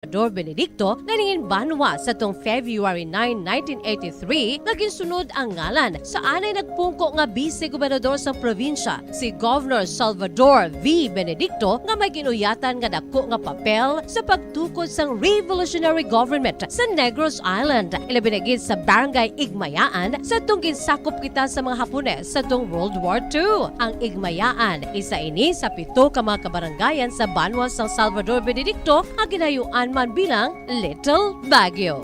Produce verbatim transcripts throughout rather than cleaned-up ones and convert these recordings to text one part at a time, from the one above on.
Salvador Benedicto nga nangin banwa sa tong February nine, nineteen eighty-three, nga ginsunod ang ngalan sa anay nagpungko nga bise gobernador sang probinsya, si Governor Salvador V. Benedicto, nga may ginuyatan nga dako nga papel sa pagtukod sang revolutionary government sa Negros Island, ilabi na gid sa Barangay Igmayaan, sa tong ginsakop kita sa mga Hapones sa tong World War Two. Ang Igmayaan, isa ini sa pito ka mga kabarangayan sa banwa sang Salvador Benedicto nga ginayuan man bilang Little Baguio.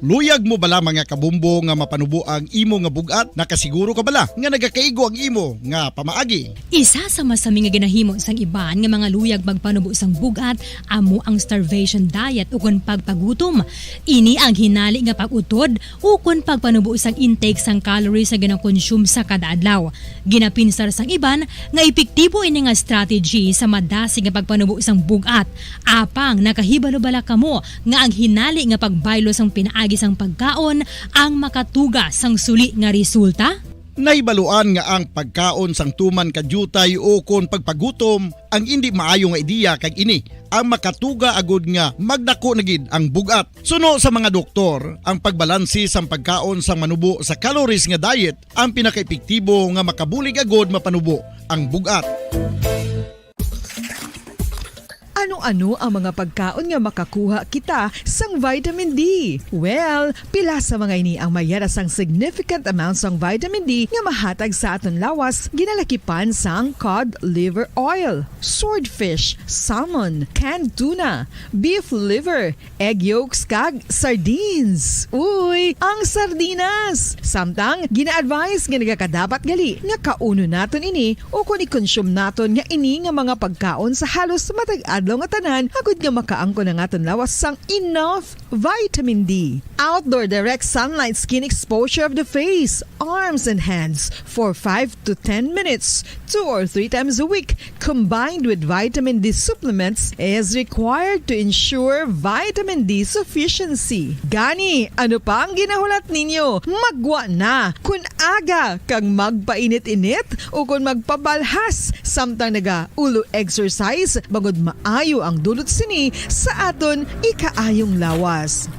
Luyag mo bala, mga kabombo, nga mapanubo ang imo nga bug-at? Nakasiguro ka bala nga nagakaigo ang imo nga pamaagi? Isa sa masami nga ginahimo sang iban nga mga luyag magpanubo sang bug-at amo ang starvation diet ukon pagpagutom. Ini ang hinali nga pag-utod ukon pagpanubo sang intake sang calories nga ginakonsume sa kada adlaw. Ginapinsar sang iban nga epektibo ini nga strategy sa madasig nga pagpanubo sang bug-at. Apang nakahibalo bala kamo nga ang hinali nga pagbaylo sang pinaagi sang pagkaon ang makatuga sang suli nga resulta? Nahibaluan nga ang pagkaon sang tuman ka diutay ukon pagpagutom ang indi maayo nga ideya, kag ini ang makatuga agud nga magdako na gid ang bug-at. Suno sa mga doktor, ang pagbalanse sang pagkaon sang manubo sa calories nga diet ang pinakaepektibo nga makabulig agud mapanubo ang bug-at. Ano-ano ang mga pagkaon nga makakuha kita sang vitamin D? Well, pila sa mga ini ang mayara sang significant amount sang vitamin D nga mahatag sa aton lawas, ginalakipan sang cod liver oil, swordfish, salmon, canned tuna, beef liver, egg yolks, kag sardines. Uy, ang sardinas! Samtang gina-advise nga nagakadapat gali nga kaunon naton ini ukon i-consume naton nga ini nga mga pagkaon sa halos matag adlaw nga tanan, agud nga makaangkon ang aton lawas sang enough vitamin D. Outdoor direct sunlight skin exposure of the face, arms, and hands for five to ten minutes, two or three times a week, combined with vitamin D supplements, is required to ensure vitamin D sufficiency. Gani, ano pa ang ginahulat ninyo? Maggwa na! Kun aga kag magpainit-init ukon magpabalhas samtang naga-ulo exercise, bangod maayo ang dulot sini sa aton ikaayong lawas.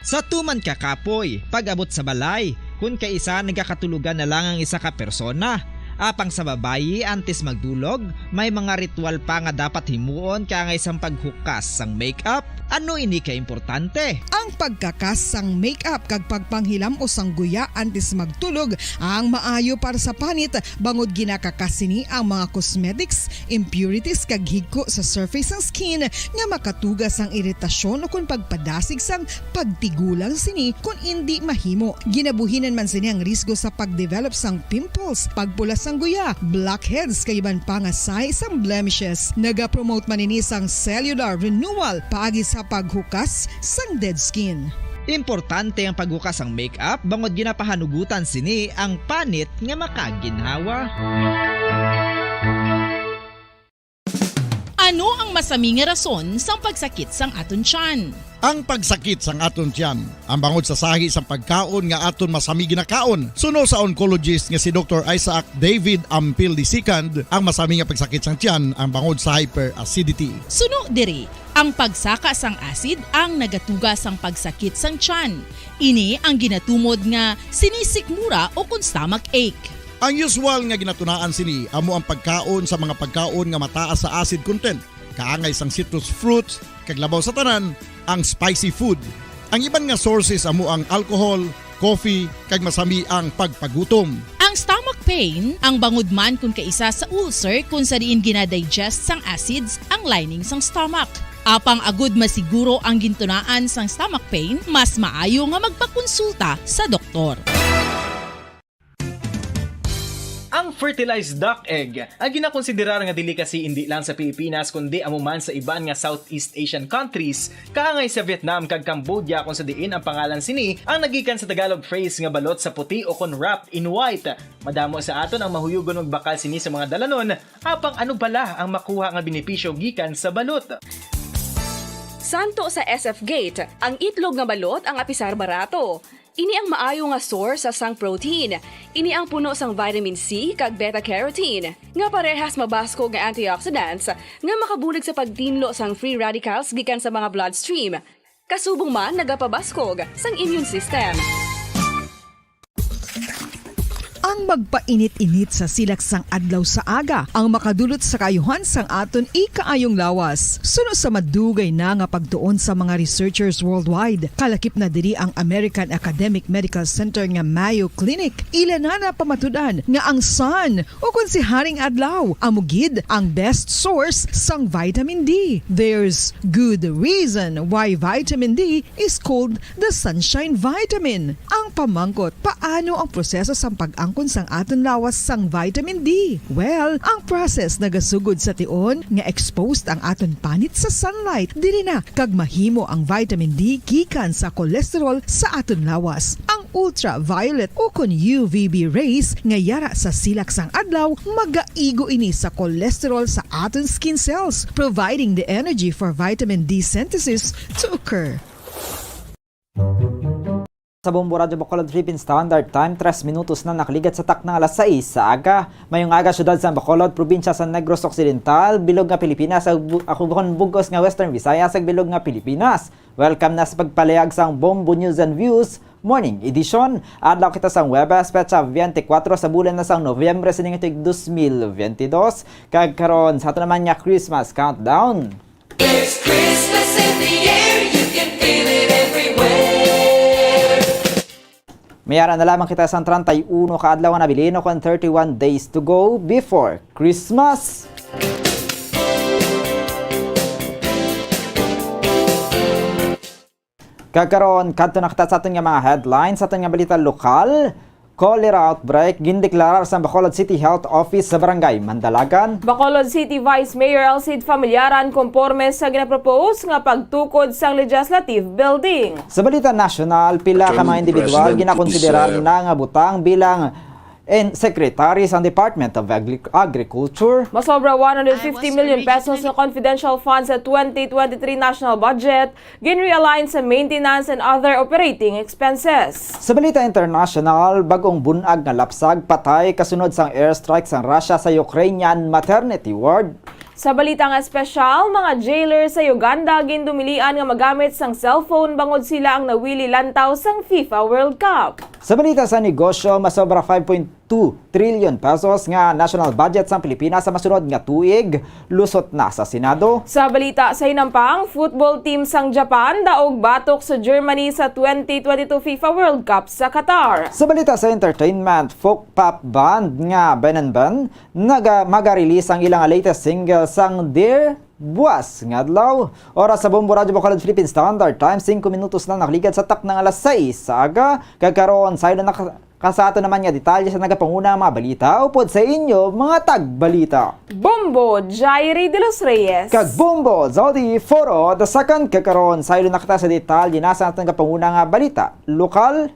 Sa tuman ka kapoy, pag-abot sa balay, kun kaisa nagakatulogan na lang ang isa ka persona. Apang sa babayi, antes magdulog, may mga ritual pa nga dapat himuon kaangay sang paghukas sang makeup. Ano ini ka importante? Ang pagkakas sang makeup kag pagpanghilam-os sang guya antes magtulog ang maayo para sa panit, bangod ginakakas sini ang mga cosmetics, impurities, kag higko sa surface sang skin nga makatuga sang iritasyon ukon pagpadasig sang pagtigulang sini kon indi mahimo. Ginabuhinan man sini ang risgo sa pagdevelop sang pimples, pagpula sang guya, blackheads, kag iban pa nga sign sang blemishes. Nagapromote man ini sang cellular renewal paagi sa paghukas sang dead skin. Importante ang paghukas sang makeup bangod ginapahanugutan sini ang panit nga makaginhawa. Ano ang masami nga rason sang pagsakit sang aton tiyan? Ang pagsakit sang aton tiyan, ang bangod sa sahi sang pagkaon nga aton masami ginakaon. Suno sa oncologist nga si Doktor Isaac David Ampil the second, ang masami nga pagsakit sang tiyan ang bangod sa hyperacidity. Suno diri, ang pagsaka sang acid ang nagatuga sang pagsakit sang tiyan. Ini ang ginatumod nga sinisikmura ukon stomach ache. Ang usual nga ginatunaan sini amo ang pagkaon sa mga pagkaon nga mataas sa acid content, kaangay sang citrus fruits, kag labaw sa tanan, ang spicy food. Ang iban nga sources amo ang alcohol, coffee, kag masami ang pagpagutom. Ang stomach pain, ang bangod man kun kaisa sa ulcer kun sa diin ginadigest sang acids ang lining sang stomach. Apang agud masiguro ang gintunaan sang stomach pain, mas maayo nga magpakonsulta sa doktor. Ang fertilized duck egg, ang ginakonsiderar nga delicacy indi lang sa Pilipinas kundi amo man sa iban nga Southeast Asian countries, kaangay sa Vietnam kag Cambodia, kung sa diin ang pangalan sini ang nagikan sa Tagalog phrase nga balot sa puti o kon wrapped in white. Madamo sa aton ang mahuyugon magbakal sini sa mga dalanon, apang ano bala ang makuha nga benepisyo gikan sa balot? Santo sa S F Gate, ang itlog nga balot ang apisar barato. Ini ang maayo nga source sa sang protein. Ini ang puno sang vitamin C kag beta carotene, nga parehas mabaskog nga antioxidants nga makabulig sa pagtinlo sang free radicals gikan sa mga bloodstream. Kasubong man nagapabaskog sang immune system. Ang magpainit-init sa silak sang adlaw sa aga ang makadulot sa kaayuhan sang aton ikaayong lawas. Suno sa madugay na nga pagtuon sa mga researchers worldwide, kalakip na diri ang American Academic Medical Center nga Mayo Clinic. Ila na napamatud-an nga ang sun, o kon si Haring Adlaw, amo gid ang best source sang vitamin D. There's good reason why vitamin D is called the sunshine vitamin. Ang pamangkot, paano ang proseso sang pag-angkon sang aton lawas sang vitamin D? Well, ang process nagasugod sa tion nga exposed ang aton panit sa sunlight. Diri na kag mahimo ang vitamin D gikan sa cholesterol sa aton lawas. Ang ultraviolet o kon U V B rays nga yara sa silak sang adlaw, magaigo ini sa cholesterol sa aton skin cells, providing the energy for vitamin D synthesis to occur. Sa Bombo Radyo Bacolod, Philippine Standard Time, tres minutos na nakaligad sa takna nga alas sais sa aga. Mayong aga, siyudad sa Bacolod, probinsya sa Negros Occidental, bilog nga Pilipinas, sa bu-, ako, bug-os nga Western Visayas, ug bilog nga Pilipinas. Welcome na sa pagpalayag sang Bombo News and Views Morning Edition. Adlaw kita sang Huwebes, petsa twenty-four sa bulan na sang Nobyembre sining tuig dos mil twenty-two. Kag karon sa ato naman nga Christmas countdown. There's Christmas in the air, you can feel it everywhere. May ara na lamang kita sang treinta y uno ka adlaw nga nabilin, o kon thirty-one days to go before Christmas. Kag karon, kadto na kita sa aton nga mga headlines, sa aton nga balita lokal. Cholera outbreak, gindeklarar sang Bacolod City Health Office sa Barangay Mandalagan. Bacolod City Vice Mayor Alcide Familiaran konporme sa ginapropose nga pagtukod sang Legislative Building. Sa balita nasyonal, pila ka mga individual ginakonsiderar na nga butang bilang and Secretary sang Department of Agri-, Agriculture. Masobra one hundred fifty million pesos nga confidential funds sa twenty twenty-three national budget, ginrealign sa maintenance and other operating expenses. Sa balita international, bag-ong bunag nga lapsag patay kasunod sang airstrike sang Russia sa Ukrainian maternity ward. Sa balita nga espesyal, mga jailer sa Uganda gindumilian nga magamit sang cellphone bangod sila ang nawili lantaw sang FIFA World Cup. Sa balita sa negosyo, masobra five point two trillion pesos nga national budget sang Pilipinas sa masunod nga tuig, lusot na sa Senado. Sa balita sa hinampang, football team sang Japan daog batok sa Germany sa twenty twenty-two FIFA World Cup sa Qatar. Sa balita sa entertainment, folk pop band nga Ben and Ben naga-, maga-release ang ilang latest single sang Dear Buas nga adlaw. Oras sa Bombo Radyo Bacolod Philippine Standard Time, singko minutos na nakaligad sa takna nga alas sais sa aga. Kag karon, saylo na ka-, ka sa ato naman nga detalye sa nagapanguna nga mga balita upod sa inyo mga tagbalita. Bombo Jairi de los Reyes. Kag Bombo Zodi Foro the second. Kag karon, saylo na kita sa detalye na sa aton nagapanguna nga balita. Lokal,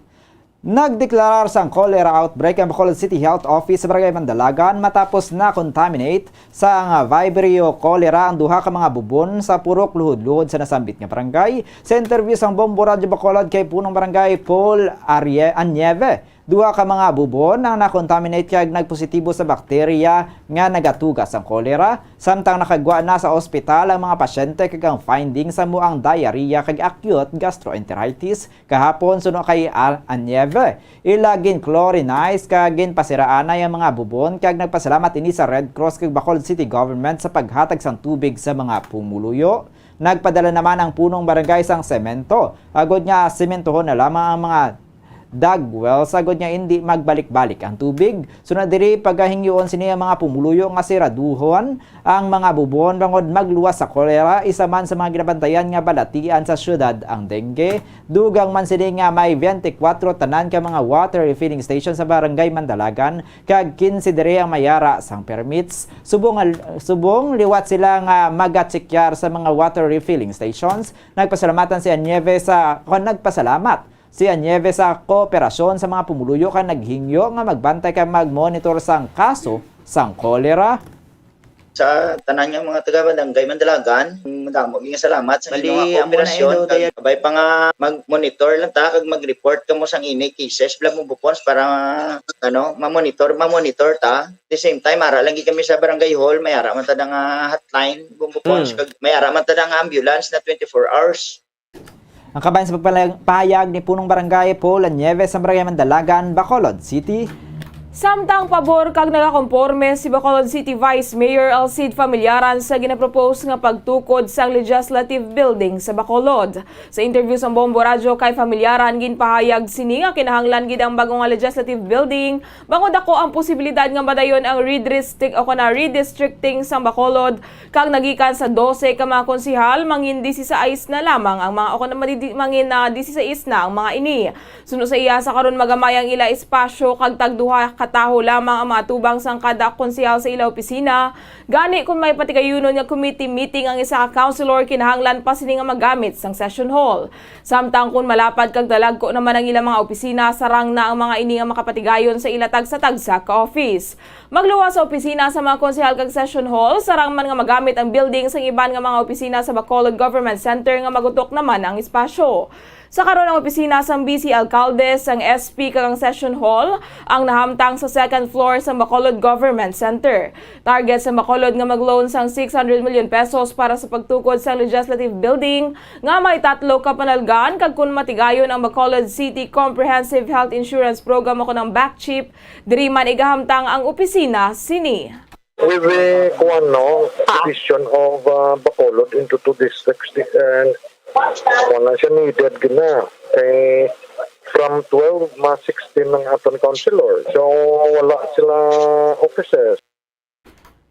nagdeklarar sang cholera outbreak ang Bacolod City Health Office sa Barangay Mandalagan matapos na-contaminate sang Vibrio cholera ang duha ka mga bubon sa purok luhod-luhod sa nasambit nga barangay. Sa interview sang Bombo Radyo Bacolod kay Punong Barangay Paul Arie-, Anieve, duha ka mga bubon ang na-contaminate kag nagpositibo sa bakterya nga nagatuga sang cholera, samtang nakagwa na sa ospital ang mga pasyente kag ang findings amo ang diarrhea kag acute gastroenteritis. Kahapon, suno kay Al-, Anieve, ila gin-chlorinize kag ginpasiraanay ang mga bubon kag nagpasalamat ini sa Red Cross kag Bacolod City Government sa paghatag sang tubig sa mga pumuluyo. Nagpadala naman ang punong barangay sang semento, agod nga sementohon na lamang ang mga dug wells, agod nga indi magbalik-balik ang tubig. Sunod diri, pagahingyoon sini ang mga pumuluyo nga siraduhon ang mga bubon bangod magluwas sa kolera, isa man sa mga ginabantayan nga balatian sa syudad ang dengue. Dugang man sini nga may twenty-four tanan ka mga water refilling station sa Barangay Mandalagan, kag quince diri ang mayara sang permits. Subong, subong liwat sila nga magatsekyar sa mga water refilling stations. Nagpasalamatan si Anieve sa, o nagpasalamat si Anieve sa kooperasyon sa mga pumuluyo kag naghingyo nga magbantay kag mag-monitor sang kaso sang kolera. Sa tanan nga mga taga-barangay Mandalagan, madamo gyud nga salamat sa Bali, inyo nga amo na kooperasyon. Ino, kag daya- kabay pa nga mag-monitor lang ta kag mag-report kamo sang ini cases, Vlog mo Bupons, para, ano, ma-monitor, ma-monitor ta. At the same time, ara lang gyud kami sa barangay hall, may ara man ta nga hotline, Bumbo Pons, Hmm. kag may ara man ta nga ambulance na twenty-four hours. Ang kabahin sa pagpalayag-, pahayag ni Punong Barangay Paul Nieves sa Barangay Mandalagan, Bacolod City. Samtang pabor kag nagakonporme si Bacolod City Vice Mayor Alcid Familiaran sa ginapropose nga pagtukod sang Legislative Building sa Bacolod. Sa interview sa Bombo Radyo kay Familiaran, ginpahayag sini nga kinahanglan gid ang bag-o nga Legislative Building bangod ako ang posibilidad nga madayon ang redistrict o kana redistricting sang Bacolod, kag nagikan sa dose ka mga konsehal, mangin disisais na lamang ang mga, o kana madidi-, mangin, ah, disisais na ang mga ini. Suno sa iya, sa karon magamay ang ila espasyo kag tagduha ka taho lamang ang mga tubang sang kada konsehal sa ila opisina. Gani, kung may patigayunon nga committee meeting ang isa ka councilor, kinahanglan pa sini nga magamit sang session hall. Samtang kon malapad kag dalagko naman ang ila mga opisina, sarang na ang mga ini nga makapatigayon sa ila tagsa-tagsa ka office. Magluwas sa opisina sa mga konsehal kag session hall, sarang man nga magamit ang building sang iban nga mga opisina sa Bacolod Government Center nga magutok naman ang espasyo. Sa karon, ang opisina sang vice alkalde, sang S P kag ang session hall ang nahamtang sa second floor sang Bacolod Government Center. Target sa Bacolod nga mag-loan sang six hundred million pesos para sa pagtukod sang legislative building nga may tatlo ka panalgan, kag kun matigayon ang Bacolod City Comprehensive Health Insurance Program o kanang BACCHIP, diri man igahamtang ang opisina sini. With the, kuwan, no, division of, uh, Bacolod into two districts, di-, and wala siya needed gina. Kay from twelve, ma sixteen ang aton councilor. So, wala sila offices.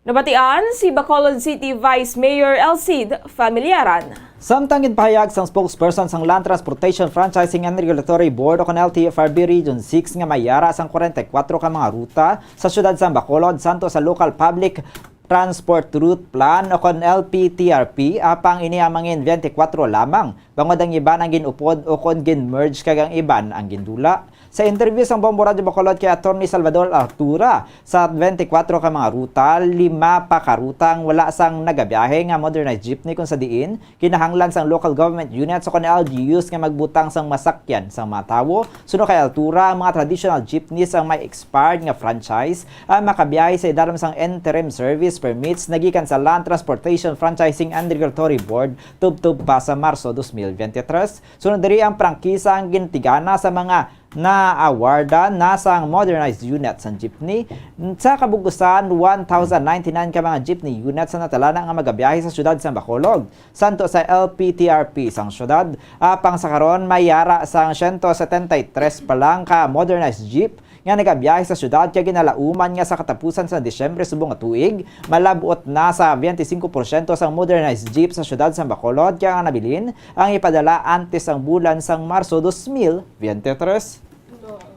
Nabatian si Bacolod City Vice Mayor Alcid Familiaran. Samtang ginpahayag sang spokesperson sang Land Transportation Franchising and Regulatory Board o kon L T F R B Region six nga may yara sang kwarenta y kuwatro ka mga ruta sa siyudad sang Bacolod santo sa Local Public Transport Route Plan o kon L P T R P, apang ini ang mangin twenty-four lamang, bangod ang iban ang gin-upod o kon gin-merge kag ang iban ang gindula. Sa interview sang Bombo Radyo Bacolod kay Attorney Salvador Altura, sa twenty-four ka mga ruta, lima pa ka ruta ang wala sang nagabiyahe nga modernized jeepney, kung sa diin kinahanglan sang local government units o kon L G Us nga magbutang sang masakyan sang mga tawo. Suno kay Altura, ang mga traditional jeepneys ang may expired nga franchise ang makabiyahe sa idalom sang interim service permits nagikan sa Land Transportation Franchising and Regulatory Board tubtob pa sa Marso dos mil veintitrés. Sunod diri, ang prangkisa ang gintigana sa mga naawardan na sang modernized unit sang jeepney. Sa kabug-usan, one thousand ninety-nine ka mga jeepney units ang natalana nga magabiyahe sa siyudad sang Bacolod, santo sa L P T R P sang siyudad. Apang sa karon, may yara sang siyento setenta y tres pa lang ka modernized jeep nga nagabiyahe sa siyudad, kay ginalauman nga sa katapusan sa Disyembre subong nga tuig, malab-ot na sa twenty-five porsyento sang modernized jeep sa siyudad sang Bacolod, kay ang nabilin ang ipadala antes sang bulan sang Marso dos mil veintitrés.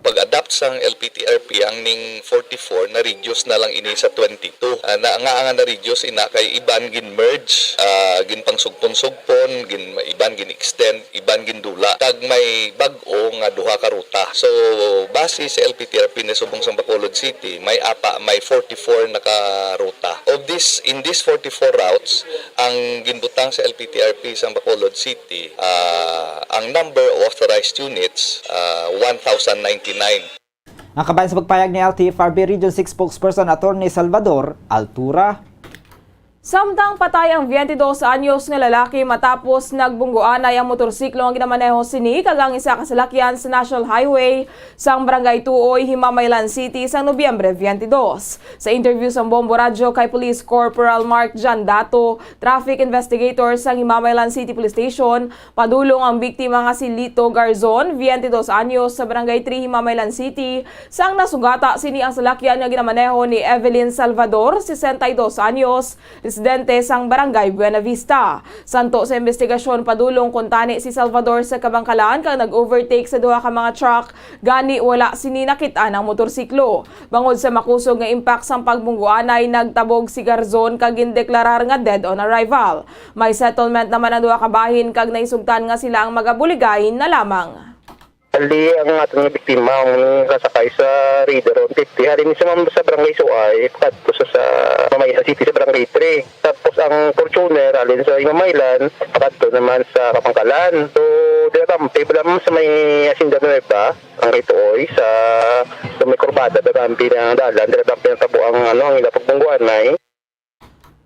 Pag-adopt sang L P T R P, ang ning forty-four na-reduce na lang ini sa twenty-two. Ah, na, nga nga na-reduce ina kay iban gin-merge, ah, ginpangsugpon-sugpon, gin, iban gin-extend, iban gindula. Kag may bag-o nga duha ka ruta. So, base sa L P T R P ni subong sang Bacolod City, may apa, may forty-four na ka ruta. Of this, in these forty-four routes, ang ginbutang sa L P T R P sang Bacolod City, ah, ang number of authorized units, ah, one thousand ninety-nine. Ang kabahin sa pagpahayag ni L T F R B Region six spokesperson Attorney Salvador Altura. Samtang patay ang twenty-dos anyos nga lalaki matapos nagbunggoanay ang motorsiklo nga ginamaneho sini kag ang isa ka salakyan sa National Highway sang Barangay Tuoy, Himamaylan City, sang Nobyembre twenty-dos. Sa interview sang Bombo Radyo kay Police Corporal Mark John Dato, traffic investigator sang Himamaylan City Police Station, padulong ang biktima nga si Lito Garzon, twenty-dos anyos, sa Barangay three, Himamaylan City, sang nasugata sini ang salakyan nga ginamaneho ni Evelyn Salvador, sesenta y dos anyos, residente sang Barangay Buenavista. Santo sa investigasyon, padulong kuntani si Salvador sa kabangkalan kag nag-overtake sa duha ka mga truck, gani wala sini nakit-an ang motorsiklo. Bangod sa makusog nga impact sang pagbunggoanay, nagtabog si Garzon kag gindeklarar nga dead on arrival. May settlement naman ang duha ka bahin kag nahisugtan nga sila ang magabuligay na lamang. Ali ang aton nga biktima ang nakasakay sa Raider one fifty. Halin sa mam-, sa Barangay Suay, kadto sa, sa Mamay City sa Barangay three. Tapos ang Fortuner, halin sa Imamaylan, pakadto naman sa Kapangkalan. So, dira kampi, wala man sa may Hacienda Nueva, Barangay Tuoy, sa, sa may kurbada, dira kampi ang dalan, dira kampi ang tabo ang, ano, ang ila pagbungguanay.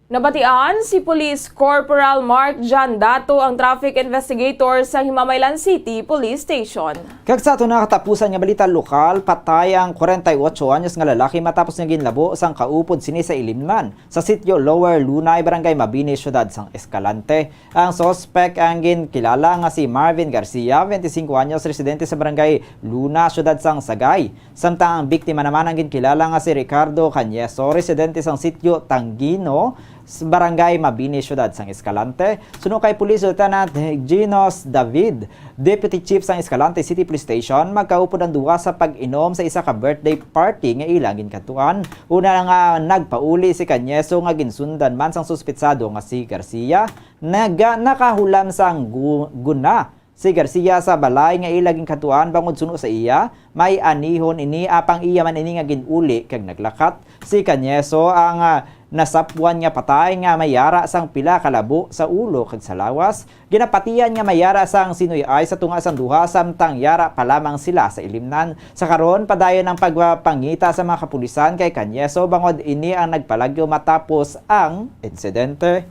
Nabatian si Police Corporal Mark John Dato, ang traffic investigator sa Himamaylan City Police Station. Kag sa aton nga katapusan nga balita lokal, patay ang kwarenta y otso anyos nga lalaki matapos nga ginlabo sang kaupod sini sa Ilimnan, sa sitio Lower Lunay, Barangay Mabini, Siyudad sang Escalante. Ang suspek ang ginkilala nga si Marvin Garcia, twenty-five anyos, residente sa Barangay Luna, Siyudad sang Sagay. Samtang ang biktima naman ang ginkilala nga si Ricardo Cañeso, residente sang sitio Tangino, s-, Barangay Mabini, Siyudad sang Escalante. Suno kay Police Lieutenant Ginos David, Deputy Chief sang Escalante City Police Station, magkaupod ang duha sa pag-inom sa isa ka birthday party nga ilang ginkadtuan. Una nga nagpauli si Cañeso nga ginsundan man sang suspetsado nga si Garcia, naga-, nakahulam sang gu-, guna si Garcia sa balay nga ila ginkadtuan bangod suno sa iya, may anihon ini apang iya man ini nga gin-uli kag naglakat. Si Cañeso ang, ah, nasapwan nga patay nga may yara sang pila ka labo sa ulo kag sa lawas. Ginapatian nga may yara sang sinuy-ay sa tunga sang duha samtang yara pa lamang sila sa ilimnan. Sa karon, padayon ang pagpangita sa mga kapulisan kay Cañeso bangod ini ang nagpalagyo matapos ang insidente.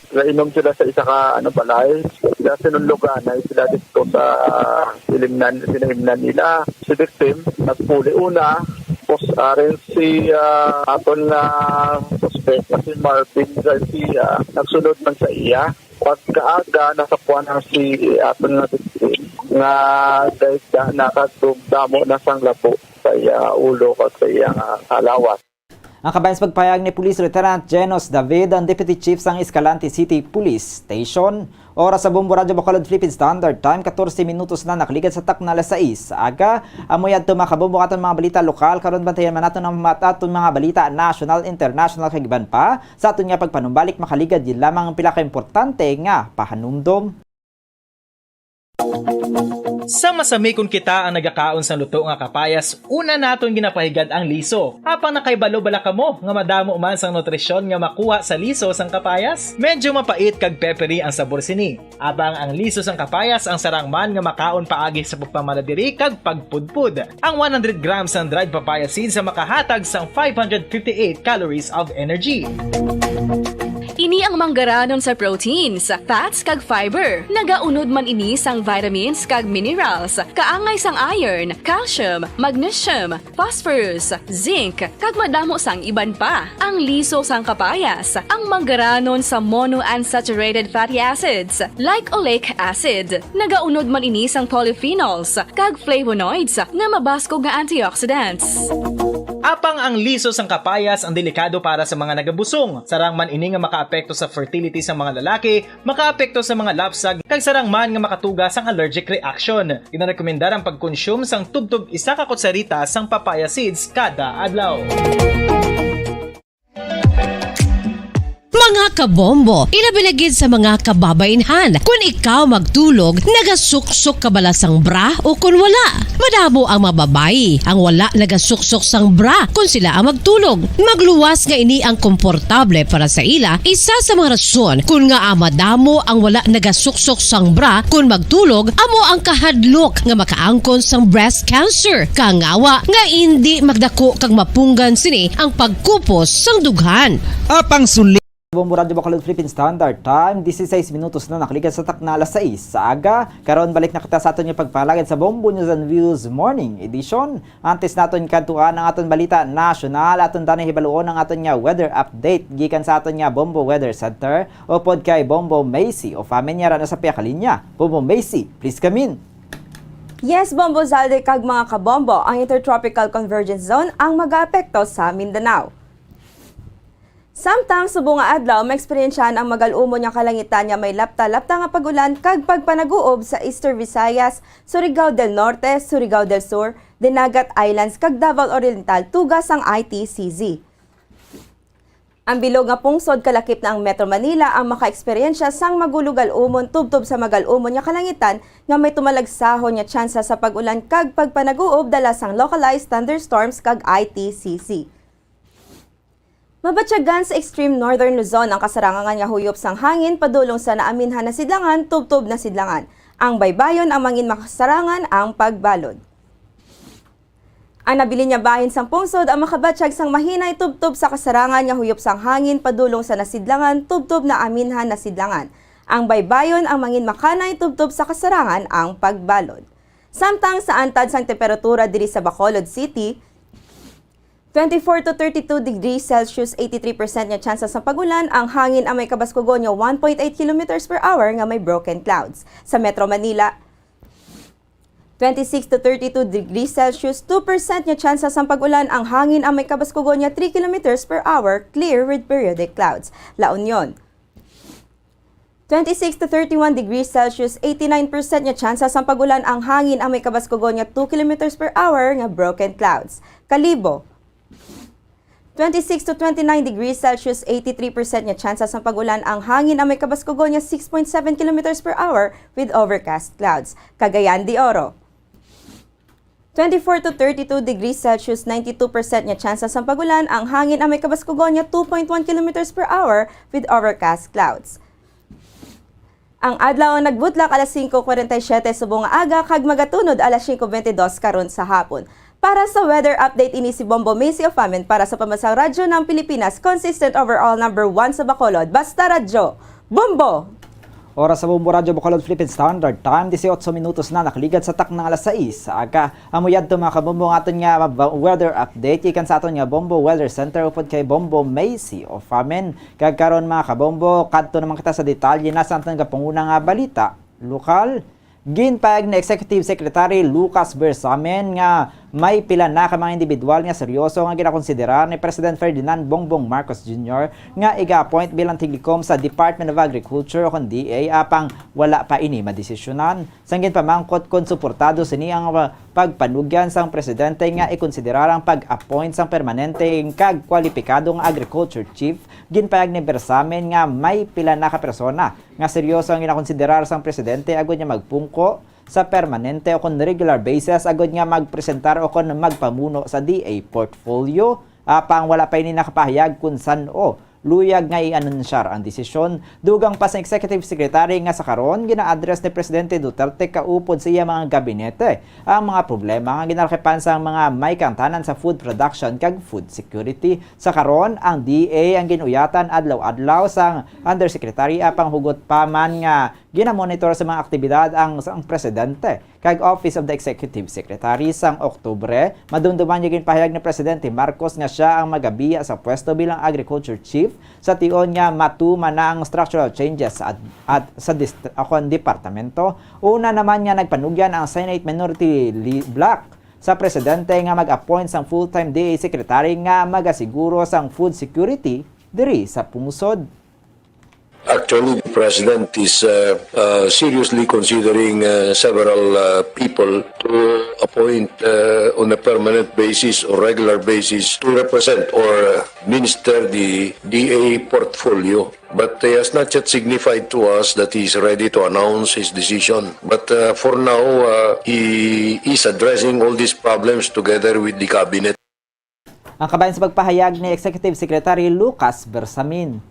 Nainom sila sa isa ka, ano, balay. Sila sinunloganay sila dito sa, ah, ilimnan, sinahimnan nila. Si victim, nagpuli una. Tapos, ah, rin si, ah, aton nga suspect na si Marvin Garcia, nagsunod man sa iya. Pagkaaga, nasapuan na si aton nga victim nga guys na nakadugdamo na sang labo sa iya ulo kag sa iya nga kalawas. Ang kabayan sa pagpahayag ni Police Lieutenant Genos David, ang Deputy Chief sang Escalante City Police Station. Oras sa Bombo Radyo Bacolod Philippine Standard Time, katorse minutos na nakaligad sa takna alas sais sa aga. Amoy adto, mga kabombo, aton mga balita lokal. Karon, bantayan man naton ang mat-, aton mga balita national, international, kag iban pa. Sa aton nga pagpanumbalik, makaligad gid lamang ang pila ka importante nga pahanumdom. Sa masami kon kita ang nagakaon sang luto nga kapayas, una naton ginapahigad ang liso. Apang nakahibalo bala kamo nga madamo man sang nutrisyon nga makuha sa liso sang kapayas? Medyo mapait kag peppery ang sabor sini. Apang ang liso sang kapayas ang sarang man nga makaon paagi sa pagpamaladiri kag pagpudpud. Ang one hundred grams sang dried papaya seeds ang makahatag sang five hundred fifty-eight calories of energy. Ini ang manggaranon sa proteins, fats kag fiber. Nagaunod man ini sang vitamins kag minerals, kaangay sang iron, calcium, magnesium, phosphorus, zinc, kag madamo sang iban pa. Ang liso sang kapayas, ang manggaranon sa monounsaturated fatty acids, like oleic acid. Nagaunod man ini sang polyphenols kag flavonoids nga mabaskog nga antioxidants. Apang ang liso sang kapayas ang delikado para sa mga nagabusong. Sarang man ini nga makaapekto sa fertility sa mga lalaki, makaapekto sa mga lapsag, kag sarang man nga makatuga sang allergic reaction. Ginarekomendar ang pagkonsume sang tubtob isa ka kutsarita sang papaya seeds kada adlaw. Mga kabombo, ilabi na gid sa mga kababainhan. Kun ikaw magtulog, nagasuksok ka bala sang bra o kun wala? Madamo ang mga babayi ang wala nagasuksok sang bra kun sila ang magtulog. Magluwas nga ini ang komportable para sa ila, isa sa mga rason kun ngaa madamo ang wala nagasuksok sang bra kun magtulog amo ang kahadlok nga makaangkon sang breast cancer, kangawa nga indi magdako kag mapunggan sini ang pagkupos sang dughan. Apang suli. Bombo Radyo Bacolod Philippine Standard Time, dise-sais minutos na nakaligad sa takna alas sais sa aga. Karon, balik na kita sa aton nga pagpalagad sa Bombo News and Views Morning Edition. Antes naton kadtuan ang aton balita nasyonal, aton tani hibaluon ang aton nga weather update gikan sa aton nga Bombo Weather Center upod kay Bombo Macy. O Famin, yara na sa pihak linya. Bombo Macy, please come in. Yes, Bombo Zalde kag mga kabombo, ang Intertropical Convergence Zone ang mag-aapekto sa Mindanao. Samtang subong nga adlaw, maeksperiensyahan ang magal-umon nga kalangitan nga may lapta-lapta nga pag-ulan kag pagpanaguob sa Eastern Visayas, Surigao del Norte, Surigao del Sur, Dinagat Islands kag Davao Oriental tuga sang I T C Z. Ang bilog nga pungsod kalakip na ang Metro Manila ang makaeksperyensya sang magulo gal-umon tubtob sa magal-umon nga kalangitan nga may tumalagsahon nga tsansa sa pag-ulan kag pagpanaguob dala sang localized thunderstorms kag I T C Z. Mabatyagan sa extreme northern Luzon ang kasarangan nga huyop sang hangin padulong sa naaminhan na sidlangan, tubtob na sidlangan. Ang baybayon ang mangin makasarangan ang pagbalod. Ang nabilin nga bahin sang pungsod ang makabatyag sang mahinay tubtob sa kasarangan nga huyop sang hangin padulong sa nasidlangan, tubtob na aminhan na sidlangan. Ang baybayon ang mangin makanay tubtob sa kasarangan ang pagbalod. Samtang sa antad sang temperatura diri sa Bacolod City, twenty-four to thirty-two degrees Celsius, eighty-three percent nga tsansa sang pag-ulan, ang hangin ang may kabaskugon nga one point eight kilometers per hour nga may broken clouds. Sa Metro Manila, twenty-six to thirty-two degrees Celsius, two percent nga tsansa sang pag-ulan, ang hangin ang may kabaskugon nga three kilometers per hour, clear with periodic clouds. La Union, twenty-six to thirty-one degrees Celsius, eighty-nine percent nga tsansa sang pag-ulan, ang hangin ang may kabaskugon nga two kilometers per hour nga broken clouds. Kalibo, twenty-six to twenty-nine degrees Celsius, eighty-three percent nga tsansa sang pag-ulan, ang hangin ang may kabaskugon nga six point seven kilometers per hour with overcast clouds. Cagayan de Oro, twenty-four to thirty-two degrees Celsius, ninety-two percent nga tsansa sang pag-ulan, ang hangin ang may kabaskugon nga two point one kilometers per hour with overcast clouds. Ang adlaw ang nagbutlak alas singko kwarenta y siyete subong nga aga kag magatunod alas singko bente dos karon sa hapon. Para sa weather update, ini si Bombo Macy of Amen para sa Pambansang Radyo ng Pilipinas, consistent overall number one sa Bacolod. Basta Radyo, Bombo! Oras sa Bombo Radyo Bacolod Philippine Standard Time, disiotso minutos na nakaligad sa taknang alas sais sa aga. Amo yadto, mga kabombo, ang aton nga ba-, weather update gikan sa aton nga Bombo Weather Center upod kay Bombo Macy of Amen. Kag karon, mga kabombo, kadto naman kita sa detalye na sa aton gapanguna nga balita lokal. Ginpahayag ni Executive Secretary Lucas Bersamin nga may pila na ka mga indibidwal nga seryoso nga ginakonsidera ni President Ferdinand Bongbong Marcos Junior nga iga-appoint bilang tiglikom sa Department of Agriculture o kon D A, apang wala pa ini madesisyonan. Sang ginpamangkot kon suportado sini ang, uh, pagpanugyan sang presidente nga ikonsiderar ang pag-appoint sang permanente kag kwalipikado nga agriculture chief, ginpahayag ni Bersamin nga may pila na ka persona nga seryoso ang ginakonsiderar sang presidente agud nga magpungko sa permanente o kon regular basis agud nga magpresentar o kon magpamuno sa D A portfolio, apang wala pa ini nakapahayag kon san-o luyag nga i-anunsyar ang desisyon. Dugang pa sa Executive Secretary nga sa karon gina-address ni Presidente Duterte kaupod sa iya mga gabinete ang mga problema nga ginalakipan sang mga may kaangtanan sa food production kag food security. Sa karon, ang D A ang gin-uyatan adlaw-adlaw sang undersecretary, apang hugot pa man nga ginamonitor sa mga aktibidad ang, ang presidente kag Office of the Executive Secretary. Sang Oktubre, madumduman nga ginpahayag ni Presidente Marcos nga sia ang magabiya sa pwesto bilang Agriculture Chief sa tion nga matuman na ang structural changes sa ad-, at sa dist-, akon departamento. Una naman nga nagpanugyan ang Senate Minority Li-, Bloc sa presidente nga mag-appoint sang full-time D A secretary nga magasiguro sang food security diri sa pungsod. Actually, the president is, uh, uh, seriously considering, uh, several, uh, people to appoint, uh, on a permanent basis or regular basis to represent or, uh, minister the D A portfolio. But he has not yet signified to us that he is ready to announce his decision. But, uh, for now, uh, he is addressing all these problems together with the cabinet. Ang kabahin sa pagpahayag ni Executive Secretary Lucas Bersamin.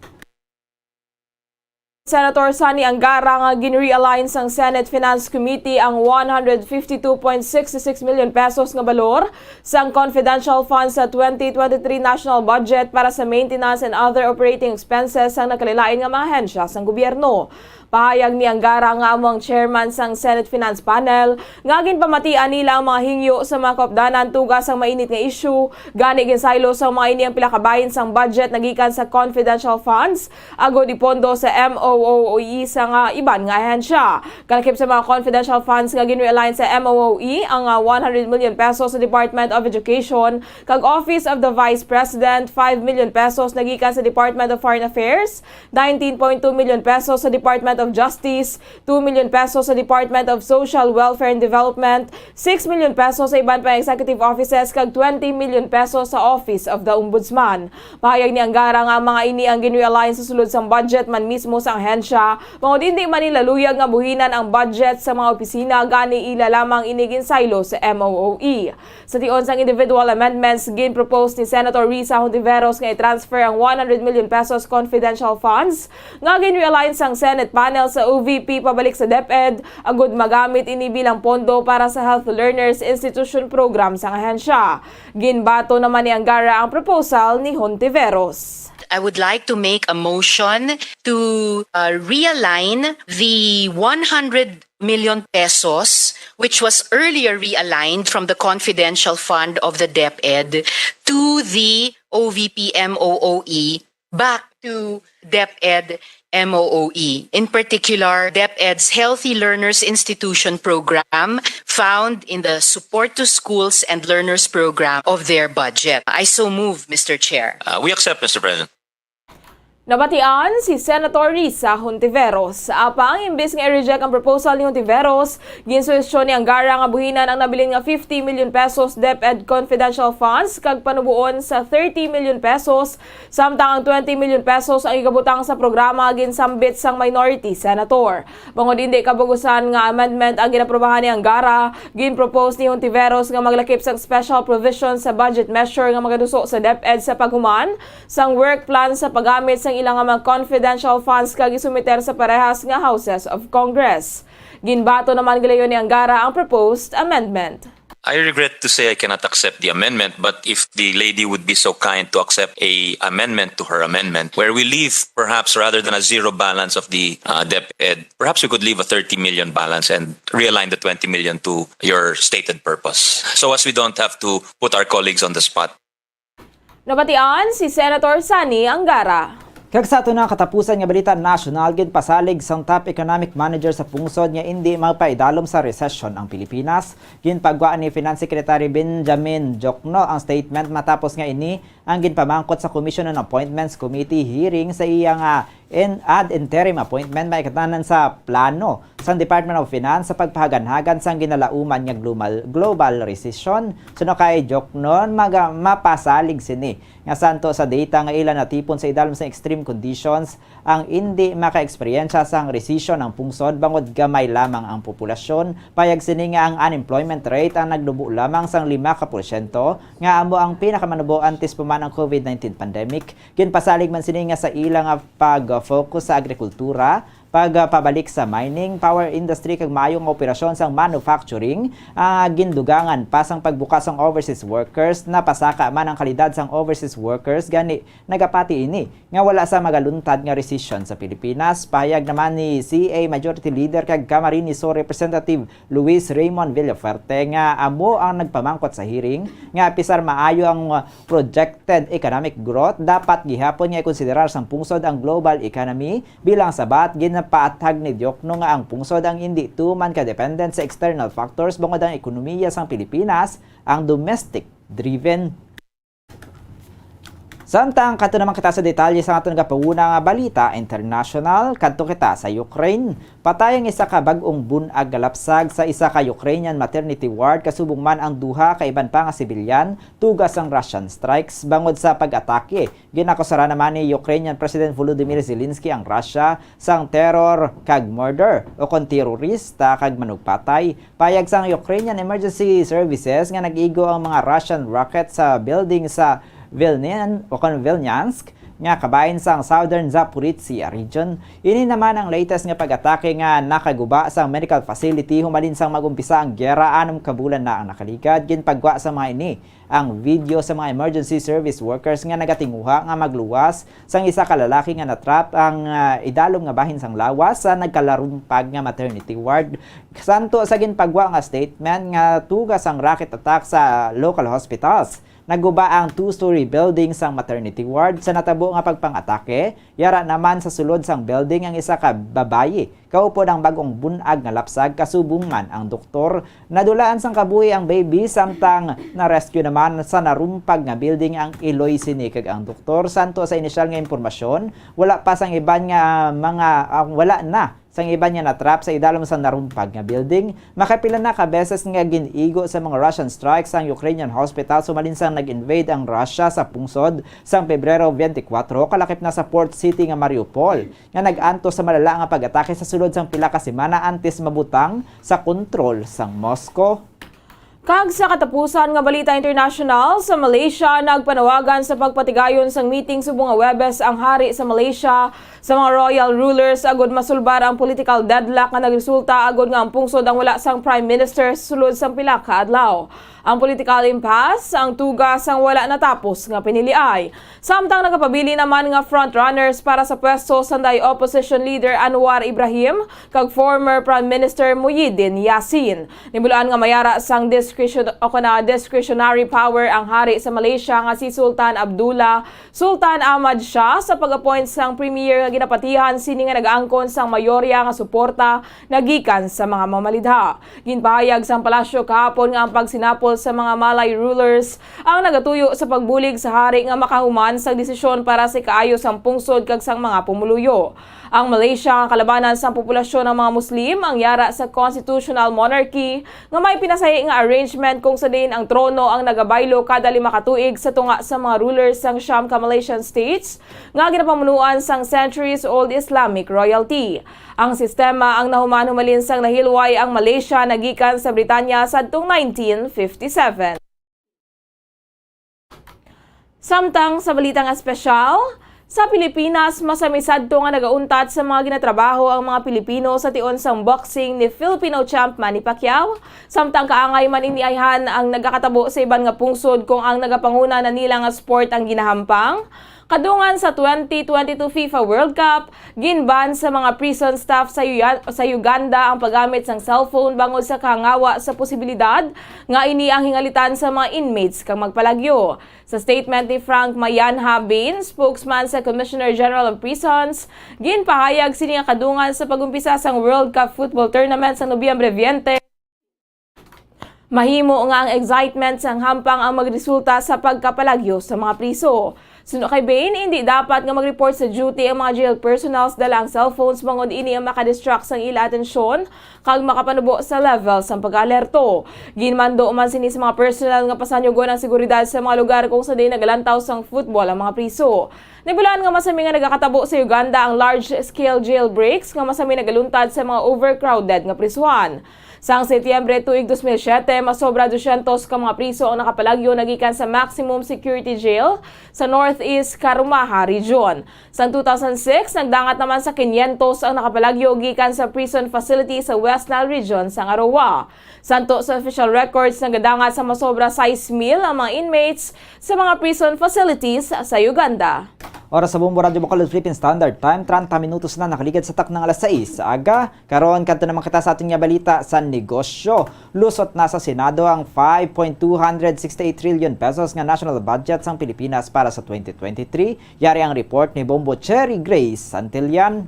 Senator Sonny Angara nga gin-realign sang Senate Finance Committee ang one hundred fifty-two point six six million pesos nga balor sang confidential funds sa twenty twenty-three national budget para sa maintenance and other operating expenses sang nagkalain-lain nga mga ahensya sang gobyerno. Pahayag ni Angara nga amo ang chairman sang Senate Finance Panel nga ginpamatian nila ang mga hingyo sa mga kaupdanan tuga sang mainit nga isyu. Gani, ginsaylo sang mga ini ang pila ka bahin sang budget nagikan sa confidential funds agod ipondo sa M O O E sa nga iban nga ahensya. Kalakip sa mga confidential funds nga gin-realign sa M O O E ang, ah, one hundred million pesos sa Department of Education kag Office of the Vice President, five million pesos nagikan sa Department of Foreign Affairs, nineteen point two million pesos sa Department of Justice, two million pesos sa Department of Social Welfare and Development, six million pesos sa iban pang executive offices, kag twenty million pesos sa Office of the Ombudsman. Pahayag ni Angara nga ang mga ini ang gin-realign sa sulod sang budget man mismo sa ahensya, bangod indi man nila luyag nga buhinan ang budget sa mga opisina, gani ila lamang ini ginsaylo sa M O O E. Sa tion sang individual amendments, ginpropose ni Senator Risa Hontiveros nga i-transfer ang one hundred million pesos confidential funds nga gin-realign sang Senate panel sa O V P pabalik sa DepEd, agud magamit ini bilang pondo para sa Health Learners Institution program sang ahensya. Ginbato naman ni Angara ang proposal ni Hontiveros. I would like to make a motion to uh, realign the one hundred million pesos, which was earlier realigned from the confidential fund of the DepEd to the O V P M O O E, back to DepEd M O O E. In particular, DepEd's Healthy Learners Institution program, found in the Support to Schools and Learners program of their budget. I so move, Mister Chair. Uh, we accept, Mister President. Nabatian si Senator Risa Hontiveros. Apang imbis nga i-reject ang proposal ni Hontiveros, ginsuhestyon ni Angara nga buhinan ang nabilin nga fifty million pesos DepEd confidential funds kag panuboon sa thirty million pesos, samtang ang twenty million pesos ang igabutang sa programa nga ginsambit sang minority senator. Bangod indi kabug-usan nga amendment ang ginaprobahan ni Angara, ginpropose ni Hontiveros nga maglakip sang special provision sa budget measure nga magaduso sa DepEd sa paghuman sang work plan sa paggamit sang ila nga mga confidential funds kag isumiter sa parehas nga Houses of Congress. Ginbato naman gilayon ni Angara ang proposed amendment. I regret to say I cannot accept the amendment, but if the lady would be so kind to accept a amendment to her amendment, where we leave perhaps rather than a zero balance of the uh, DepEd, perhaps we could leave a thirty million balance and realign the twenty million to your stated purpose. So as we don't have to put our colleagues on the spot. Nabatian si Senator Sonny Angara. Kag sa ato na katapusan nga balita nasyonal, ginpasalig sang top economic manager sa pungsod nga indi magpaidalom sa resesyon ang Pilipinas. Ginpagwa ni Finance Secretary Benjamin Diokno ang statement matapos nga ini ang ginpamangkot sa Commission on Appointments Committee hearing sa iya nga in ad interim appointment maikatanan sa plano sang Department of Finance sa pagpahaganhagan sang ginalauman nga global, global recession. Suno kay Diokno, maga, mapasalig sini nga santo sa data nga ila natipon sa idalom sang extreme conditions, ang indi makaeksperyensya sang resesyon ang pungsod bangod gamay lamang ang populasyon. Payag sini nga ang unemployment rate ang nagnubo lamang sang lima ka porsyento, nga amo ang pinakamanubo antes pa man ang COVID nineteen pandemic. Ginpasalig man sini nga sa ila nga pag-focus sa agrikultura, pagpabalik sa mining, power industry kag maayo nga operasyon sang manufacturing, ah, gindugangan pa sang pagbuka sang overseas workers. Napasaka man ang kalidad sang overseas workers, gani nagapati ini nga wala sa magaluntad nga resesyon sa Pilipinas. Payag naman ni C A Majority Leader kag Camarines Sur Representative Luis Raymond Villafuerte nga amo ang nagpamangkot sa hearing nga apisar maayo ang projected economic growth, dapat gihapon nga ikonsiderar sang pungsod ang global economy. Bilang sabat, ginapaathag ni Diokno nga ang pungsod ang indi tuman ka-dependent sa external factors bangod ang ekonomiya sang Pilipinas ang domestic-driven. Samtang kadto naman kita sa detalye sang aton nagapanguna nga balita international, kadto kita sa Ukraine. Patay ang isa ka bag-ong bun-ag nga lapsag sa isa ka Ukrainian maternity ward, kasubong man ang duha ka iban pa nga sibilyan, tuga sang Russian strikes. Bangod sa pag-atake, ginakusara naman ni Ukrainian President Volodymyr Zelensky ang Russia sang terror kag murder, o kon terorista kag manugpatay. Payag sang Ukrainian Emergency Services nga nag-igo ang mga Russian rocket sa building sa Vilnian o kon Vilnyansk nga kabahin sang Southern Zaporizhia region. Ini naman ang latest nga pag-atake nga nakaguba sang medical facility humalin sang mag-umpisa ang giyera anom ka bulan na ang nakaligad. Ginpagwa sa mga ini ang video sa mga emergency service workers nga nagatinguha nga magluwas sang isa ka lalaki nga natrap ang, ah, idalom nga bahin sang lawas sa nagkalarumpag nga maternity ward. Santo sa ginpagwa nga statement nga tuga sang rocket attack sa local hospitals, naguba ang two-story building sang maternity ward sa natabo nga pagpang-atake. Yara naman sa sulod sang building ang isa ka babayi, kaupod ang bag-ong bun-ag nga lapsag, kasubong man ang doktor. Nadulaan sang kabuhi ang baby, samtang na-rescue naman sa narumpag nga building ang iloy sini kag ang doktor. Santo sa inisyal nga impormasyon, wala pa sang iban nga mga, ah, wala na Sang iban nga natrap sa idalom sang narumpag nga building, makapila na ka beses nga gin-igo sa mga Russian strikes ang Ukrainian hospital sumalin sang nag-invade ang Russia sa pungsod sang Pebrero twenty-four, kalakip na sa port city nga Mariupol, nga nag-antos sa malala nga pag-atake sa sulod sang pila ka semana antes mabutang sa kontrol sang Moscow. Kag sa katapusan nga balita international, sa Malaysia, nagpanawagan sa pagpatigayon sang meeting subong nga Huwebes ang hari sa Malaysia sa mga royal rulers agud masulbar ang political deadlock nga nagresulta agud nga ang pungsod ang wala sang prime minister sulod sang pila ka adlaw. Ang political impasse ang tuga sang wala natapos nga piniliay. Samtang nagapabilin naman nga frontrunners para sa pwesto sanday opposition leader Anwar Ibrahim kag former Prime Minister Muhyiddin Yassin. Nibulaan nga mayara sang discretion o kana discretionary power ang hari sa Malaysia nga si Sultan Abdullah Sultan Ahmad Shah sa pag-appoint sang premier nga ginapatihan sini nga nagaangkon sang mayorya nga suporta nga gikan sa mga mamalidha. Ginpahayag sang palasyo kahapon nga ang pagsinapol sa mga Malay rulers ang nagatuyo sa pagbulig sa hari nga makahuman sa desisyon para sa kaayo sang pungsod kag sang mga pumuluyo. Ang Malaysia nga kalabanan sang populasyon ang mga Muslim ang yara sa constitutional monarchy nga may pinasahi nga arrangement kung sa diin ang trono ang nagabaylo kada lima ka tuig sa tunga sa mga rulers sang siyam ka Malaysian states nga ginapamunuan sang centuries-old Islamic royalty. Ang sistema ang nahuman humalin sang nahilway ang Malaysia nagikan sa Britanya sadtong nineteen fifty-seven. Samtang sa balitang espesyal, sa Pilipinas, masami sadto nga nagauntat sa mga ginatrabaho ang mga Pilipino sa tion sang boxing ni Filipino champ Manny Pacquiao. Samtang kaangay man ini ayhan ang nagakatabo sa iban nga pungsod kung ang nagapanguna na nila nga sport ang ginahampang. Kadungan sa twenty twenty-two FIFA World Cup, ginban sa mga prison staff sa Uya-, sa Uganda ang paggamit sang cellphone bangod sa kahangawa sa posibilidad nga ini ang hingalitan sa mga inmates kag magpalagyo. Sa statement ni Frank Mayanha Bin, spokesman sa Commissioner General of Prisons, ginpahayag sini nga kadungan sa pag-umpisa sang World Cup Football Tournament sa Nobyembre twenty, mahimo nga ang excitement sang hampang ang magresulta sa pagkapalagyo sa mga priso. Suno kay Bain, indi dapat nga mag-report sa duty ang mga jail personnels dala ang cellphones bangod ini ang makadistract sang ila atensyon kag makapanubo sa level sang pag-alerto. Ginmando man sini sa mga personnel nga pasanyugon ang seguridad sa mga lugar kung sa diin nagalantaw sang football ang mga priso. Nahibaluan nga masami nga nagakatabo sa Uganda ang large-scale jailbreaks nga masami nagaluntad sa mga overcrowded nga prisuhan. Sang Setyembre tuig dos mil siyete, masobra dusyentos ka mga priso ang nakapalagyo nagikan sa maximum security jail sa Northeast Karumaha Region. Sang two thousand six, nagdangat naman sa kinyentos ang nakapalagyo gikan sa prison facility sa West Nile Region sang Aroa. Santo sa official records, nagadangat sa masobra sais mil ang mga inmates sa mga prison facilities sa Uganda. Oras sa Bombo Radyo Bacolod Philippine Standard Time, treinta minutos na nakaligad sa taknang alas sais sa aga. Karon, kadto naman kita sa aton nga balita sa negosyo. Lusot na sa Senado ang five point two hundred sixty-eight trillion pesos nga national budget sang Pilipinas para sa twenty twenty-three. Yari ang report ni Bombo Cherry Grace Santillan.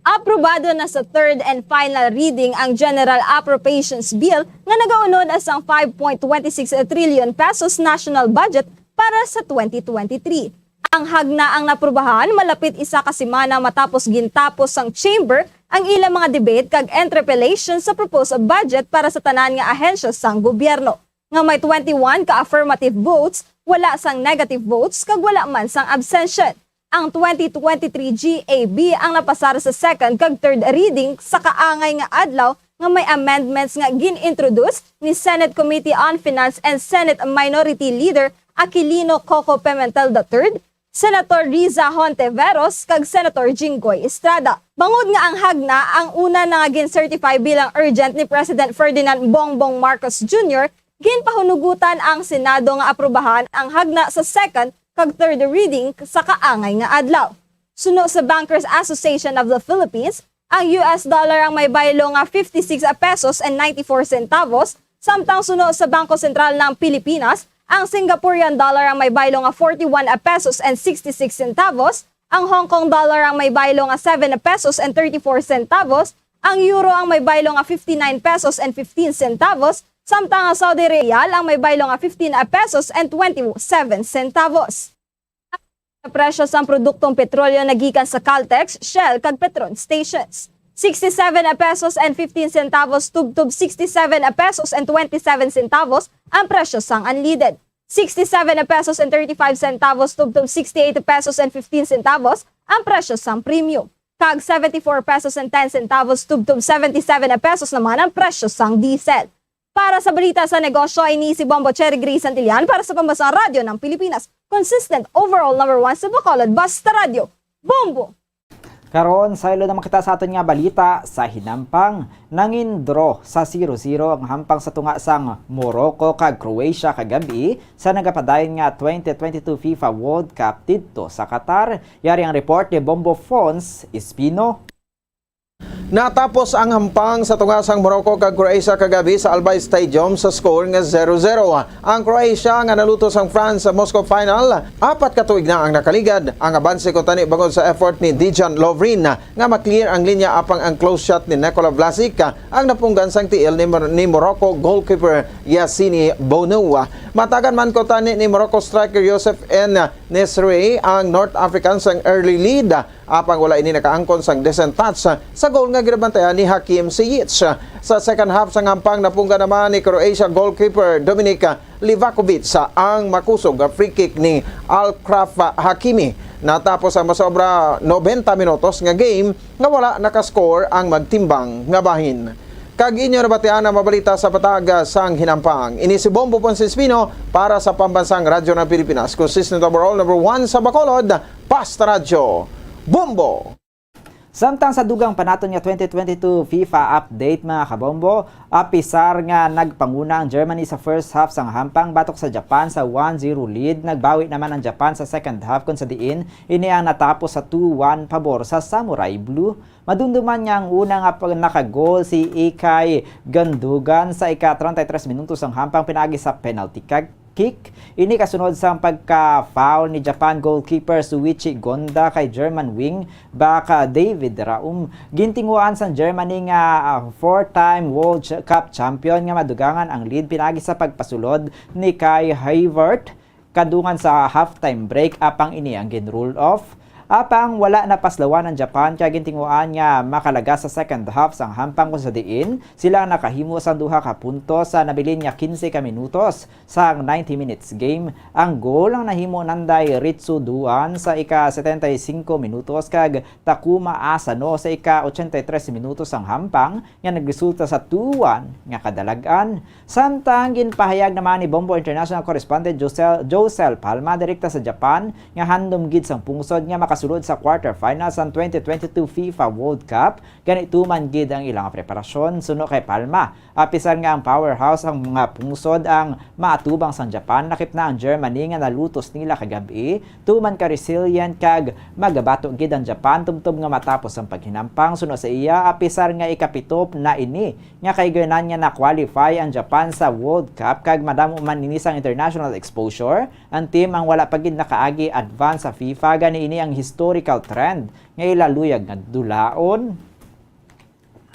Aprobado na sa third and final reading ang General Appropriations Bill nga nagaunod sang five point twenty six trillion pesos national budget para sa twenty twenty-three. Ang hagna ang naprubahan malapit isa ka semana matapos gintapos sang Chamber ang ilang mga debate kag interpellation sa proposed budget para sa tanan nga ahensya sang gobyerno, nga may twenty-one ka affirmative votes, wala sang negative votes, kag wala man sang abstention. Ang twenty twenty-three G A B ang napasar sa second kag third reading sa kaangay nga adlaw nga may amendments nga gin-introduce ni Senate Committee on Finance and Senate Minority Leader Aquilino Coco Pimentel the third, Senator Riza Hontiveros, kag Senator Jinggoy Estrada. Bangod nga ang hagna ang una na nga gin-certify bilang urgent ni President Ferdinand Bongbong Marcos Junior, ginpahunugutan ang Senado nga aprubahan ang hagna sa second kag third reading sa kaangay nga adlaw. Suno sa Bankers Association of the Philippines, ang U S dollar ang may baylo nga fifty-six pesos and ninety-four centavos, samtang suno sa Bangko Sentral ng Pilipinas, ang Singaporean dollar ang may baylo nga forty-one pesos and sixty-six centavos, ang Hong Kong dollar ang may baylo nga seven pesos and thirty-four centavos, ang euro ang may baylo nga fifty-nine pesos and fifteen centavos, samtang ang Saudi riyal ang may baylo nga fifteen pesos and twenty-seven centavos. Presyo sang produktong petrolyo nagikan sa Caltex, Shell, kag Petron stations. Sixty-seven pesos and fifteen centavos tubtob sixty-seven pesos and twenty-seven centavos ang presyo sang unleaded. Sixty-seven pesos and thirty-five centavos tubtob sixty-eight pesos and fifteen centavos ang presyo sang premium. Kag seventy-four pesos and ten centavos tubtob seventy-seven pesos naman ang presyo sang diesel. Para sa balita sa negosyo, ini si Bombo Cherry Gray Santillan para sa Pambansang Radyo ng Pilipinas. Consistent, overall number one sa Bacolod, basta radyo. Bombo! Karon, saylo naman kita sa aton nga balita sa hinampang. Nangin-draw sa zero zero ang hampang sa tunga sang Morocco kag Croatia kagab-i sa nagapadayon nga twenty twenty-two FIFA World Cup didto sa Qatar. Yari ang report ni Bombo Fons Espino. Natapos ang hampang sa tunga sang Morocco kag Croatia kagab-i sa Al Bayt Stadium sa score nga zero zero. Ang Croatia nga naluto sang France sa Moscow final, apat ka tuig na ang nakaligad. Ang abanse kuntani bangod sa effort ni Dejan Lovren nga ma-clear ang linya, apang ang close shot ni Nikola Vlasic ang napunggan sang tiil ni Mor-, ni Morocco goalkeeper Yassine Bounou. Matagan man kuntani ni Morocco striker Youssef En-Nesyri ang North African sang early lead. Apang wala ini nakaangkon sang decent touch sa goal nga ginabantayan ni Hakim Ziyech. Sa second half sang hampang, napunggan naman ni Croatia goalkeeper Dominik Livakovic ang makusog nga free kick ni Achraf Hakimi. Natapos ang masobra nobenta minutos nga game nga wala nakascore ang magtimbang nga bahin. Kag inyo nabatian ang mabalita sa patag sang hinampang. Ini si Bombo Ponce Espino para sa Pambansang Radyo ng Pilipinas. Consistent overall number one sa Bacolod, Pasta Radyo, Bombo! Samtang sa dugang pa naton nga twenty twenty-two FIFA update, mga kabombo, apisar nga nagpanguna ang Germany sa first half sang hampang batok sa Japan sa one zero lead, nagbawi naman ang Japan sa second half, kung sa diin ini ang natapos sa two one pabor sa Samurai Blue. Madumduman nga ang una nga pag-, nakagol si Ilkay Gundogan sa ika-treinta y tres minuto sang hampang pinaagi sa penalty kag kick. Ini kasunod sang pagka-foul ni Japan goalkeeper Shuichi Gonda kay German wing back, ah, David Raum. Gintinguhaan sang Germany nga, ah, four-time World Ch-, Cup champion nga madugangan ang lead pinaagi sa pagpasulod ni Kai Havertz kadungan sa halftime break, apang ini ang gin-rule off. Apang wala napaslawan ang Japan kay gintinguhaan nga makalagas sa second half sang hampang, kung sa diin sila nakahimo sang duha ka puntos sa nabilin nga quince ka minutos. Sa ninety minutes game, ang goal ang nahimo nanday Ritsu Doan sa ika-setenta y cinco minutos kag Takuma Asano sa ika-ochenta y tres minutos sang hampang nga nagresulta sa two one nga kadalag-an. Samtang ginpahayag naman ni Bombo International correspondent Josel, Josel Palma direkta sa Japan nga handom gid sang pungsod nga makasulod sa quarterfinals sang twenty twenty-two FIFA World Cup, gani tuman gid ang ilang preparasyon. Suno kay Palma, apisar nga ang powerhouse ang mga pungsod ang maatubang sang Japan, lakip na ang Germany nga nalutos nila kagab-i, tuman ka resilient kag magabato gid ang Japan tubtob nga matapos ang paghinampang. Suno sa iya, apisar nga ikapito na ini nga kahigayonan nga na-qualify ang Japan sa World Cup kag madamo man ini sang international exposure, ang team ang wala pa gid nakaagi advance sa FIFA, gani ini ang historical trend nga ila luyag nga dulaon.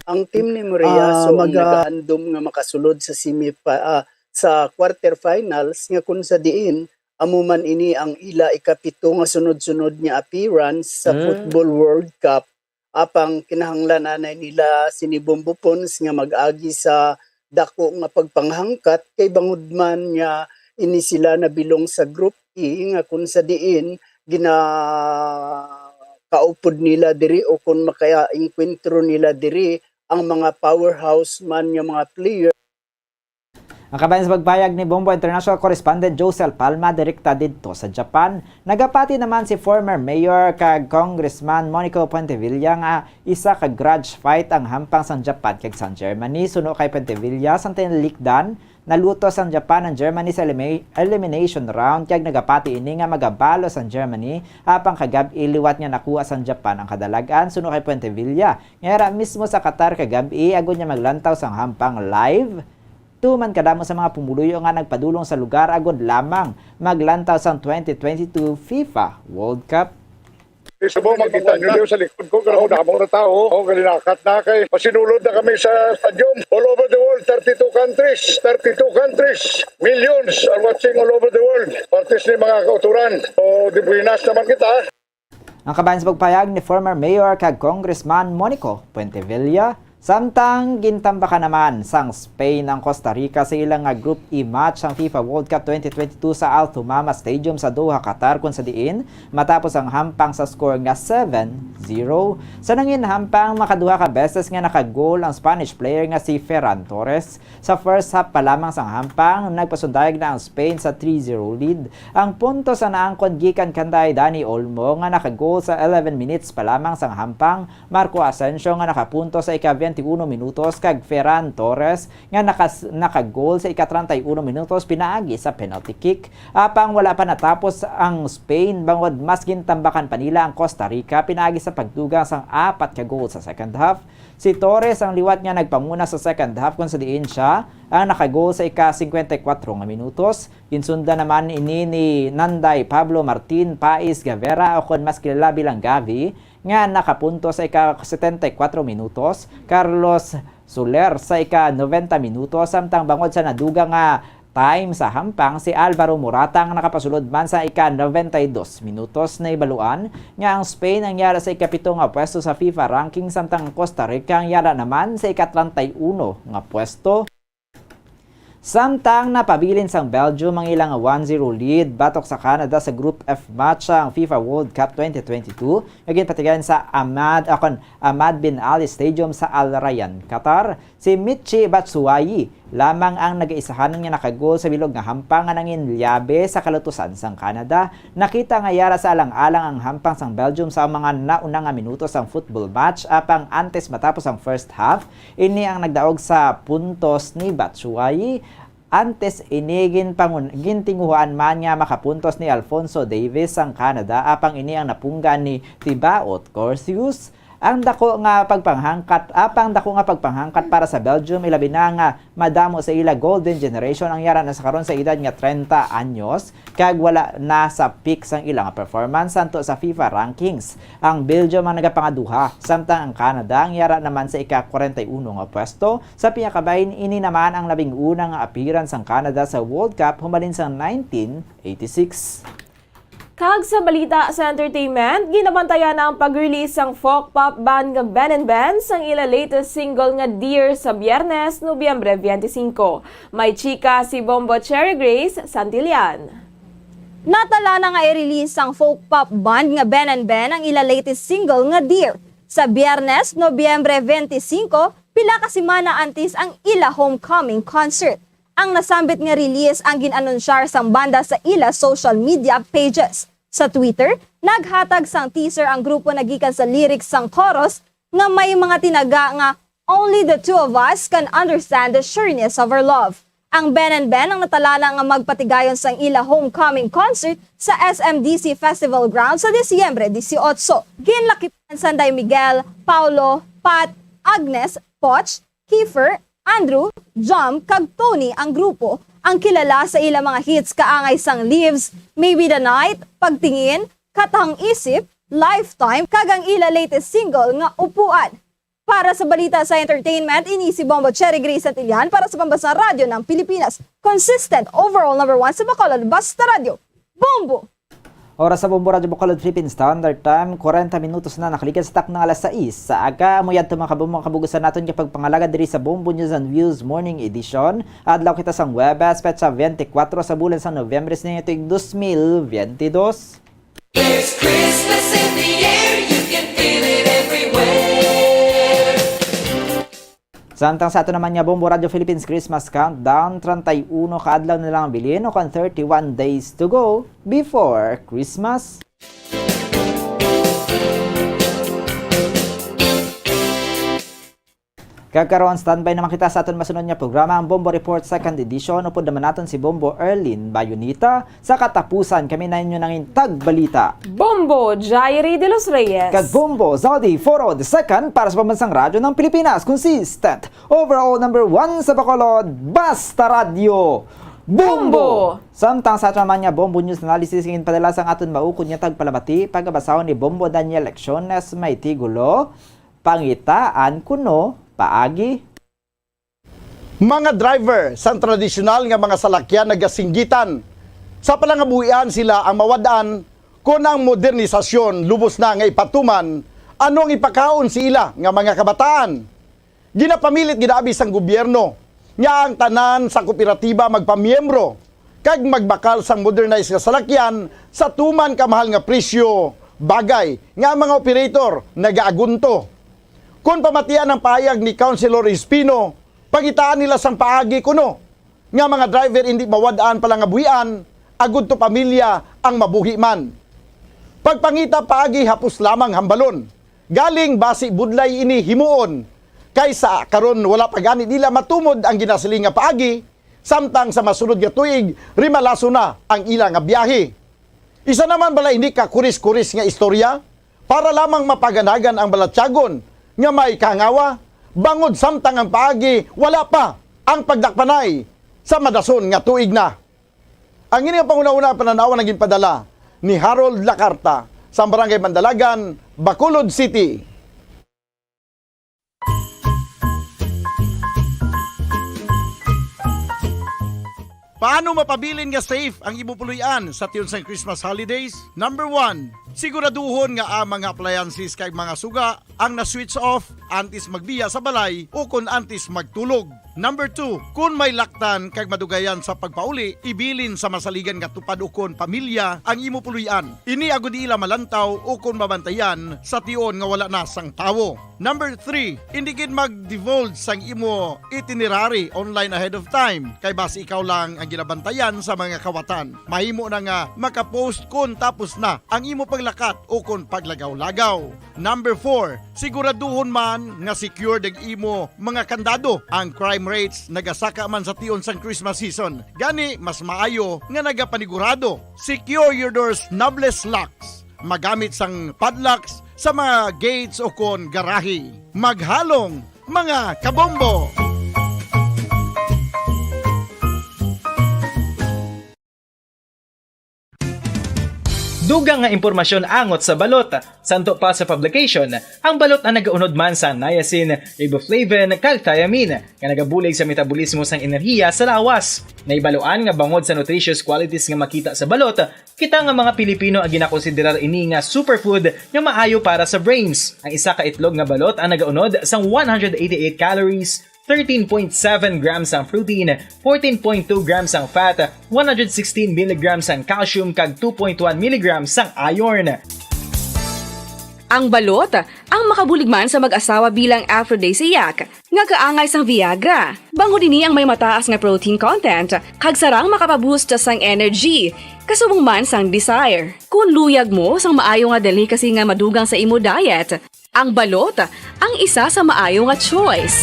Ang team ni Moriyasu Ah, ang maga- nagahandom nga makasulod sa semi-, ah, sa quarterfinals, nga kung sa diin amo man ini ang ila ikapito nga sunod-sunod nga appearance sa Hmm. Football World Cup. Apang kinahanglan anay nila sini Bombo Pons nga mag-agi sa dako nga pagpanghangkat, kay bangod man nga ini sila nabilong sa Group E, nga kung sa diin ginakaupod nila diri o kung makaengkwentro nila diri ang mga powerhouse man nga mga player. Ang kabahin sa pagpayag ni Bombo International correspondent Josel Palma direkta didto sa Japan, nagapati naman si former mayor kag Congressman Monico Puentevilla nga isa ka grudge fight ang hampang sang Japan kag sang Germany. Suno kay Puentevilla, sa tinalikdan, nalutos ang Japan ang Germany sa elimi-, elimination round, kag nagapati ini nga magabalos ang Germany, apang kagab-i liwat nga nakuha sang Japan ang kadalag-an. Suno kay Puentevilla, nga yara mismo sa Qatar kagab-i, agod niya maglantaw sang hampang live. Tuman kadamo sa mga pumuluyo nga nagpadulong sa lugar agod lamang maglantaw sang twenty twenty-two FIFA World Cup. Gusto mo makita nyo dito sa likod ko, pero damo na tao. O, galinakat na kay pasinulod na kami sa stadium. All over the world, thirty-two countries. Thirty-two countries. Millions are watching all over the world. Partis ni mga kauturan. O, di buenas naman kita. Ang kabahin sa pagpayag ni former Mayor kag Congressman Monico Puentevilla, samtang gintambakan naman sang Spain ang Costa Rica sa ila nga Group E match sang FIFA World Cup twenty twenty-two sa Al Thumama Stadium sa Doha, Qatar, kung sa diin matapos ang hampang sa score nga seven zero. Sa nangin hampang, makaduha ka beses nga nakagol ang Spanish player nga si Ferran Torres. Sa first half pa lamang sang hampang, nagpasundayag na ang Spain sa three zero lead. Ang puntos ang naangkon gikan kanday Dani Olmo nga nakagol sa eleven minutes pa lamang sang hampang, Marco Asensio nga nakapuntos sa ika twenty-one minutos, kag Ferran Torres nga nakas- nakagol sa ika treinta y uno minutos pinaagi sa penalty kick. Apang wala pa natapos ang Spain, bangod mas gintambakan pa nila ang Costa Rica pinaagi sa pagdugang sang apat ka goal sa second half. Si Torres ang liwat nga nagpanguna sa second half, kung sa diin sia ang nakagol sa ika singkwenta y kuwatro nga minutos. Ginsundan naman ini ni Nanday Pablo Martin Pais Gavera, o kon mas kilala bilang Gavi, nga nakapuntos sa ika setenta y kuwatro minutos, Carlos Soler sa ika nobenta minutos, samtang bangod sa nadugang nga time sa hampang, si Alvaro Morata ang nakapasulod man sa ika nobenta y dos minutos. Nahibaluan nga ang Spain ang yara sa ikapito nga pwesto sa FIFA ranking, samtang ang Costa Rica ang yara naman sa ika treinta y uno nga pwesto. Samtang napabilin sang Belgium ang ila nga one zero lead batok sa Canada sa Group F match sang FIFA World Cup twenty twenty-two, nga ginpatigayon sa Ahmad, akon, Ahmad bin Ali Stadium sa Al Rayyan, Qatar, si Michy Batshuayi lamang ang nagaisahanon nga nakagol sa bilog nga hampang nga nangin lyabe sa kalutusan sang Canada. Nakita nga yara sa alang-alang ang hampang sang Belgium sa mga nauna nga minuto sang football match, apang antes matapos ang first half, ini ang nagdaog sa puntos ni Batshuayi. Antes ini, ginpangun-, gintinguhaan man nga makapuntos ni Alphonso Davies sang Canada, apang ini ang napunggan ni Thibaut Courtois. Ang dako nga pagpanghangkat, apang dako nga pagpanghangkat para sa Belgium, ilabi na nga madamo sa ila golden generation ang yara na sa karon sa edad nga treinta anyos, kag wala na sa peak sang ila nga performance santo sa FIFA rankings. Ang Belgium ang nagapangaduha, samtang ang Canada ang yara naman sa ika kwarenta y uno nga pwesto. Sa pinakabahin, ini naman ang labing una nga appearance sang Canada sa World Cup humalin sa nineteen eighty-six. Kag sa balita sa entertainment, ginabantayan na ang pag-release sang folk pop band nga Ben and Ben sang ila latest single nga Dear sa Biyernes, Nobyembre twenty-five. May chika si Bombo Cherry Grace Santillan. Natala na nga i-release sang folk pop band nga Ben and Ben ang ila latest single nga Dear. Sa Biyernes, Nobyembre twenty-five, pila ka semana antes ang ila homecoming concert. Ang nasambit nga release ang gin-anunsyar sang banda sa ila social media pages. Sa Twitter, naghatag sang teaser ang grupo na gikan sa lyrics sang chorus nga may mga tinaga nga "Only the two of us can understand the sureness of our love." Ang Ben and Ben ang natalana nga magpatigayon sang ila homecoming concert sa S M D C Festival Grounds sa Disyembre dieciocho. Ginlakipan sang Day Miguel, Paulo, Pat, Agnes, Poch, Kiefer, Andrew, Jom, kag Tony ang grupo, ang kilala sa ila mga hits kaangay sang Leaves, Maybe the Night, Pagtingin, Katahang Isip, Lifetime, kag ang ila latest single nga Upuan. Para sa balita sa entertainment, ini si Bombo Cherry Grace Santillan para sa Pambansang Radyo ng Pilipinas. Consistent, overall number one sa Bacolod, basta radyo. Bombo! Oras sa Bombo Radyo Bacolod Philippine Standard Time, kwarenta minutos na nakaligad sa takna nga alas sais sa aga. Amo yadto, mga kabombo, ang kabugusan naton nga pagpangalagad diri sa Bombo News and Views Morning Edition. Adlaw kita sang Huwebes, petsa twenty-four sa bulan sang Nobyembre sa tuig dos mil twenty-two. There's Christmas in the air, you can feel it everywhere. Samtang sa ato naman nga Bombo Radio Philippines Christmas Countdown, treinta y uno ka adlaw na lang ang bilin, o kon thirty-one days to go before Christmas. Kag karon, standby naman kita sa aton masunod nga programa, ang Bombo Report Second Edition. Upod naman naton si Bombo Erlin Bayonita. Sa katapusan, kami na inyo nangin tagbalita, Bombo Jairi de los Reyes. Kag Bombo Zaldi Foro the Second para sa Pambansang Radyo ng Pilipinas. Consistent, overall number one sa Bacolod, Basta Radyo. Bombo! Samtang sa aton man nga Bombo News Analysis, ginpadala sang aton maukod nga tagpalamati, pagabasahon ni Bombo Daniel Lecciones, may tigulo, Pangitaan Kuno Paagi. Mga driver sang tradisyonal nga mga salakyan nagasinggitan. Sa palangabuhian sila ang mawad-an kon ang modernisasyon lubos na nga ipatuman, ano ang ipakaon sa ila nga mga kabataan. Ginapamilit gid abi sang gobyerno nga ang tanan sa kooperatiba magpamiyembro kag magbakal sang modernized nga salakyan sa tuman ka mahal nga presyo, bagay nga ang mga operator nagaagunto. Kon pamatian ang pahayag ni Councilor Espino, pangitaan nila sang paagi kuno nga mga driver indi mawad-an palangabuhian, agud to pamilya ang mabuhi man. Pagpangita paagi hapos lamang hambalon, galing basi budlay ini himuon, kaysa karon wala pa gani nila matumod ang ginasiling nga paagi, samtang sa masunod nga tuig rimalaso na ang ila nga biyahe. Isa naman bala ini ka kuris-kuris nga istorya para lamang mapaganagan ang balatyagon nga may kahangawa, bangod samtang ang paagi wala pa ang pagdakpanay sa madason nga tuig na. Ang ini nga panghunahuna, panan-awan ang ginpadala ni Harold Lacarta sa Barangay Mandalagan, Bacolod City. Paano mapabilin nga safe ang imo puloy-an sa tion sang Christmas holidays? Number one, siguraduhon nga ang mga appliances kag mga suga ang na-switch off antes magbiya sa balay o kon antes magtulog. Number two, kon may laktan kag madugayan sa pagpauli, ibilin sa masaligan nga tupad ukon pamilya ang imo puloy-an. Ini agud ila malantaw ukon mabantayan sa tion nga wala na sang tawo. Number three, indi gid mag-divulge sang imo itinerary online ahead of time, kay basi ikaw lang ang ginabantayan sa mga kawatan. Mahimo na nga maka-postpone tapos na ang imo paglakat ukon paglagaw-lagaw. Number four, siguraduhon man nga secured ang imo mga kandado. Ang crime rates nagasaka man sa tion sang Christmas season. Gani, mas maayo nga nagapanigurado. Secure your doors, knobless locks. Magamit sang padlocks sa mga gates o kon garahe. Maghalong, mga kabombo! Dugang nga impormasyon angot sa balot. Santo pa sa publication, ang balot ang nagaunod man sa niacin, riboflavin, kag thiamine, nga nagabulig sa metabolismo sang enerhiya sa lawas. Nahibaluan nga bangod sa nutritious qualities nga makita sa balot, kita nga mga Pilipino ang ginakonsiderar ini nga superfood nga maayo para sa brains. Ang isa ka itlog nga balot ang nagaunod sang one hundred eighty-eight calories, thirteen point seven grams ang protein, fourteen point two grams ang fat, one hundred sixteen milligrams ang calcium, kag two point one milligrams ang iron. Ang balot ang makabulig man sa mag-asawa bilang aphrodisiac nga kaangay sang Viagra. Bangod ini ang may mataas nga protein content, kag sarang makapaboost sang energy, kasubong man sang desire. Kung luyag mo sang maayo nga delicacy nga madugang sa imo diet, ang balot ang isa sa maayo nga choice.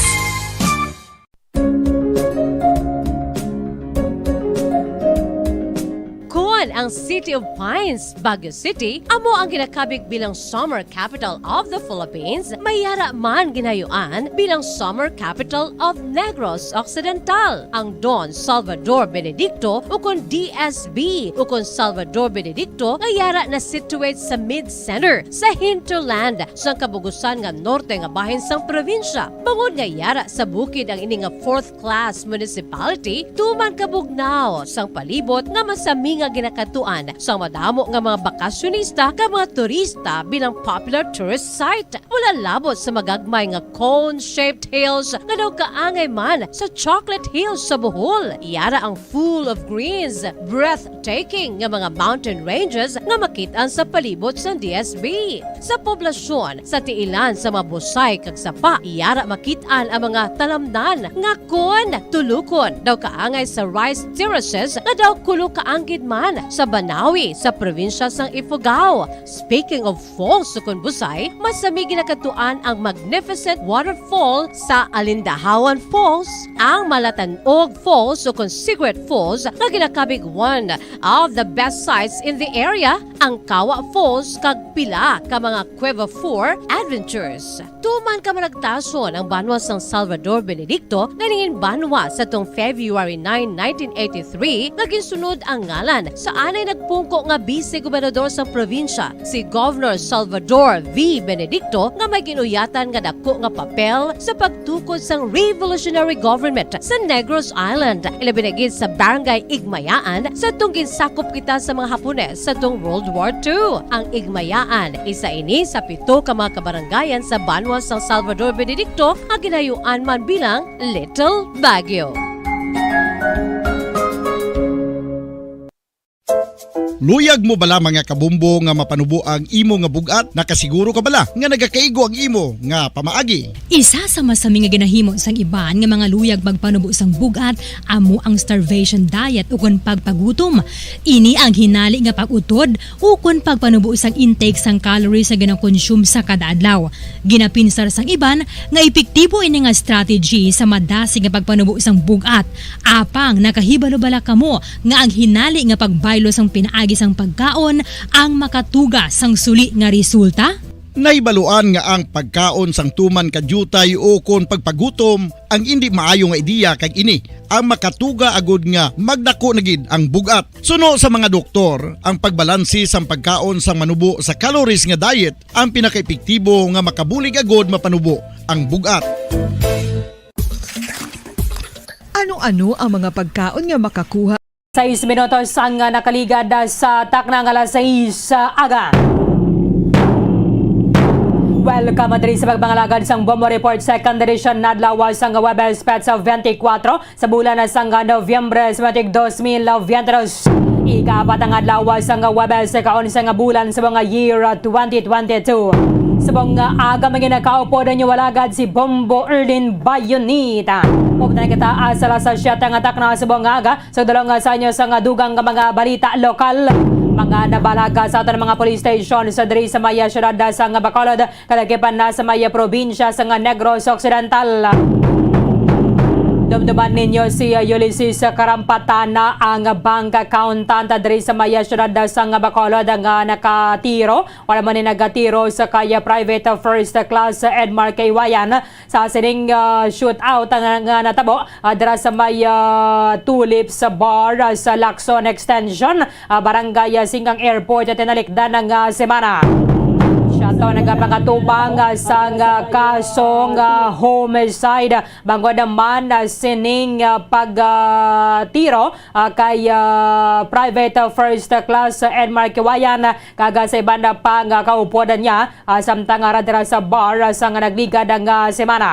Kon ang City of Pines, Baguio City, amo ang ginakabig bilang Summer Capital of the Philippines, may yara man ginayuan bilang Summer Capital of Negros Occidental. Ang Don Salvador Benedicto, ukon D S B, ukon Salvador Benedicto, nga yara na-situate sa mid-center, sa hinterland, sang kabugusan nga norte nga bahin sang probinsya. Bangod nga yara sa bukid ang ini nga fourth class municipality, tuman kabugnaw sang palibot nga masami nga ginakadtuan sang madamo nga mga bakasyonista kag mga turista bilang popular tourist site. Wala labot sa magagmay nga cone-shaped hills nga daw kaangay man sa chocolate hills sa Bohol. Yara ang full of greens, breathtaking nga mga mountain ranges nga makit-an sa palibot sang D S B. Sa poblasyon, sa tiilan sa mga busay kag sapa, yara makit-an ang mga talamnan nga kon tulukon daw kaangay sa rice terraces nga daw kulo kaanggid man sa Banawi sa probinsya sang Ifugao. Speaking of falls ukon busay, masami ginakadtuan ang magnificent waterfall sa Alindahawan Falls, ang Malatanog Falls ukon Secret Falls nga ginakabig one of the best sights in the area, ang Kawa Falls kag pila ka mga Cueva four and Adventures. Tuman ka managtason ang banwa sang Salvador Benedicto nga nangin banwa sa tong February nine, nineteen eighty-three, nga ginsunod ang ngalan sa anay nagpungko nga bise gobernador sang probinsya, si Governor Salvador V. Benedicto, nga may ginuyatan nga dako nga papel sa pagtukod sang revolutionary government sa Negros Island, ilabi na gid sa Barangay Igmayaan, sa tong ginsakop kita sa mga Hapones sa tong World War Two. Ang Igmayaan, isa ini sa pito ka mga kabarangayan sa banwa sang Salvador Benedicto nga ginayuan man bilang Little Baguio. Luyag mo bala, mga kabombo, nga mapanubo ang imo nga bug-at? Nakasiguro ka bala nga nagakaigo ang imo nga pamaagi? Isa sa masami nga ginahimo sang iban nga mga luyag magpanubo sang bug-at amo ang starvation diet ukon pagpagutom. Ini ang hinali nga pag-utod ukon pagpanubo sang intake sang calories nga ginakonsume sa kada adlaw. Ginapinsar sang iban nga epektibo ini nga strategy sa madasig nga pagpanubo sang bug-at. Apang nakahibalo bala kamo nga ang hinali nga pagbaylo sang pinaagi sang pagkaon ang makatuga sang suli nga resulta? Nahibaluan nga ang pagkaon sang tuman ka diutay ukon pagpagutom ang indi maayo nga ideya, kag ini ang makatuga agud nga magdako na gid ang bug-at. Suno sa mga doktor, ang pagbalanse sang pagkaon sang manubo sa calories nga diet ang pinakaepektibo nga makabulig agud mapanubo ang bug-at. Ano-ano ang mga pagkaon nga makakuha? Sais minutos ang, ah, nakaligad, ah, sa takna nga alas sais sa aga. Welcome diri sa pagpangalagad sang Bombo Report, second edition, adlaw sang Huwebes, Petsa twenty-four, sa bulan na sang Nobyembre sa matig dos mil veintidos. Ikaapat ang adlaw sang Huwebes, ika-onse nga bulan sa mga year twenty twenty-two. Subong nga aga, mga nakaupod ang inyong alagad, si Bombo Erlin Bayonita. Upod na kita, ah, sa alas siyete nga takna subong nga aga, sa dalong, ah, sa inyo sang dugang nga mga balita lokal. Mga nabalaga sa aton mga police station sa diri sa may, ah, siyudad, ah, sang Bacolod, kalagipan na sa may, ah, probinsya sang Negros Occidental. Dumduman ninyo si, ah, Ulysses Karampatana, ang bank accountant diri sa may, ah, siyudad, ah, sang Bacolod, nga nakatiro, wala man ni nagatiro sa kay, ah, private, ah, first class, ah, Edmark Iwayan. Sa sining, ah, shootout nga, nga natabo, ah, dira sa may, ah, Tulips Bar, ah, sa Lacson Extension, ah, Barangay, ah, Singgang Airport, ah, tinalikdan nga, ah, semana. Siya to nagapakatubang, ah, sang, ah, kasong, ah, homicide, bangod naman, ah, sining, ah, pag, ah, tiro, ah, kay, ah, private, ah, first class, ah, Edmark Kiwayan, ah, kag, ah, sa iban na pang, ah, kaupod niya, ah, samtang ara dira sa bar, ah, sang nagligad nga semana.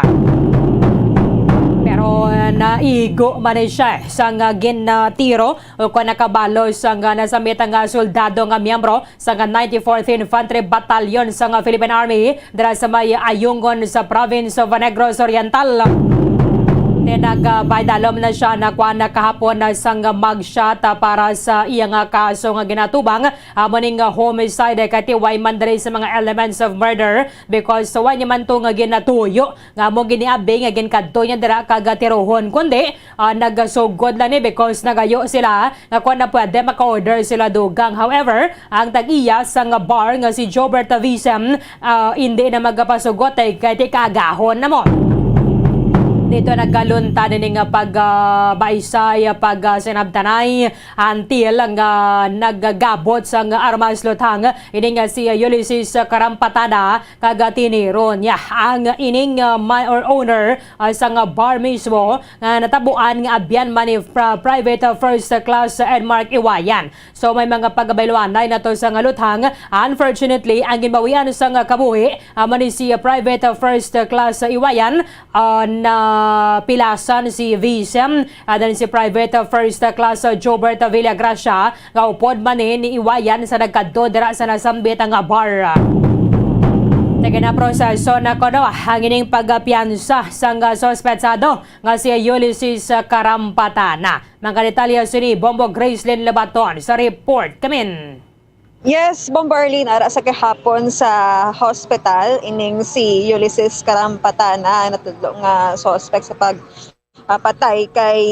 Pero, ah, naigo man ni siya sang, ah, ginatiro o kon nakabalo sang, ah, nasambit nga soldado nga miyembro sang ninety-fourth Infantry Battalion sang Philippine Army dira sa may Ayungon sa Province of Negros Oriental. Nagbaydalom na siya, nakuha na kahapon na sang mugshot, ah, para sa iya nga kaso nga ginatubang. Amo ning, ah, homicide, eh, kay tiway man diri sa mga elements of murder, because way niya man to nga ginatuyo nga amo giniabi nga ginkadto niya dira kag tirohon, kundi, ah, nagasugod lang ni because nagayo sila nga kung na pwede maka-order sila dugang. However, ang tag-iya sang bar nga si Jobert Vicem, ah, hindi na magapasugot, eh, kay ti kaagahon na mo. Dito nagkalunta nini nga pag, ah, baysay, pag, ah, sinabtanay. Until nga nagagabot sang armas luthang ini nga si Ulysses Karampatada kag tiniro niya ang ining, ah, ma-, or owner, ah, sang bar mismo nga natabuan nga abyan man ni fra-, Private First Class Edmark Iwayan. So, may mga pagkabayloanay na to sang luthang. Unfortunately, ang ginbawian sang kabuhi, ah, man ni si Private First Class Iwayan, ah, napilasan si Vicem, ah, then si Private First Class Jobert Villagracia, nga upod man ni, ni Iwayan sa nagkadto dira sa nasambit nga bar. Naganaproseso na kuno ang ining pagpiyansa sang suspetsado nga si Ulysses Karampatana. Mga detalye sini, Bombo Gracelyn Labaton sa report kamin. Yes, Bombo Arlene, ara sa kahapon sa hospital, ining si Ulysses Karampatana, natudlo nga suspect sa pag, ah, patay kay,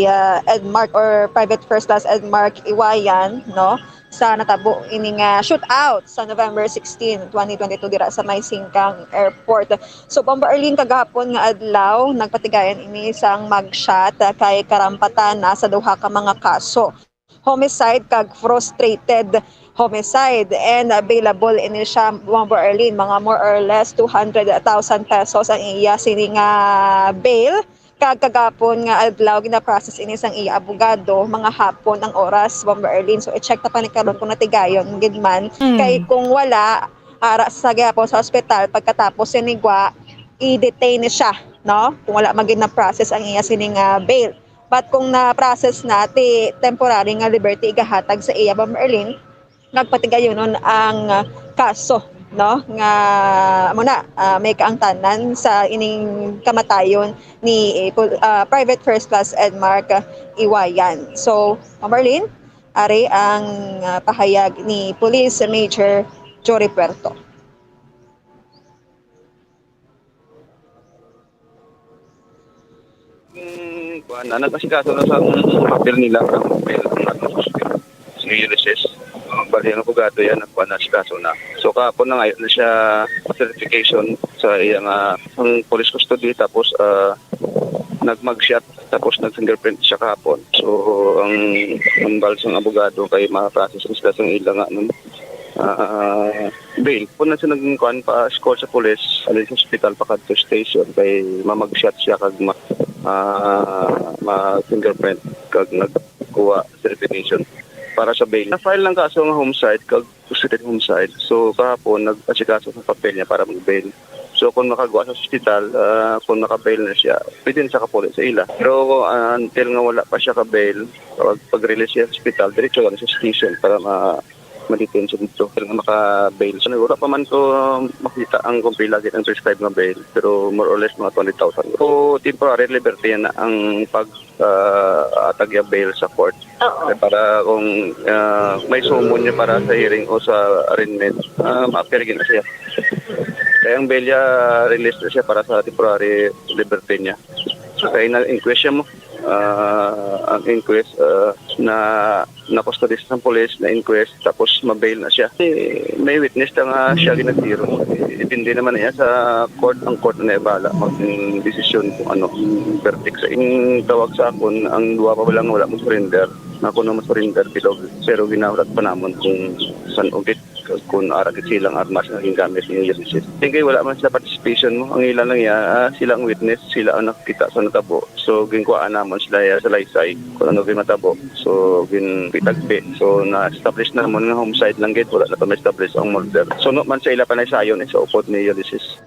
ah, Edmark or Private First Class Edmark Iwayan, no? sa natabo ini nga shootout sa November sixteen, twenty twenty-two dira sa may Singkang Airport. So, Bombo Arlene, kagahapon nga adlaw, nagpatigayon ini sang mugshot kay karampatan na sa duha ka mga kaso, homicide kag frustrated homicide, and available ini siya, Bombo Arlene, mga more or less two hundred thousand pesos ang iya sini nga bail. Kag kagapon nga adlaw, gina-process ini sang iya abogado, mga hapon ang oras, Bombo Arlene. So, i-check ta pa ni karon kung natigayon gid man. Mm. Kay kung wala, ara sa gihapon sa ospital, pagkatapos sinigwa, i-detain ni siya, no? Kung wala man gid na-process ang iya sining, ah, bail. But kung na-process na, ti temporary nga liberty igahatag sa iya, Bombo Arlene, nagpatigayunon ang, ah, kaso, no, nga amo na, ah, may kaangtanan sa ining kamatayon ni, eh, pul-, ah, Private First Class Edmark Iwayan. So, Ma'am Marlene, ari ang, ah, pahayag ni Police Major Jory Puerto. Mm, kuwan na, nag-asikaso na sa papel nila, ang papel, ang ano, si Ulysses. Bali, ang abogado yan, nagkuha na, asikaso na. So, kahapon na ngayon na siya certification sa iyang, ah, ang police custody, tapos, ah, nag-mugshot, tapos nag-fingerprint siya kahapon. So, ang, ang bal sang abogado kay ma-process sila sang ila nga, ano, ah, bail. Kung na siya naging kuwan pa, escort sa pulis, alin sa ospital pa kadto station, kay ma-mugshot siya kag ma-, ah, ma-fingerprint kag nagkuha certification para sa bail. Na-file lang kaso nga homicide kag frustrated homicide. So, kahapon, nag-asikaso sa papel niya para mag-bail. So, kung makagwa sa ospital, ah, kung maka-bail na siya, pwede na siya kapulit sa ila. Pero, ah, until nga wala pa siya ka-bail, pag, pag-release siya sa ospital, diretso lang sa station para ma-, ma-detain siya dito. Pero nga maka-bail. So, wala pa man ko makita ang kung pila gid ang prescribed nga bail, pero more or less mga twenty thousand. So, temporary liberty yan na ang pag, ah, atag niya bail sa court. Oo. Kaya para kung, ah, may summon niya para sa hearing o sa arraignment, ah, ma-appear gid na siya. Kaya ang bail niya, release na siya para sa temporary liberty niya. Kaya na-inquest siya mo. Ah, ang inquest, ah, na, na-custody sa police, na-inquest, tapos ma-bail na siya. Eh, may witness na nga siya ginatiro. Depende naman niya sa court, ang court na bala mag-desisyon kung ano ang verdict sa in tawag sa akon. Ang duha pa lang wala mo surrender. Nga kuno mo surrender, pero, pero ginahulat pa namon kung san ugit, kung ara gid silang armas nga gingamit ni Ulysses. Tingkay wala man sila participation mo. Ang ila lang iya, ah, sila ang witness, sila ang nakita sa natabo. So, ginkuhaan namon sila iya sa laysay kung ano gid matabo. So, ginpitagpi. So, na-establish namon nga homicide lang gid, wala na pa ma-establish ang murder. Suno man sa ila panaysayon, eh, sa upod ni Ulysses.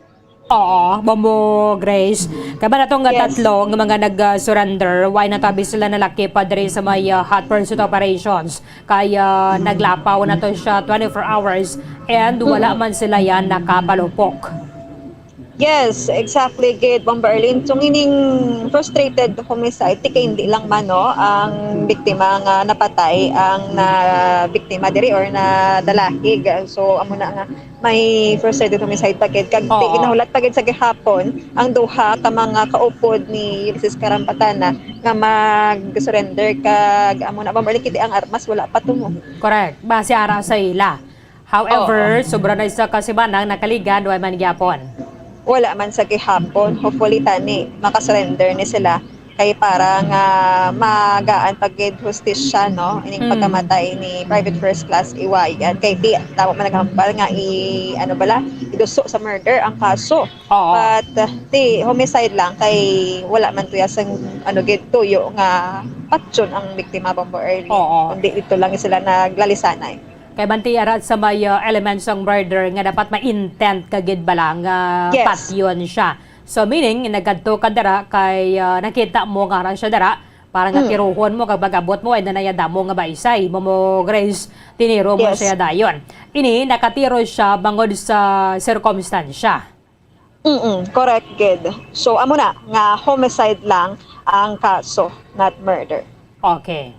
Oo, Bombo Grace. Kay ba natong nga Yes. tatlo nga mga nag-surrender, why natabi sila nalaki pa diri sa may, ah, hot pursuit operations? Kay, ah, naglapaw na to siya twenty-four hours and wala Mm. man sila yan nakapalupok. Yes, exactly, gid, Bombo Arlene. So, ngining frustrated homicide, ti kay hindi lang man, no, ang biktima nga napatay, ang na biktima diri or na dalahig. So, amo na nga may frustrated homicide pa gid. Kag ti Oo. ginahulat pa gid sa gihapon ang duha ka mga kaupod ni Ulysses Karampatana nga mag-surrender. Kag amo na, Bombo Arlene, kay ti ang armas wala pa to mo. Correct. Base ara sa ila. However, Oo. sobra na isa ka semana ang nakaligan, wa man gyapon. Wala man sa gihapon. Hopefully, tani, makasurrender ni sila. Kay para nga magaan pa gid hustisya, no? Ining Mm. pagkamatay ni Private First Class Iwayan. Kay di, tama man naghambal nga i-, ano bala, iduso sa murder ang kaso. Oo. But, uh, ti, homicide lang kay wala man tuya sang, ano gid, tuyo nga patyon ang biktima, Bombo Arlene. Oo. Kundi dito lang sila naglalisanay. Kay manti ara sa may, uh, elements sang murder nga dapat may intent ka gid bala nga Yes. patyon siya. So, meaning, nagkadto ka dira kay, uh, nakita mo nga ara siya dira, para nga Mm. tiruhon mo kag pag-abot mo, ay nanaya damo nga baysay. Bombo Grace, tiniro mo Yes. siya dayon. Ini, nakatiro siya bangod sa sirkumstansya. Mm, correct gid. So, amo na nga homicide lang ang kaso, not murder. Okay.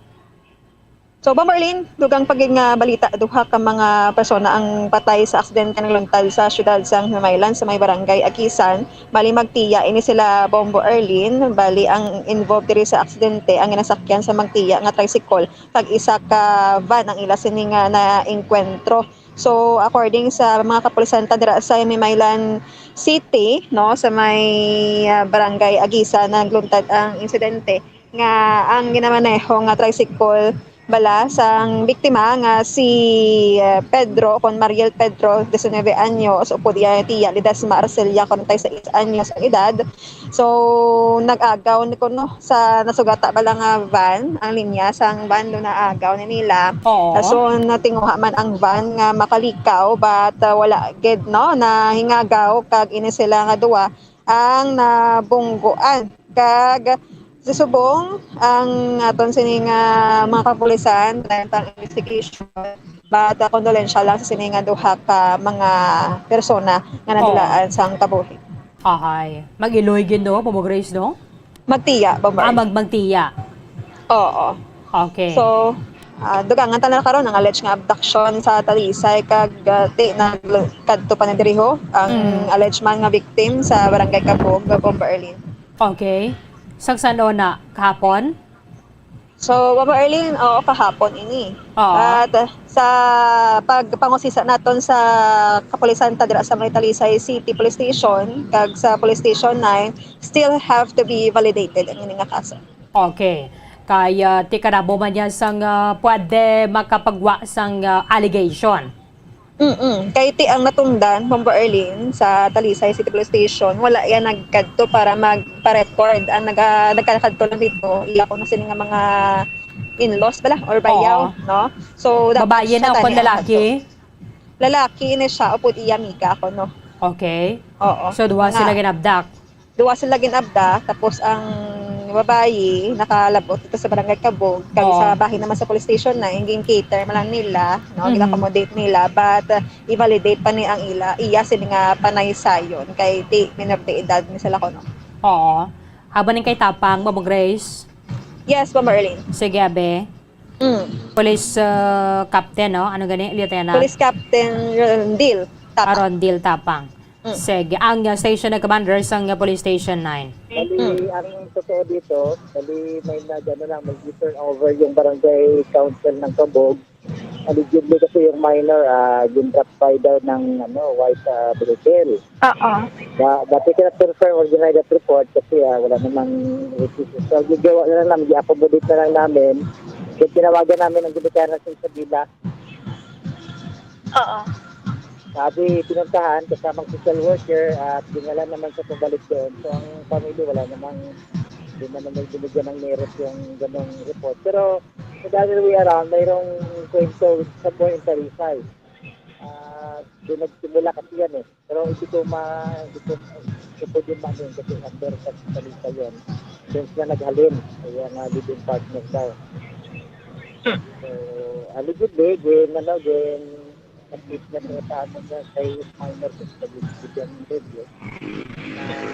So, Bombo Arlene, dugang pa gid nga balita, duha ka mga persona ang patay sa aksidente nagluntad sa siyudad sang Himaylan sa may barangay Agisan. Bali, magtiya ini sila, Bombo Arlene. Bali, ang involved diri sa aksidente ang ginasakyan sa magtiya nga tricycle kag isa ka van ang ila sini nga naengkwentro. So, according sa mga kapulisan ta dira sa Himaylan City, no, sa may, ah, barangay Agisan, nagluntad ang insidente nga ang ginamaneho nga tricycle bala sang biktima nga si, ah, Pedro, kon Mariel Pedro, diecinueve anyos, upod iya tiya Ledesma Arcilla, kwarenta y seis anyos ang edad. So, nag-agaw ni kuno sa nasugata bala nga van, ang linya sang van do naagaw ni nila. Oo. So, natinguha man ang van nga makalikaw, but, ah, wala gid, no, nahingagaw, kag ini sila nga duwa ang nabungguan. Kag sa subong, ang aton sini nga mga kapulisan, padayon pa ang investigation, but, ah, kondolensya lang sa sini nga duha ka mga persona nga Oo. nadulaan sang kabuhi. Ahay. Mag-iloy gid, no, Bombo Grace, no? Magtiya, Bombo Ah, Arlene. mag-, magtiya. Oo. Okay. So, ah, dugangan ta na karon ang alleged nga abduction sa Talisay kag, ah, ti nagkadto pa na diri ho ang Mm. alleged man nga victim sa Barangay Kabog, Bombo Arlene. Okay. Sang san-o na? Kahapon? So, Bombo Arlene, oo, kahapon ini. Oo. At, ah, sa pagpangusisa naton sa kapulisan ta dira sa may Talisay City Police Station kag sa Police Station nine, still have to be validated ang ini nga kaso. Okay. Kay, ah, ti kanabo man niya sang, ah, pwede makapagwa sang, ah, allegation. Mm-mm. Kay ti ang natungdan, Bombo Arlene, sa Talisay City Police Station, wala yan nagkadto para magpa-record. Ang naga-, nagkakadto lang dito, iya ko na sini nga mga in-laws bala or bayaw, Oo. no? So, dapat Babayi siya na o tani kon ang lalaki? kadto. Lalaki ini siya, upod iya amiga ako, no? Okay. Oo. So, duha Nga, sila ginabdak? duha sila ginabdak, tapos ang babayi nakalabot dito sa Barangay Kabog, kag Oo. sa bahin naman sa police station na, yung gin-cater man lang nila, no, Mhm. gin-accommodate nila, but, uh, i-validate pa ni ang ila, iya sini nga panaysayon, kay ti minor de edad ni sila kuno. Oo. Aba ning kay Tapang, Bombo Grace? Yes, Bombo Arlene. Sige, abe. Mm. Police, uh, Captain, no? Ano gani? Lieutenant? Police Captain Rondil Tapang. Ah, Rondil Tapang. Mm. Sige. Ang, uh, station na commander sang, uh, Police Station nine. Bali, Mm. ang totoo dito, bali may nag-, ano lang, may turnover yung barangay council ng Kabog. Allegedly kasi yung minor, ah, gin-drop by daw ng, ano, white, ah, vehicle. Oo. Ba-, but we cannot confirm or deny that report kasi, ah, wala namang witnesses. So, gagawa na lang namin, i-accommodate na lang namin. Kaya tinawagan namin ang ginikanan sa Isabela. Oo. Sabi, pinuntahan kasamang social worker at dinala naman sa pabalik doon. So, ang family, wala namang, hindi naman may binigyan ng merit yung ganong report. Pero, sa the other way around, mayroong kwento somewhere in Talisay. Ah, doon nagsimula kasi yan eh. Pero hindi ko ma-, hindi ko, hindi ko din ma-, yun kasi under sa Talisay yun. Since na naghalin, kaya nga living partner daw. Hmm. So, allegedly, gin, ano, gin, at least na sa taas na kay minor sa pag-ibigyan ng review.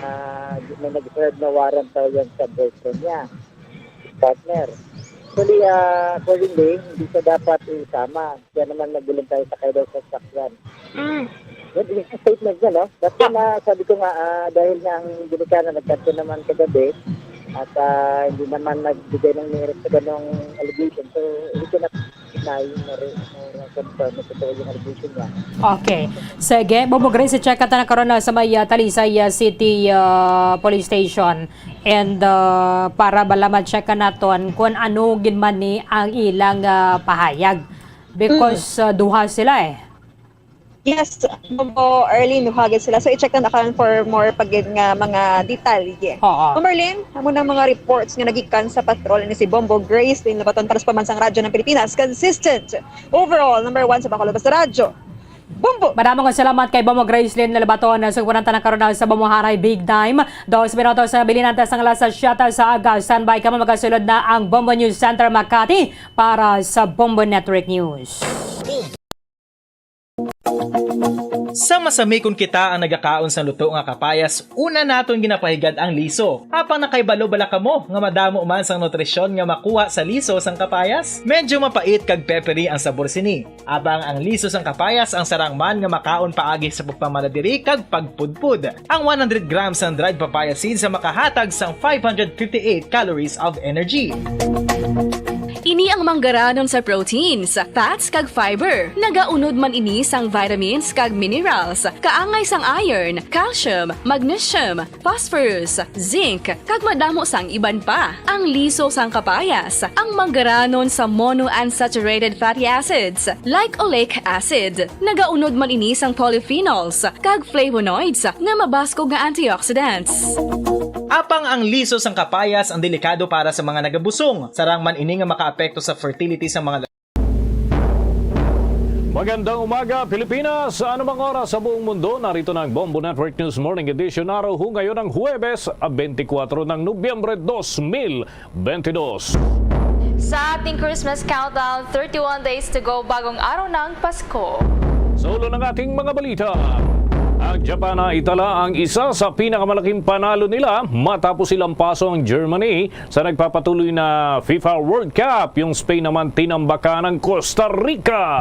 Na, may nag-serve na warrant daw yan sa boyfriend niya, partner. Actually, ah, accordingly, hindi siya dapat isama. Siya naman nagboluntaryo sa kay daw sa sakyan. Mm. Yun, yun yung statement niya, no? Basta Ah. na, sabi ko nga, ah, dahil nga ang ginikanan nagkadto naman kagabi, at, ah, hindi naman nagbigay ng merit sa ganong allegation. So, we cannot deny or, or confirm na totoo yung allegation niya. Okay. Sige, Bombo Grace, i-check ka ta na karon na sa may, ah, Talisay, ah, City, ah, Police Station. And, ah, para bala ma-check ka naton kung ano gid man ni ang ilang, ah, pahayag. Because, Mm. ah, duha sila eh. Yes, Bombo Arlene, duha gid sila. So, i-check na karon for more pa gid nga mga detalye. Oo. Bombo Arlene, amo na mga reports nga nagikan sa patrol ni si Bombo Grace Lynn Labaton para sa Pambansang Radyo ng Pilipinas. Consistent. Overall, number one sa Bacolod Basta Radyo. Bombo! Madamo nga salamat kay Bombo Grace Lynn Labaton. Sugpunan ta na karon sa Bombo Haray Big Time. Dos minutos sa bilinanta sang alas siyete sa aga. Standby kamo, magasulod na ang Bombo News Center Makati para sa Bombo Network News. Sa masami, kon kita ang nagakaon sang luto nga kapayas, una naton ginapahigad ang liso. Apang nakahibalo bala kamo nga madamo man sang nutrisyon nga makuha sa liso sang kapayas? Medyo mapait kag peppery ang sabor sini. Apang ang liso sang kapayas ang sarang man nga makaon paagi sa pagpamala diri kag pagpudpod. Ang one hundred grams sang dried papaya seeds ang makahatag sang five hundred fifty-eight calories of energy. Ini ang manggaranon sa proteins, fats, kag fiber. Nagaunod man ini sang vitamins kag minerals, kaangay sang iron, calcium, magnesium, phosphorus, zinc, kag madamo sang iban pa. Ang liso sang kapayas, ang manggaranon sa monounsaturated fatty acids, like oleic acid. Nagaunod man ini sang polyphenols kag flavonoids nga mabaskog nga antioxidants. Apang ang liso sang kapayas ang delikado para sa mga nagabusong. Sarang man ini nga makaapekto sa fertility sa mga Magandang umaga, Pilipinas. Sa anumang oras sa buong mundo, narito na ang Bombo Network News Morning Edition. Araw ho ngayon ang Huwebes, ah, twenty-four ng Nobyembre, dos mil twenty-two. Sa ating Christmas countdown, thirty-one days to go, bagong araw ng Pasko. Sa ulo ng ating mga balita, ang Japan na itala ang isa sa pinakamalaking panalo nila matapos ilampaso ang Germany sa nagpapatuloy na FIFA World Cup. Yung Spain naman tinambakan ang Costa Rica.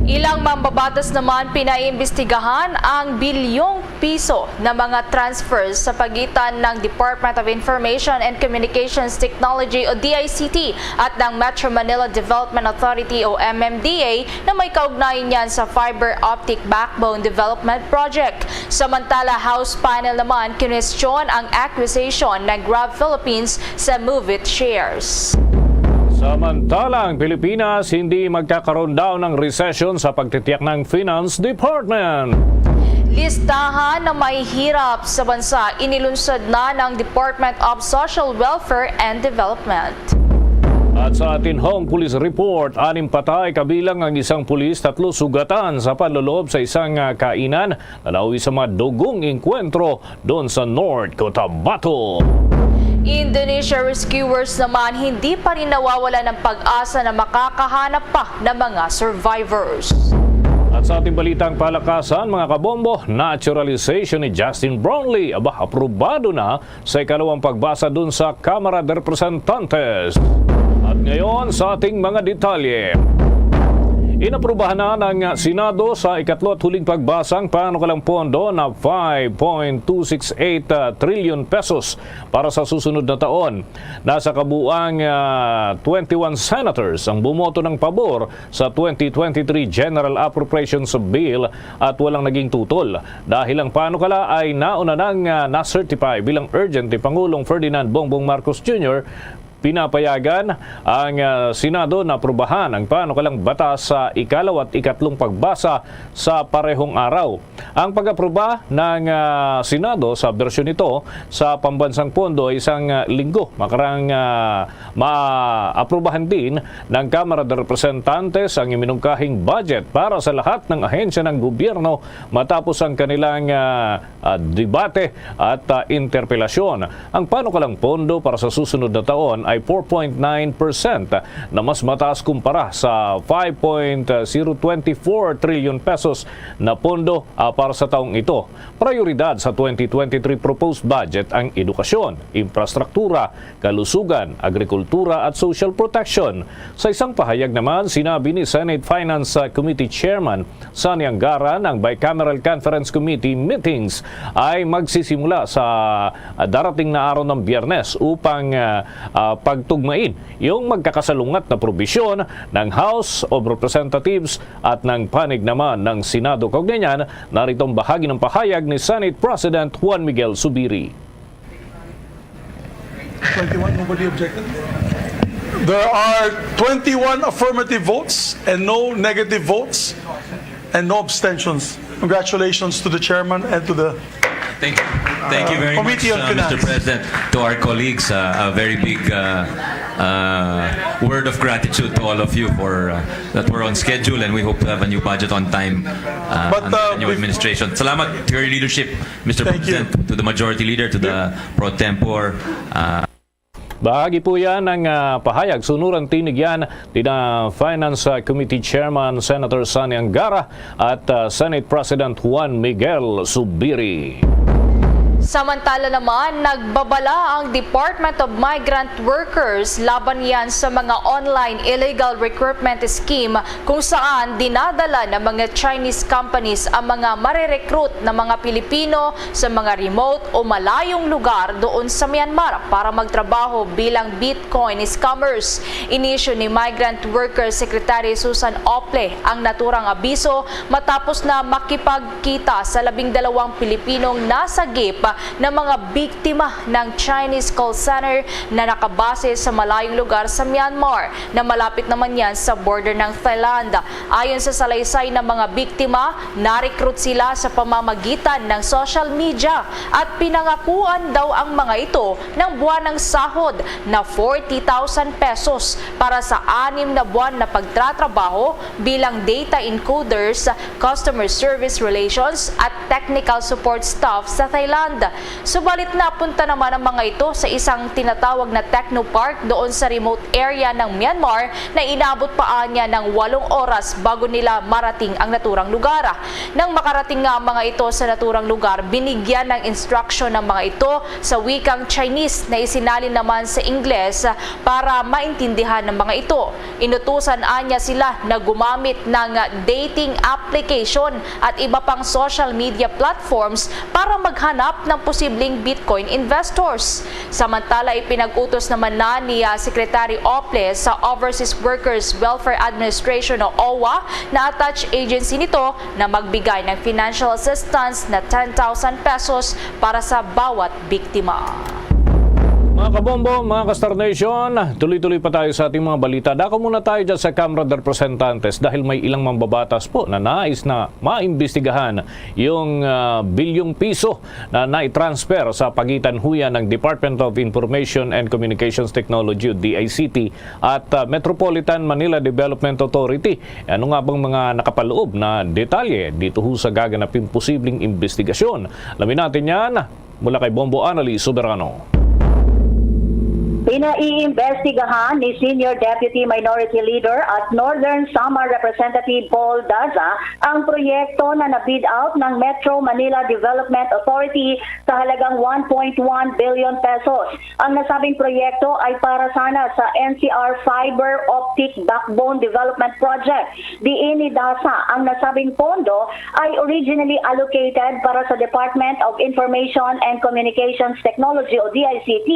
Ilang mambabatas naman pinaimbestigahan ang bilyong piso na mga transfers sa pagitan ng Department of Information and Communications Technology o D I C T at ng Metro Manila Development Authority o M M D A na may kaugnayan niyan sa fiber optic backbone development project. Samantala, House panel naman kinwestiyon ang accusation ng Grab Philippines sa Movit shares. Samantala, ang Pilipinas hindi magkakaroon daw ng resesyon sa pagtitiyak ng Finance Department. Listahan ng mahihirap sa bansa inilunsad na ng Department of Social Welfare and Development. At sa atin home police report, anim patay kabilang ang isang pulis, tatlo sugatan sa panloloob sa isang, ah, kainan na nauwi sa madugong engkwentro doon sa North Cotabato. Indonesia rescuers naman hindi pa rin nawawala ng pag-asa na makakahanap pa ng mga survivors. At sa ating balitang palakasan, mga kabombo, naturalization ni Justin Brownlee, aba, aprobado na sa ikalawang pagbasa dun sa Kamara de Representantes. At ngayon, sa ating mga detalye. Inaprubahan na ng Senado sa ikatlo at huling pagbasa ang panukalang pondo na five point two six eight trillion pesos para sa susunod na taon. Nasa kabuang, ah, twenty-one senators ang bumoto ng pabor sa twenty twenty-three General Appropriations Bill at walang naging tutol. Dahil ang panukala ay nauna nang, ah, na-certify bilang urgent ni Pangulong Ferdinand Bongbong Marcos Junior, pinapayagan ang, ah, Senado na aprubahan ang panukalang batas sa ikalawa at ikatlong pagbasa sa parehong araw. Ang pag-aproba ng, ah, Senado sa bersyon nito sa pambansang pondo ay isang, ah, linggo. Makarang, ah, maaprubahan din ng Kamara de Representantes ang iminungkahing budget para sa lahat ng ahensya ng gobyerno matapos ang kanilang, ah, ah, debate at, ah, interpelasyon. Ang panukalang pondo para sa susunod na taon ay four point nine percent, na mas mataas kumpara sa five point zero twenty-four trillion pesos na pondo, ah, para sa taong ito. Prioridad sa twenty twenty-three proposed budget ang edukasyon, infrastruktura, kalusugan, agrikultura at social protection. Sa isang pahayag naman, sinabi ni Senate Finance, ah, Committee Chairman Sonny Angara, ang bicameral conference committee meetings ay magsisimula sa, ah, darating na araw ng Biyernes upang, ah, ah, pagtugmain yung magkakasalungat na probisyon ng House of Representatives at ng panig naman ng Senado. Kaugnay niyan, narito ang bahagi ng pahayag ni Senate President Juan Miguel Zubiri. Twenty-one, nobody objected? There are twenty-one affirmative votes and no negative votes and no abstentions. Congratulations to the chairman and to the Thank you. Thank you very much, Committee on uh, Mister Finance. President. To our colleagues, uh, a very big, uh, uh, word of gratitude to all of you for, uh, that we're on schedule, and we hope to have a new budget on time, uh, But, under uh, the new bef- administration. Salamat to your leadership, Mister Thank you. President, to the majority leader, to the pro tempore, uh, Bahagi po yan ng, ah, pahayag. Sunuran tinig yan nina Finance, ah, Committee Chairman Senator Sonny Angara at, ah, Senate President Juan Miguel Zubiri. Samantala naman, nagbabala ang Department of Migrant Workers laban yan sa mga online illegal recruitment scheme kung saan dinadala ng mga Chinese companies ang mga marerecruit na mga Pilipino sa mga remote o malayong lugar doon sa Myanmar para magtrabaho bilang Bitcoin scammers. Inisyu ni Migrant Worker Secretary Susan Ople ang naturang abiso matapos na makipagkita sa labing dalawang Pilipinong nasagip na mga biktima ng Chinese call center na nakabase sa malayong lugar sa Myanmar na malapit naman yan sa border ng Thailand. Ayon sa salaysay ng mga biktima, na-recruit sila sa pamamagitan ng social media at pinangakuan daw ang mga ito ng buwanang sahod na forty thousand pesos para sa anim na buwan na pagtratrabaho bilang data encoders, customer service relations at technical support staff sa Thailand. Subalit napunta naman ang mga ito sa isang tinatawag na technopark doon sa remote area ng Myanmar na inabot pa anya ng walong oras bago nila marating ang naturang lugar. Nang makarating nga ang mga ito sa naturang lugar, binigyan ng instruction ng mga ito sa wikang Chinese na isinalin naman sa Ingles para maintindihan ng mga ito. Inutusan anya sila na gumamit ng dating application at iba pang social media platforms para maghanap ng posibleng Bitcoin investors. Samantala, ipinag-utos naman na ni, ah, Secretary Ople sa Overseas Workers Welfare Administration o OWWA na attached agency nito na magbigay ng financial assistance na ten thousand pesos para sa bawat biktima. Mga kabombo, mga ka-Star Nation, tuloy-tuloy pa tayo sa ating mga balita. Dako muna tayo dyan sa Kamara de Representantes dahil may ilang mambabatas po na nais na maimbestigahan yung, ah, bilyong piso na nai-transfer sa pagitan huya ng Department of Information and Communications Technology o D I C T at, ah, Metropolitan Manila Development Authority. Ano nga bang mga nakapaloob na detalye dito ho sa gaganaping posibleng imbestigasyon? Alamin natin yan mula kay Bombo Annalie Soberano. Pinaiimbestigahan ni Senior Deputy Minority Leader at Northern Samar Representative Paul Daza ang proyekto na na-bid out ng Metro Manila Development Authority sa halagang one point one billion pesos. Ang nasabing proyekto ay para sana sa N C R Fiber Optic Backbone Development Project. Diin ni Daza, ang nasabing pondo ay originally allocated para sa Department of Information and Communications Technology o D I C T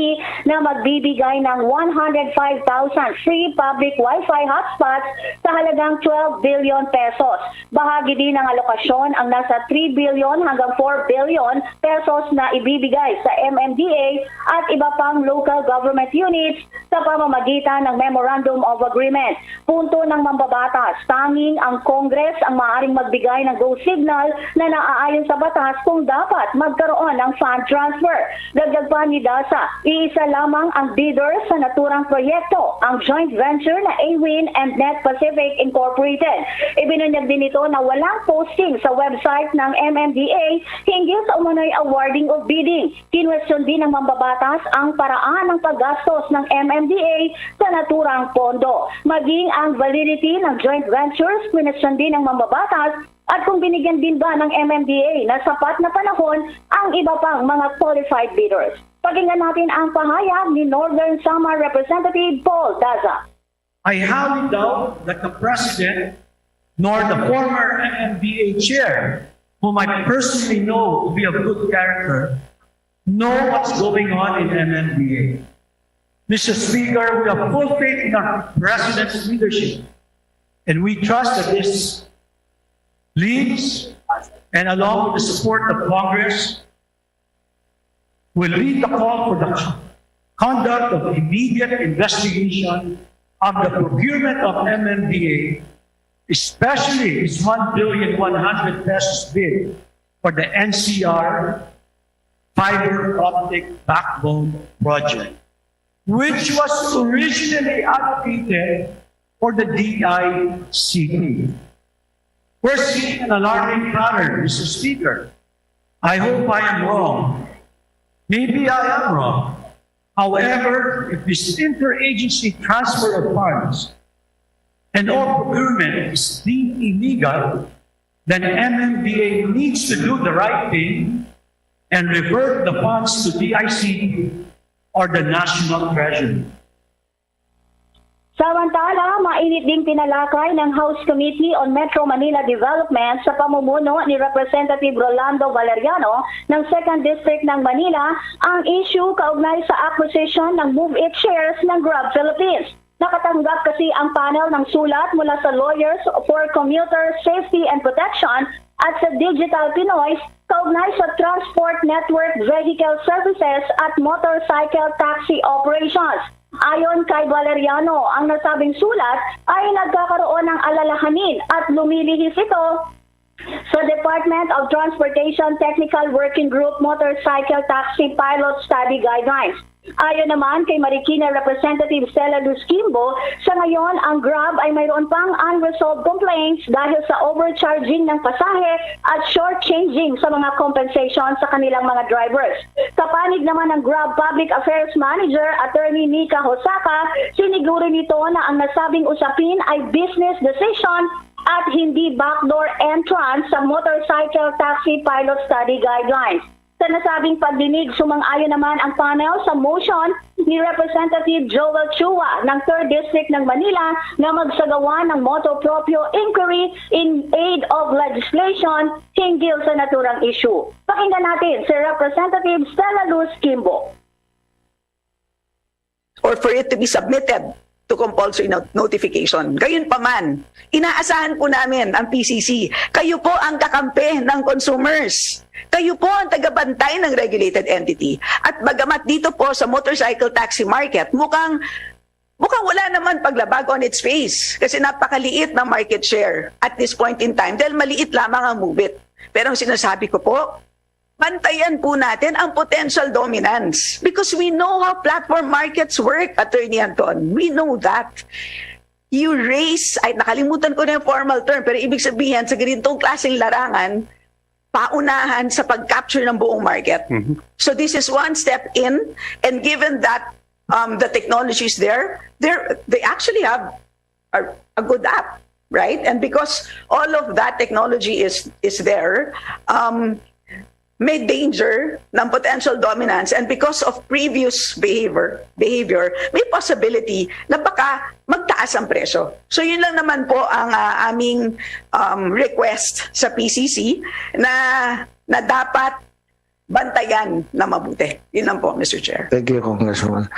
na magbibigay ng one hundred five thousand free public Wi-Fi hotspots sa halagang twelve billion pesos. Bahagi din ng alokasyon ang nasa three billion hanggang four billion pesos na ibibigay sa M M D A at iba pang local government units sa pamamagitan ng Memorandum of Agreement. Punto ng mambabatas, tanging ang Congress ang maaaring magbigay ng go signal na naaayon sa batas kung dapat magkaroon ng fund transfer. Dagdag pa ni Daza, iisa lamang ang bidder sa naturang proyekto, ang joint venture na Awin and Net Pacific Incorporated. Ibinunyag din nito na walang posting sa website ng M M D A hinggil sa umano'y awarding o bidding. Kinwestiyon din ng mambabatas ang paraan ng paggastos ng M M D A sa naturang pondo, maging ang validity ng joint ventures. Kinwestiyon din ng mambabatas at kung binigyan din ba ng M M D A na sapat na panahon ang iba pang mga qualified bidders. Pakinggan natin ang pahayag ni Northern Samar Representative Paul Daza. I highly doubt that the president nor the former M M D A chair, whom I personally know to be of good character, know what's going on in M M D A. Mister Speaker, we have full faith in our president's leadership, and we trust that this leads, and along with the support of Congress, will lead the call for the conduct of immediate investigation of the procurement of M M D A, especially its one billion one hundred pesos bid for the N C R fiber optic backbone project, which was originally allocated for the D I C T. We're seeing an alarming pattern, Mister Speaker. I hope I am wrong. Maybe I am wrong. However, if this interagency transfer of funds and or procurement is deemed illegal, then M M D A needs to do the right thing and revert the funds to D I C T or the National Treasury. Samantala, mainit ding tinalakay ng House Committee on Metro Manila Development sa pamumuno ni Representative Rolando Valeriano ng Second District ng Manila ang issue kaugnay sa acquisition ng Move It shares ng Grab Philippines. Nakatanggap kasi ang panel ng sulat mula sa Lawyers for Commuter Safety and Protection at sa Digital Pinoy kaugnay sa Transport Network Vehicle Services at Motorcycle Taxi Operations. Ayon kay Valeriano, ang nasabing sulat ay nagkakaroon ng alalahanin at lumilihis ito sa Department of Transportation Technical Working Group Motorcycle Taxi Pilot Study Guidelines. Ayon naman kay Marikina Representative Stella Luz Kimbo, sa ngayon ang Grab ay mayroon pang unresolved complaints dahil sa overcharging ng pasahe at shortchanging sa mga compensation sa kanilang mga drivers. Sa panig naman ng Grab Public Affairs Manager, Attorney Nika Hosaka, siniguro nito na ang nasabing usapin ay business decision at hindi backdoor entrance sa Motorcycle Taxi Pilot Study Guidelines. Sa nasabing pagdinig, sumang-ayon naman ang panel sa motion ni Representative Joel Chua ng Third District ng Manila na magsagawa ng motu proprio inquiry in aid of legislation hinggil sa naturang issue. Pakinggan natin si Representative Stella Luz Kimbo. Or for it to be submitted to compulsory not- notification. Gayunpaman, inaasahan po namin ang P C C. Kayo po ang kakampi ng consumers. Kayo po ang tagabantay ng regulated entity. At bagamat dito po sa motorcycle taxi market, mukhang mukhang wala naman paglabag on its face kasi napakaliit ng market share at this point in time dahil maliit lamang ang Move It. Pero ang sinasabi ko po, bantayan po natin ang potential dominance because we know how platform markets work, Attorney Anton. We know that. You raise, ay nakalimutan ko na yung formal term, pero ibig sabihin sa ganitong klaseng larangan, paunahan sa pag-capture ng buong market. So this is one step in, and given that um, the technology is there, there they actually have a, a good app, right? And because all of that technology is is there, um, may danger ng potential dominance, and because of previous behavior, behavior, may possibility na baka magtaas ang presyo. So yun lang naman po ang ah, aming um, request sa P C C na na dapat bantayan na mabuti. Yun lang po, Mister Chair. Thank you, Congresswoman.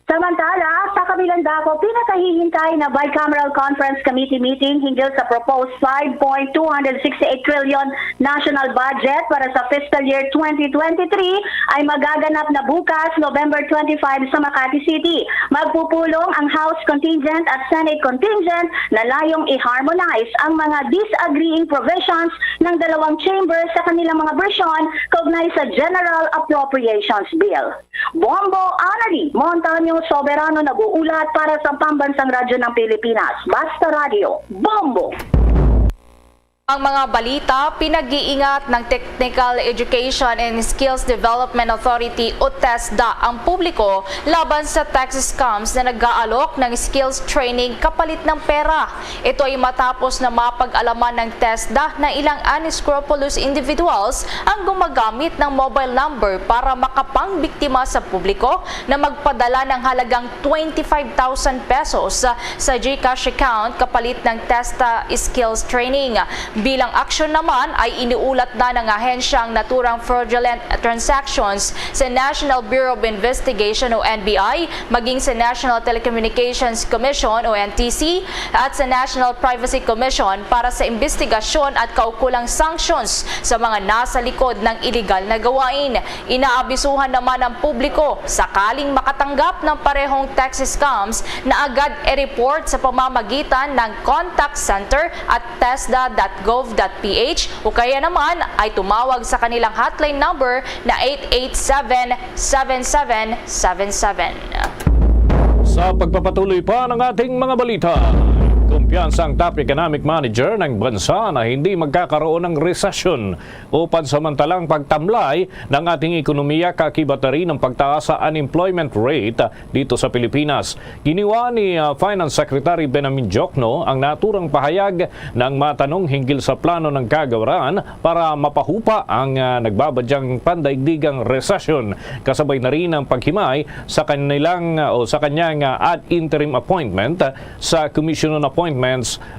Samantala, sa kabilang dako, pinakahihintay na Bicameral Conference Committee meeting hinggil sa proposed five point two six eight trillion national budget para sa fiscal year twenty twenty-three ay magaganap na bukas, November twenty-five, sa Makati City. Magpupulong ang House contingent at Senate contingent na layong i-harmonize ang mga disagreeing provisions ng dalawang chamber sa kanilang mga bersyon kaugnay sa General Appropriations Bill. Bombo Anali Montaño Soberano nag-uulat para sa Pambansang Radyo ng Pilipinas, Basta Radyo, Bombo! Ang mga balita pinag-iingat ng Technical Education and Skills Development Authority o TESDA ang publiko laban sa tax scams na nag-aalok ng skills training kapalit ng pera. Ito ay matapos na mapag-alaman ng TESDA na ilang unscrupulous individuals ang gumagamit ng mobile number para makapangbiktima sa publiko na magpadala ng halagang twenty-five thousand pesos sa GCash account kapalit ng TESDA Skills Training. Bilang aksyon naman ay iniulat na ng ahensya ang naturang fraudulent transactions sa National Bureau of Investigation o N B I, maging sa National Telecommunications Commission o N T C at sa National Privacy Commission para sa imbestigasyon at kaukulang sanctions sa mga nasa likod ng iligal na gawain. Inaabisuhan naman ang publiko, sakaling makatanggap ng parehong tax scams, na agad i-report sa pamamagitan ng contact center at tesda dot gov dot ph o kaya naman ay tumawag sa kanilang hotline number na eight eight seven, seven seven seven seven. Sa pagpapatuloy pa ng ating mga balita, Kumpiyansa ang top economic manager ng bansa na hindi magkakaroon ng resesyon o pansamantalang pagtamlay ng ating ekonomiya, kakibat na rin ang pagtaas sa unemployment rate dito sa Pilipinas. Giniwa ni, ah, Finance Secretary Benjamin Diokno ang naturang pahayag ng matanong hinggil sa plano ng kagawaran para mapahupa ang, ah, nagbabadyang pandaigdigang resesyon, kasabay na rin ang paghimay sa kanilang, ah, o sa kanyang, ah, ad interim appointment sa Commission on Appointments,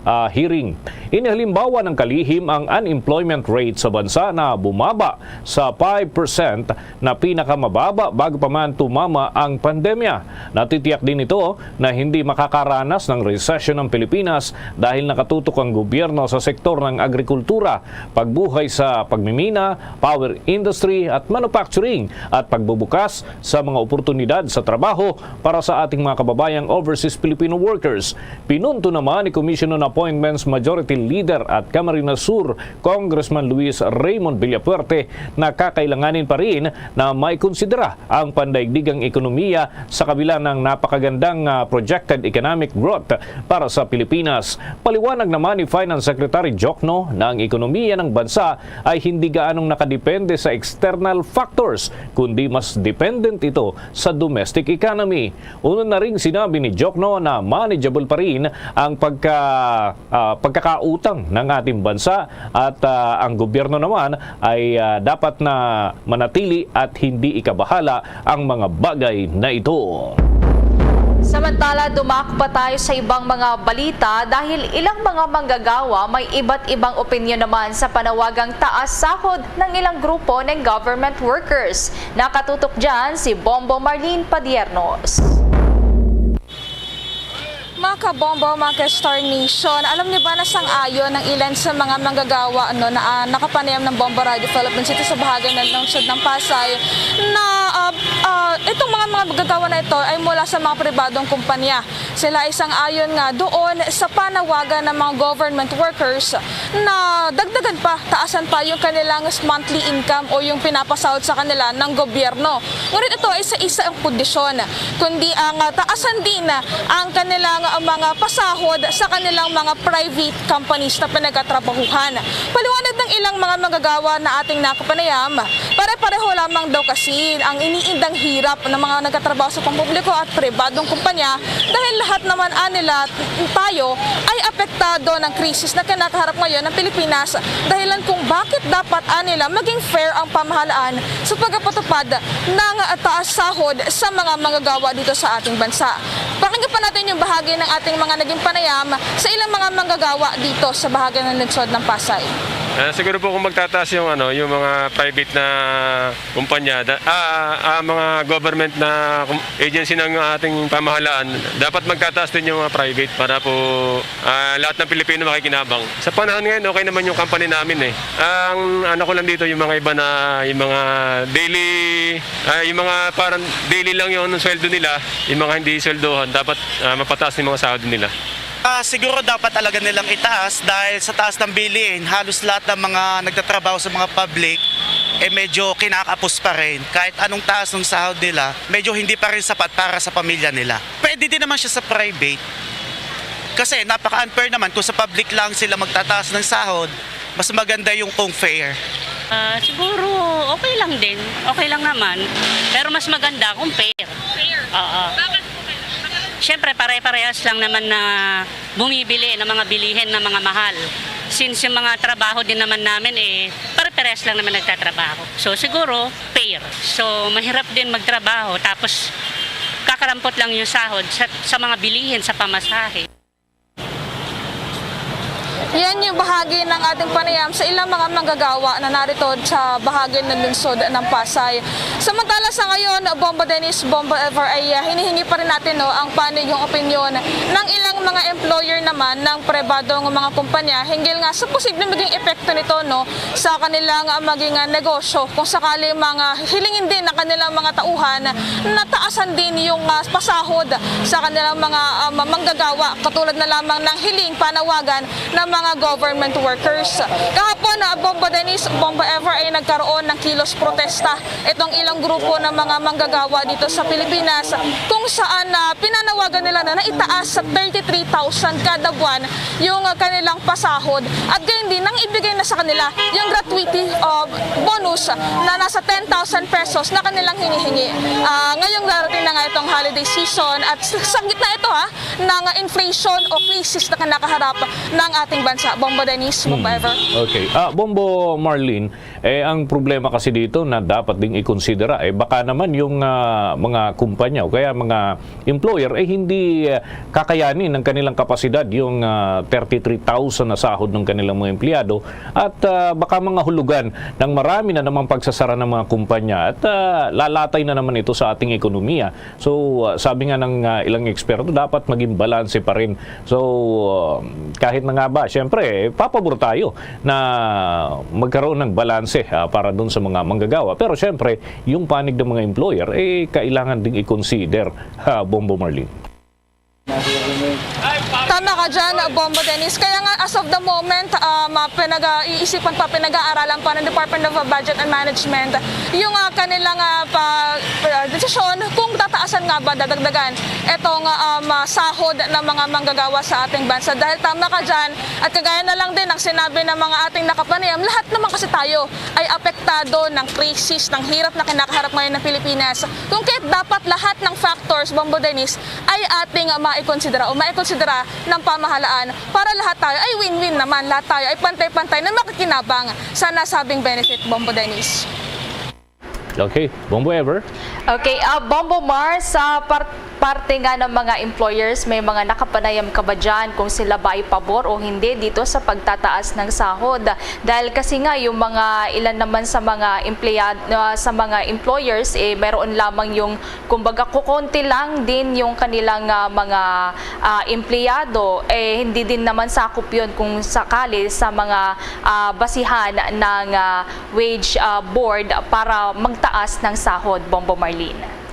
ah, hearing. Inihalimbawa ng kalihim ang unemployment rate sa bansa na bumaba sa five percent na pinakamababa bago pa man tumama ang pandemya. Natitiyak din ito na hindi makakaranas ng resesyon ang Pilipinas dahil nakatutok ang gobyerno sa sektor ng agrikultura, pagbuhay sa pagmimina, power industry at manufacturing, at pagbubukas sa mga oportunidad sa trabaho para sa ating mga kababayang overseas Filipino workers. Pinunto naman ni Commission on Appointments Majority Leader at Camarines Sur Congressman Luis Raymond Villafuerte na kakailanganin pa rin na maikonsidera ang pandaigdigang ekonomiya sa kabila ng napakagandang, ah, projected economic growth para sa Pilipinas. Paliwanag naman ni Finance Secretary Diokno na ang ekonomiya ng bansa ay hindi gaanong nakadepende sa external factors, kundi mas dependent ito sa domestic economy. Una na ring sinabi ni Diokno na manageable pa rin ang pagka-, ah, pagkakautang ng ating bansa at, ah, ang gobyerno naman ay, ah, dapat na manatili at hindi ikabahala ang mga bagay na ito. Samantala, dumak pa tayo sa ibang mga balita dahil ilang mga manggagawa may iba't ibang opinyon naman sa panawagang taas sahod ng ilang grupo ng government workers. Nakatutok dyan si Bombo Marlene Padiernos. Mga kabombo, mga ka-Star Nation, alam niyo ba na sang-ayon ang ilan sa mga manggagawa, no, na, ah, nakapanayam ng Bombo Radio Philippines dito sa bahagi ng lungsod ng Pasay na, ah, ah, itong mga, mga manggagawa na ito ay mula sa mga pribadong kumpanya. Sila ay sang-ayon nga doon sa panawagan ng mga government workers na dagdagan pa, taasan pa yung kanilang monthly income o yung pinapasahod sa kanila ng gobyerno. Ngunit ito ay sa isa ang kondisyon, kundi ang, ah, taasan din ang kanilang, ah, mga pasahod sa kanilang mga private companies na pinagkatrabahuhan. Paliwanag ng ilang mga manggagawa na ating nakapanayam, pare-pareho lamang daw kasi ang iniindang hirap ng mga nagtatrabaho sa pampubliko at pribadong kumpanya dahil lahat naman, ah, nila tayo ay apektado ng krisis na kinakaharap ngayon ng Pilipinas, dahilan kung bakit dapat, ah, nila maging fair ang pamahalaan sa pagpapatupad ng taas sahod sa mga manggagawa dito sa ating bansa. Pakinggan pa natin yung bahagi ng ating mga naging panayam sa ilang mga manggagawa dito sa bahagi ng lungsod ng Pasay. Ah, siguro po kung magtataas yung, ano, yung mga private na kumpanya, da-, ah, ah, mga government na kum-, agency ng ating pamahalaan, dapat magtataas din yung mga private para po, ah, lahat ng Pilipino makikinabang. Sa panahon ngayon, okay naman yung company namin eh. Ang ano ko lang dito, yung mga iba na, yung mga daily, ah, yung mga parang daily lang yung sweldo nila, yung mga hindi sweldohan, dapat, ah, mapataas yung mga sahod nila. Ah, siguro dapat talaga nilang itaas dahil sa taas ng bilihin, halos lahat ng mga nagtatrabaho sa mga public, eh, medyo kinakapos pa rin. Kahit anong taas ng sahod nila, medyo hindi pa rin sapat para sa pamilya nila. Pwede din naman siya sa private. Kasi napaka-unfair naman kung sa public lang sila magtataas ng sahod, mas maganda yung kung fair. Ah, siguro okay lang din. Okay lang naman. Pero mas maganda kung fair. Fair? Oo. Bakit po kailangan? Siyempre, pare-parehas lang naman na bumibili ng mga bilihin na mga mahal. Since yung mga trabaho din naman namin, eh, pare-parehas lang naman nagtatrabaho. So, siguro, fair. So, mahirap din magtrabaho tapos kakarampot lang yung sahod sa, sa mga bilihin, sa pamasahe. Yan yung bahagi ng ating panayam sa ilang mga manggagawa na narito sa bahagi ng lungsod ng Pasay. Samantala sa ngayon, Bombo Dennis, Bombo Ever, ay, ah, hinihingi pa rin natin, no, ang panig, yung opinyon ng ilang mga employer naman ng pribadong mga kumpanya hinggil nga sa posibleng maging epekto nito, no, sa kanilang, ah, maging, ah, negosyo. Kung sakali mga hilingin din ng kanilang mga tauhan na taasan din yung, ah, pasahod sa kanilang mga, ah, ma-, manggagawa, katulad na lamang ng hiling panawagan ng mga mga government workers. Kahapon, ah, Bombo Dennis, Bombo Ever, ay nagkaroon ng kilos protesta itong ilang grupo ng mga manggagawa dito sa Pilipinas, kung saan na pinanawagan nila na naitaas sa thirty-three thousand kada buwan yung, ah, kanilang pasahod, at gayon din nang ibigay na sa kanila yung gratuity, ah, bonus na nasa ten thousand pesos na kanilang hinihingi. Ah, ngayong darating na nga itong holiday season at sa, sa gitna ito, ha, ng inflation o krisis na kinakaharap ng ating bansa. Bombo Dennis, Bombo Hmm. Ever. Okay. Ah, Bombo Marlene, eh, ang problema kasi dito na dapat ding ikonsidera, eh, baka naman yung, ah, mga kumpanya o kaya mga employer, eh, hindi, ah, kakayanin ng kanilang kapasidad yung, ah, thirty-three thousand na sahod ng kanilang mga empleyado at, ah, baka mga hulugan ng marami na namang pagsasara ng mga kumpanya at, ah, lalatay na naman ito sa ating ekonomiya. So, ah, sabi nga ng, ah, ilang eksperto, dapat maging balanse pa rin. So, ah, kahit na nga ba, siyempre, eh, papabor tayo na magkaroon ng balanse, ah, para dun sa mga manggagawa. Pero siyempre, yung panig ng mga employer, eh, kailangan ding i-consider, ha, Bombo Marlene. Tama ka dyan, Bombo Dennis. Kaya nga, as of the moment, um, ah, pinag-iisipan pa, pinag-aaralan pa ng Department of Budget and Management yung, ah, kanilang, ah, pa, ah, desisyon kung tataasan nga ba, dadagdagan itong, ah, um, ah, sahod ng mga manggagawa sa ating bansa. Dahil tama ka dyan, at kagaya na lang din ang sinabi ng mga ating nakapanayam, lahat naman kasi tayo ay apektado ng krisis, ng hirap na kinakaharap ngayon ng Pilipinas. Kung kaya't dapat lahat ng factors, Bombo Dennis, ay ating, ah, maikonsidera o maikonsidera ng pamahalaan para lahat tayo ay win-win naman, lahat tayo ay pantay-pantay na makikinabang sa nasabing benefit, Bombo Dennis. Okay, Bombo Ever? Okay, ah, Bombo Mar, sa par-, parte nga ng mga employers, may mga nakapanayam ka ba dyan kung sila ba ay pabor o hindi dito sa pagtataas ng sahod? Dahil kasi nga, yung mga ilan naman sa mga empleyad-, ah, sa mga employers, eh, mayroon lamang yung, kumbaga, kukonti lang din yung kanilang, ah, mga, ah, empleyado. Eh, hindi din naman sakop yun kung sakali sa mga, ah, basihan ng, ah, wage, ah, board para magtaas ng sahod, Bombo Marlene.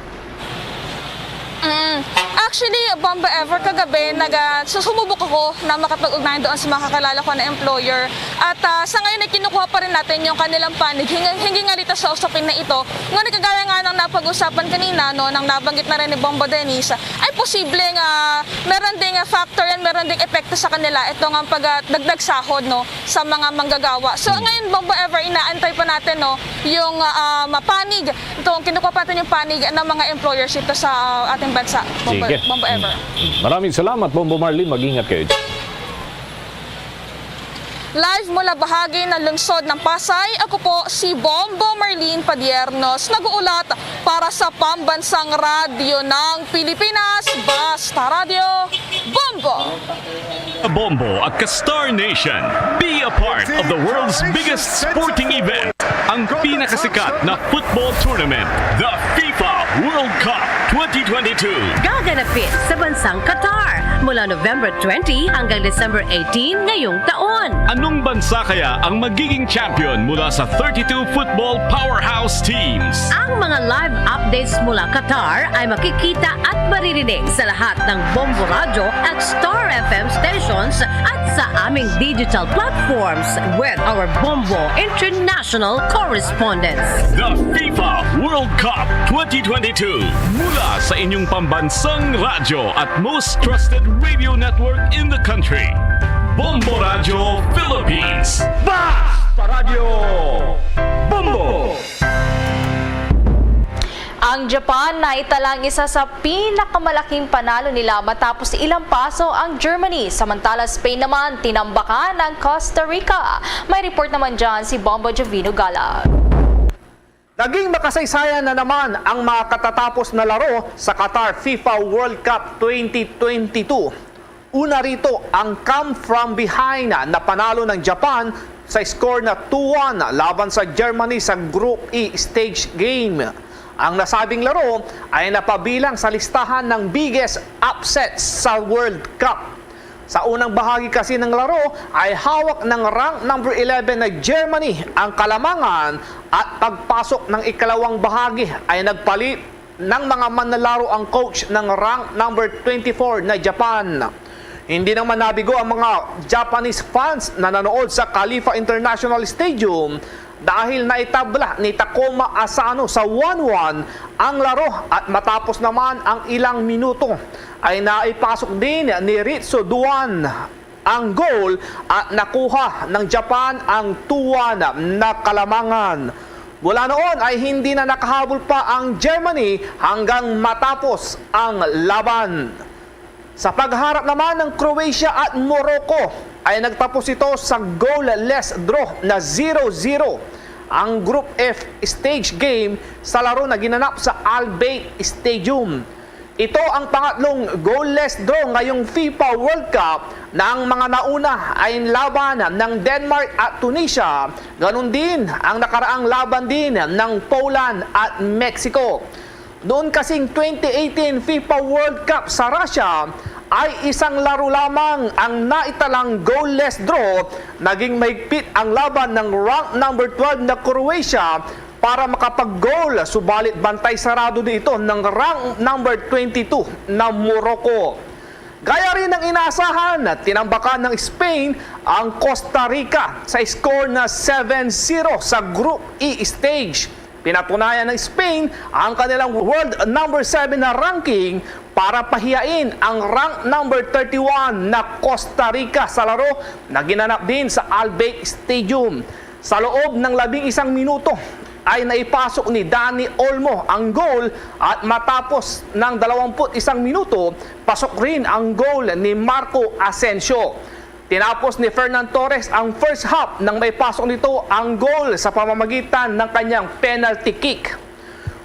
Mm. Actually, Bombo Ever, kagabi, naga-, susumubok ako na makapag-ugnayan doon sa mga kakilala ko na employer. At, ah, sa ngayon ay kinukuha pa rin natin yung kanilang panig. Hingi, hingi nga dito sa usapin na ito. Ngunit kagaya nga ng napag-usapan kanina, no, nang nabanggit na rin ni Bombo Dennis, ay posible nga meron ding, ah, factor yan, meron ding epekto sa kanila itong ang pagdagdag sahod, no, sa mga manggagawa. So, Mm. ngayon, Bombo Ever, inaantay pa natin, no, yung, ah, mapanig, itong kinukuha pa natin yung panig ng mga employers dito sa, ah, ating bansa. Bombo, Sige. Bombo Ever. Mm. Maraming salamat, Bombo Marlene. Mag-ingat kayo dyan. Live mula bahagi ng lungsod ng Pasay, ako po si Bombo Marlene Padiernos, nag-uulat para sa Pambansang Radyo ng Pilipinas, Basta Radyo, Bombo! Bombo at ka-Star Nation, be a part of the world's biggest sporting event, ang pinakasikat na football tournament, the FIFA World Cup twenty twenty-two. Gaganapin sa bansang Qatar mula November twenty hanggang December eighteen ngayong taon. Anong bansa kaya ang magiging champion mula sa thirty-two football powerhouse teams? Ang mga live updates mula Qatar ay makikita at maririnig sa lahat ng Bombo Radyo at Star F M stations at sa aming digital platforms with our Bombo International correspondents. The FIFA World Cup twenty twenty-two, mula sa inyong pambansang radyo at most trusted radio network in the country. Bombo Radyo Philippines. Basta Radyo Bombo! Ang Japan naitalang isa sa pinakamalaking panalo nila matapos ilampaso ang Germany, samantala Spain naman tinambakan ang Costa Rica. May report naman dyan si Bombo Jovino Galag. Naging makasaysayan na naman ang mga katatapos na laro sa Qatar FIFA World Cup twenty twenty-two. Una rito ang come from behind na panalo ng Japan sa score na two one laban sa Germany sa Group E stage game. Ang nasabing laro ay napabilang sa listahan ng biggest upsets sa World Cup. Sa unang bahagi kasi ng laro ay hawak ng rank number eleven na Germany ang kalamangan at pagpasok ng ikalawang bahagi ay nagpalit ng mga manlalaro ang coach ng rank number twenty-four na Japan. Hindi naman nabigo ang mga Japanese fans na nanood sa Khalifa International Stadium dahil naitabla ni Takuma Asano sa one one ang laro at matapos naman ang ilang minuto ay naipasok din ni Ritsu Duan ang goal at nakuha ng Japan ang two one na kalamangan. Mula noon ay hindi na nakahabol pa ang Germany hanggang matapos ang laban. Sa pagharap naman ng Croatia at Morocco ay nagtapos ito sa goalless draw na zero zero ang Group F stage game sa laro na ginanap sa Al Bayt Stadium. Ito ang pangatlong goalless draw ngayong FIFA World Cup na ang mga nauna ay laban ng Denmark at Tunisia, ganun din ang nakaraang laban din ng Poland at Mexico. Noon kasing twenty eighteen FIFA World Cup sa Russia ay isang laro lamang ang naitalang goalless draw. Naging mahigpit ang laban ng rank number twelve na Croatia para makapag-goal, subalit bantay sarado din ito ng rank number twenty-two na Morocco. Gaya rin ng inaasahan, tinambakan ng Spain ang Costa Rica sa score na seven zero sa Group E stage. Pinatunayan ng Spain ang kanilang world number seven na ranking para pahiyain ang rank number thirty-one na Costa Rica sa laro na ginanap din sa Al Bayt Stadium. Sa loob ng labing isang minuto ay naipasok ni Dani Olmo ang goal at matapos ng dalawampu't isang minuto, pasok rin ang goal ni Marco Asensio. Tinapos ni Fernan Torres ang first half nang maipasok nito ang goal sa pamamagitan ng kanyang penalty kick.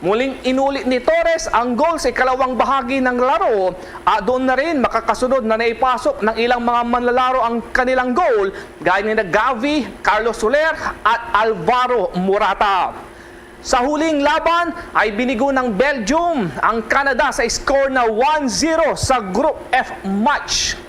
Muling inuli ni Torres ang goal sa ikalawang bahagi ng laro, at doon na rin makakasunod na naipasok ng ilang mga manlalaro ang kanilang goal, gaya ni Gavi, Carlos Soler at Alvaro Morata. Sa huling laban ay binigo ng Belgium ang Canada sa score na one zero sa Group F match.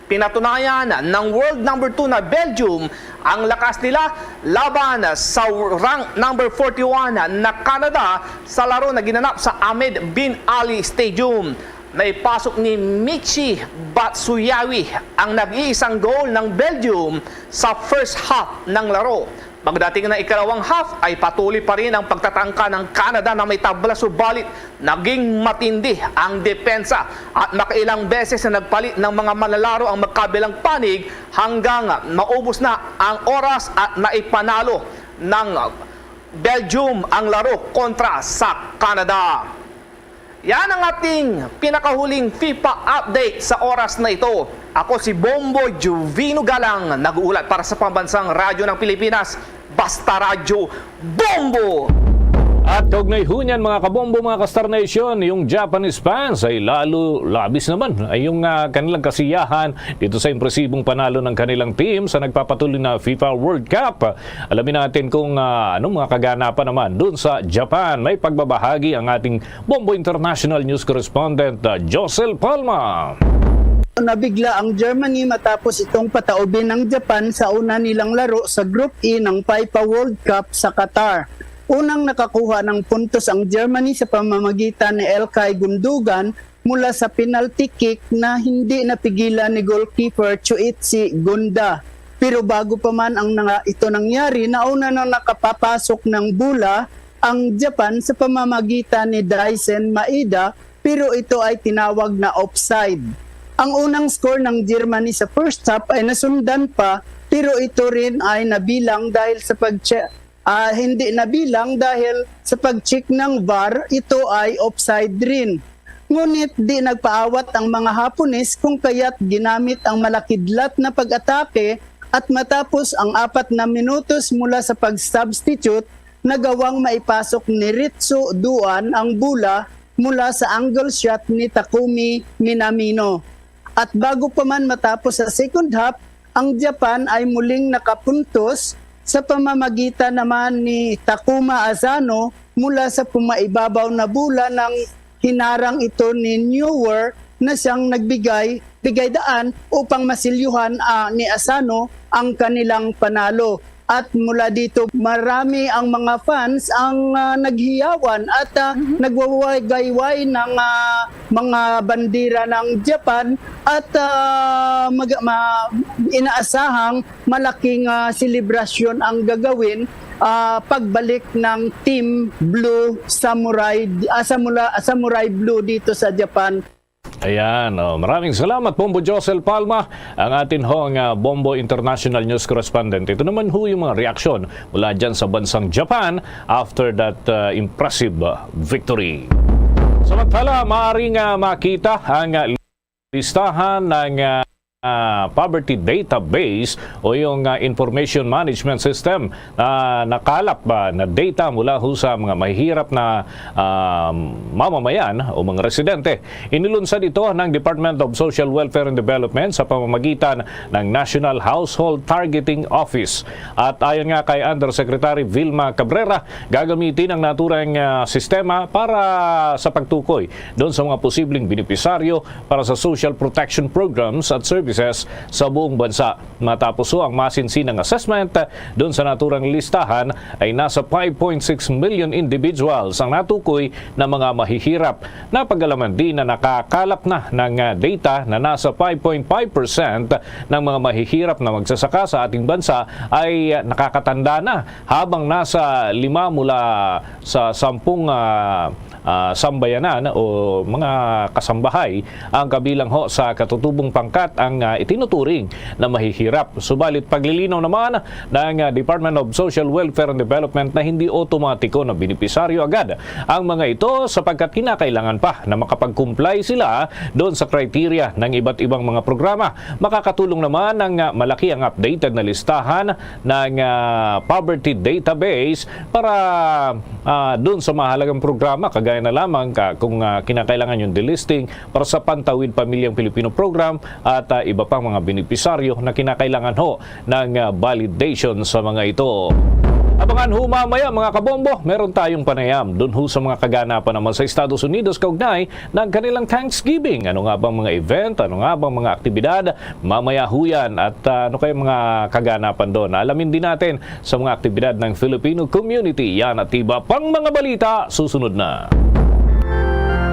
Pinatunayan ng world number two na Belgium ang lakas nila laban sa rank number forty-one na Canada sa laro na ginanap sa Ahmed Bin Ali Stadium. Naipasok ni Michy Batshuayi ang nag-iisang goal ng Belgium sa first half ng laro. Pagdating ng ikalawang half ay patuloy pa rin ang pagtatangka ng Canada na may tabla, subalit naging matindi ang depensa at makailang beses na nagpalit ng mga manlalaro ang magkabilang panig hanggang maubos na ang oras at naipanalo ng Belgium ang laro kontra sa Canada. Yan ang ating pinakahuling FIFA update sa oras na ito. Ako si Bombo Juvino Galang, nag-uulat para sa Pambansang Radyo ng Pilipinas, Basta Radyo, Bombo! At kaugnay ho niyan, mga kabombo, mga ka-Star Nation, yung Japanese fans ay lalo labis naman ay yung, ah, kanilang kasiyahan dito sa impresibong panalo ng kanilang team sa nagpapatuloy na FIFA World Cup. Alamin natin kung, ah, anong mga kaganapan naman dun sa Japan. May pagbabahagi ang ating Bombo International News Correspondent, ah, Josel Palma. Nabigla ang Germany matapos itong pataubin ng Japan sa una nilang laro sa Group E ng FIFA World Cup sa Qatar. Unang nakakuha ng puntos ang Germany sa pamamagitan ni Ilkay Gundogan mula sa penalty kick na hindi napigilan ni goalkeeper Chuichi Gonda. Pero bago pa man ang nanga-, ito nangyari, nauna na nakapapasok ng bola ang Japan sa pamamagitan ni Daizen Maeda, pero ito ay tinawag na offside. Ang unang score ng Germany sa first half ay nasundan pa, pero ito rin ay nabilang dahil sa pag ah, hindi nabilang dahil sa pag-check ng VAR, ito ay offside rin. Ngunit di nagpaawat ang mga Hapones kung kaya't ginamit ang malakidlat na pag-atake at matapos ang apat na minutos mula sa pag-substitute, nagawang maipasok ni Ritsu Duan ang bola mula sa angle shot ni Takumi Minamino. At bago pa man matapos sa second half, ang Japan ay muling nakapuntos sa pamamagitan naman ni Takuma Asano mula sa pumaibabaw na bola nang hinarang ito ni Neuer na siyang nagbigay, bigay daan upang masilyuhan, ah, ni Asano ang kanilang panalo. At mula dito, marami ang mga fans ang, ah, naghiyawan at, ah, Mhm. nagwawagayway ng, ah, mga bandera ng Japan at, ah, mag-, ma-, inaasahang malaking, ah, selebrasyon ang gagawin, ah, pagbalik ng Team Blue Samurai, ah, Samura-, Samurai Blue dito sa Japan. Ayan, oh, maraming salamat, Bombo Josel Palma, ang atin hong, ah, Bombo International News Correspondent. Ito naman ho yung mga reaksyon mula dyan sa bansang Japan after that, ah, impressive, ah, victory. Samantala, maaaring, ah, makita ang, ah, listahan ng, ah, ah, poverty database o yung, ah, information management system na nakalap ba na data mula ho sa mga mahihirap na, ah, mamamayan o mga residente. Inilunsad ito ng Department of Social Welfare and Development sa pamamagitan ng National Household Targeting Office. At ayon nga kay Undersecretary Vilma Cabrera, gagamitin ang naturang, ah, sistema para sa pagtukoy doon sa mga posibleng benepisaryo para sa social protection programs at services sa buong bansa. Matapos ho ang masinsinang assessment, doon sa naturang listahan ay nasa five point six million individuals ang natukoy na mga mahihirap. Napag-alaman din na nakakalap na ng, ah, data na nasa five point five percent ng mga mahihirap na magsasaka sa ating bansa ay, ah, nakakatanda na, habang nasa lima mula sa sampung, ah, ah, sambayanan o mga kasambahay ang kabilang ho sa katutubong pangkat ang, ah, itinuturing na mahihirap. Subalit paglilinaw naman ng, ah, Department of Social Welfare and Development na hindi otomatiko na benepisaryo agad ang mga ito, sapagkat kinakailangan pa na makapag-comply sila doon sa criteria ng iba't ibang mga programa. Makakatulong naman ng, ah, malaki ang updated na listahan ng, ah, poverty database para, ah, doon sa mahalagang programa, kagaya na lamang ka, kung, ah, kinakailangan yung delisting para sa Pantawid Pamilyang Pilipino Program at, ah, iba pang mga benepisaryo na kinakailangan ho ng, ah, validation sa mga ito. Abangan ho mamaya, mga kabombo, meron tayong panayam doon ho sa mga kaganapan naman sa Estados Unidos kaugnay ng kanilang Thanksgiving. Ano nga bang mga event? Ano nga bang mga aktibidad? Mamaya ho yan. At, ah, ano kaya mga kaganapan doon? Alamin din natin sa mga aktibidad ng Filipino community. Yan at iba pang mga balita susunod na.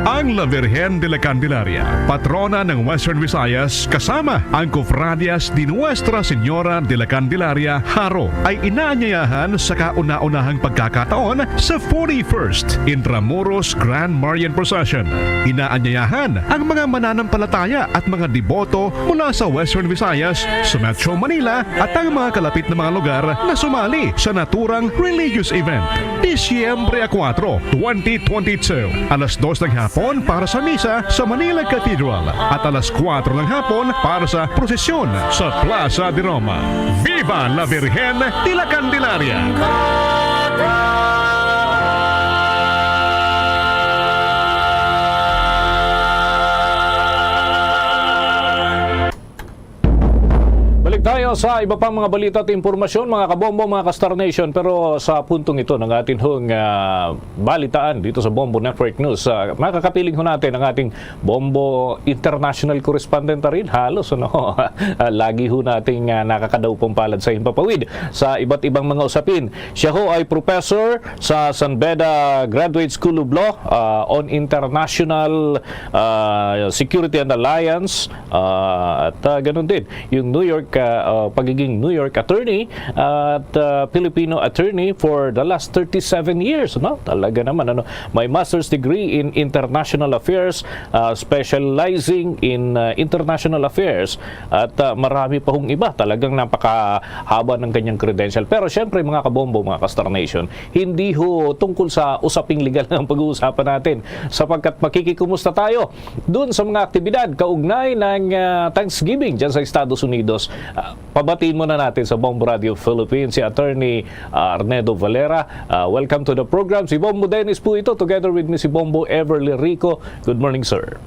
Ang La Virgen de la Candelaria, patrona ng Western Visayas, kasama ang Cofradias de Nuestra Señora de la Candelaria, Jaro, ay inaanyayahan sa kauna-unahang pagkakataon sa forty-first Intramuros Grand Marian Procession. Inaanyayahan ang mga mananampalataya at mga deboto mula sa Western Visayas, sa Metro Manila, at ang mga kalapit na mga lugar na sumali sa naturang religious event. Disyembre a kuwatro, twenty twenty-two, alas dos ng hapon para sa misa sa Manila Cathedral at alas kuwatro ng hapon para sa prosesyon sa Plaza de Roma. Viva la Virgen de la Candelaria! Balik tayo sa iba pang mga balita at impormasyon, mga kabombo, mga ka-Star Nation. Pero sa puntong ito ng ating hong, ah, balitaan dito sa Bombo Network News, ah, makakapiling ho natin ang ating Bombo International Correspondent na rin. Halos, ano, ah, lagi ho nating, ah, nakakadaupang palad sa himpapawid sa iba't ibang mga usapin. Siya ho ay professor sa San Beda Graduate School of Law, ah, on International, ah, Security and Alliance, ah, at, ah, ganun din yung New York, ah, ah, pagiging New York attorney at, ah, Filipino attorney for the last thirty-seven years, no? Talaga naman, ano, may master's degree in international affairs, ah, specializing in, ah, international affairs, at, ah, marami pa hong iba. Talagang napakahaba ng kanyang credential. Pero syempre, mga kabombo, mga ka-Star Nation, hindi ho tungkol sa usaping legal ang pag-uusapan natin, sapagkat makikikumusta tayo dun sa mga aktibidad kaugnay ng, ah, Thanksgiving dyan sa Estados Unidos. Ah, pabatiin muna natin sa Bombo Radio Philippines si Attorney, ah, Arnedo Valera. Ah, welcome to the program. Si Bombo Dennis po ito, together with me si Bombo Everly Rico. Good morning, sir.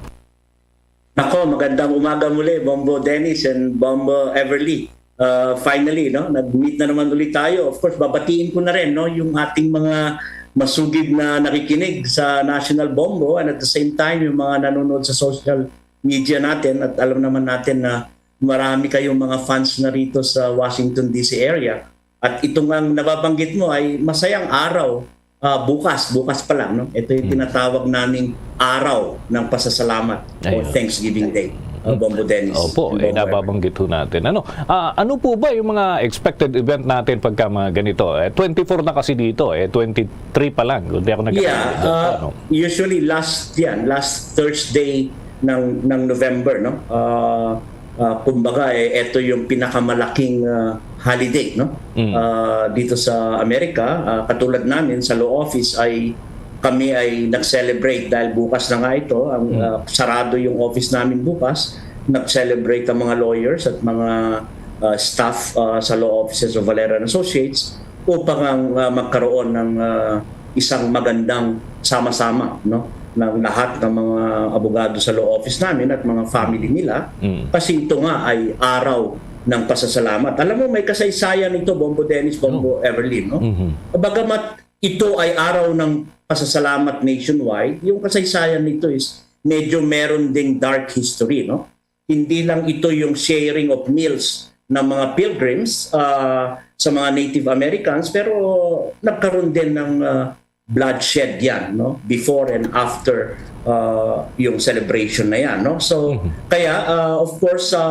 Nako, magandang umaga muli, Bombo Dennis and Bombo Everly. Uh, finally, no, nag-meet na naman ulit tayo. Of course, babatiin ko na rin, no, yung ating mga masugid na nakikinig sa National Bombo, and at the same time, yung mga nanonood sa social media natin. At alam naman natin na marami kayong mga fans na rito sa Washington D C area. At itong ang nababanggit mo ay masayang araw, ah, bukas, bukas pa lang, no? Ito yung Hmm. tinatawag naming araw ng pasasalamat o Ayun. Thanksgiving Day, uh, Bombo Dennis. Opo, eh, Bombo Ever. Nababanggit ho natin. Ano, ah, ano po ba yung mga expected event natin pagka mga ganito? Eh, twenty-four na kasi dito, eh, twenty-three pa lang, kung di ako nagkakamali. Yeah, uh, ano? Usually last, yan, last Thursday ng, ng November, no? Uh, uh, kumbaga, eh, ito yung pinakamalaking, uh, holiday, no? Mm. Uh, dito sa Amerika, uh, katulad namin sa law office ay kami ay nag-celebrate dahil bukas na nga ito, ang, Mm. uh, sarado yung office namin bukas. Nag-celebrate ang mga lawyers at mga, uh, staff, uh, sa law offices of Valera and Associates upang ang, uh, magkaroon ng, uh, isang magandang sama-sama, no, ng lahat ng mga abogado sa law office namin at mga family nila. Mm. Kasi ito nga ay araw ng pasasalamat. Alam mo, may kasaysayan ito, Bombo Dennis, Bombo Oh. Everly, no? Mhm. Bagamat ito ay araw ng pasasalamat nationwide, yung kasaysayan nito is medyo meron ding dark history, no? Hindi lang ito yung sharing of meals ng mga pilgrims, ah, sa mga Native Americans, pero nagkaroon din ng, ah, bloodshed yan, no? Before and after, ah, yung celebration na yan, no? So, Mhm. kaya, ah, of course, sa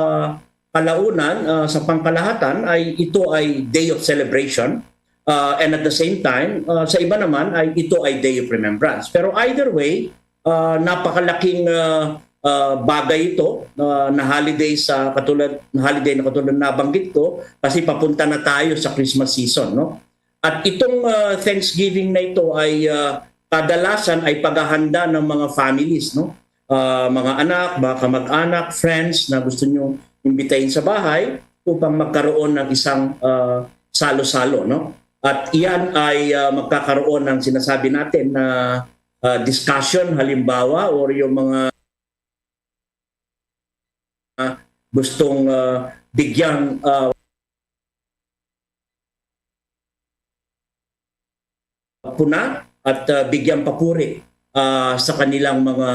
kalaunan, ah, sa pangkalahatan ay ito ay day of celebration, ah, and at the same time, ah, sa iba naman ay ito ay day of remembrance. Pero either way, ah, napakalaking, ah, ah, bagay ito, ah, na holiday sa katulad, na holiday na katulad na nabanggit ko, kasi papunta na tayo sa Christmas season, no? At itong, ah, Thanksgiving na ito ay, ah, kadalasan ay paghahanda ng mga families, no? Ah, mga anak, mga kamag-anak, friends na gusto nyo imbitahin sa bahay upang magkaroon ng isang, ah, salo-salo, no? At iyan ay, ah, magkakaroon ng sinasabi natin na, ah, discussion, halimbawa, or yung mga gustong, ah, bigyang, ah, puna at, ah, bigyang papuri, ah, sa kanilang mga,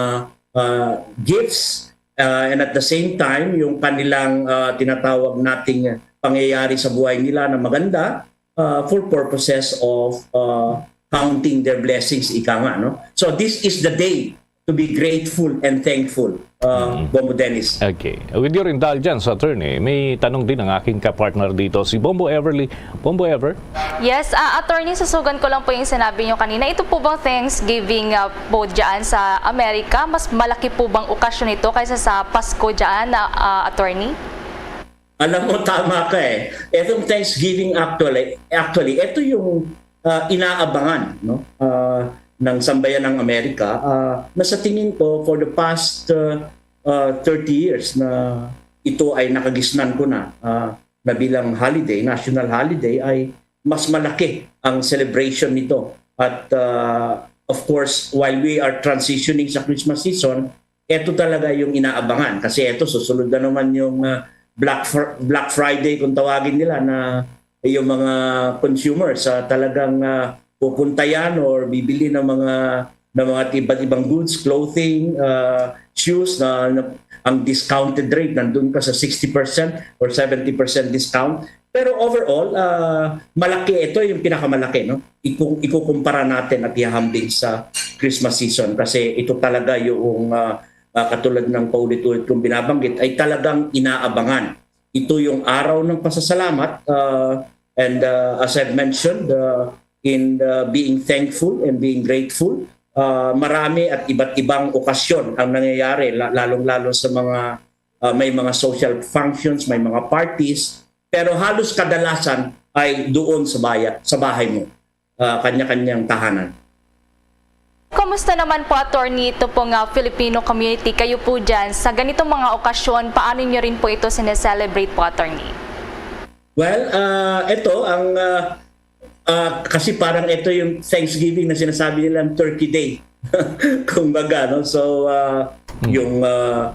ah, gifts, ah, and at the same time, yung kanilang, ah, tinatawag nating pangyayari sa buhay nila na maganda, ah, for purposes of, ah, counting their blessings, ika nga, no? So, this is the day to be grateful and thankful, uh, Mm. Bombo Dennis. Okay. With your indulgence, attorney, may tanong din ang aking kapartner dito, si Bombo Everly. Bombo Ever? Yes, ah, attorney, susugan ko lang po yung sinabi nyo kanina. Ito po bang Thanksgiving, ah, po dyan sa Amerika, mas malaki po bang okasyon ito kaysa sa Pasko dyan, ah, ah, attorney? Alam mo, tama ka eh. Itong Thanksgiving actually, actually, ito yung, ah, inaabangan, no? Ah, ng sambayan ng Amerika, ah, na sa tingin ko for the past, ah, ah, thirty years na ito ay nakagisnan ko na, ah, na bilang holiday, national holiday, ay mas malaki ang celebration nito. At, ah, of course, while we are transitioning sa Christmas season, eto talaga yung inaabangan kasi eto susunod na naman yung, ah, Black Fr-, Black Friday kung tawagin nila, na yung mga consumers, ah, talagang, ah, pupunta yan or bibili ng mga, ng mga iba't ibang goods, clothing, ah, shoes na, na ang discounted rate nandun pa sa sixty percent or seventy percent discount. Pero overall, ah, malaki ito, yung pinakamalaki, no? Iku-, ikukumpara natin at ihahambing sa Christmas season kasi ito talaga yung, ah, ah, katulad ng paulit-ulit kong binabanggit, ay talagang inaabangan. Ito yung araw ng pasasalamat, ah, and, ah, as I've mentioned, ah, in, ah, being thankful and being grateful, ah, marami at iba't ibang okasyon ang nangyayari, la-, lalong-lalo sa mga, ah, may mga social functions, may mga parties, pero halos kadalasan ay doon sa baya-, sa bahay mo, ah, kanya-kanyang tahanan. Kumusta naman po, attorney, ito po nga Filipino community? Kayo po dyan, sa ganitong mga okasyon, paano nyo rin po ito sineselebrate po, attorney? Well, ah, ito ang, ah, ah, kasi parang ito yung Thanksgiving na sinasabi nilang Turkey Day. Kumbaga, no? So, ah, Hmm. yung, ah,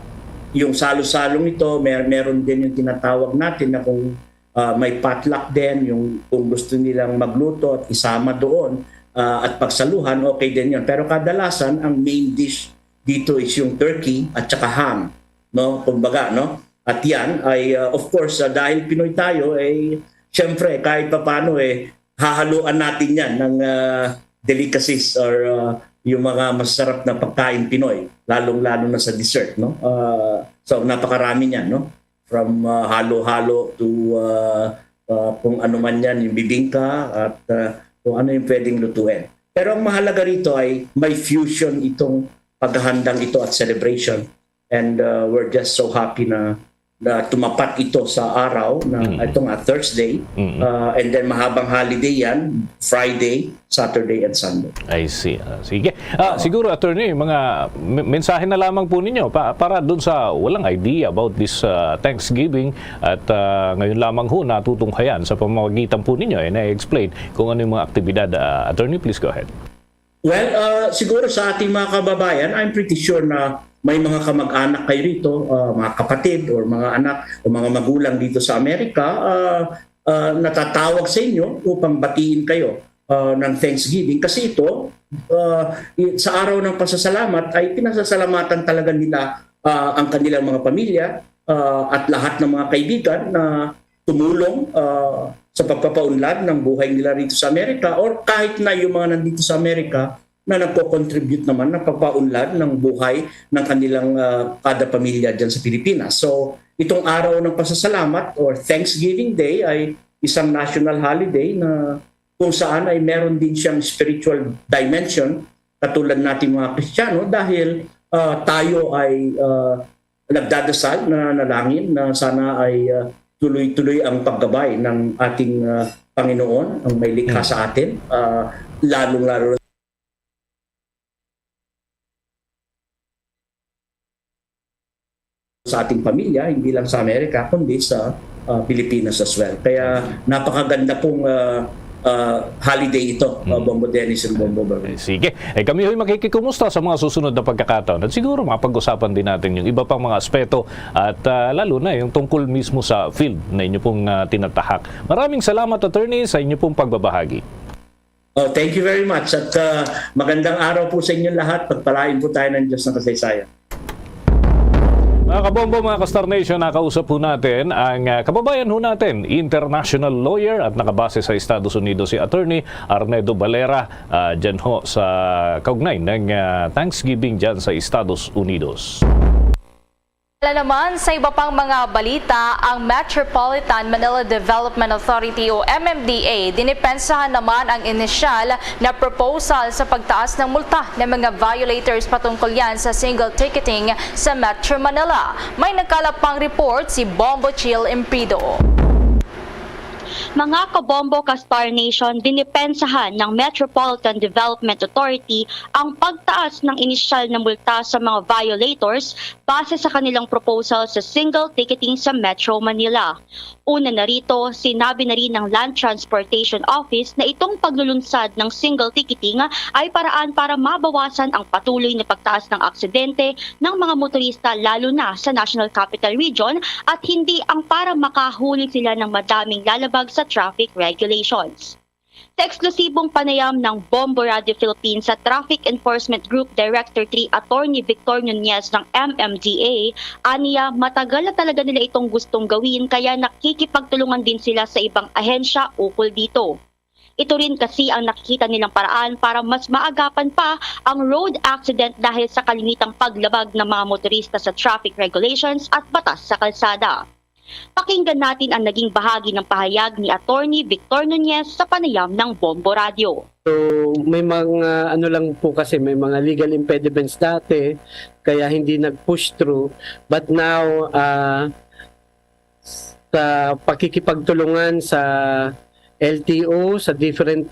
yung salo-salong ito, mer-, meron din yung tinatawag natin na kung, ah, may potluck din, yung kung gusto nilang magluto at isama doon, ah, at pagsaluhan, okay din yun. Pero kadalasan, ang main dish dito is yung turkey at saka ham, no? Kumbaga, no? At yan ay, ah, of course, ah, dahil Pinoy tayo, ay Siyempre, kahit papaano, eh, hahaluan natin yan ng, ah, delicacies or, ah, yung mga masarap na pagkain Pinoy, lalong-lalo na sa dessert, no? Ah, so, napakarami niyan, no? From, ah, halo-halo to, ah, ah, kung ano man yan, yung bibingka at, ah, kung ano yung pwedeng lutuin. Pero ang mahalaga rito ay may fusion itong paghahandang ito at celebration. And, uh, we're just so happy na, na tumapat ito sa araw na Mm. ito nga Thursday. Mm. Uh, and then mahabang holiday yan, Friday, Saturday, and Sunday. I see. Ah, sige. Ah, siguro, attorney, mga me-, mensahe na lamang po ninyo pa, para dun sa walang idea about this, ah, Thanksgiving at, ah, ngayon lamang ho natutunghayan sa pamamagitan po ninyo, eh, na-explain kung ano yung mga aktibidad. Ah, attorney, please go ahead. Well, uh, siguro sa ating mga kababayan, I'm pretty sure na may mga kamag-anak kayo rito, uh, mga kapatid or mga anak o mga magulang dito sa Amerika, uh, uh, natatawag sa inyo upang batiin kayo, uh, ng Thanksgiving. Kasi ito, uh, i-, sa araw ng pasasalamat ay pinasasalamatan talaga nila, uh, ang kanilang mga pamilya, uh, at lahat ng mga kaibigan na tumulong, ah, sa pagpapaunlad ng buhay nila rito sa Amerika, or kahit na yung mga nandito sa Amerika na nagko-contribute naman ng pagpaunlad ng buhay ng kanilang, ah, kada pamilya dyan sa Pilipinas. So, itong araw ng pasasalamat or Thanksgiving Day ay isang national holiday na kung saan ay meron din siyang spiritual dimension, katulad nating mga Kristiyano, dahil, ah, tayo ay, ah, nagdadasal, nananalangin na sana ay, ah, tuloy-tuloy ang paggabay ng ating, ah, Panginoon, ang may likha Mm. sa atin, ah, lalong-lalo sa ating pamilya, hindi lang sa Amerika, kundi sa, ah, Pilipinas as well. Kaya napakaganda pong, ah, ah, holiday ito, ah, Mm. Bombo Dennis and Bombo Bernie. Eh, sige. Eh, kami ho'y makikikumusta sa mga susunod na pagkakataon. At siguro mapag-usapan din natin yung iba pang mga aspeto at, ah, lalo na yung tungkol mismo sa field na inyo pong, ah, tinatahak. Maraming salamat, attorney, sa inyo pong pagbabahagi. Oh, thank you very much. At, ah, magandang araw po sa inyong lahat. Pagpalain po tayo ng Diyos ng kasaysayan. Mga kabombo, mga ka-Star Nation, nakausap po natin ang, ah, kababayan ho natin, international lawyer at nakabase sa Estados Unidos, si Attorney Arnedo Valera, ah, dyan ho sa kaugnay ng, ah, Thanksgiving dyan sa Estados Unidos. Wala naman sa iba pang mga balita, ang Metropolitan Manila Development Authority o M M D A, dinipensahan naman ang inisyal na proposal sa pagtaas ng multa ng mga violators patungkol yan sa single ticketing sa Metro Manila. May nagkalap pang report si Bombo Chill Impido. Mga kabombo ka Star Nation, dinipensahan ng Metropolitan Development Authority ang pagtaas ng inisyal na multa sa mga violators base sa kanilang proposal sa single ticketing sa Metro Manila. Una na rito, sinabi na rin ng Land Transportation Office na itong paglulunsad ng single ticketing ay paraan para mabawasan ang patuloy na pagtaas ng aksidente ng mga motorista, lalo na sa National Capital Region, at hindi ang para makahuli sila ng madaming lalabag sa traffic regulations. Sa eksklusibong panayam ng Bombo Radio Philippines sa Traffic Enforcement Group Director three Attorney Victor Nunez ng M M D A, aniya, matagal na talaga nila itong gustong gawin, kaya nakikipagtulungan din sila sa ibang ahensya ukol dito. Ito rin kasi ang nakikita nilang paraan para mas maagapan pa ang road accident dahil sa kalimitang paglabag ng mga motorista sa traffic regulations at batas sa kalsada. Pakinggan natin ang naging bahagi ng pahayag ni Attorney Victor Nunez sa panayam ng Bombo Radio. So, may mga ano lang po kasi, may mga legal impediments dati, kaya hindi nag-push through. But now, ah, sa pakikipagtulungan sa L T O, sa different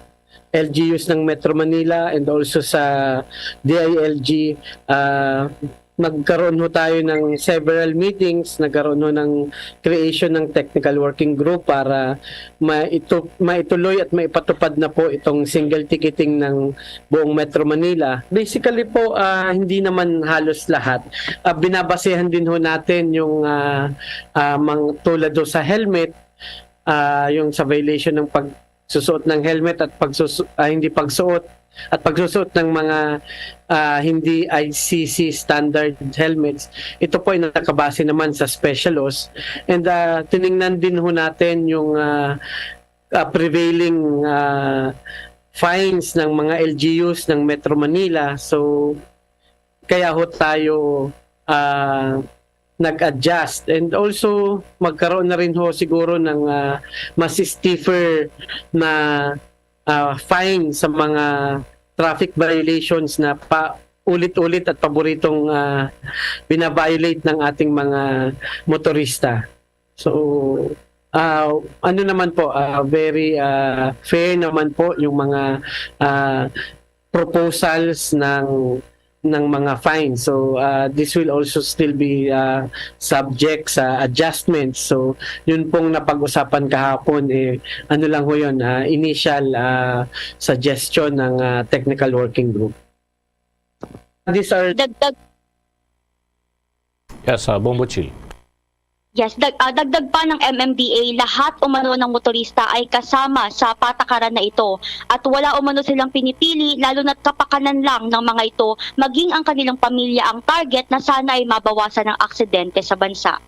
L G Us ng Metro Manila, and also sa D I L G, ah, nagkaroon ho tayo ng several meetings, nagkaroon ho ng creation ng technical working group para maitu-, maituloy at maipatupad na po itong single ticketing ng buong Metro Manila. Basically po, ah, hindi naman halos lahat. Ah, binabasehan din ho natin yung, ah, ah, mang-, tulad ho sa helmet, ah, yung sa violation ng pagsusuot ng helmet at pagsusu-, ah, hindi pagsuot at pagsusuot ng mga, ah, hindi I C C standard helmets, ito po ay nakabase naman sa special laws. And, ah, tiningnan din ho natin yung, ah, ah, prevailing, ah, fines ng mga L G Us ng Metro Manila. So, kaya ho tayo, ah, nag-adjust. And also, magkaroon na rin ho siguro ng, ah, mas stiffer na, ah, fine sa mga traffic violations na pa ulit-ulit at paboritong, ah, bina-violate ng ating mga motorista. So, ah, ano naman po, ah, very, ah, fair naman po yung mga, ah, proposals ng, ng mga fines. So, ah, this will also still be, ah, subject sa adjustments. So, yun pong napag-usapan kahapon, eh, ano lang ho yun, ah, initial, ah, suggestion ng, ah, technical working group. These are Dagdag, Yes, uh, Bombo Chill. Yes, dag, ah, dagdag pa ng M M D A, lahat umano ng motorista ay kasama sa patakaran na ito at wala umano silang pinipili, lalo na't kapakanan lang ng mga ito, maging ang kanilang pamilya ang target na sana ay mabawasan ang aksidente sa bansa.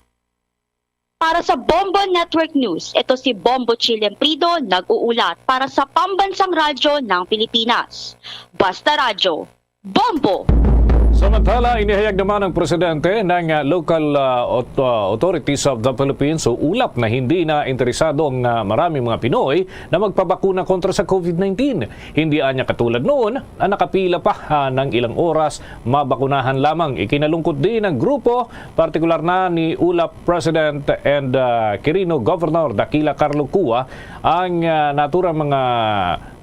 Para sa Bombo Network News, ito si Bombo Chilem Prido, nag-uulat para sa Pambansang Radyo ng Pilipinas. Basta Radyo, Bombo! Samantala, inihayag naman ng presidente ng uh, local uh, aut- uh, authorities of the Philippines o ulap na hindi na interesado ang uh, maraming mga Pinoy na magpabakuna kontra sa COVID nineteen. Hindi anya katulad noon na nakapila pa uh, ng ilang oras mabakunahan lamang. Ikinalungkot din ng grupo, partikular na ni ulap President and uh, Quirino Governor Dakila Carlo Cua ang uh, naturang mga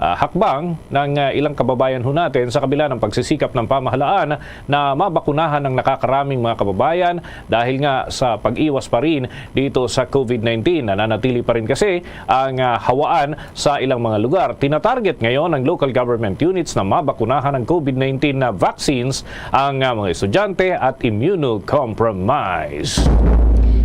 uh, hakbang ng uh, ilang kababayan ho natin sa kabila ng pagsisikap ng pamahalaan na mabakunahan ang nakakaraming mga kababayan dahil nga sa pag-iwas pa rin dito sa COVID nineteen. Nananatili pa rin kasi ang uh, hawaan sa ilang mga lugar. Tinatarget ngayon ng local government units na mabakunahan ng COVID nineteen na vaccines ang uh, mga estudyante at immunocompromised.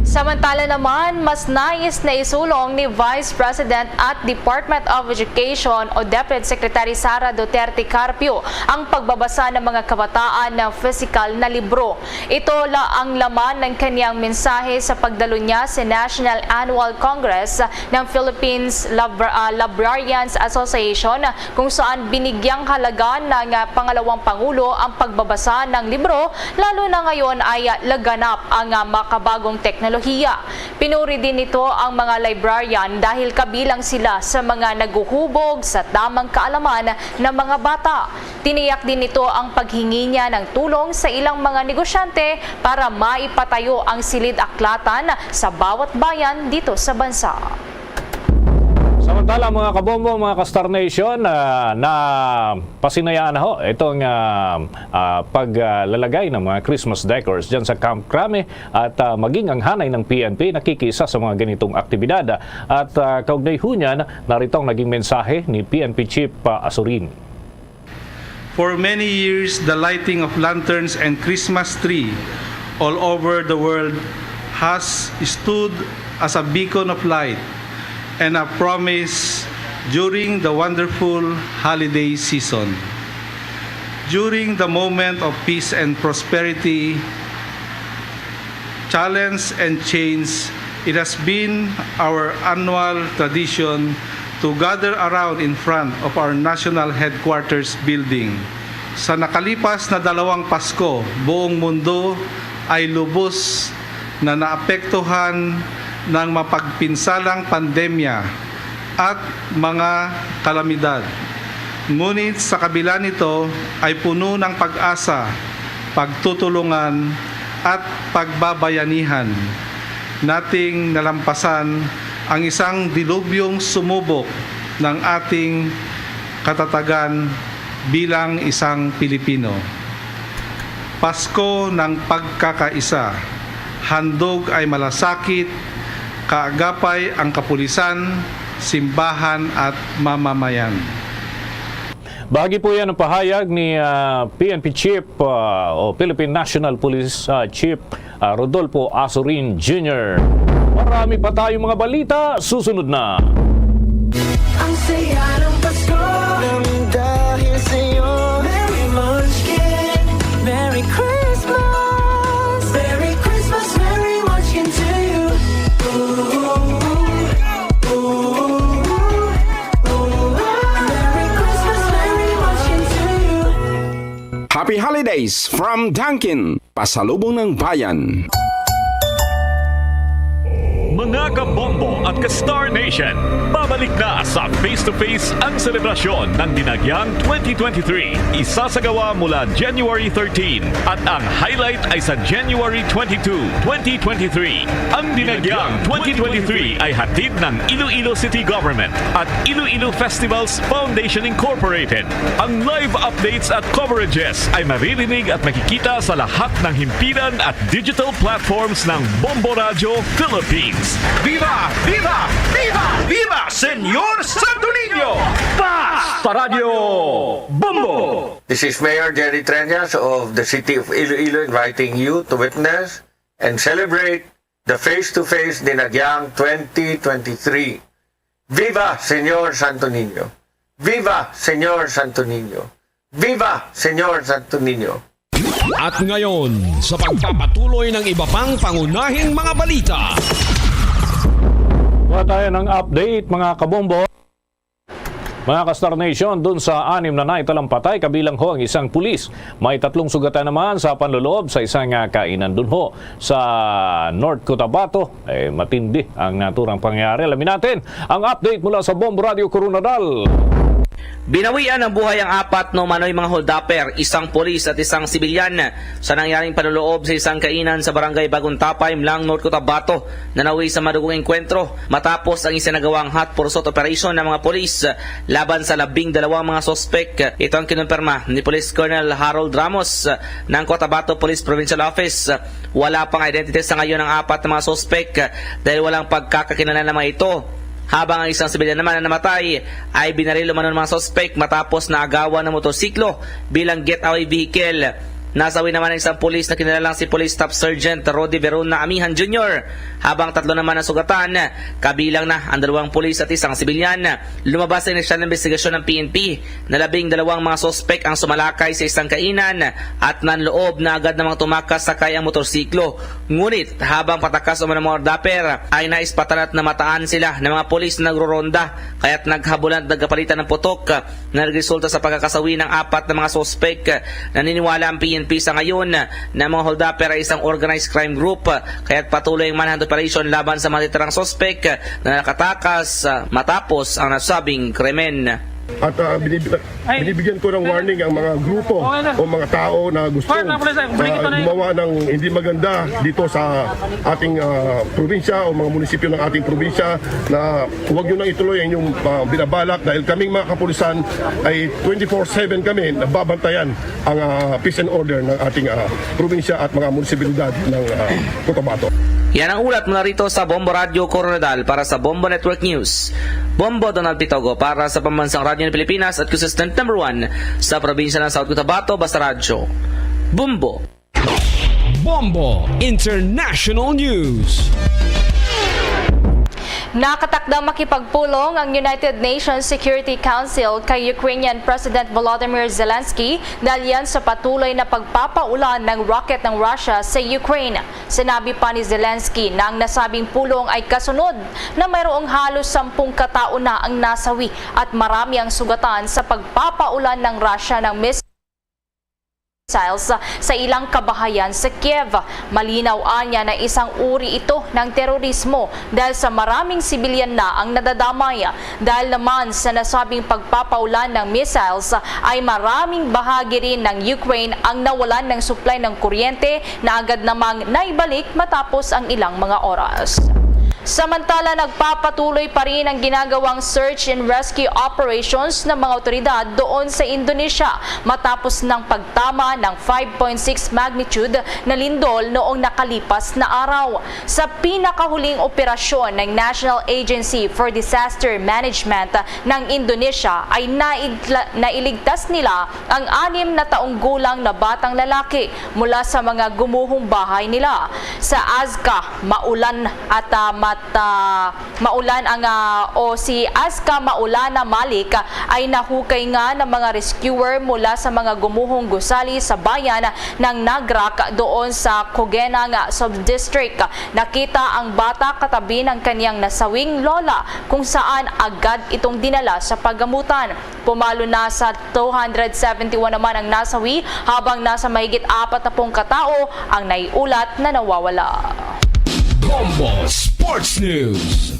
Samantala naman, mas nais na isulong ni Vice President at Department of Education o DepEd Secretary Sara Duterte Carpio ang pagbabasa ng mga kabataan ng pisikal na libro. Ito la ang laman ng kanyang mensahe sa pagdalo niya sa National Annual Congress ng Philippines Lab- ah, Librarians Association, kung saan binigyang halaga ng ah, pangalawang pangulo ang pagbabasa ng libro, lalo na ngayon ay ah, laganap ang ah, makabagong teknolohiya. Pinuri din nito ang mga librarian dahil kabilang sila sa mga naguhubog sa tamang kaalaman ng mga bata. Tiniyak din nito ang paghingi niya ng tulong sa ilang mga negosyante para maipatayo ang silid-aklatan sa bawat bayan dito sa bansa. Samantala, mga kabombo, mga ka-Star Nation, ah, na pasinayaan na ho itong ah, ah, paglalagay ng mga Christmas decors dyan sa Camp Crame at ah, maging ang hanay ng P N P nakikiisa sa mga ganitong aktibidad. At ah, kaugnay ho niyan, narito ang naging mensahe ni P N P Chief ah, Azurin. For many years, the lighting of lanterns and Christmas tree all over the world has stood as a beacon of light and a promise during the wonderful holiday season. During the moment of peace and prosperity, challenge and change, it has been our annual tradition to gather around in front of our national headquarters building. Sa nakalipas na dalawang Pasko, buong mundo ay lubos na naapektuhan ng mapagpinsalang pandemya at mga kalamidad. Ngunit sa kabila nito ay puno ng pag-asa, pagtutulungan at pagbabayanihan. Nating nalampasan ang isang dilubyong sumubok ng ating katatagan bilang isang Pilipino. Pasko ng pagkakaisa, handog ay malasakit, kaagapay ang kapulisan, simbahan at mamamayan. Bahagi po yan ng pahayag ni ah, P N P Chief ah, o Philippine National Police ah, Chief ah, Rodolfo Azurin Junior. Marami pa tayong mga balita, susunod na. Ang saya ng Pasko. Nang dahil sa Happy Holidays from Dunkin, Pasalubong ng Bayan. Mga kabombo at ka-Star Nation, babalik na sa Face to Face ang selebrasyon ng Dinagyang twenty twenty-three. Isasagawa mula January thirteen at ang highlight ay sa January twenty-two, twenty twenty-three. Ang Dinagyang twenty twenty-three ay hatid ng Iloilo City Government at Iloilo Festivals Foundation Incorporated. Ang live updates at coverages ay maririnig at makikita sa lahat ng himpilan at digital platforms ng Bombo Radyo Philippines. Viva! Viva! Viva! Viva Señor Santo Niño! Basta Radyo Bombo! This is Mayor Jerry Treñas of the City of Iloilo inviting you to witness and celebrate the Face to Face Dinagyang twenty twenty-three. Viva Señor Santo Niño! Viva Señor Santo Niño! Viva Señor Santo Niño! At ngayon, sa pagpapatuloy ng iba pang pangunahing mga balita. Kuha tayo ng update, mga kabombo. Mga ka-Star Nation, dun sa anim na naitalang patay, kabilang ho ang isang pulis. May tatlong sugatan naman sa panloloob sa isang, ah, kainan dun ho sa North Cotabato. Eh, matindi ang naturang pangyayari. Alamin natin ang update mula sa Bombo Radyo Koronadal. Binawian ng buhay ang apat na umano'y mga holdupper, isang pulis at isang sibilyan, sa nangyaring panloloob sa isang kainan sa Barangay Bagong Tapay, Mlang, North Cotabato. Nanawi sa madugong engkwentro matapos ang isinagawang hot pursuit operation ng mga pulis laban sa labing dalawang mga suspek. Ito ang kinumpirma ni Police Colonel Harold Ramos ng Cotabato Police Provincial Office. Wala pang identity sa ngayon ang apat na mga suspek dahil walang pagkakakilanlan ng mga ito. Habang ang isang sibilyan naman na namatay ay binaril umano ng mga suspek matapos na agawan ng motorsiklo bilang getaway vehicle. Nasawi naman ang isang pulis na kinilalang si Police Staff Sergeant Rody Verona Amihan Junior, habang tatlo naman ang sugatan, kabilang na ang dalawang pulis at isang sibilyan. Lumabas sa inisyal na investigasyon ng P N P na labing dalawang mga suspek ang sumalakay sa isang kainan at nanloob na agad namang tumakas sakay ang motorsiklo. Ngunit habang patakas umano ang mga holdupper, ay naispatan at namataan sila ng mga pulis na nagruronda, kaya't naghabulan at nagkapalitan ng putok na nagresulta sa pagkakasawi ng apat na mga suspek. Naniniwala ang P N P sa ngayon na ang mga holdupper ay isang organized crime group, kaya't patuloy ang manhunt operation laban sa mga natitirang suspek na nakatakas, ah, matapos ang nasabing krimen. At, ah, binib-, binibigyan ko ng warning ang mga grupo o mga tao na gusto, ah, gumawa ng hindi maganda dito sa ating, ah, probinsya o mga munisipyo ng ating probinsya na huwag nyo nang ituloy ang inyong, ah, binabalak dahil kaming mga kapulisan ay twenty-four seven kami nababantayan ang, ah, peace and order ng ating, ah, probinsya at mga munisipalidad ng, ah, Cotabato. Yan ang ulat mula rito sa Bombo Radyo Koronadal para sa Bombo Network News. Bombo Donald Pitogo para sa Pambansang Radyo ng Pilipinas at consistent number one sa probinsya ng South Cotabato, Basta Radyo Bombo. Bombo International News. Nakatakda makipagpulong ang United Nations Security Council kay Ukrainian President Volodymyr Zelensky dahil yan sa patuloy na pagpapaulan ng rocket ng Russia sa Ukraine. Sinabi pa ni Zelensky na ang nasabing pulong ay kasunod na mayroong halos sampung katao na ang nasawi at marami ang sugatan sa pagpapaulan ng Russia ng missiles sa ilang kabahayan sa Kiev. Malinaw anya na isang uri ito ng terorismo dahil sa maraming sibilyan na ang nadadamay. Dahil naman sa nasabing pagpapaulan ng missiles ay maraming bahagi rin ng Ukraine ang nawalan ng supply ng kuryente na agad namang naibalik matapos ang ilang mga oras. Samantala, nagpapatuloy pa rin ang ginagawang search and rescue operations ng mga otoridad doon sa Indonesia matapos ng pagtama ng five point six magnitude na lindol noong nakalipas na araw. Sa pinakahuling operasyon ng National Agency for Disaster Management ng Indonesia ay naigla-, nailigtas nila ang anim na taong gulang na batang lalaki mula sa mga gumuhong bahay nila. Sa Azca, maulan at, ah, At, ah, Maulan ang, ah, o si Aska Maulana Malik, ah, ay nahukay nga ng mga rescuer mula sa mga gumuhong gusali sa bayan ng Nagrak doon sa Coguenang, ah, Subdistrict. Nakita ang bata katabi ng kanyang nasawing lola, kung saan agad itong dinala sa pagamutan. Pumalo na sa two hundred seventy-one naman ang nasawi, habang nasa mahigit apat na pung katao ang naiulat na nawawala. Bombo Sports News.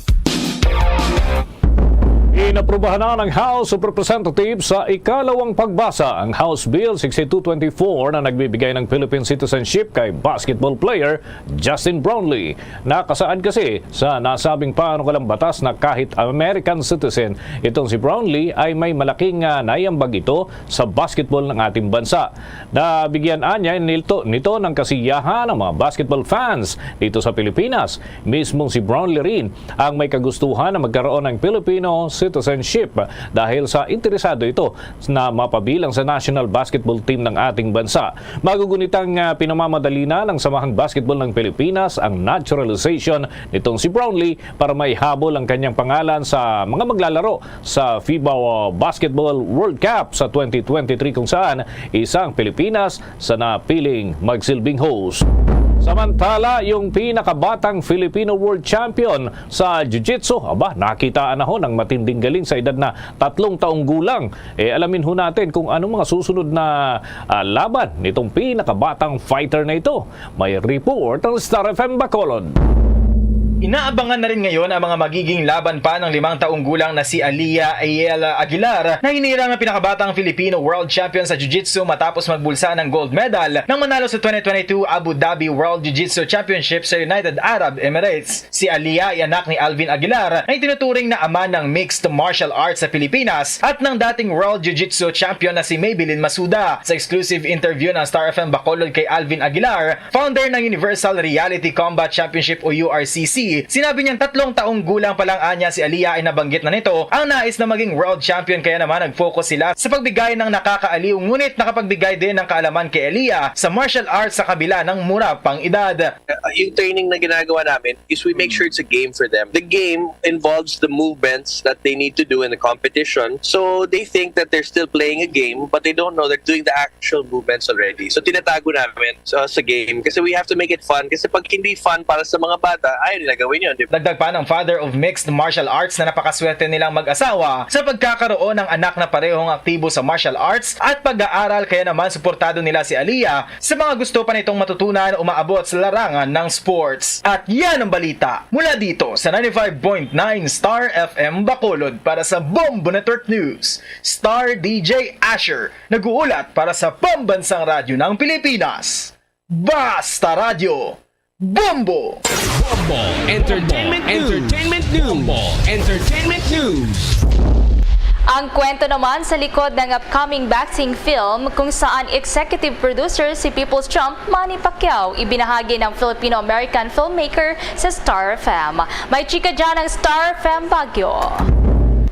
Inaprubahan na ng House of Representatives sa ikalawang pagbasa ang House Bill sixty-two twenty-four na nagbibigay ng Philippine citizenship kay basketball player Justin Brownlee. Nakasaad kasi sa nasabing panukalang batas na kahit American citizen itong si Brownlee ay may malaking, ah, naiambag ito sa basketball ng ating bansa. Nabigyan anya nito, nito ng kasiyahan ang mga basketball fans dito sa Pilipinas. Mismong si Brownlee rin ang may kagustuhan na magkaroon ng Filipino citizenship dahil sa interesado ito na mapabilang sa national basketball team ng ating bansa. Magugunitang, ah, pinamamadali na ng Samahang Basketball ng Pilipinas ang naturalization nitong si Brownlee para maihabol ang kanyang pangalan sa mga maglalaro sa FIBA Basketball World Cup sa twenty twenty-three, kung saan isa ang Pilipinas sa napiling magsilbing host. Samantala, yung pinakabatang Filipino World Champion sa Jiu-Jitsu, aba, nakitaan na ho ng matinding galing sa edad na tatlong taong gulang. Eh, alamin ho natin kung anong mga susunod na, ah, laban nitong pinakabatang fighter na ito. May report ang Star F M Bacolod. Inaabangan na rin ngayon ang mga magiging laban pa ng limang taong gulang na si Aliyah Ayala Aguilar, na hinirang ng pinakabatang Filipino World Champion sa Jiu-Jitsu matapos magbulsa ng gold medal nang manalo sa twenty twenty-two Abu Dhabi World Jiu-Jitsu Championship sa United Arab Emirates. Si Aliyah ay anak ni Alvin Aguilar, na itinuturing na ama ng mixed martial arts sa Pilipinas, at ng dating World Jiu-Jitsu Champion na si Maybelline Masuda. Sa exclusive interview ng Star F M Bacolod kay Alvin Aguilar, founder ng Universal Reality Combat Championship o U R C C, sinabi niyang tatlong taong gulang pa lang anya si Aliyah ay nabanggit na nito ang nais na maging world champion, kaya naman nag-focus sila sa pagbigay ng nakakaaliw ngunit nakapagbigay din ng kaalaman kay Aliyah sa martial arts sa kabila ng mura pang edad. Uh, yung training na ginagawa namin is we make sure it's a game for them. The game involves the movements that they need to do in the competition. So they think that they're still playing a game, but they don't know they're doing the actual movements already. So tinatago namin sa, sa game kasi we have to make it fun. Kasi pag hindi fun para sa mga bata, ayaw nila gawin yun, di ba? Dagdag pa ng father of mixed martial arts na napakaswerte nilang mag-asawa sa pagkakaroon ng anak na parehong aktibo sa martial arts at pag-aaral, kaya naman suportado nila si Aliyah sa mga gusto pa nitong matutunan umaabot sa larangan ng sports. At yan ang balita mula dito sa ninety-five point nine Star F M Bacolod. Para sa Bombo Network News, Star D J Asher, nag-uulat para sa Pambansang Radyo ng Pilipinas. Basta Radyo, Bombo! Bombo Entertainment News. Entertainment News. Bombo Entertainment News. Ang kwento naman sa likod ng upcoming boxing film kung saan executive producer si People's Champ Manny Pacquiao, ibinahagi ng Filipino-American filmmaker sa Star F M. May chika dyan ang Star F M Baguio.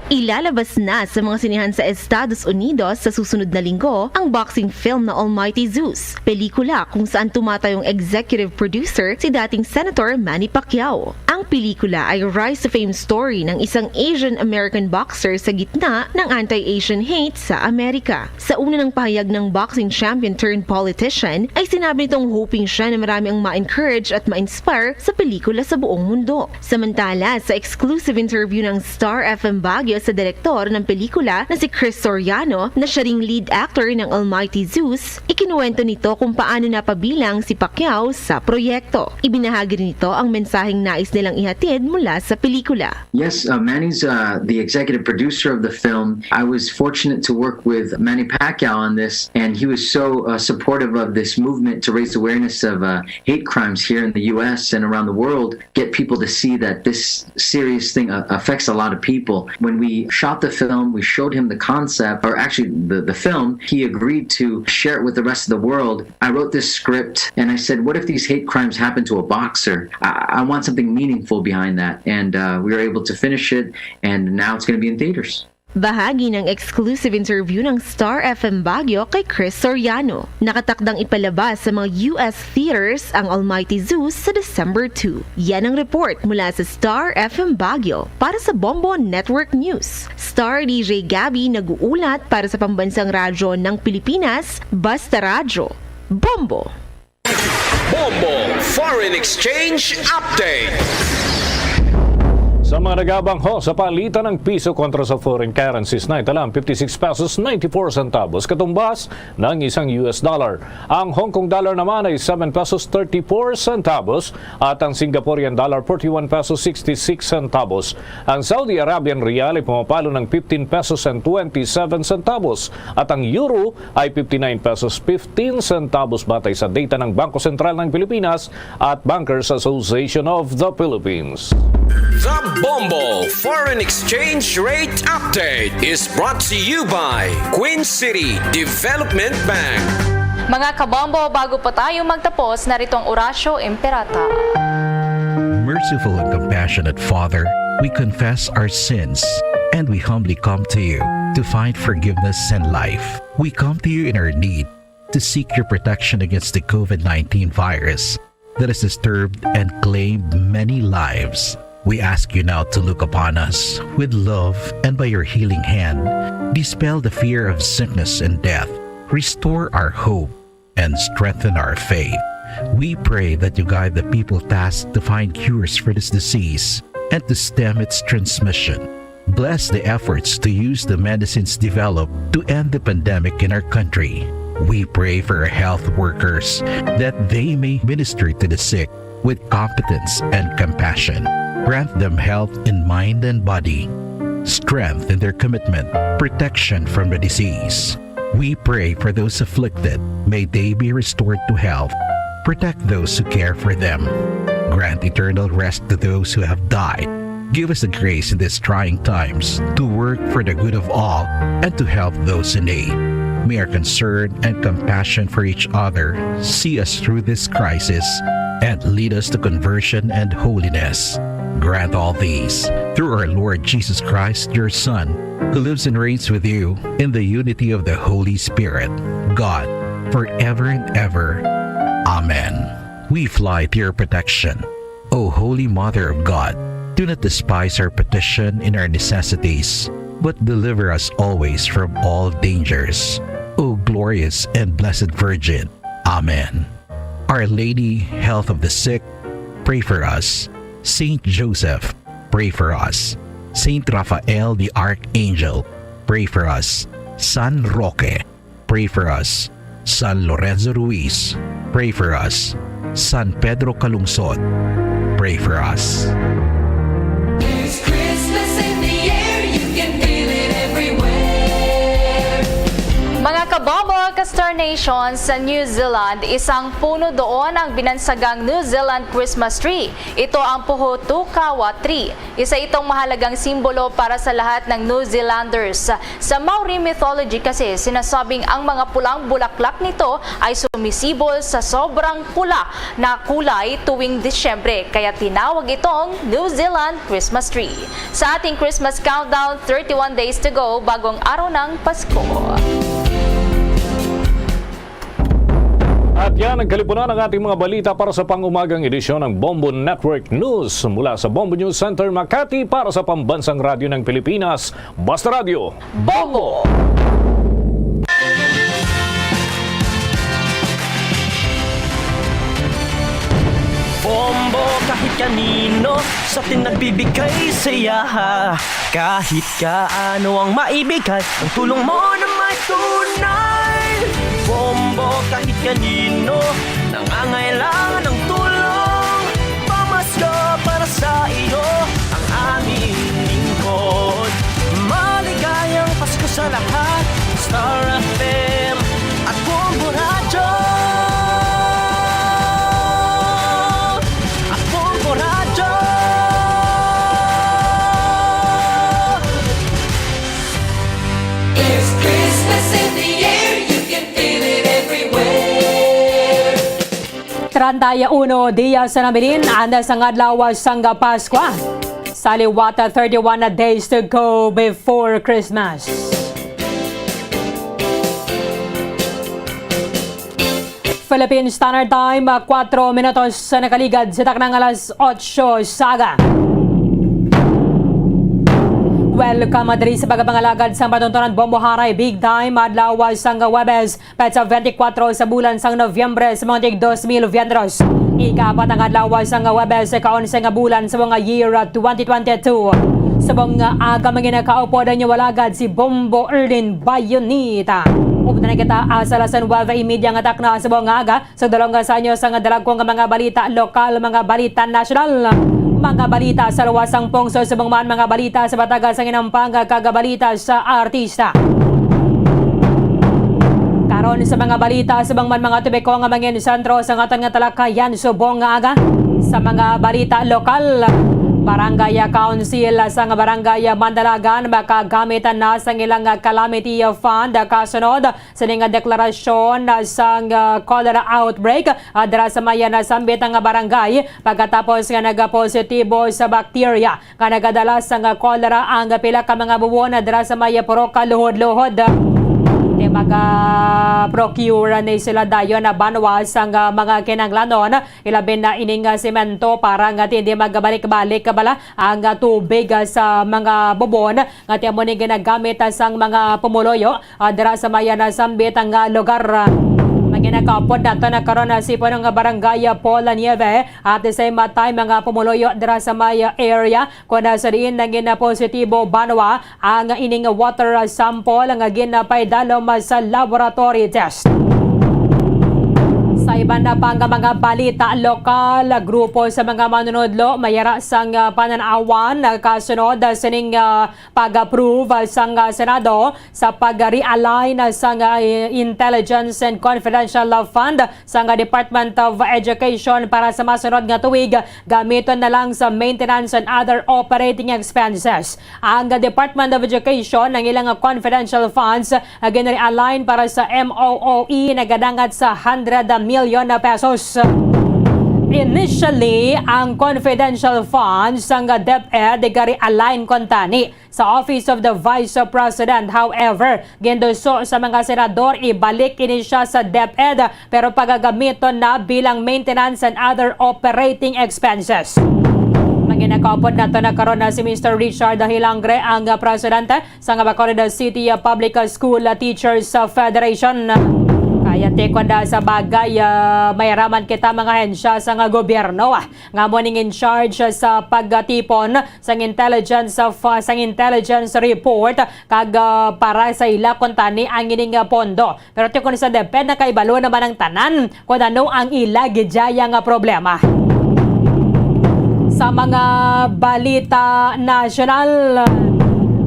Ilalabas na sa mga sinehan sa Estados Unidos sa susunod na linggo ang boxing film na Almighty Zeus, pelikula kung saan tumatayong executive producer si dating Senator Manny Pacquiao. Ang pelikula ay rise to fame story ng isang Asian-American boxer sa gitna ng anti-Asian hate sa Amerika. Sa una niyang pahayag ng boxing champion turned politician, ay sinabi nitong hoping siya na marami ang ma-encourage at ma-inspire sa pelikula sa buong mundo. Samantala, sa exclusive interview ng Star F M Baguio sa direktor ng pelikula na si Chris Soriano, na siya ring lead actor ng Almighty Zeus, ikinuwento nito kung paano napabilang si Pacquiao sa proyekto. Ibinahagi rin nito ang mensaheng nais nilang ihatid mula sa pelikula. Yes, uh, Manny's uh, the executive producer of the film. I was fortunate to work with Manny Pacquiao on this, and he was so uh, supportive of this movement to raise awareness of uh, hate crimes here in the U S and around the world, get people to see that this serious thing uh, affects a lot of people. When we shot the film, we showed him the concept, or actually the, the film. He agreed to share it with the rest of the world. I wrote this script and I said, "What if these hate crimes happen to a boxer? I, I want something meaningful behind that." And uh, we were able to finish it, and now it's going to be in theaters. Bahagi ng exclusive interview ng Star F M Baguio kay Chris Soriano. Nakatakdang ipalabas sa mga U S theaters ang Almighty Zeus sa December two. Yan ang report mula sa Star F M Baguio. Para sa Bombo Network News, Star D J Gabby nag-uulat para sa pambansang radyo ng Pilipinas, Basta Radyo. Bombo! Bombo Foreign Exchange Update. Sa mga nagabangho sa palitan ng piso kontra sa foreign currencies, naitala ang fifty-six pesos ninety-four centavos, katumbas ng isang U S dollar. Ang Hong Kong dollar naman ay seven pesos thirty-four centavos at ang Singaporean dollar forty-one pesos sixty-six centavos. Ang Saudi Arabian riyal ay pumapalo ng fifteen pesos and twenty-seven centavos at ang euro ay fifty-nine pesos fifteen centavos batay sa data ng Bangko Sentral ng Pilipinas at Bankers Association of the Philippines. The Bombo Foreign Exchange Rate Update is brought to you by Queen City Development Bank. Mga kabombo, bago pa tayo magtapos, narito ang Orasyo Imperata. Merciful and compassionate Father, we confess our sins and we humbly come to you to find forgiveness and life. We come to you in our need to seek your protection against the COVID nineteen virus that has disturbed and claimed many lives. We ask you now to look upon us with love and by your healing hand, dispel the fear of sickness and death, restore our hope, and strengthen our faith. We pray that you guide the people tasked to find cures for this disease and to stem its transmission. Bless the efforts to use the medicines developed to end the pandemic in our country. We pray for our health workers that they may minister to the sick with competence and compassion. Grant them health in mind and body, strength in their commitment, protection from the disease. We pray for those afflicted. May they be restored to health. Protect those who care for them. Grant eternal rest to those who have died. Give us the grace in these trying times to work for the good of all and to help those in need. May our concern and compassion for each other see us through this crisis and lead us to conversion and holiness. Grant all these through our Lord Jesus Christ, your Son, who lives and reigns with you in the unity of the Holy Spirit, God, forever and ever. Amen. We fly to your protection, O Holy Mother of God. Do not despise our petition in our necessities, but deliver us always from all dangers. O glorious and blessed Virgin. Amen. Our Lady, Health of the Sick, pray for us. Saint Joseph, pray for us. Saint Raphael the Archangel, pray for us. San Roque, pray for us. San Lorenzo Ruiz, pray for us. San Pedro Calungsod, pray for us. There's Christmas in the air, you can feel it everywhere. Mga kabombo, ka-Star Nation, sa New Zealand, isang puno doon ang binansagang New Zealand Christmas tree. Ito ang Pohutukawa tree. Isa itong mahalagang simbolo para sa lahat ng New Zealanders. Sa Maori mythology kasi, sinasabing ang mga pulang bulaklak nito ay sumisibol sa sobrang pula na kulay tuwing Disyembre, kaya tinawag itong New Zealand Christmas tree. Sa ating Christmas countdown, thirty-one days to go bago ang araw ng Pasko. At yan ang kalipunan ng ating mga balita para sa pang-umagang edisyon ng Bombo Network News. Mula sa Bombo News Center, Makati, para sa Pambansang Radyo ng Pilipinas, Basta Radyo. Bombo! Bombo kahit kanino sa atin nagbibigay saya. Kahit kaano ang maibigay, ang tulong mo na may tunay. Bombo kahit kanino nangangailangan ng tulong. Pamasko para sa iyo ang aming lingkod. Maligayang Pasko sa lahat. Star F M at Bombo Radyo. At Bombo Radyo. There's Christmas in the air, you can feel it everywhere. Treinta y uno dias na nabilin, anda sang adlaw sang Paskwa. Sa liwat, thirty-one na days to go before Christmas. Philippine Standard Time, ah, kuwatro minutos sa nakaligad sa taknang alas otso sa aga. Welcome diri sa pagpangalagad sa matuntunan Bombo Haray Big Time, adlaw sang Huwebes, petsa twenty-four sa bulan sang Nobyembre sa mga tig dos mil veintitrés. Ikaapat ang adlaw sang Huwebes sa kaonse nga bulan sa mga year twenty twenty-two. Subong nga aga, mga nakaupod ang inyong alagad si Bombo Erlin Bayonita. Upod na kita, ah, sa alas nuwebe y media nga takna subong nga aga, sa dalawang nga sa inyo sang dalagko nga mga balita lokal, mga balita nasyonal, mga balita sa luwas sang pungsod, subong man mga balita sa bataga sang inampang kag balita sa artista. Karon sa mga balita, subong man mga topiko nga mangin sentro sa aton nga talakayan subong nga aga. Sa mga balita lokal, Barangay Council sang Barangay Mandalagan makagamit na sang ilang calamity fund kasunod sining deklarasyon sang cholera outbreak, ah, dira sa may nasambit nga barangay pagkatapos nga nagapositibo sa bacteria nga nagadala sang cholera ang pila ka mga bubon dira sa may Purok Luhod-Luhod. Ti maga-procure ni sila dayon na banwa sang mga kinahanglanon, ilabi na ining semento para nga hindi magbalik-balik bala ang tubig sa mga bubon nga ti amo ni ginagamit sang mga pumuluyo, ah, dira sa may nasambit nga lugar. Mga nakaupod nato na karon, ah, si Punong Barangay, ah, Paul Nieve, at the same time, mga pumuluyo dira sa may, ah, area, kung sa diin nangin positibo banwa ang ining water sample nga ginapaidalom sa laboratory test. Sa iban na pa nga mga balita lokal, grupo sa mga manunodlo mayara sang, ah, panan-awan, ah, kasunod, ah, sining, ah, pag-approve, ah, sang, ah, Senado sa pag-realign, ah, sang, ah, Intelligence and Confidential Fund sang, ah, Department of Education para sa masunod nga tuig, gamiton na lang sa maintenance and other operating expenses. Ang, ah, Department of Education, ang ilang, ah, confidential funds, ah, gin-realign para sa M O O E nagadangat sa hundred million pesos. Initially, ang confidential funds sang, ah, DepEd ga-realign kuntani sa Office of the Vice President. However, ginduso sa mga senador ibalik ini siya sa DepEd, pero pagagamiton na bilang maintenance and other operating expenses. Mga nakaupod nato na karon na si Mister Richard Hilangre, ang, ah, presidente sang Bacolod City, ah, Public School, ah, Teachers, ah, Federation. Kaya tikon na sa bagay, ah, may raman kita mga ahensya sang gobyerno, ah, nga mo ning in charge sa pagtipon sang intelligence of, ah, sang intelligence report kag, ah, para sa ila kuntani ang ining, ah, pondo. Pero ti kun sa DepEd, nakahibalo naman ang tanan kung ano ang ila gidya nga problema. Sa mga balita nasyonal,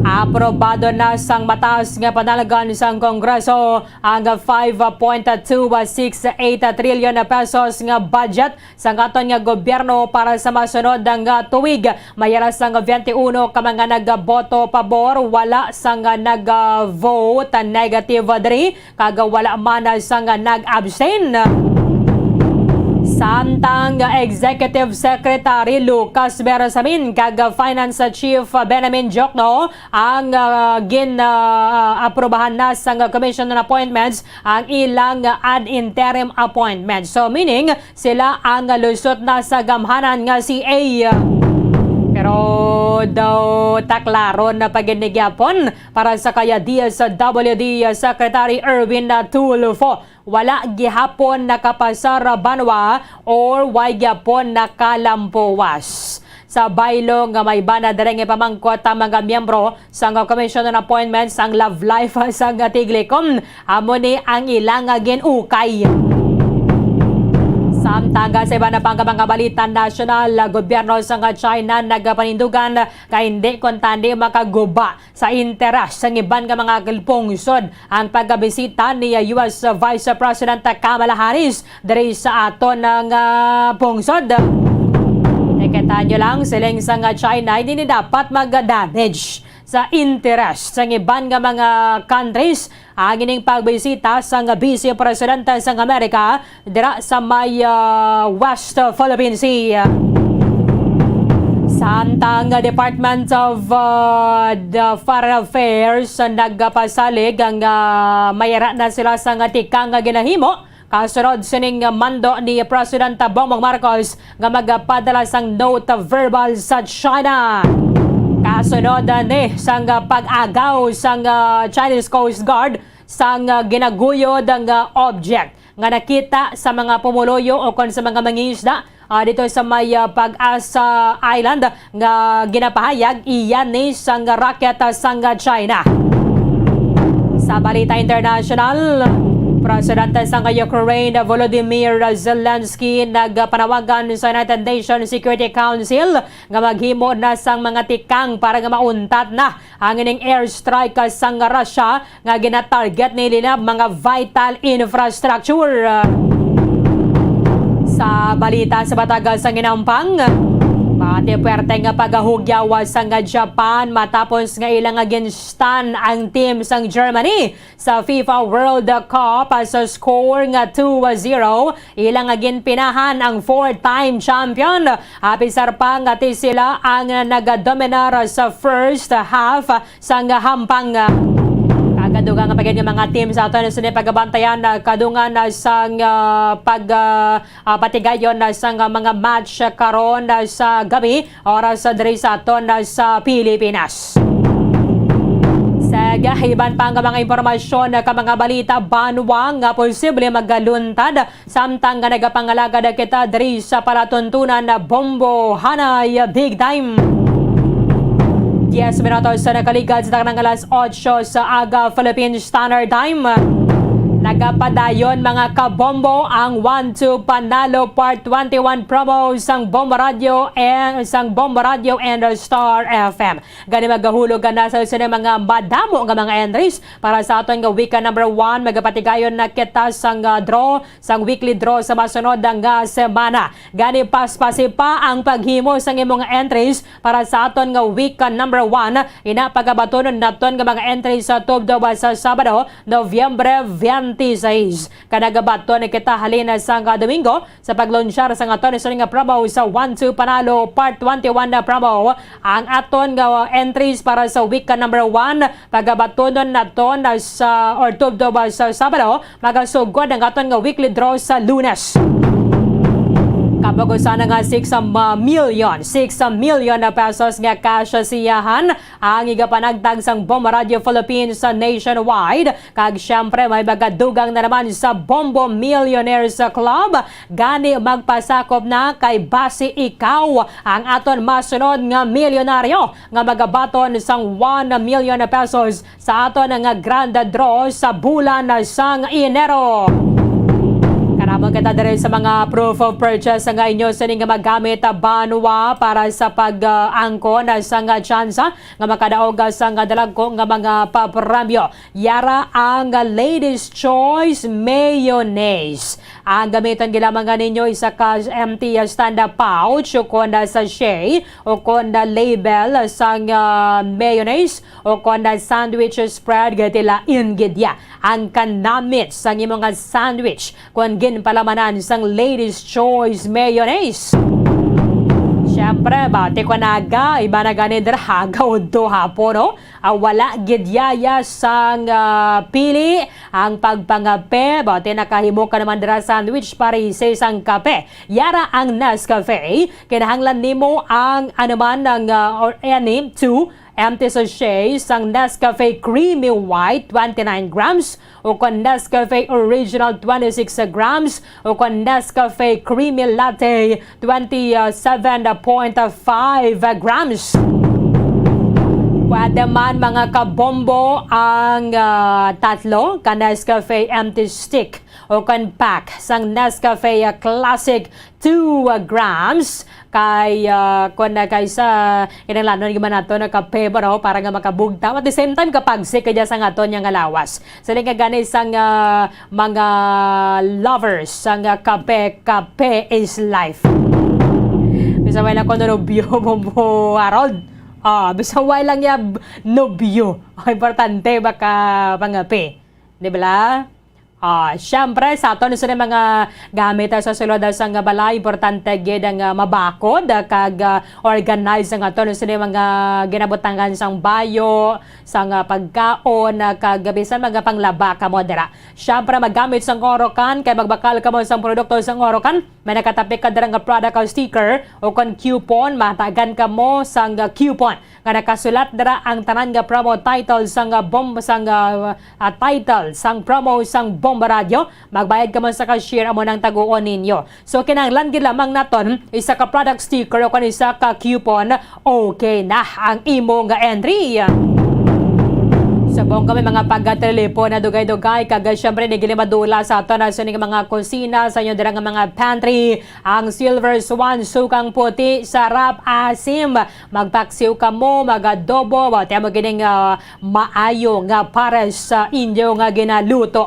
aprobado na sang mataas nga panalgan sang Kongreso ang five point two six eight trillion pesos nga budget sang aton nga gobyerno para sa masunod nga tuig. Mayara sang twenty-one ka mga nagboto pabor, wala sang nag-vote negative diri, kag wala man sang nag-abstain. Samtang Executive Secretary Lucas Bersamin kag Finance Chief Benjamin Diokno ang, ah, gin, ah, aprobahan na sang Commission on Appointments ang ilang ad interim appointments. So, meaning, sila ang lusot na sa gamhanan nga C A. Pero daw ta klaro na pa gid ni gyapon para sa kaya D S W D Secretary Erwin Tulfo. Wala gihapon nakapasar banwa or way gyapon nakalampuwas. Sa baylo nga may bana diri nga ipamangkot ang mga miyembro sang Commission on Appointments ang love life sang Tiglikom. Amo ni ang ilang ginukay. Samtang sa iba na pang mga balita nasyonal, gobyerno sang China nagapanindugan kay hindi kuntani makaguba sa interes sang iban nga mga pungsod ang pagabisita ni U S Vice President Kamala Harris diri sa aton nga pungsod. Nakita nyo lang, siling sang China, hindi ni dapat mag-damage sa interes sang iban nga mga countries ang ining pagbisita sang Vice Presidente sang Amerika dira sa may, ah, West Philippine Sea. Samtang Department of, uh, the Foreign Affairs nagpasalig nga may ara na sila sang tikang nga ginahimo kasunod sining mando ni President Bongbong Marcos nga magapadala sang note verbal sa China. Kasunod ni sang pag-agaw sang, uh, Chinese Coast Guard sang, uh, ginaguyod nga object nga nakita sa mga pumuluyo o kon sa mga mangingisda, ah, dito sa may, ah, Pag-asa Island nga ginapahayag iya ni sang rocket, ah, sang China. Sa balita international, Presidente sang Ukraine Volodymyr Zelensky nagpanawagan sa United Nations Security Council nga maghimo na sang mga tikang para nga mauntat na ang ining airstrike sang Russia nga ginatarget ni nila mga vital infrastructure. Sa balita sa Batagas sang Inampang, pati puwerte nga pagahugyawa sang Japan matapos nga ila nga ginstan ang team sang Germany sa FIFA World Cup sa score nga two zero. Ila nga ginpinahan ang four-time champion, apisar pa nga ti sila ang nagadominar sa first half sang hampang. Kagadugang pa gid nga mga team sa aton sini pagabantayan, ah, kadungan, ah, sang, ah, pag, ah, ah, patigayon, ah, sang, ah, mga match, ah, karon, ah, sa gabi, oras, ah, diri sa aton, ah, sa Pilipinas. Sa iban pa nga mga impormasyon, ah, ka mga balita, banwa nga posible magaluntad samtang nga nagapangalagad kita diri sa palatuntunan na Bombo Hanay Big Time. Diez minutos sa nakaligad sa taknang alas otso sa aga, Philippine Standard Time. Nagapadayon, mga kabombo, ang One Two Panalo Part twenty-one promo sang Bombo Radio and sang Bombo Radio and Star F M. Gani magahulog ka na sa sini mga madamo nga mga entries para sa aton nga week number one. Magapatigayon na kita sang, ah, draw sang weekly draw sa masunod nga semana. Gani, paspasi pa ang paghimo sang imong entries para sa aton nga week number one. Ina, pagabatunon naton nga mga entries sa tubtob sa Sabado, Nobyembre twenty-six. Kanagabaton kita halin sang Domingo sa paglunsyar sang aton sini nga promo sa One Two Panalo Part twenty-one na promo. Ang aton nga entries para sa week number one, pagabatunon naton sa, or tubtob sa Sabado, magasugod ang aton nga weekly draw sa Lunes. Kapugusan na nga six, um, million, six million na pesos nga cash siyahan ang igapanagtag sang Bombo Radio Philippines sa nationwide. Kag siyempre, may magadugang na naman sa Bombo Millionaires Club. Gani, magpasakop na kay basi ikaw ang aton masunod nga milyonaryo nga magabaton sang one million pesos sa aton nga grand draw sa bulan sang Enero. Karamon kita diri sa mga proof of purchase nga inyo sining magamit, ah, banwa para sa pag, ah, angkon sang tsansa nga makadaog sang dalagko nga mga papremyo. Yara ang Ladies Choice Mayonnaise. Ang gamiton gilamang nga ninyo isa ka empty stand-up pouch o kon sachet o kon label sang, ah, mayonnaise o kon sandwich spread, gati lain gid ya ang kanamit sang imo nga sandwich kon ginpalamanan sang Ladies Choice Mayonnaise. Siyempre, bati ko naga, iba na gani dira, aga udto hapon, no? Ah, wala gid yaya sang, ah, pili ang pagpangape. Bati nakahimo ka naman dira sandwich, pares sang kape. Yara ang Nescafe. Kinahanglan nimo ang anuman ang, ah, or any two empty sachet sang Nescafe Creamy White, twenty-nine grams, o kon Nescafe Original, twenty-six grams, o kon Nescafe Creamy Latte, twenty-seven point five grams. Pwede man, mga kabombo, ang, ah, tatlo ka Nescafe empty stick o kon pack sang Nescafe, ah, Classic, two grams. Kay, ah, kon na kaysa kinahanglanon gyud man nato na kape, bro, para nga makabugtaw. At the same time, kapagsik ka dyan sa aton nga lawas. Sa nga gani sang, ah, mga lovers sang, ah, kape, kape is life. Bisag wala ko nobyo, Bombo Harold. Ah, bisag wala lang ya nobyo. Ang importante, baka pangape. Di ba? Ah, syempre, sa aton sini mga gamit, ah, sa sulod, ah, sang balay, importante gid ang, ah, mabakod, ah, kag, ah, organize ang aton sini mga ginabutangan sang bayo, sang, ah, pagkaon, ah, kag bisan mga panglaba kamo dira. Syempre, maggamit sang Orocan, kay magbakal kamo sang produkto sang Orocan. May nakatapik ka dira nga product, ah, sticker o kon coupon, matagan kamo sang, ah, coupon nga nakasulat dira ang tanan nga promo title sang, ah, bom-, sang, ah, ah, title sang promo sang Bomba Radio. Magbayad kamo sa cashier, amo nang taguon ninyo. So, kinahanglan gid lamang naton isa ka product sticker o kon isa ka coupon, okay na ang imo nga entry. Subong kami mga pagatelepon na dugay-dugay, kag, ah, syempre, di gid madula sa aton na sining mga kusina, sa inyo dira nga mga pantry, ang Silver Swan, sukang puti, sarap, asim. Magpaksiw kamo, mag-adobo, wa, ti amo gining, ah, maayo nga para sa inyo nga ginaluto.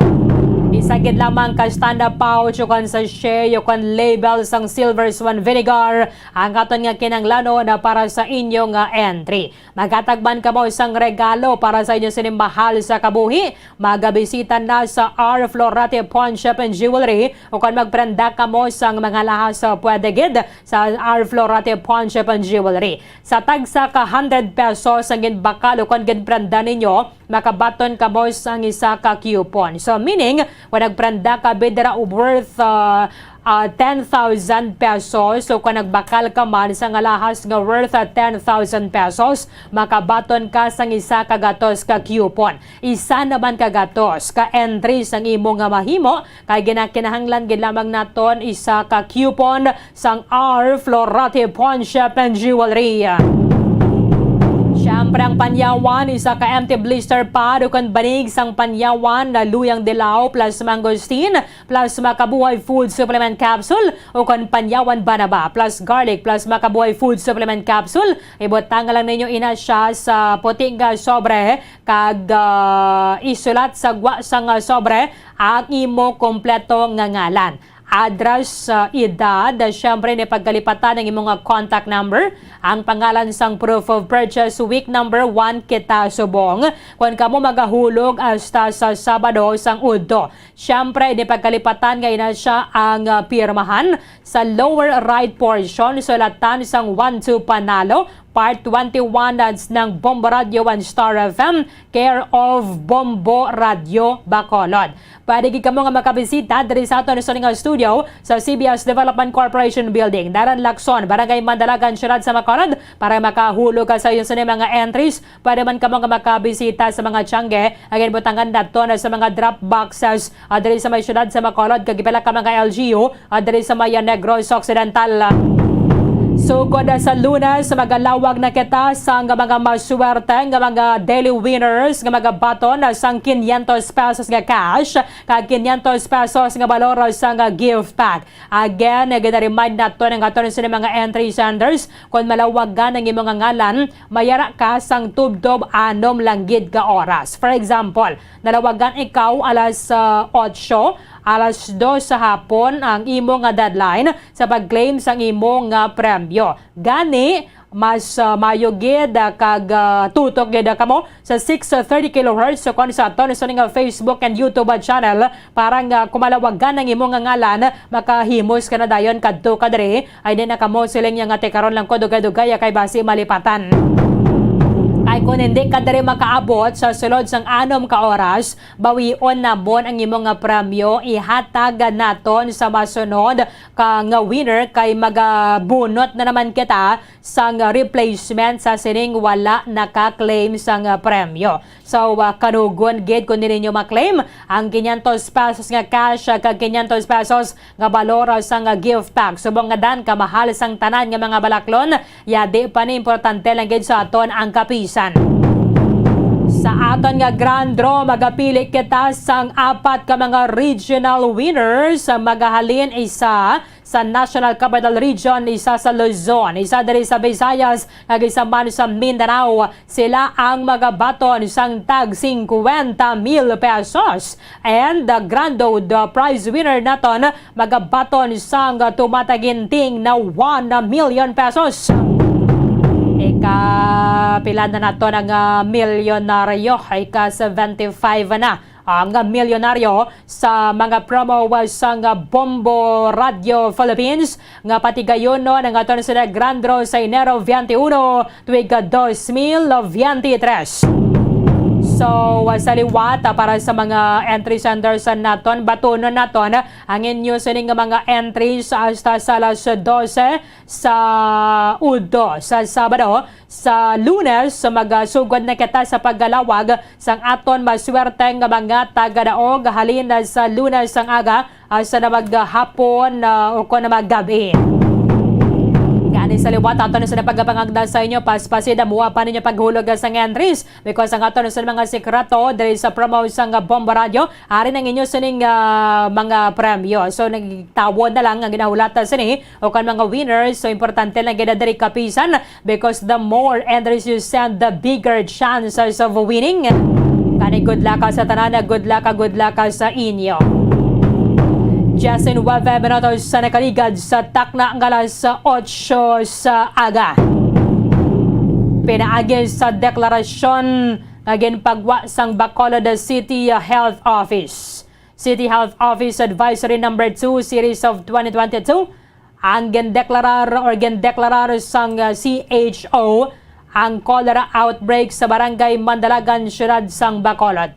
Isa gid lamang ka stand-up pouch o kon sachet o kon label sang Silver Swan Vinegar ang aton nga kinahanglanon na para sa inyo nga entry. Maghatag man kamo sang regalo para sa inyo sining mahal sa kabuhi, magabisita na sa R Florate Pawn Shop and Jewelry, o kon magprenda kamo sang mga lahas, ah, pwede gid sa R Florate Pawn Shop and Jewelry. Sa tagsa ka hundred pesos ang ginbakal o kon ginprenda ninyo, makabaton kamo sang isa ka coupon. So, meaning, kung nagprenda ka bidra worth, ah, ah, ten thousand pesos, o kung nagbakal ka man sang alahas nga worth, ah, ten thousand pesos, makabaton ka sang isa ka gatos ka coupon. Isa naman ka gatos ka entry sang imo nga mahimo, kay ginakinahanglan gid lamang naton isa ka coupon sang R Florate Pawn Shop and Jewelry. Siyempre, ang panyawan, isa ka empty blister pad o kon banig sang panyawan na luyang dilaw plus mangosteen plus makabuhay food supplement capsule o kon panyawan banaba plus garlic plus makabuhay food supplement capsule. Ibutang lang ninyo ina siya sa puti nga sobre kag, ah, isulat sa gwa sang, ah, sobre ang imo kompleto nga ngalan, address, ah, edad, ah, siyempre, ni pagkalipatan ang imo nga contact number, ang pangalan sang proof of purchase, week number one kita subong. Kung kamo magahulog hasta sa Sabado sang udto, siyempre, ni pagkalipatan nga ina siya ang, ah, pirmahan sa lower right portion, sulatan sang one two Panalo, Part twenty-one ng Bombo Radio and Star F M, care of Bombo Radio Bacolod. Pwede gid kamo nga makabisita diri sa aton sa nga studio sa C B S Development Corporation Building, Daran Lacson, Barangay Mandalagan, Siyudad sa Bacolod. Para makahulog ka sa iyo sa mga entries, pwede man kamo nga makabisita sa mga tiyangge nga ginbutangan naton sa mga drop boxes, ah, diri sa may siyudad sa Bacolod, kag pila ka mga L G U, ah, diri sa may Negros Occidental. Sugod sa Lunes, magalawag na kita sa nga mga maswerte nga mga daily winners nga magabaton sang quinientos pesos nga cash kag quinientos pesos nga balor sang gift pack. Again, gina-remind naton ang aton sa mga entry senders, kung malawagan ang imo nga ngalan, mayara ka sang tubtob anom lang gid ka oras. For example, nalawagan ikaw alas, ah, otso, alas dos sa hapon ang imo nga deadline sa pag-claim sang imo nga premyo. Gani, mas, ah, mayo gid, ah, kag, ah, tutok gid, ah, kamo sa six thirty kilohertz, so kon sa aton sa nga Facebook and YouTube, ah, channel, para nga kumalawagan ang imo nga ngalan, makahimos ka na dayon kadto ka diri, ay di na kamo siling nga tikaron lang ko dugay-dugay, ah, kay basi malipatan. Kay kung hindi ka diri makaabot sa sulod sang anom ka oras, bawion namon ang imo nga premyo, ihatag naton sa masunod ka nga winner, kay magabunot na naman kita sang replacement sa sining wala naka-claim sang premyo. So, ah, kanugon gid kung dili ninyo ma-claim ang quinientos pesos nga cash, ah, kag quinientos pesos nga balor sang gift pack. Subong nga dan kamahal sang tanan nga mga balaklon, yadi pa ni importante lang gid sa aton ang kapisan. Sa aton nga grand draw, magapili kita sang apat ka mga regional winners, magahalin isa sa National Capital Region, isa sa Luzon, isa diri sa Visayas, kag isa man sa Mindanao. Sila ang magabaton sang tag singkwenta mil pesos. And the grand, the prize winner naton, magabaton sang tumataginting na one million pesos. Ika Pila na nato nga milyonaryo, ika seventy-five na ang milyonaryo sa mga promo sang Bombo Radio Philippines nga patigayonon ang aton sila Grand Draw sa Enero twenty-one, tuig dos mil veintitrés. So, sa liwat, ah, para sa mga entry centers naton, batunon naton ang inyo sining mga entries hasta sa alas dose sa udto sa Sabado. Sa Lunes, magasugod na kita sa paggalawag sang aton maswerte nga mga tagadaog halin sa Lunes ang aga, ah, sa na maghapon, ah, o kon na maggabi. Gani sa liwat, aton sa napagapangagda sa inyo, paspasi, damuha pa ninyo paghulog sa entries, because ang aton sa mga sikreto diri sa promo sang Bombo Radio, ari ang inyo sining, ah, mga premyo. So, nagtawon na lang ang ginahulatan sini o kan mga winners. So, importante lang gid diri kapisan, because the more entries you send, the bigger chances of winning. Kani, good luck sa tanan, good luck, good luck sa inyo. Justin Webe, minutos sa nakaligad sa takna nga alas otso sa aga. Pinaagi sa deklarasyon nga ginpagwa sang Bacolod City Health Office, City Health Office Advisory Number Two, Series of twenty twenty-two, ang gindeklarar or gindeklarar sang, uh, C H O ang cholera outbreak sa Barangay Mandalagan, Siyudad sang Bacolod.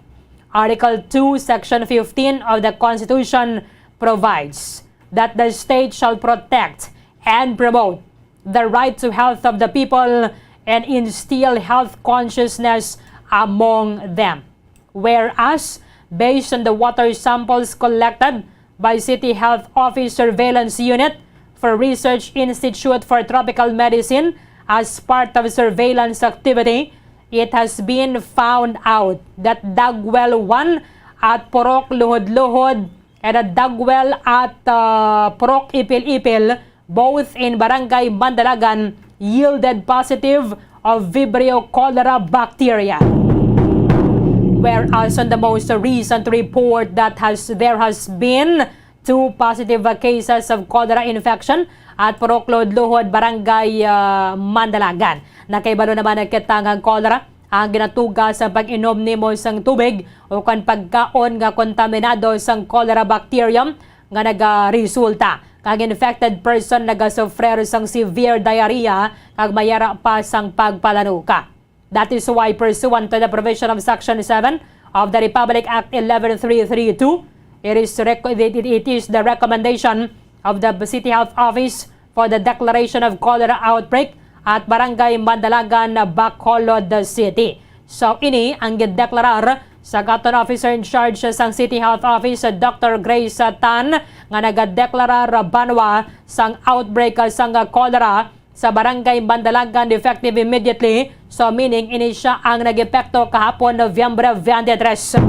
Article two, Section fifteen of the Constitution provides that the state shall protect and promote the right to health of the people and instill health consciousness among them. Whereas, based on the water samples collected by City Health Office Surveillance Unit for Research Institute for Tropical Medicine as part of surveillance activity, it has been found out that Dagwel one at Purok Luhod-Luhod and a Dagwel at, uh, Purok Ipil-Ipil, both in Barangay Mandalagan, yielded positive of Vibrio cholera bacteria. Whereas on the most recent report that has there has been two positive cases of cholera infection at Purok Luhod-Luhod, Barangay, uh, Mandalagan. Nakahibalo naman ang kita nga cholera ang ginatuga sa pag-inom nimo sang tubig o kan pagkaon nga kontaminado sang cholera bacterium nga nagaresulta kag infected person nagasufrer sang severe diarrhea kag mayara pa sang pagpalanuka. That is why, pursuant to the provision of Section seven of the Republic Act eleven three three two, it is rec-, it, it, it is the recommendation of the City Health Office for the declaration of cholera outbreak at Barangay Mandalagan, Bacolod City. So, ini ang gideklarar sa aton officer in charge sang City Health Office, Doctor Grace Tan, nga nagadeklarar banwa sang outbreak sang cholera sa Barangay Mandalagan effective immediately. So, meaning, ini sia ang nag-epekto kahapon, Nobyembre twenty-three.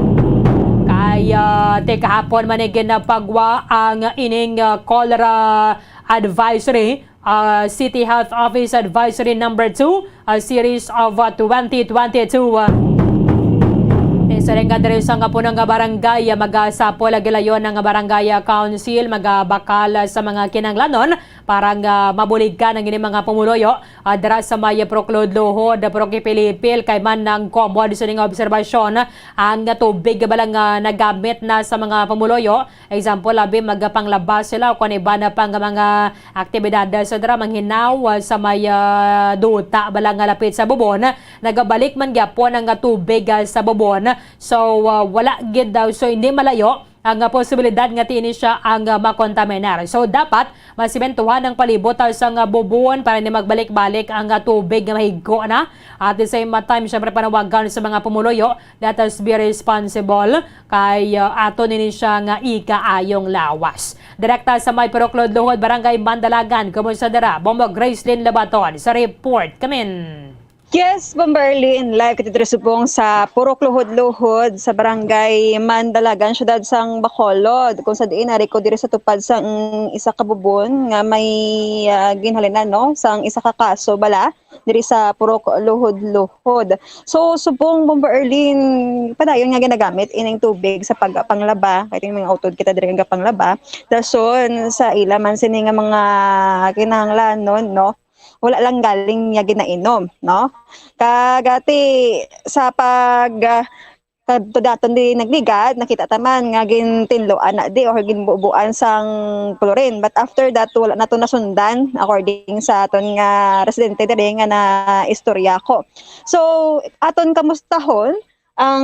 Kay, ah, ti kahapon man ni ginapagwa ang ining, ah, cholera advisory, ah, City Health Office Advisory Number Two, ah, series of, ah, twenty twenty-two. Ti siring nga diri sa nga puno nga barangay, ah, magasapol ang gilayon nga barangay, ah, council, magabakal, ah, sa mga kinahanglanon para nga mabuligan ang ining mga pumuluyo, ah, dira sa may Purok Luhod-Luhod, Purok Ipil-Ipil, kay man nang komod sa ining obserbasyon ang tubig bala nga nagamit na sa mga pumuluyo. Example, abi, magapanglaba sila o kon iba na pa nga mga aktibidades sa dira, manghinaw, ah, sa may, ah, duta bala nga lapit sa bubon, nagabalik man gyapon ang tubig, ah, sa bubon. So, ah, wala gid daw, so hindi malayo ang, ah, posibilidad nga ti ini sia ang, ah, makontaminar. So, dapat masimentohan ang palibot, ah, sa nga bubon para hindi magbalik-balik ang, ah, tubig nga mahigko na. At the same time, syempre, panawagan sa mga pumuluyo, let us be responsible kay, ah, ato nini sia nga ikaayong lawas. Direkta sa may Purok Luhod-Luhod, Barangay Mandalagan, kumusta dira? Bombo Gracelyn Labaton sa report. Kamin. Yes, Bomberlin, live kita diri subong sa Purok Luhod-Luhod sa Barangay Mandalagan, siyudad sang Bacolod, kung sa diin ari ko diri sa tupad sang isa ka bubon nga may, ah, ginhalinan, no, sang isa ka kaso bala diri sa Purok Luhod-Luhod. So, subong, Bomberlin, padayon nga ginagamit ining tubig sa pagpanglaba, kay may mga utod kita diri nga panglaba. Dason sa ila man sini nga mga kinahanglanon, no? wala lang galing niya ginainom, no? Kag ati sa pag, ah, kadto daton di nagligad, nakita ta man nga gintinluan na di or ginbubuan sang chlorine. But after that, wala na to nasundan, according sa aton nga residente diri nga naistorya ko. So, aton kamustahon ang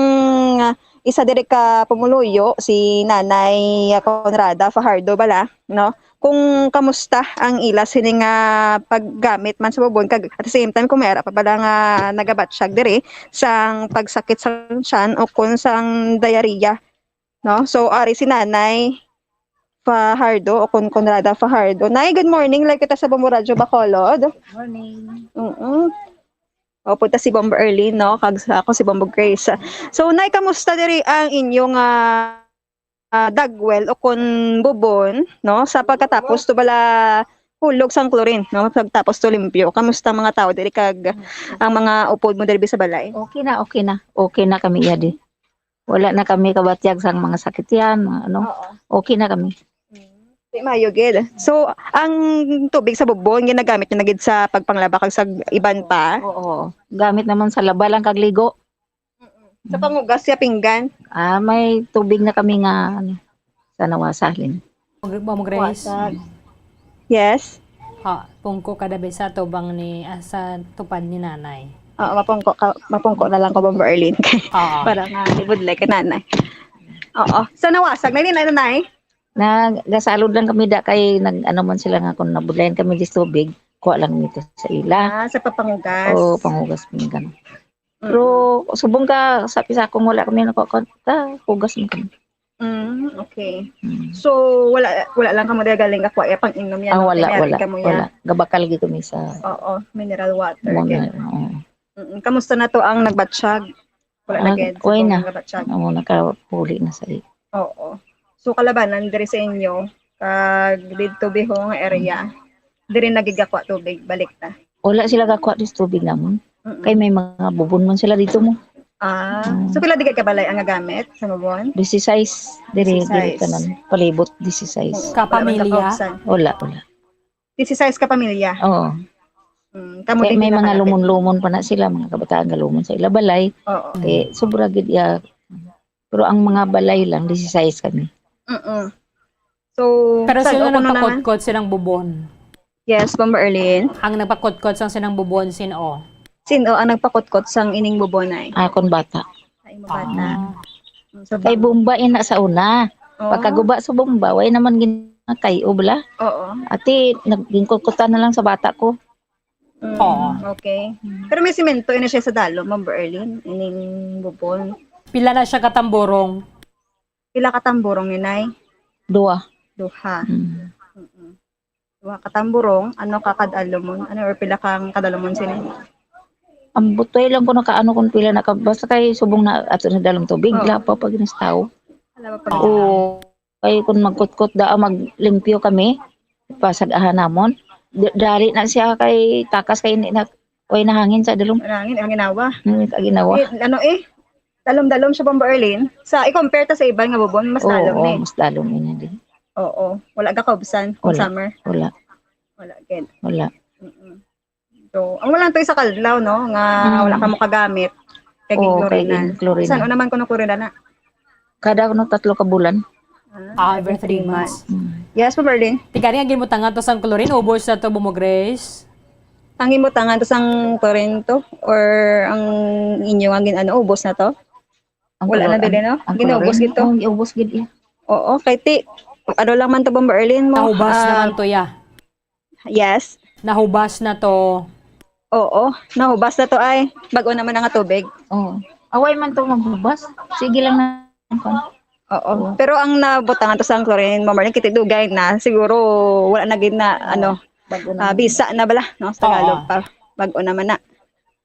isa diri ka pumuluyo, si Nanay Conrada Fajardo bala, no? Kung kamusta ang ila sini nga paggamit man sa bubon, kag at the same time, kung may ara pa bala nga nagabatsyag diri sang pagsakit sang tiyan o kung sang diarrhea, no? So, ari si Nanay Fajardo o kung Conrada Fajardo. Nay, good morning. Live kita sa Bombo Radyo Bacolod. Morning. Mm. O, punta si Bombo Erlene, no? Kag sa ako si Bombo Grace. So, Nay, kamusta diri ang inyong, ah, ah, dagwel o kun bubon, no? Sa pagkatapos to bala hulog sang chlorine, no? Pagtapos to limpyo. Kamusta ang mga tao diri kag ang mga upod mo diri sa balay? Okay na, okay na. Okay na kami iya di. Wala na kami kabatyag sang mga sakit yan, mga ano. Oo. Okay na kami. Mm. Di maayo gid. So, ang tubig sa bubon ginagamit niyo na gid sa pagpanglaba kag sa iban pa? Oo. Gamit naman sa laba lang kag ligo. Mm-mm. Sa panghugas sa pinggan? Ah, may tubig na kami nga, ano, sa nawasa halin. Mag-, Ma'am Grace. Nawasa. Yes. Ha, pungko ka dabi sa tubang ni, ah, sa tupad ni nanay. Oo, mapungko ka, mapungko na lang ko, Bombo Erlene. Oo. Para nga ibudlay ka nanay. Oo. Sa nawasag na din, ano, nay? Nagasalod lang kami da kay nag-, ano man sila nga kung nabudlayan kami dis tubig, kuha lang nito sa ila. Ah, sa papangugas. Oo, pangugas pinggan. Mm. Pero subong ka, sa pisa kung wala kami nakuha, ka, hugas mo kami. Mm, okay. Mm. So, wala, wala lang kamo dira galing kakuha, ya, pang-inom yan, Ah, no? Wala, Kaya wala, kamo, ya. Wala. Gabakal gid kami sa Oo, mineral water, Muna, gid. Oo. Mm, kamusta na to ang nagbatsyag? Wala na Ah, gid, way subong na. Nagbatsyag. Oo, nakapuli na sa i- Oo. So, kalabanan diri sa inyo, kag didto Biho nga area, diri na gid gakuha tubig, balik ta. Wala sila gakuha dis tubig namon. Mm-mm. Kay may mga bubon man sila dito mo. Ah, Mm. so pila di ka balay ang nagamit sa bubon? Disisais, diri, diri Disisais. Tanan. Palibot, disisais. Ka pamilya? Wala, wala. Disisais ka pamilya? Oo. Mm, kamo Kay din may mga nakalapit. Lumon-lumon pa na sila, mga kabataan galumon sa ila balay. Oo. Kay sobra gid ya. Pero ang mga balay lang, disisais kami. Mm-mm. So, Pero sad-o sino kuno naman. Nagpakutkot silang bubon? Yes, Bombo Erlene. Ang nagpakutkot sang sinang bubon, sin-o? Sin-o ang nagpakutkot sang ining bubon ay? Akon bata. Sa imo bata. Ah. Mm, so, Kay bang- bomba ina sa una. Oo. Pagkaguba sa bomba, way naman ginakay-o bala. Oo. Ati, nagingkutkutan na lang sa bata ko. Mm, Oo. Okay. Pero may simento ini siya sa dalom, Bombo Erlene, ining bubon. Pila na siya katamburong? Pila ka tamburong ni, Nay? Duha. Duha. Mm. Mm-mm. Duha ka tamburong, ano ka kadalumon? Ano, or pila kang kadalumon sini? Ang butoy lang ko nakaano kung pila na ka, basta kay subong na ato sa dalom tubig, Oo. Lapaw pag ginastaw. Lapaw pag Oo. Kay kung magkutkot da, maglimpyo kami, pasag-aha namon. Di-, dali na siya kay takas kay hindi na, way na hangin sa dalom. Hangin, ang ginawa. Hmm, sa ginawa. Eh, ano eh, dalom-dalom siya, Bombo Erlene. Sa, i-compare ta sa iban nga bubon, mas Oo, dalom ni. Mas dalom niya din. Oo. Wala ka kaubsan kung Wala. Summer? Wala. Wala, gid. Wala. Mm-mm. So, ang wala to isa kadlaw, no, nga Mm. wala ka makagamit kay Oo, kay ginchlorine. Ginchlorine. San-o naman kuno chlorine na? Kada kuno tatlo ka bulan. Ah, every three months. Mm. Yes, po, Berlin. Tigari nga ginbutangan to sang chlorine, ubos na to, Bombo Grace? Ang ginbutangan to sang chlorine to? Or ang inyo nga gin-, ano, ubos na to? Ang Wala na chlor-, dili, no? Ang Ginaubos chlorine, gid to? Oo, giubos gid iya. Oo, kay ti, ano lang man to, Bombo Erlin, mo, Nahubas ah, naman to, ya. Yes. Nahubas na to. Oo, nahubas na to ay. Bag-o naman na nga tubig. Oo. Away man to maghubas. Sige lang na. Oo. Oo. Pero ang nabutangan to sa chlorine, Ma'am Marlene, kiti dugay na. Siguro wala na gid na, Oo. ano, Bag-o ah, naman. Bisa na bala, no? Sa Oo. Tagalog pa. Bag-o naman na.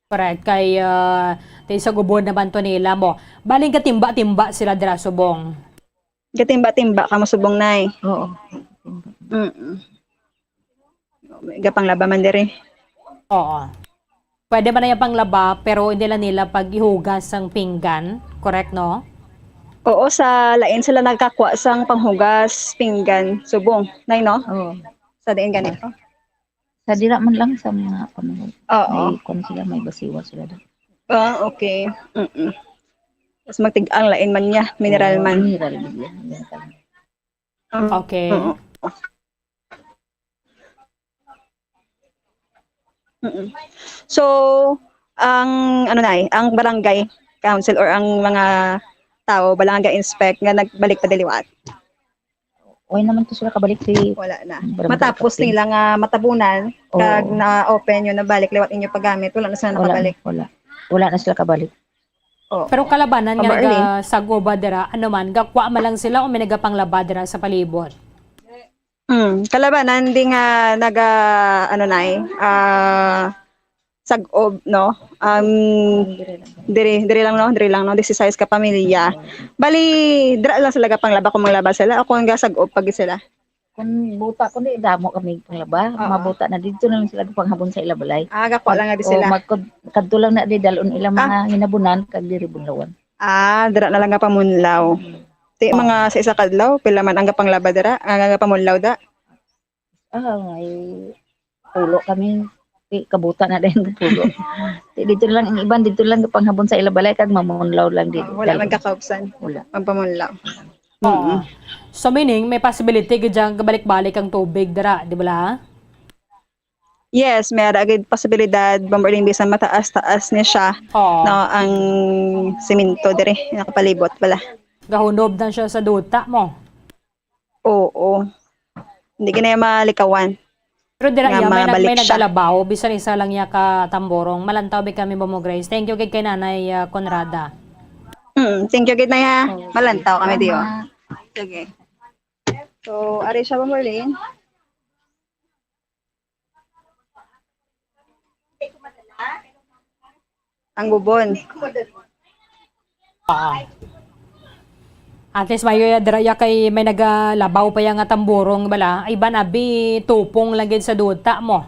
Correct. Kay, ah, ti sa gubod naman to nila mo. Baling katimba-timba sila dira subong. Gatimba-timba ka mo subong, Nay. Oo. Mm-mm. May gapanglaba man diri. Oo. Pwede man na yung panglaba, pero hindi lang nila pag-ihugas ang pinggan. Correct, no? Oo, sa lain sila nagkakwa sang panghugas pinggan subong, Nay, no? Oo. Sa diin ganito. Sa dira man lang sa mga, ano, Oo. may kuwan sila, may basiwa sila daw. Ah, okay. Mm-mm. Tas magtig-ang lain man niya, mineral Oo, man. Mineral gid yan. Yan talaga. Mm, Okay. oo. Mm-mm. So, ang, ano na eh, ang barangay council or ang mga tao, bala nga ga-inspect nga nagbalik pa diliwat? Way naman to sila kabalik si Wala na. Barangay Matapos Captain. nila nga matabunan, Oo. kag na-open yun, nabalik liwat inyo paggamit, wala na sila Wala, nakabalik. wala. Wala na sila kabalik. Oh. Pero kalabanan nga Pambaerling. nagasag-o ba dira, ano man, gakwa man lang sila o may nagapanglaba dira sa palibot? Mm, kalabanan di nga naga, ano na eh, ah, sag-ob, no? Um, diri, diri lang, no? Diri lang, no? Disisais ka pamilya. Bali, dira lang sila gapanglaba kung manglaba sila o kung gasag-ob pag sila. Kung buta, kung di, damo kami panglaba. Oo. Mabuta na dito na lang sila panghabon sa ila balay. Ah, gakwa lang nga di O, sila. magkud-, kadto lang na di dalon ilang Ah. mga hinabunan, kag diri bunlawan. Ah, dira na lang nga pamunlaw. Mm. Ti, Oo. mga sa isa ka adlaw, pila man ang gapanglaba dira, ang gapamunlaw da? Ah, may pulo kami. Ti, kabuta na din pulo. Ti, dito lang ang iban, dito lang panghabon sa ila balay, kag mamunlaw lang dito. Ah, wala man kakaubsan. Wala. Magpamunlaw. Oo. Mm-mm. So, meaning, may possibility gid dyan kabalik-balik ang tubig dira, di ba la? Yes, may ara gid posibilidad, Bomberling, bisan mataas-taas ni siya, Oo. no, ang semento diri, nakapalibot pala. Gahunob na siya sa duta mo. Oo. Hindi ka na malikawan Pero dira nga iya, may nag-, mabalik may siya. nagalabaw, bisan isa lang iya ka tamborong. Malantaw bi kami, Bomo Grace. Thank you gid kay Nanay, ah, Conrada. Mm, thank you gid na ya. Oo, Malantaw kami, Dio. salamat. Sige. So, ari siya, Bomberling. Ang bubon. Ah. At least, mayo ya dira ya kay may nagalabaw pa ya nga tamborong bala. Ay, ba, nabi, tupong lang gid sa duta mo.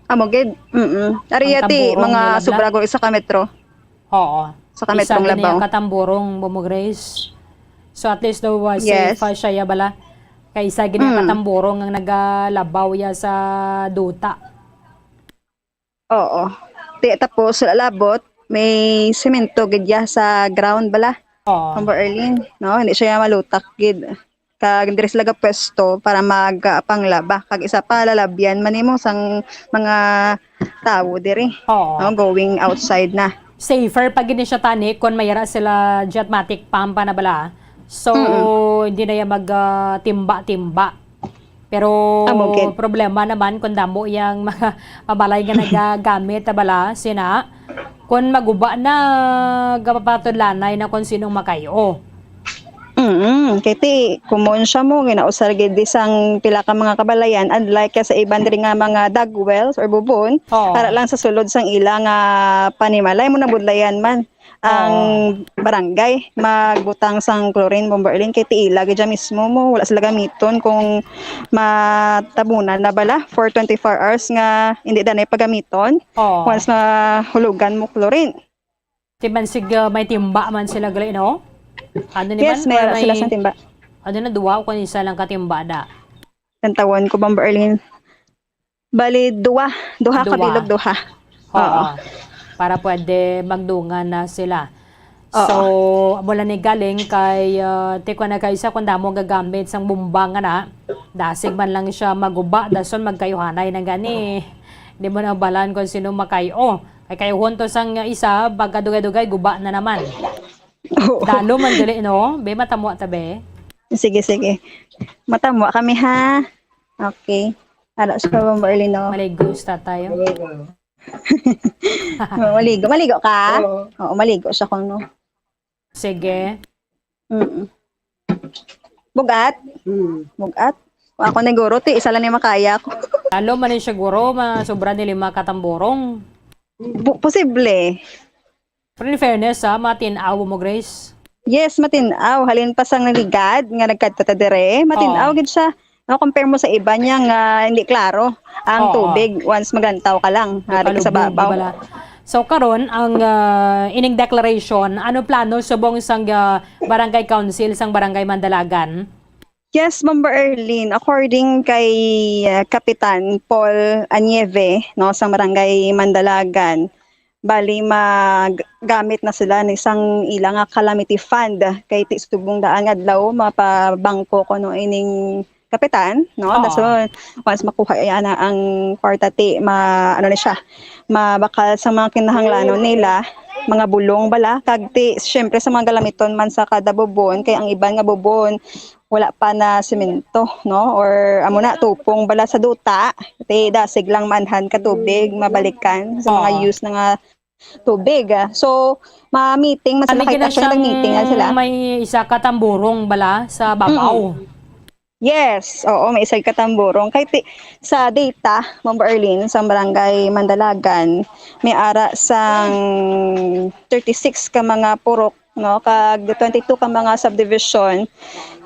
Amo gid. Mm-mm. Ari Ang ya ti, tamborong mga nila bala. sobra ko isa ka metro. Oo. Sa Isa kametrong gid niya labaw. katamborong, Bomo Grace. So, at least daw, uh, safe Yes. pa siya, ya bala. Kay isa gid niya Mm. katamborong ang nagalabaw ya sa duta. Oo. Ti, tapos, sa labot, may semento gid ya sa ground bala. Oo. Ang Erlin, no? Hindi siya malutak gid. Kag diri sila gapwesto para mag, ah, panglaba. Kag isa pa, lalabyan man nimo sang mga tawo diri, Oo. no, going outside na. Safer pa gid ni siya tani kon may ara sila jetmatic pump pa na bala. So, Mm-mm. hindi na yan mag, ah, timba-timba. Pero Amo gid. problema naman kung damo yang mga mabalay nga nagagamit na bala, sina, kung maguba na, gapapatudlanay na kung sinong makay-o. Mm, kay ti, common siya mo, ginausar gid di sang pila ka mga kabalayan, unlike sa iban diri nga mga dug wells or bubon, Oo. para lang sa sulod sang ila nga panimalay mo nabudlayan man ang Oo. barangay magbutang sang chlorine, Bomber Erlin, kay ti ila gid dyan mismo mo, wala sila gamiton kung matabunan na bala for twenty-four hours nga hindi danay pagamiton Oo. once na hulugan mo chlorine. Ti man sig, uh, may timba man sila gali, no? Ano ni Yes, man? may Or ara sila may, sang timba. Ano na, duwa o kung isa lang katimba da? Tantawon ko, Bomber Erlin. Bali, duwa. Duha ka Duwa. bilog, duha. Oo. Oo. Para pwede magdungan na sila. Oo. So, mula ni galing kay, uh, ti ko na kay isa kung damo gagamit sang bumbang nga na, dasig man lang siya maguba, dason magkayuhanay na gani. Di mo na balan kung sino makayo. Kay kayo hunto sang isa, pagkadugay-dugay, guba na naman. Oo. Dalo man gali, no? Be, matamwa ta, be. Sige, sige. Matamwa kami, ha? Okay. Ara sa Bomber Erlin, no? Maligo sa tayo. Maligo. Maligo ka? Oo. Oo, maligo siya kung no. Sige. Mm-mm. Bugat? Mm. Bugat? Ako na guro, ti, isa lang ni makaya ko. Lalo man ni siguro, ma-, sobra ni lima katamborong. Bu-, posible. Pero in fairness, ha, matin-aw mo, Grace. Yes, matin-aw. Halin pa sang naligad nga nagkadto ta dire, matin-aw Oo. gid siya. No, compare mo sa iba niya nga hindi klaro ang Oo. tubig once maglantaw ka lang, Di hari ka sa palubog, babaw. di ba la? So, karon, ang, ah, ining declaration, ano plano subong sang, ah, barangay council sang Barangay Mandalagan? Yes, Ma'am Erlene, according kay, uh, Kapitan Paul Anieve, no, sa Barangay Mandalagan, bali magamit na sila ni sang ila nga calamity fund kay ti subong daan nga adlaw mapabangko kuno ining kapitan, no? Oo. Dason, once makuha iya na ang kwarta, ti ma-, ano ni siya, mabakal sa mga kinahanglanon nila, mga bulong bala, kag ti, siyempre, sa mga galamiton man sa kada bubon, kay ang iban nga bubon, wala pa na semento, no? Or amo na, tupong bala sa duta, ti dasig lang manhan ka tubig, mabalikan sa mga Oo. use na nga tubig. So, ma-meeting man sila, Ano kay gina siya siyang nag-meeting na sila. May isa ka tamburong bala sa babaw? Mm. Yes, oo, may isa ka tamburong. Kay ti-, sa data, Ma'am Arlene, sa Barangay Mandalagan, may ara sang thirty-six ka mga purok, no, kag twenty-two ka mga subdivision,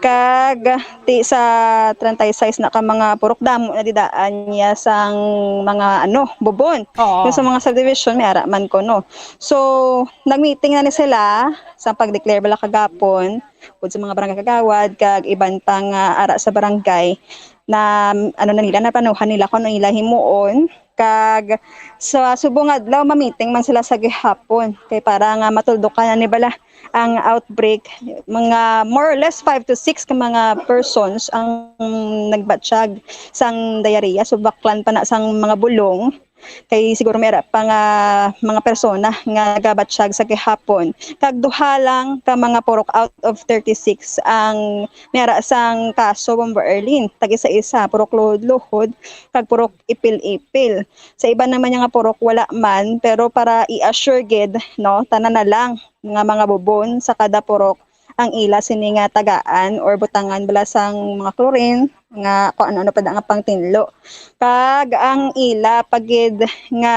kag ti sa treinta y seis na ka mga purok, damo na didaan niya sang mga, ano, bubon. Oo. Yung sa mga subdivision, may ara man ko, no. So, nag-meeting na ni sila sa pag-declare bala kagapon, bukod sa mga barangay kagawad, kag iban pa nga ara sa barangay na, ano na nila, naplanuhan nila kung ano nila himuon. Kag sa subong adlaw, ma-meeting man sila sa gihapon. Kay para nga matuldukan na ni bala ang outbreak, mga more or less five to six ka mga persons ang nagbatsyag sang diarrhea. So, baklan pa na sang mga bulong. Kay siguro may ara pa nga mga persona nga nagabatsyag sa gihapon. Kag duha lang ka mga purok out of thirty-six ang may ara sang kaso, Bombo Erlin. Tag-isa-isa, purok Luhod-Luhod, kag purok Ipil-Ipil. Sa iban naman nga purok, wala man, pero para i-assure gid, no, tanan na lang nga mga bubon sa kada purok ang ila sini nga tagaan or butangan bala sang mga chlorine nga kung ano-ano pa da nga pangtinlo. Kag ang ila pa gid nga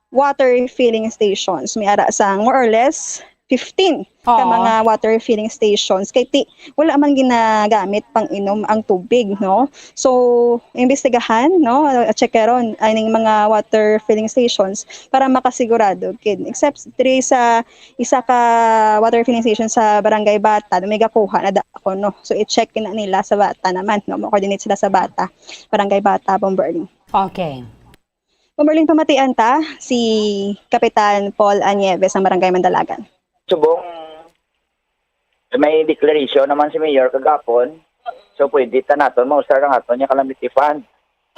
water refilling stations, may ara sang more or less fifteen ka Oo. mga water refilling stations. Kay ti-, wala man ginagamit pang inom ang tubig, no? So, imbestigahan, no? Checkeron aning mga water filling stations para makasigurado gid. Except diri sa isa ka water filling station sa Barangay Bata, may gakuha na da ako, no? So, i-check na nila sa Bata naman, no? Mo-coordinate sila sa Bata, Barangay Bata, Bombo Erlin. Okay. Bombo Erlin, pamatian ta si Kapitan Paul Anieves sa Barangay Mandalagan. Subong may declaration naman si Mayor kagapon. So, pwede ta naton mausar ang aton nga calamity fund.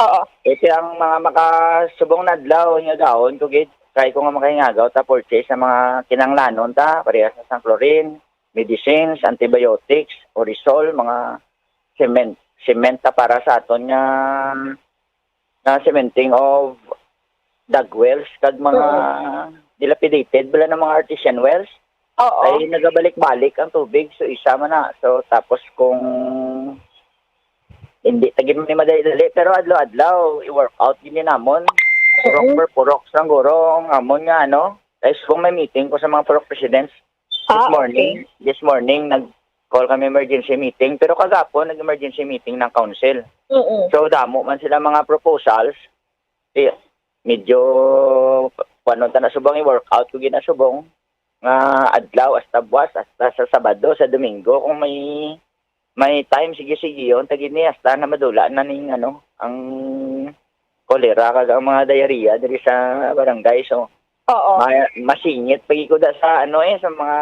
Oo. Eh, kaya ang mga makasubong na adlaw, hingagaon ko gid, try ko nga makahingagaw ta purchase sa mga kinanglanon ta, parehas na sang chlorine, medicines, antibiotics, Orisol, mga cement, cement ta para sa aton nga, nga cementing of dug wells kag mga Oo. dilapidated bala ng mga artesian wells. Oo. Ay nagabalik-balik ang tubig, so isa man na. So, tapos kung hindi ta gid man ni madali-dali, pero adlaw-adlaw, i-work out gid ni namon. Purok Oo. per purok, sang guro, ang amon nga, ano, guys, kung may meeting ko sa mga purok presidents, this Ah, morning, okay. this morning, nag-call kami emergency meeting, pero kagapon, nag-emergency meeting ng council. Oo. So, damo man sila mga proposals, eh, medyo, kuwan ta na subong, i-work out ko gid na subong, nga adlaw, hasta buwas, hasta sa Sabado, sa Domingo, kung may, may time, sige, sige, yun, tagini, hasta na madula na ning, ano, ang cholera kag ang mga diarrhea diri sa barangay. So, Oo. ma-, masingit pa gid ko da sa, ano, eh, sa mga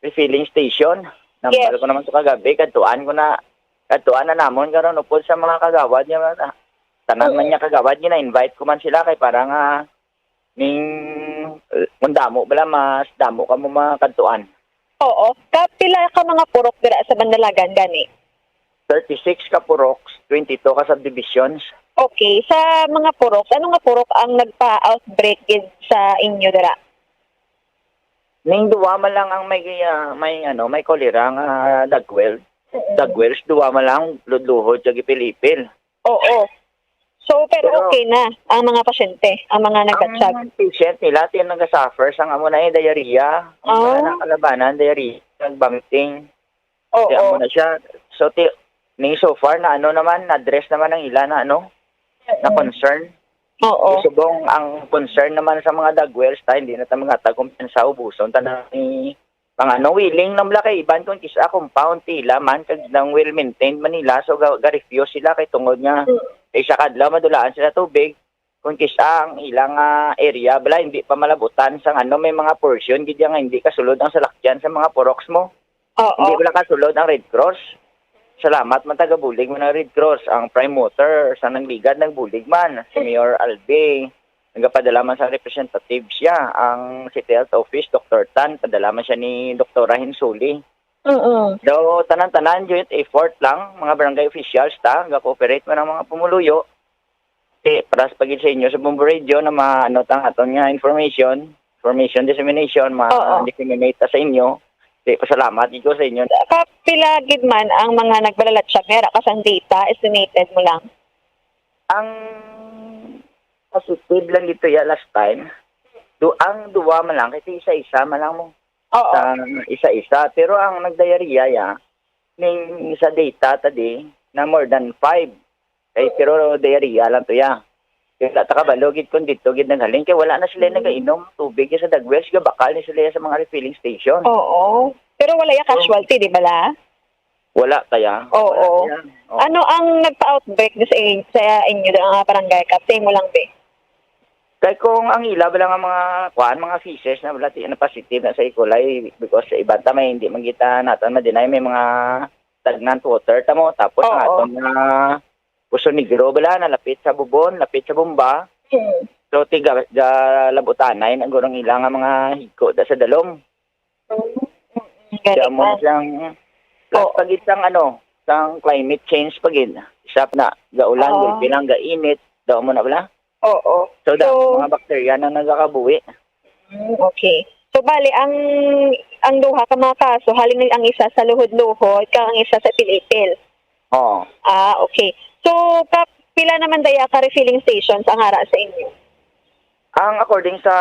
refilling station. Nambal Yes. ko naman to kagabi, kadtuan ko na, kadtuan na namon karon upod sa mga kagawad niya, tanan man Oo. niya kagawad, gina-invite ko man sila kay para nga ning, eh, kung damo bala, mas damo kamo makadtuan. Oo. Kapila ka mga purok dira sa Bandalagan gani? Thirty-six ka purok, twenty-two ka subdivisions. Okay. Sa mga purok, ano nga purok ang nagpa-outbreak gid sa inyo dira? Ning duwa man lang ang may, ah, may, ano, may cholera nga dug well. Mm. Dug wells, duwa man lang, Luhod-Luhod, kag Ipil-Ipil. Oo. So, pero Pero okay na ang mga pasyente, ang mga nagbatyag? Ang patient nila, ti nagasuffer sang amo na, eh, diarrhea. Ang Ah. mga nakalabanan, diarrhea, vomiting. Oo. Ti amo na siya. So, ti, ni so far na ano naman, na-address naman ang ila na ano, na Mm. concern. Oo. Subong ang concern naman sa mga dug wells, ta, hindi na ta maghatag kumpiyansa, ubuson ta na ni Ang ano, willing lang bala kay iban kung kis-a compound tila man kag nang well maintained man nila, so ga, ga-refuse sila kay tungod nga Mm. isa ka adlaw madulaan sila tubig, kung kis-a ang ilang, ah, area bala hindi pa malabutan sang ano, may mga portion gid nga hindi kasulod ang salakyan sa mga puroks mo. Oo. Hindi bala kasulod ang Red Cross. Salamat man tagabulig mo ng Red Cross, ang Prime Water sa nangligad nagbulig man si Mayor Albi. Nagapadala man sa representative siya, ang City Health Office, Doktor Tan, padala man siya ni Doktora Hinsuli. Mm. Daw, tanan-tanan, joint effort lang, mga barangay officials, ta, ga-cooperate man ang mga pumuluyo. Ti, paras pa gid sa inyo sa Bombo Radio na ma-, ano, tang aton nga information, information dissemination, Oo. ma-disseminate ta sa inyo. Ti, pasalamat gid ko sa inyo. Kapila gid man ang mga nagbalalatsag nga ra ka sang data, estimated mo lang? Ang positive lang dito ya last time, do, ang duwa man lang, kasi isa-isa man lang mo. Oo. Sa isa-isa. Pero ang nagdiarrhea ya, ning sa data ta di, na more than five. Kay, pero diarrhea lang to ya. Kaya ta kabalo gid kung dito gid naghalin. Kay wala na sila Hmm. nagainom tubig sa Dagwels, gabakal ni sila sa mga refilling station. Oo. Pero wala ya So, casualty, di ba la? Wala kaya? Oo. Wala kaya? Oo. Ano ang nagpa-outbreak sa in-, sa inyo, ang barangay, Kap? Sa imo lang, be? Kay kung ang ila bala nga mga, kuan, mga feces na bala, ti-, na positive na sa E. coli, because sa iban ta may hindi man kita naton ma-deny, may mga stagnant water ta mo, tapos ang Oo. aton nga Poso Negro bala, na lapit sa Bubon, lapit sa Bomba. Hmm. So, tiga, ga, labutanay na gurang ila nga mga higko da sa dalom. Mm, mm, Kaya mo na galing, siyang, plus Oo. pa gid sang ano, sang climate change pa gid. Isap na, gaulan, Oo. gulpi lang, gainit. Daw mo na bala? Oo. So, da, So, mga bakterya na nagakabuhi. Mm, okay. So, bali, ang, ang duha ka mga kaso, halin ang isa sa Luhod-Luhod, kag ang isa sa Ipil-Ipil. Oo. Ah, okay. So, ka, pila naman daya ka refilling stations ang ara sa inyo? Ang according sa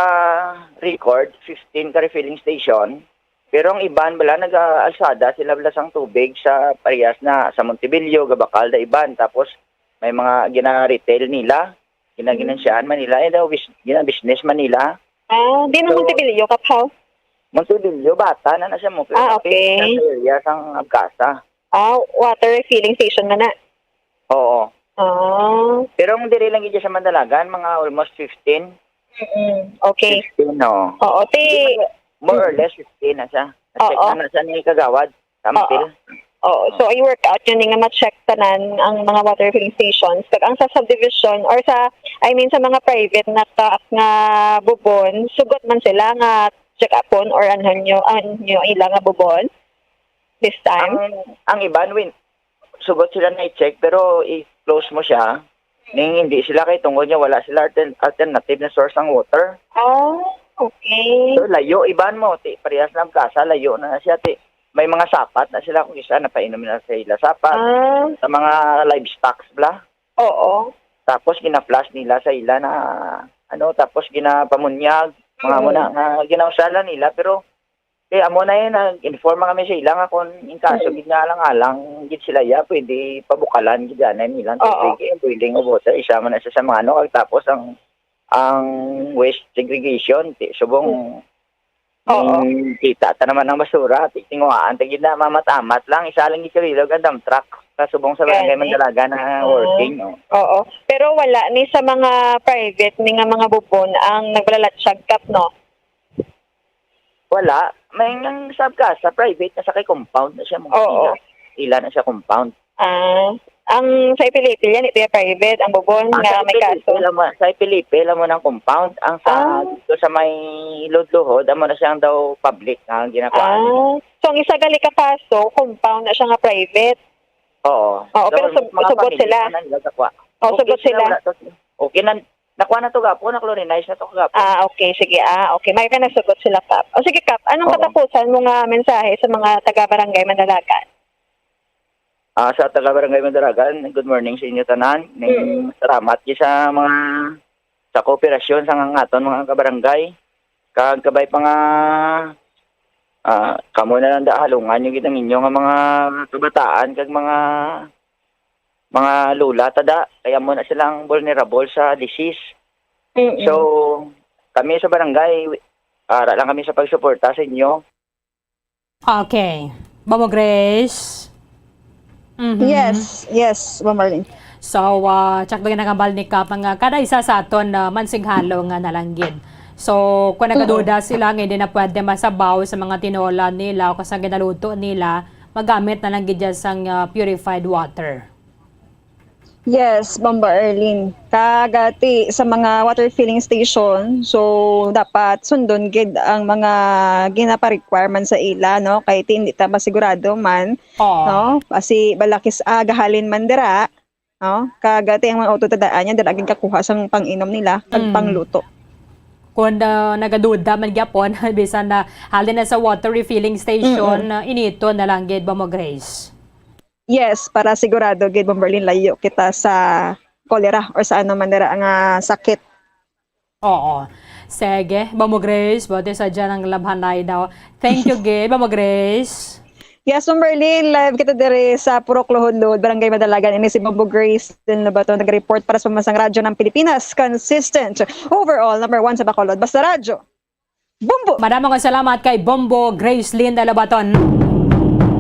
record, fifteen ka refilling station. Pero ang iban bala, nag-aalsada sila bala sang tubig sa parehas na sa Montebello, gabakal da iban. Tapos may mga gina-retail nila, gina-, Mm. ginansyahan man nila, eh, daw bis-, gina-business man nila. Ah, di na So, Montebello, Kap, haw? Montebello, bata na na siya mo, pero Ah, kapit okay. sa area sang Abcasa. Ah, water refilling station na na. Oo. Ah. Pero ang diri lang gid sa Mandalagan, mga almost fifteen. Mm-mm. Okay. Fifteen, no. Oo, ti- Hindi man, more or Mm. less fifteen na siya. Na-check Oo. na na siya ni Kagawad. Sampil. Oo. Oo. So, i-work out yun nga ma-check tanan ang mga water filling stations. Kag ang sa subdivision or sa, I mean, sa mga private na ka, nga bubon, sugot man sila nga check-upon or ano nyo, ano nyo ila nga bubon this time? Ang, ang iban, win-, sugot sila na i-check, pero i-close mo siya. Ning hindi sila kay tungod niya wala sila altern-, alternative na source ang water. Ah, okay. So, layo, iban mo, ti, parehas lang kasa, layo na siya, ti. May mga sapat na sila, kung isa, napainom na sa ila sapat. Ah. Sa mga livestock, bla. Oo. Tapos, gina-flush nila sa ila na, ano, tapos ginapamunyag, mga Mm. mo na, nga ginausalan nila, pero, eh, amo na yun, nag-inform kami sa ila nga kung in kaso Mm. gid nga alang-alang gid sila, ya, pwede pabukalan gid yan, ang ilang Oo. tubig, eh, boiling of water, isa man na siya sa mga ano, kag tapos ang, ang waste segregation, ti, subong, Mm. Oo. mm, kita ta naman ang basura, ti, tinguhaan ta gid na, mamat-amat lang, isa lang gid sa bilog ang dump truck, kasubong sa barangay Gani. Mandalaga na Ah. working, oh. Oo. Pero wala ni sa mga private ni nga mga bubon ang nagbalalatsag, Kap, no? Wala. May nang sa Abcasa, private na sa kay compound na siya, mga Oo. ila. Ila na siya compound. Ah, ang sa Ipil-Ipil yan, ito yung private, ang bubon Ah, nga sa may Ipil-Ipil kaso. lang mo, sa Ipil-Ipil lang mo ng compound. Ang sa, Ah. dito sa may Luhod-Luhod, amo na siyang daw public nga ginagawa nila. Ah, so ang isa gali ka kaso, compound na siya nga private. Oo. Oo, So, pero sug-, mga sugot pamilya sila. na nila sa kwa. Oo, Okay sugot sila, sila. wala to. Okay na, nakuha na to gapon, na-chlorinize na to gapon. Ah, okay, sige. Ah, okay. May ka nasugot sila, Kap. O sige, Kap, anong Oo. katapusan mo nga mensahe sa mga taga-barangay Mandalagan? Ah, sa taga-barangay Mandalagan, good morning sa inyo tanan. Ning Mm. salamat gyud sa mga, sa kooperasyon sa nga aton mga kabarangay. Kag kabay pa nga, ah, kamo na lang da, halungan niyo gid ang inyo nga mga kabataan kag mga, mga lola ta da, kay amo na silang vulnerable sa disease. Mm-mm. So, kami sa barangay, ara lang kami sa pagsuporta sa inyo. Okay. Bamo Grace? Mhm. Yes, yes, Ma'am Marlene. So, ah, check daw yung nakabal ni Kap, mga kada isa sa aton, ah, mansighalo nga nalanggit. So, kung nagaduda sila nga hindi na pwede masabaw sa mga tinola nila o kasang ginaluto nila, magamit na lang gid dyan sang, ah, purified water. Yes, Ma'am Arlene. Kagati sa mga water filling station, so dapat sundon gid ang mga ginapa-requirement sa ila, no? Kay ti hindi ta masigurado man, Oo. no? Kasi balakis, ah, gahalin man dira, no? Kagati ang mga auto tadaan niya, dira gid kakuha sang pang-inom nila, kag Mm. pangluto. Kung, ah, nagaduda man gyapon, bisan na halin na sa water refilling station, Mm-mm. ah, inito na lang gid ba mo, Grace? Yes, para sigurado gid, Ma'am Berlin, layo kita sa kolera or sa ano man dira nga sakit. Oo. Sige, Bamo Grace, buti sa dyan ang labhanay daw. Thank you, gid, Bamo Grace. Yes, Ma'am Berlin, live kita diri sa Purok Luhod-Luhod, Barangay Madalagan. Ini si Bambo Grace din na ba to? Nag-report para sa Pambansang Radyo ng Pilipinas. Consistent. Overall, number one sa Bacolod. Basta Radyo. Bombo! Madamo nga salamat kay Bombo Grace Linda Lobaton.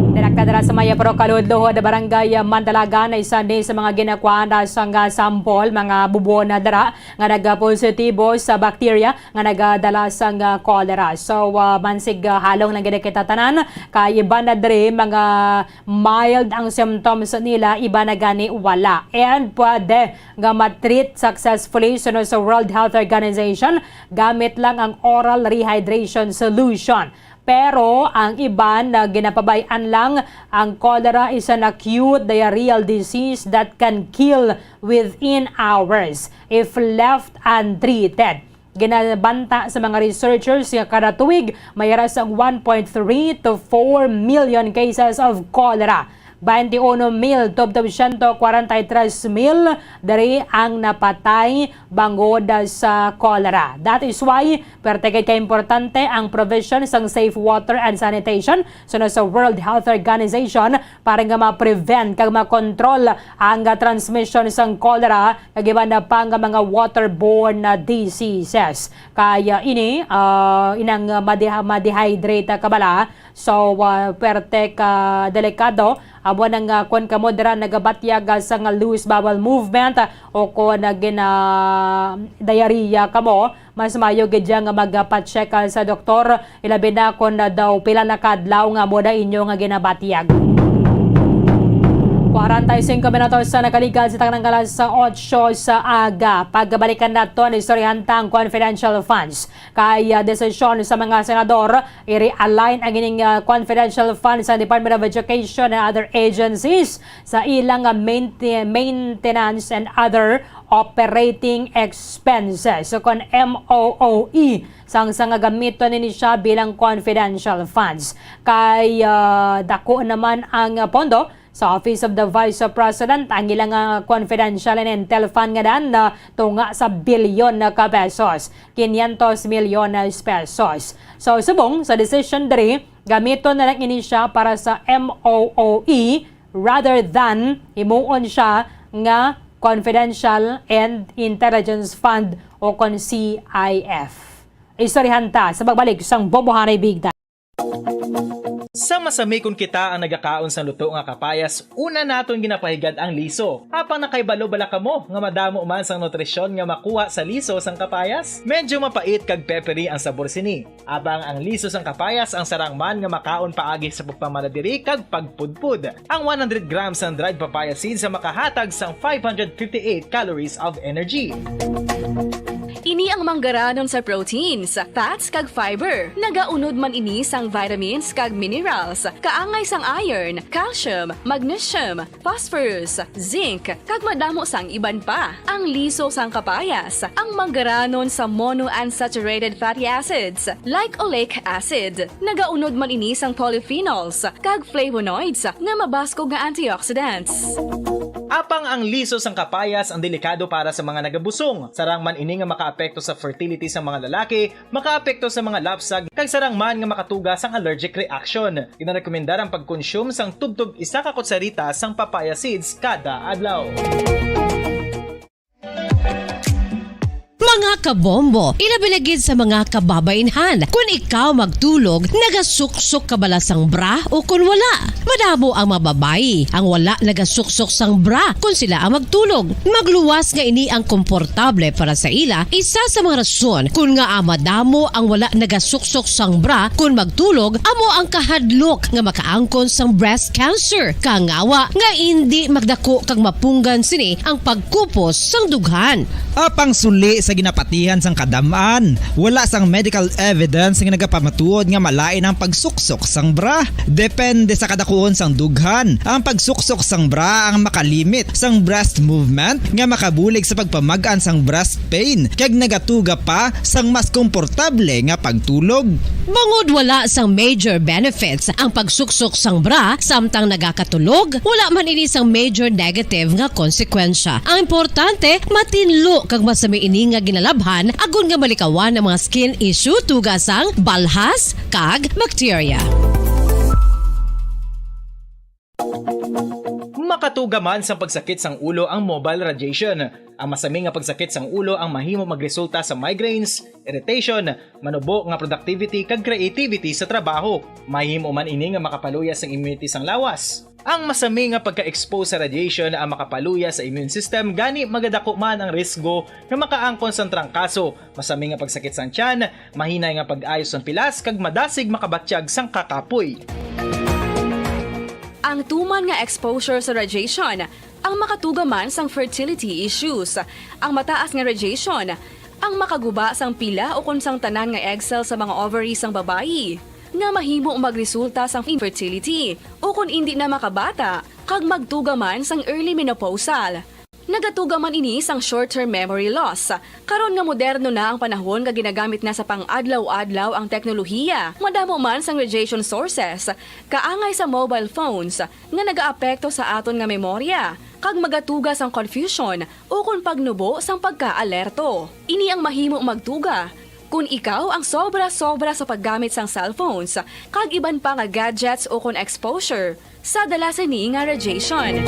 Direkta dira sa Maya Pro Kalud-Luhod, Barangay Mandalagan, isa ni sa mga ginakuan sa nga sample, mga bubon na dira nga nagapositibo sa bacteria nga nagadala sa nga cholera. So, ah, mansig, ah, halong lang gid kita tanan kay iban na diri mga mild ang symptoms nila, iban na gani wala. And pwede nga ma-treat successfully suno sa World Health Organization gamit lang ang oral rehydration solution. Pero ang iban na ginapabay-an lang, ang cholera is an acute diarrheal disease that can kill within hours if left untreated. Ginabanta sa mga researchers nga kada tuig may ara sang one point three to four million cases of cholera. Twenty-uno mil tubtob siyento kwarenta y tres mil diri ang napatay bangod sa cholera. That is why, perte gid ka importante ang provision sang safe water and sanitation suno sa World Health Organization para nga ma-prevent kag ma-control ang, ah, transmission sang cholera kag iban na pa nga mga waterborne na diseases. Kaya ini, ah, inang, ah, madiha-, ma-dehydrate ka bala. So, ah, perte ka delikado. Amo nang, ah, kung kamo dira nagabatyag, ah, sa nga loose bowel movement, ah, o kung, ah, gina-, diarrhea kamo, mas maayo gid dyan nga magpa-check, ah, sa doktor, ilabi na kung, ah, daw pila na ka adlaw nga amo na inyo nga ginabatyag. Kwarenta y singko minutos sa nakaligad sa tanang alas otso sa aga. Pagbalikan naton, istoryahan ta ang confidential funds. Kay, ah, desisyon sa mga senador, i-realign ang ining, ah, confidential funds sa Department of Education and other agencies sa ilang, ah, mainti-, maintenance and other operating expenses. So, kon M O O E, sang, sang gamiton nini siya bilang confidential funds. Kay, ah, dako naman ang, ah, pondo sa Office of the Vice President, ang ilang, ah, confidential and intel fund nga dan na tunga sa bilyon na ka pesos, quinientos milyones pesos. So, subong sa decision diri, gamiton na lang ini siya para sa M O O E rather than himuon siya nga confidential and intelligence fund o kon C I F. Istoryahan ta sa pagbalik sang Bombohanay Big Time. Sa masami kon kita ang nagakaon sang luto nga kapayas, una naton ginapahigad ang liso. Apang nakahibalo bala kamo nga madamo man sang nutrisyon nga makuha sa liso sang kapayas? Medyo mapait kag peppery ang sabor sini. Apang ang liso sang kapayas ang sarang man nga makaon paagi sa pagpamanadiri kag pagpudpod. Ang one hundred grams sang dried papaya seeds ang makahatag sang five hundred fifty-eight calories of energy. Ini ang manggaranon sa proteins, fats, kag fiber. Nagaunod man ini sang vitamins kag minerals, kaangay sang iron, calcium, magnesium, phosphorus, zinc, kag madamo sang iban pa. Ang liso sang kapayas, ang manggaranon sa monounsaturated fatty acids, like oleic acid. Nagaunod man ini sang polyphenols kag flavonoids nga mabaskog nga antioxidants. Apang ang liso sang kapayas ang delikado para sa mga nagabusong. Sarang man ini nga makaapekto sa fertility sa mga lalaki, makaapekto sa mga lapsag, kag sarang man nga makatuga sang allergic reaction. Ginarekomendar ang pagkonsume sang tubtob isa ka kutsarita sang papaya seeds kada adlaw. Mga Kabombo, ilabi na gid sa mga kababainhan. Kun ikaw magtulog, nagasuksok ka bala sang bra o kun wala? Madamo ang mga babayi ang wala nagasuksok sang bra kun sila ang magtulog. Magluwas nga ini ang komportable para sa ila, isa sa mga rason kun ngaa madamo ang wala nagasuksok sang bra kun magtulog, amo ang kahadlok nga makaangkon sang breast cancer. Kangawa nga indi magdako kag mapunggan sini ang pagkupos sang dughan. Apang suli sa ginapatihan sang kadam-an, wala sang medical evidence nga nagapamatuod nga malain ang pagsuksok sang bra. Depende sa kadakuon sang dughan, ang pagsuksok sang bra ang makalimit sang breast movement nga makabulig sa pagpamag-an sang breast pain kag nagatuga pa sang mas komportable nga pagtulog. Bangod wala sang major benefits ang pagsuksok sang bra samtang nagakatulog, wala man ini sang major negative nga konsekwensya. Ang importante, matinlo kag masami ini nga ginalabhan agod nga malikawan ang mga skin issue tuga sang balhas kag bakterya. Makatuga man sang pagsakit sang ulo ang mobile radiation. Ang masami nga pagsakit sang ulo ang mahimo magresulta sa migraines, irritation, manubo nga productivity kag creativity sa trabaho. Mahimo man ini nga makapaluya sang immunity sang lawas. Ang masami nga pagka-expose sa radiation ang makapaluya sa immune system, gani magadako man ang risgo nga makaangkon sang trangkaso, masami nga pagsakit sang tiyan, mahinay nga pag-ayo sang pilas, kag madasig makabatyag sang kakapoy. Ang tuman nga exposure sa radiation ang makatuga man sang fertility issues. Ang mataas nga radiation ang makaguba sang pila ukon sang tanan nga egg cell sa mga ovary sang babayi, nga mahimo magresulta sang infertility ukon indi na makabata kag magtuga man sang early menopausal. Nagatuga man ini sang short-term memory loss. Karon nga moderno na ang panahon nga ginagamit na sa pang-adlaw-adlaw ang teknolohiya, madamo man sang radiation sources, kaangay sa mobile phones, nga nagaapekto sa aton nga memorya, kag magatuga sang confusion ukon pagnubo sang pagka-alerto. Ini ang mahimo magtuga kon ikaw ang sobra-sobra sa paggamit sang cellphones kag iban pa nga gadgets ukon exposure sa dala sini nga radiation.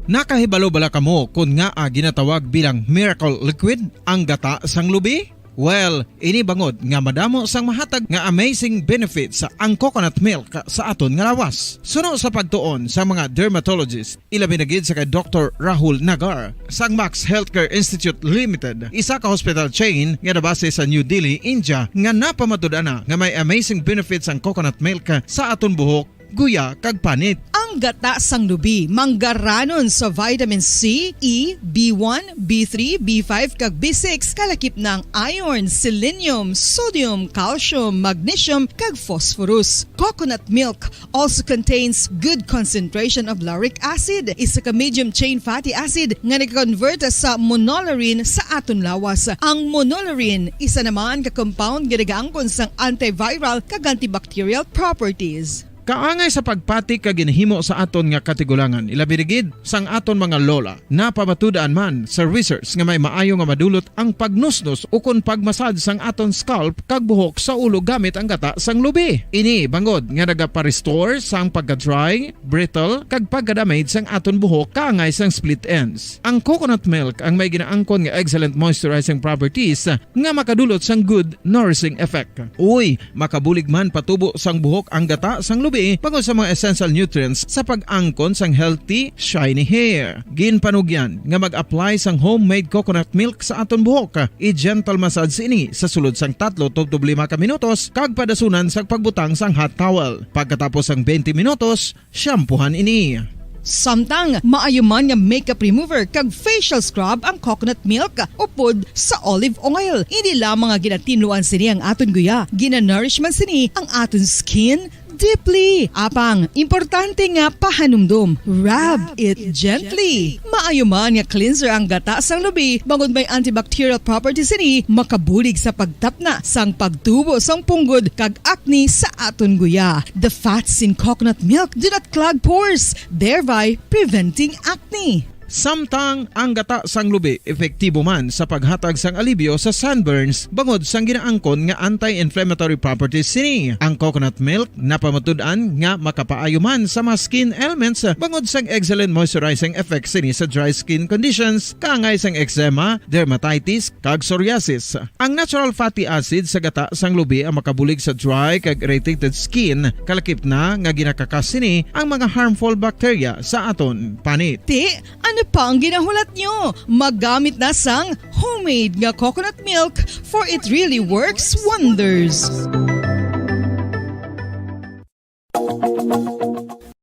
Nakahibalo bala kamo kon ngaa ginatawag bilang miracle liquid ang gata sang lubi? Well, ini bangod nga madamo sang mahatag nga amazing benefits ang coconut milk sa aton nga lawas. Suno sa pagtuon sa mga dermatologist, ilabi na gid sa kay Doktor Rahul Nagar sang Max Healthcare Institute Limited, isa ka hospital chain nga nabase sa New Delhi, India, nga napamatud-an na nga may amazing benefits ang coconut milk sa aton buhok, guya, kag panit. Ang gata sang lubi manggaranon sa vitamin C, E, B one, B three, B five, kag B six, kalakip na ang iron, selenium, sodium, calcium, magnesium, kag phosphorus. Coconut milk also contains good concentration of lauric acid, isa ka medium chain fatty acid nga nag-convert sa monolaurin sa aton lawas. Ang monolaurin isa naman ka compound nga nagaangkon sang antiviral kag antibacterial properties. Kaangay sa pagpati kag ginhimo sa aton nga katigulangan, ilabi na gid sang aton mga lola. Napamatud-an man sa research nga may maayo nga madulot ang pagnusnos ukon pagmasad sang aton scalp kag buhok sa ulo gamit ang gata sang lubi. Ini bangod nga nagapa-restore sang pagka-dry, brittle, kag pagka-damage sang aton buhok kaangay sang split ends. Ang coconut milk ang may ginaangkon nga excellent moisturizing properties nga makadulot sang good nourishing effect. Uy, makabulig man patubo sang buhok ang gata sang lubi bangod sa mga essential nutrients sa pag-angkon sang healthy, shiny hair. Ginpanugyan nga mag-apply sang homemade coconut milk sa aton buhok. I-gentle massage ini sa sulod sang tatlo tubtob lima ka minutos kag padasunan sa pagbutang sang hot towel. Pagkatapos sang twenty minutos, shampoohan ini. Samtang maayo man nga makeup remover kag facial scrub ang coconut milk upod sa olive oil. Hindi lamang nga ginatinluan sini ang aton guya, ginanourish man sini ang aton skin deeply. Apang, importante nga pahanumdom, rub it gently. Maayo man nga cleanser ang gata sang lubi, bangod may antibacterial properties sini, makabulig sa pagtapna sang pagtubo sang punggod kag acne sa aton guya. The fats in coconut milk do not clog pores, thereby preventing acne. Samtang ang gata sang lubi epektibo man sa paghatag sang alibyo sa sunburns bangod sang ginaangkon nga anti-inflammatory properties sini. Ang coconut milk napamatud-an nga makapaayo man sa mga skin ailments bangod sang excellent moisturizing effect sini sa dry skin conditions, kaangay sang eczema, dermatitis, kag psoriasis. Ang natural fatty acid sa gata sang lubi ang makabulig sa dry kag irritated skin, kalakip na nga ginakakas sini ang mga harmful bacteria sa aton panit. Ti, ano pa ang ginahulat nyo? Maggamit na sang homemade nga coconut milk, for it really works wonders.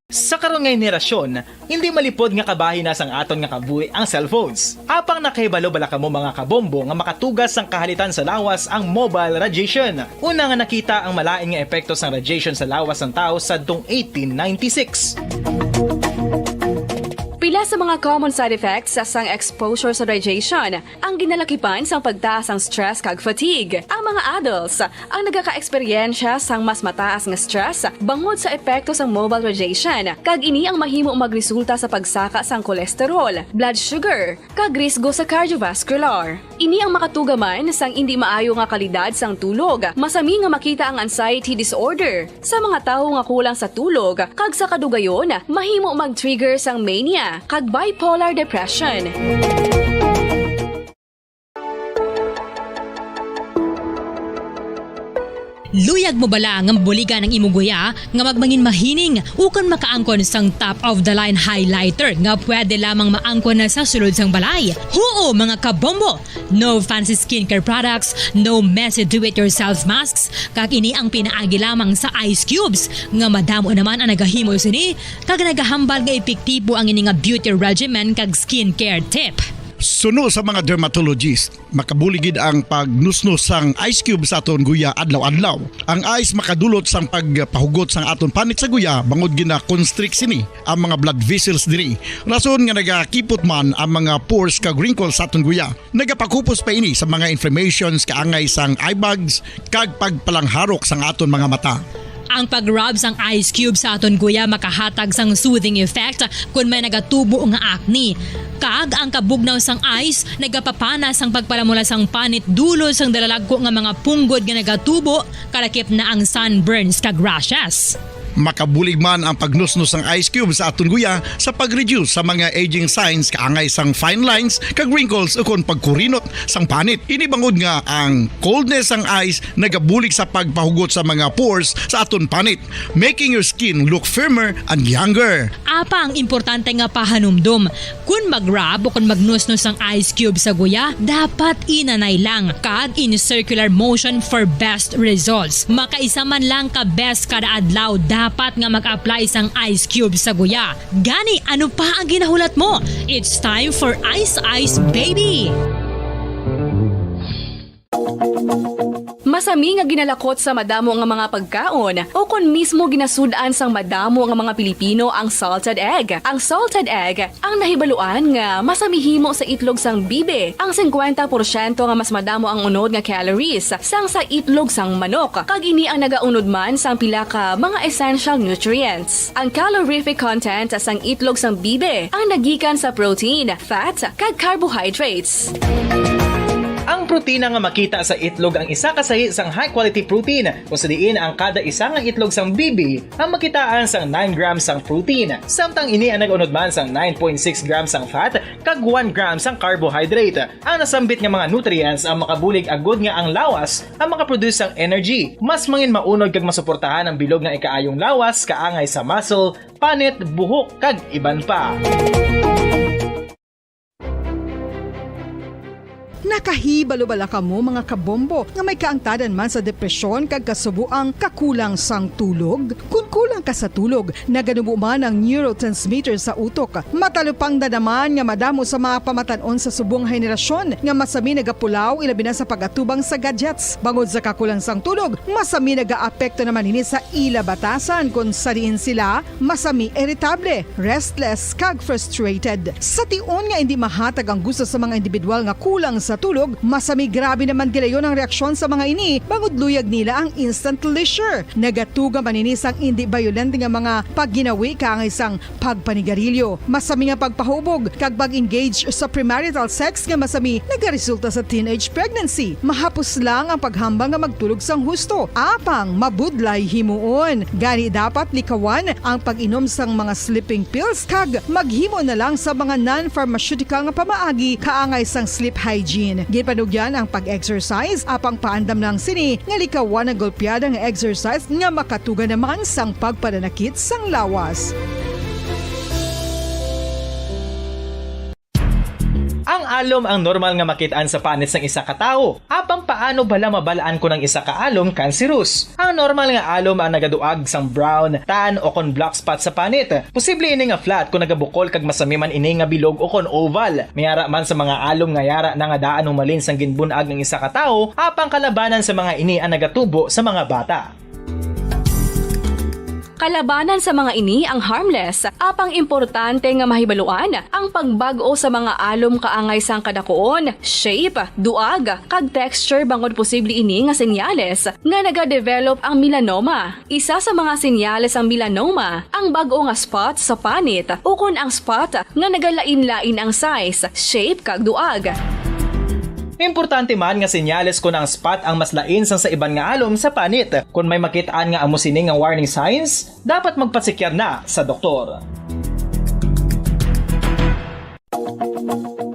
Sa karon nga henerasyon, hindi malipod nga kabahin na sang aton nga kabuhi ang cellphones. Apang nakahibalo bala kamo, mga kabombo, nga makatugas sang kahalitan sa lawas ang mobile radiation? Una nga nakita ang malain nga epekto sang radiation sa lawas sang tawo sadtong eighteen ninety-six. Pila sa mga common side effects sang exposure sa radiation ang ginalakipan sang pagtaas sang stress kag fatigue. Ang mga adults ang nagakaeksperyensya sang mas mataas nga stress bangod sa epekto sang mobile radiation, kag ini ang mahimo magresulta sa pagsaka sang cholesterol, blood sugar, kag risgo sa cardiovascular. Ini ang makatuga man sang indi maayo nga kalidad sang tulog. Masami nga makita ang anxiety disorder sa mga tawo nga kulang sa tulog, kag sa kadugayon, mahimo mag-trigger sang mania kag bipolar depression. Luyag mo bala nga mabuligan ang imo guya nga magmangin mahining ukon makaangkon sang top of the line highlighter nga pwede lamang maangkon na sa sulod sang balay? Huo, mga kabombo! No fancy skincare products, no messy do-it-yourself masks, kag ini ang pinaagi lamang sa ice cubes nga madamo naman ang nagahimo sini kag nagahambal nga epektibo ang ini nga beauty regimen kag skincare tip. Suno sa mga dermatologist, makabulig gid ang pagnusnos sang ice cube sa aton guya adlaw-adlaw. Ang ice makadulot sang pagpahugot sang aton panit sa guya bangod gina-constrict sini ang mga blood vessels diri. Rason nga nagakipot man ang mga pores kag wrinkles sa aton guya. Nagapakupos pa ini sa mga inflammations kaangay sang eye bags kag pagpalangharok sang aton mga mata. Ang pag-rub sang ice cube sa aton guya makahatag sang soothing effect kon may nagatubo nga acne. Kag ang kabugnaw sang ice nagapapana sang pagpalamula sang panit dulot sang dalalagko nga mga punggod nga nagatubo, kalakip na ang sunburns kag rashes. Makabulig man ang pagnusnos sang ice cube sa aton guya sa pag-reduce sa mga aging signs kaangay sang fine lines kag wrinkles ukon pagkurinot sang panit. Ini bangod nga ang coldness sang ice nagabulig sa pagpahugot sa mga pores sa aton panit, making your skin look firmer and younger. Apang importante nga pahanumdom, kon mag-rub o kon magnusnos ang ice cube sa guya, dapat inanay lang kag in circular motion for best results. Makaisa man lang ka beses kada adlaw dapat nga mag-apply sang ice cube sa guya. Gani, ano pa ang ginahulat mo? It's time for Ice Ice Baby! Masami nga ginalakot sa madamo nga mga pagkaon, o kon mismo ginasud-an sang madamo nga mga Pilipino ang salted egg. Ang salted egg ang nahibaluan nga masami himo sa itlog sang bibe. Ang singkwenta porsyento nga mas madamo ang unod nga calories sang sa itlog sang manok, kag ini ang nagaunod man sang pila ka mga essential nutrients. Ang calorific content sang itlog sang bibe ang nagikan sa protein, fat, kag carbohydrates. Ang protina nga makita sa itlog ang isa ka sahi sang high-quality protein, kung sa diin ang kada isa nga itlog sang bibe ang makitaan sang nine grams sang protein, samtang ini ang nag-unod man sang nine point six grams sang fat kag one gram sang carbohydrate. Ang nasambit nga mga nutrients ang makabulig agud nga ang lawas ang makaproduce sang energy. Mas mangin maunod kag masuportahan ang bilog nga ikaayong lawas kaangay sa muscle, panit, buhok, kag iban pa. Nakahibalo bala kamo, mga kabombo, nga may kaangtadan man sa depresyon kag kasuboang kakulang sang tulog? Kon kulang ka sa tulog, naganubo man ang neurotransmitter sa utok. Matalupangdan naman nga madamo sa mga pamatan-on sa subong nga henerasyon nga masami nagapulaw, ilabi na sa pag-atubang sa gadgets. Bangod sa kakulang sang tulog, masami nagaapekto naman ini sa ila batasan, kon sa diin sila masami iritable, restless, kag frustrated. Sa tion nga indi mahatag ang gusto sa mga individual nga kulang sa tulog, masami grabe naman gilayon ang reaksyon sa mga ini bangod luyag nila ang instant leisure. Nagatuga man ini sang indi bayolente nga mga pagginawi kaangay sang pagpanigarilyo, masami nga pagpahubog, kag pag-engage sa premarital sex nga masami nagaresulta sa teenage pregnancy. Mahapos lang ang paghambal nga magtulog sang husto, apang mabudlay himuon. Gani dapat likawan ang pag-inom sang mga sleeping pills kag maghimo na lang sa mga non-pharmaceutical nga pamaagi kaangay sang sleep hygiene. Ginpanugyan ang pag-exercise, apang paandam lang sini nga likawan ang golpeada nga exercise nga makatuga naman sang pagpananakit sang lawas. Ang alom ang normal nga makit-an sa panit sang isa ka tawo. Apang paano bala mabal-an kon ang isa ka alom kanseros? Ang normal nga alom ang nagaduag sang brown, tan, o kon black spot sa panit. Posible ini nga flat kon nagabukol kag masami man ini nga bilog o kon oval. May ara man sa mga alom nga yara na nga daan humalin sang ginbun-ag ang isa ka tawo, apang kalabanan sa mga ini ang nagatubo sa mga bata. Kalabanan sa mga ini ang harmless, apang importante nga mahibaluan ang pagbag-o sa mga alom kaangay sang kadakuon, shape, duag, kag texture bangod posible ini nga senyales nga nagadevelop ang melanoma. Isa sa mga senyales sang melanoma ang bag-o nga spot sa panit ukon ang spot nga nagalain-lain ang size, shape, kag duag. Importante man nga senyales kon ang spot ang mas lain sang sa iban nga alom sa panit. Kon may makit-an nga amo sini nga warning signs, dapat magpasikyar na sa doktor.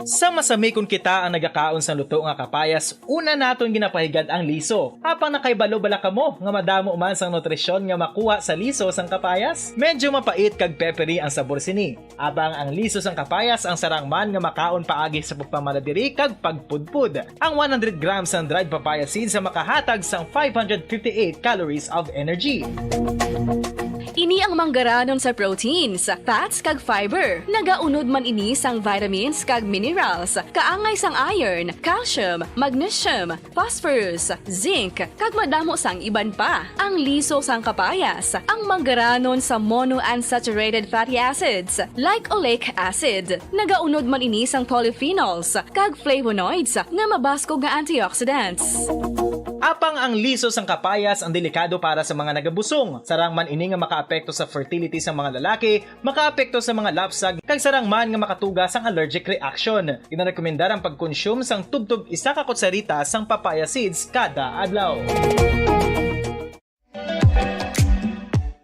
Sa masami kon kita ang nagakaon sang luto nga kapayas, una naton ginapahigad ang liso. Apang nakahibalo bala kamo nga madamo man sang nutrisyon nga makuha sa liso sang kapayas? Medyo mapait kag peppery ang sabor sini. Apang ang liso sang kapayas ang sarang man nga makaon paagi sa pagpamaladiri kag pagpudpod. Ang one hundred grams sang dried papaya seeds ang makahatag sang five hundred fifty-eight calories of energy. Ini ang manggaranon sa proteins, fats, kag fiber. Nagaunod man ini sang vitamins kag minerals, kaangay sang iron, calcium, magnesium, phosphorus, zinc, kag madamo sang iban pa. Ang liso sang kapayas, ang manggaranon sa monounsaturated fatty acids, like oleic acid. Nagaunod man ini sang polyphenols kag flavonoids nga mabaskog nga antioxidants. Apang ang liso sang kapayas ang delikado para sa mga nagabusong. Sarang man ini nga makaapekto sa fertility sa mga lalaki, makaapekto sa mga lapsag, kag sarang man nga makatuga sang allergic reaction. Ginarekomendar ang pagkonsume sang tubtob isa ka kutsarita sang papaya seeds kada adlaw.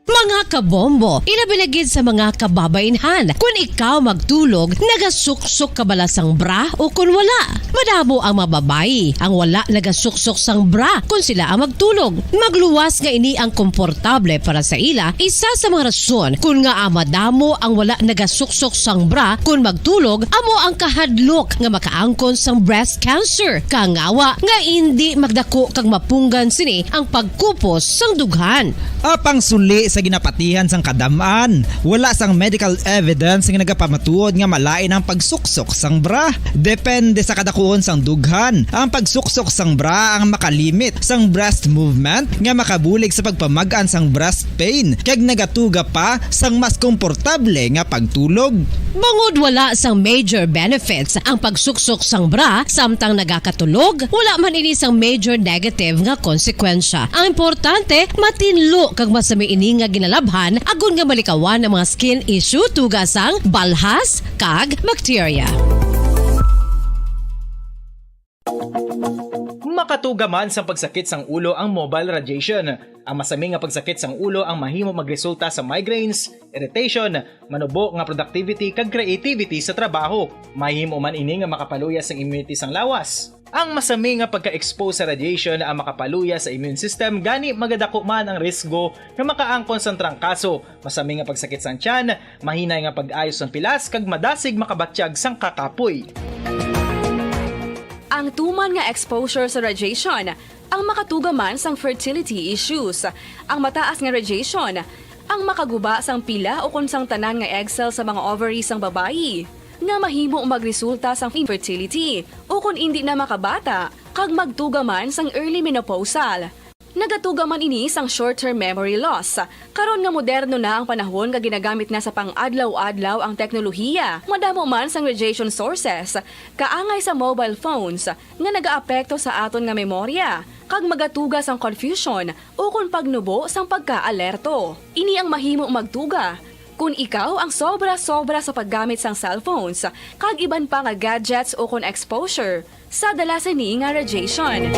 Mga kabombo, ilabi na gid sa mga kababainhan, kun ikaw magtulog, nagasuksok ka bala sang bra o kun wala? Madamo ang mga babayi ang wala nagasuksok sang bra kun sila ang magtulog. Magluwas nga ini ang komportable para sa ila, isa sa mga rason kun ngaa madamo ang wala nagasuksok sang bra kun magtulog amo ang kahadlok nga makaangkon sang breast cancer. Kangawa nga indi magdako kag mapunggan sini ang pagkupos sang dughan. Apang suli sa ginapatihan sang kadam-an, wala sang medical evidence nga nagapamatuod nga malain ang pagsuksok sang bra. Depende sa kadakuon sang dughan, ang pagsuksok sang bra ang makalimit sang breast movement nga makabulig sa pagpamag-an sang breast pain kag nagatuga pa sang mas komportable nga pagtulog. Bangod wala sang major benefits ang pagsuksok sang bra samtang nagakatulog, wala man ini sang major negative nga konsekwensya. Ang importante, matinlo kag masami ini nga ginalabhan agod nga malikawan ang mga skin issue tuga sang balhas kag bakterya. Makatuga man sang pagsakit sang ulo ang mobile radiation. Ang masami nga pagsakit sang ulo ang mahimo magresulta sa migraines, irritation, manubo nga productivity, kag creativity sa trabaho. Mahimo man ini nga makapaluya sang immunity sang lawas. Ang masami nga pagka-expose sa radiation ang makapaluya sa immune system, gani magadako man ang risgo nga makaangkon sang trangkaso, masami nga pagsakit sang tiyan, mahinay nga pag-ayo sang pilas, kag madasig makabatyag sang kakapoy. Ang tuman nga exposure sa radiation ang makatuga man sang fertility issues. Ang mataas nga radiation ang makaguba sang pila ukon sang tanan nga egg cell sa mga ovary sang babayi, nga mahimo magresulta sang infertility ukon indi na makabata kag magtuga man sang early menopausal. Nagatuga man ini sang short-term memory loss. Karon nga moderno na ang panahon nga ginagamit na sa pang-adlaw-adlaw ang teknolohiya, madamo man sang radiation sources, kaangay sa mobile phones, nga nagaapekto sa aton nga memorya, kag magatuga sang confusion ukon pagnubo sang pagkaalerto. Ini ang mahimo magtuga kon ikaw ang sobra-sobra sa paggamit sang cellphones kag iban pa nga gadgets ukon exposure sa dala sini nga radiation.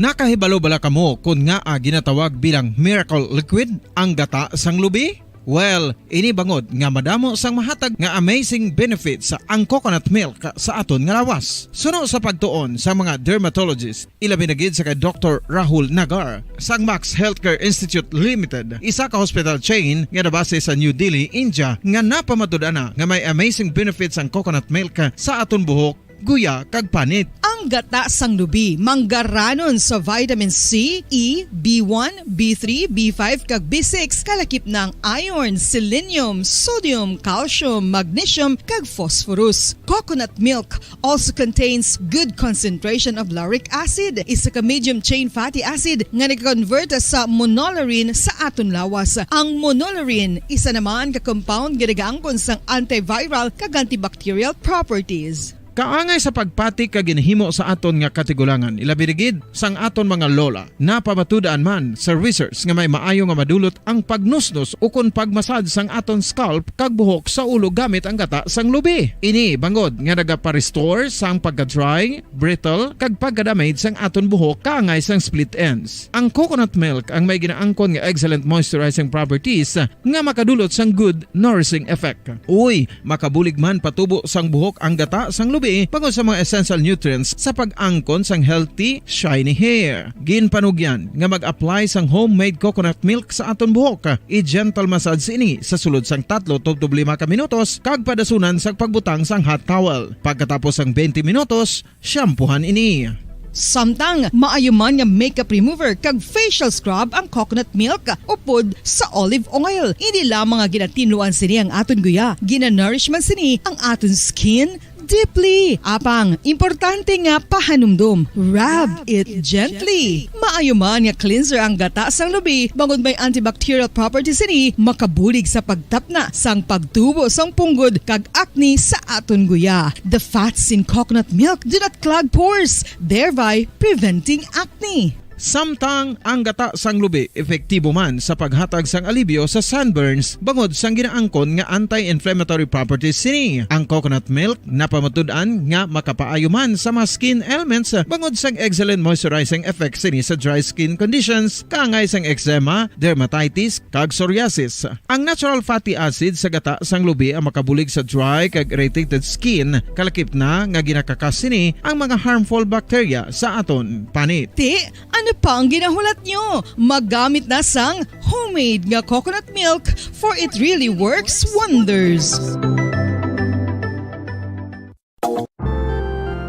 Nakahibalo bala kamo kon ngaa ginatawag bilang miracle liquid ang gata sang lubi? Well, ini bangod nga madamo sang mahatag nga amazing benefits ang coconut milk sa aton nga lawas. Suno sa pagtuon sa mga dermatologist, ilabi na gid sa kay Doktor Rahul Nagar sang Max Healthcare Institute Limited, isa ka hospital chain nga nabase sa New Delhi, India, nga napamatud-an na nga may amazing benefits ang coconut milk sa aton buhok, guya, kag panit. Ang gata sang lubi manggaranon sa vitamin C, E, B one, B three, B five, kag B six, kalakip na ang iron, selenium, sodium, calcium, magnesium, kag phosphorus. Coconut milk also contains good concentration of lauric acid, isa ka medium chain fatty acid nga nagakonvert sa monolaurin sa aton lawas. Ang monolaurin, isa naman ka compound nga nagaangkon sang antiviral kag antibacterial properties. Kaangay sa pagpati kag ginhimo sa aton nga katigulangan, ilabi na gid sang aton mga lola. Napamatud-an man sa research nga may maayo nga madulot ang pagnusnos ukon pagmasad sang aton scalp kag buhok sa ulo gamit ang gata sang lubi. Ini bangod nga nagapa-restore sang pagka-dry, brittle, kag pagka-damage sang aton buhok kaangay sang split ends. Ang coconut milk ang may ginaangkon nga excellent moisturizing properties nga makadulot sang good nourishing effect. Uy, makabulig man patubo sang buhok ang gata sang lubi bangod sa mga essential nutrients sa pag-angkon sang healthy, shiny hair. Ginpanugyan nga mag-apply sang homemade coconut milk sa aton buhok. I-gentle massage ini sa sulod sang tatlo tubtob lima ka minutos kag padasunan sang pagbutang sang hot towel. Pagkatapos sang twenty minutos, shampoohan ini. Samtang maayo man nga makeup remover kag facial scrub ang coconut milk upod sa olive oil. Hindi lamang nga ginatinluan sini ang aton guya, ginanourish man sini ang aton skin deeply. Apang, importante nga pahanumdom, rub it gently. Maayo man nga cleanser ang gata sang lubi, bangod may antibacterial properties sini, makabulig sa pagtapna sang pagtubo sang punggod kag acne sa aton guya. The fats in coconut milk do not clog pores, thereby preventing acne. Samtang ang gata sang lubi epektibo man sa paghatag sang alibyo sa sunburns bangod sang ginaangkon nga anti-inflammatory properties sini. Ang coconut milk napamatud-an nga makapaayo man sa mga skin ailments bangod sang excellent moisturizing effect sini sa dry skin conditions, kaangay sang eczema, dermatitis, kag psoriasis. Ang natural fatty acid sa gata sang lubi ang makabulig sa dry kag irritated skin, kalakip na nga ginakakas sini ang mga harmful bacteria sa aton panit. Ti, ano pa ang ginahulat nyo? Magamit na sang homemade nga coconut milk, for it really works wonders.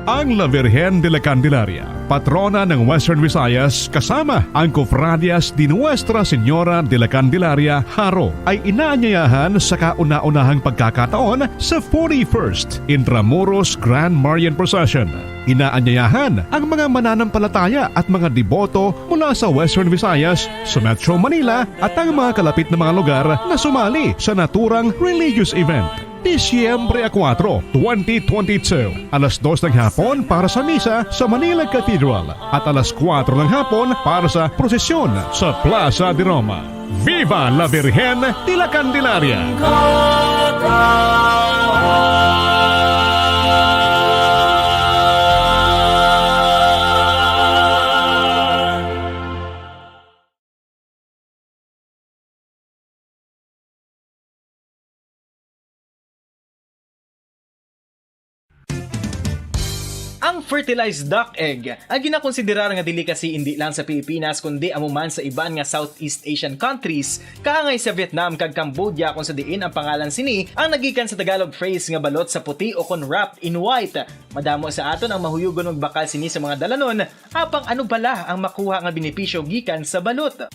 Ang La Virgen de la Candelaria, patrona ng Western Visayas, kasama ang Cofradias de Nuestra Señora de la Candelaria, Jaro, ay inaanyayahan sa kauna-unahang pagkakataon sa forty-first Intramuros Grand Marian Procession. Inaanyayahan ang mga mananampalataya at mga deboto mula sa Western Visayas, sa Metro Manila, at ang mga kalapit na mga lugar na sumali sa naturang religious event. Disyembre a kuwatro, twenty twenty-two, alas dos ng hapon para sa misa sa Manila Cathedral at alas kuwatro ng hapon para sa prosesyon sa Plaza de Roma. Viva la Virgen de la Candelaria! Ang fertilized duck egg ay ginakonsiderar nga delicacy indi lang sa Pilipinas, kundi amo man sa iban nga Southeast Asian countries, kaangay sa Vietnam kag Cambodia, kung sa diin ang pangalan sini ang nagikan sa Tagalog phrase nga balot sa puti o kon wrapped in white. Madamo sa aton ang mahuyugon magbakal sini sa mga dalanon, apang ano bala ang makuha nga benepisyo gikan sa balot?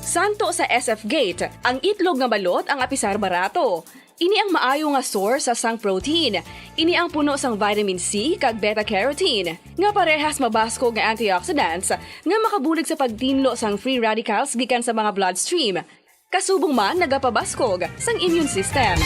Santo sa S F Gate, ang itlog nga balot ang apisar barato. Ini ang maayo nga source sa sang protein. Ini ang puno sang vitamin C kag beta-carotene, nga parehas mabaskog nga antioxidants nga makabulig sa pagtinlo sang free radicals gikan sa mga bloodstream. Kasubong man nagapabaskog sang immune system.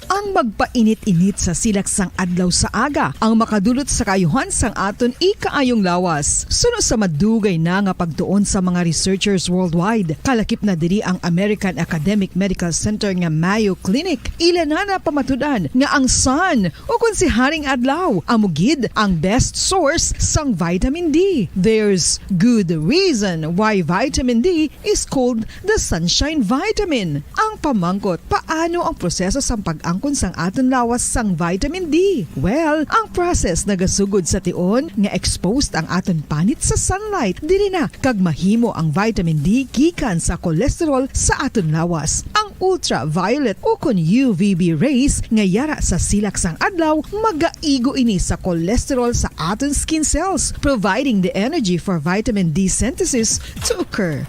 Ang magpainit-init sa silak sang adlaw sa aga ang makadulot sa kaayuhan sang aton ikaayong lawas. Suno sa madugay na nga pagtuon sa mga researchers worldwide, kalakip na diri ang American Academic Medical Center nga Mayo Clinic. Ila na napamatud-an nga ang sun, o kon si Haring Adlaw, amo gid ang best source sang vitamin D. There's good reason why vitamin D is called the sunshine vitamin. Ang pamangkot, paano ang proseso sang pag-angkon sang aton lawas sang vitamin D? Well, ang process nagasugod sa tion nga exposed ang aton panit sa sunlight. Diri na kag mahimo ang vitamin D gikan sa cholesterol sa aton lawas. Ang ultraviolet o kon U V B rays nga yara sa silak sang adlaw magaigo ini sa cholesterol sa aton skin cells, providing the energy for vitamin D synthesis to occur.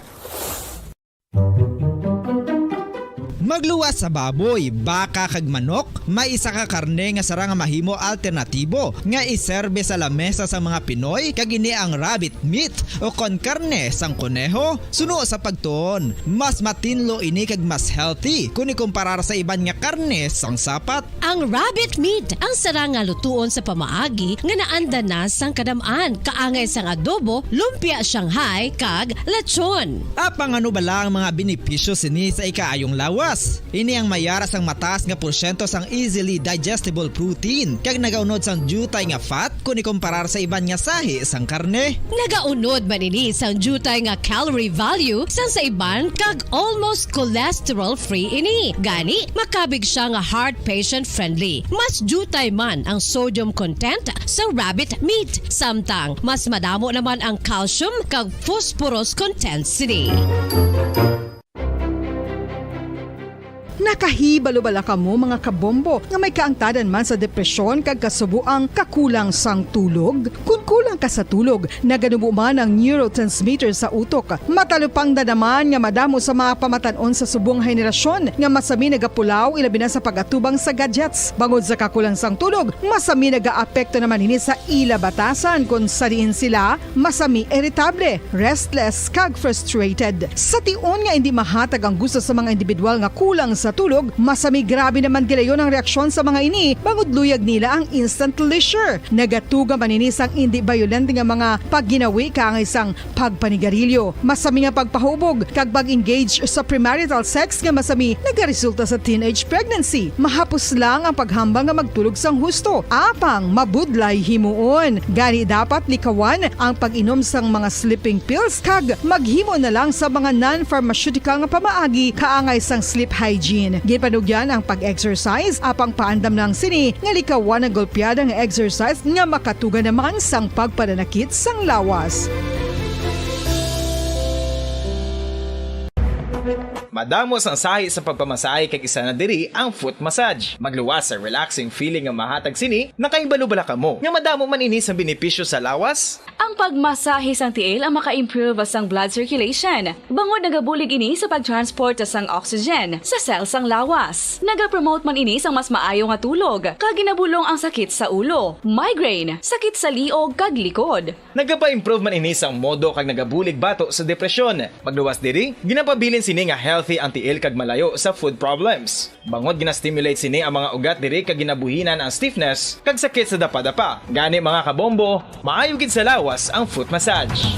Magluwas sa baboy, baka kag manok, may isa ka karne nga sarang nga mahimo alternatibo nga iserbe sa lamesa sang mga Pinoy, kag ini ang rabbit meat o kon karne sang koneho. Suno sa pagtuon, mas matinlo ini kag mas healthy kon ikumparar sa iban nga karne sang sapat. Ang rabbit meat ang sarang nga lutuon sa pamaagi nga naanda na sang kadam-an, kaangay sang adobo, lumpia Shanghai, kag lechon. Apang ano bala ang mga benepisyo sini sa ikaayong lawas? Ini ang may yara sang mataas nga porsyento sang easily digestible protein, kag nagaunod sang diutay nga fat kon ikumparar sa iban nga sahi sang karne. Nagaunod man ini sang diutay nga calorie value sang sa iban, kag almost cholesterol-free ini. Gani, makabig sia nga heart patient-friendly. Mas diutay man ang sodium content sa rabbit meat, samtang mas madamo naman ang calcium kag phosphorus content sini. Nakahibalo bala kamo, mga kabombo, nga may kaangtanan man sa depresyon kag kasubo ang kakulang sang tulog? Kon kulang ka sa tulog, naganubo man ang neurotransmitter sa utok. Matalupangdan naman nga madamo sa mga pamatan-on sa subong henerasyon nga masami nagapulaw, ilabi na sa pag-atubang sa gadgets. Bangod sa kakulang sang tulog, masami nagaapekto naman ini sa ila batasan, kon sa diin sila masami iritable, restless, kag frustrated. Sa tion nga indi mahatag ang gusto sa mga individual nga kulang sa tulog, masami grabe naman gilayon ang reaksyon sa mga ini, bangod luyag nila ang instant leisure. Nagatuga man ini sang indi bayolente nga mga pagginawi kaangay sang pagpanigarilyo, masami nga pagpahubog, kag pag-engage sa premarital sex nga masami nagaresulta sa teenage pregnancy. Mahapos lang ang paghambal nga magtulog sang husto, apang mabudlay himuon. Gani, dapat likawan ang pag-inom sang mga sleeping pills kag maghimo na lang sa mga non-pharmaceutical nga pamaagi kaangay sang sleep hygiene. Ginpanugyan ang pag-exercise, apang paandam lang sini nga likawan ang golpeada nga exercise nga makatuga naman sang pagpananakit sang lawas. Madamo sang sahi sa pagpamasahe, kag isa na diri ang foot massage. Magluwas sa relaxing feeling nga mahatag sini. Nakahibalo bala kamo nga madamo man ini sang benepisyo sa lawas? Ang pagmasahe sang tiil ang maka-improve sang blood circulation, bangod nagabulig ini sa pag-transport sang oxygen sa cell sang lawas. Nagapromote man ini sang mas maayo nga tulog, kag ginabulong ang sakit sa ulo, migraine, sakit sa liog, kag likod. Nagapa-improve man ini sang modo kag nagabulig bato sa depresyon. Magluwas diri, ginapabilin sini nga healthy ang tiil kag malayo sa foot problems. Bangod gina-stimulate sini ang mga ugat diri kag ginabuhinan ang stiffness kag sakit sa dapadapa. Gani, mga kabombo, maayo gid sa lawas ang foot massage.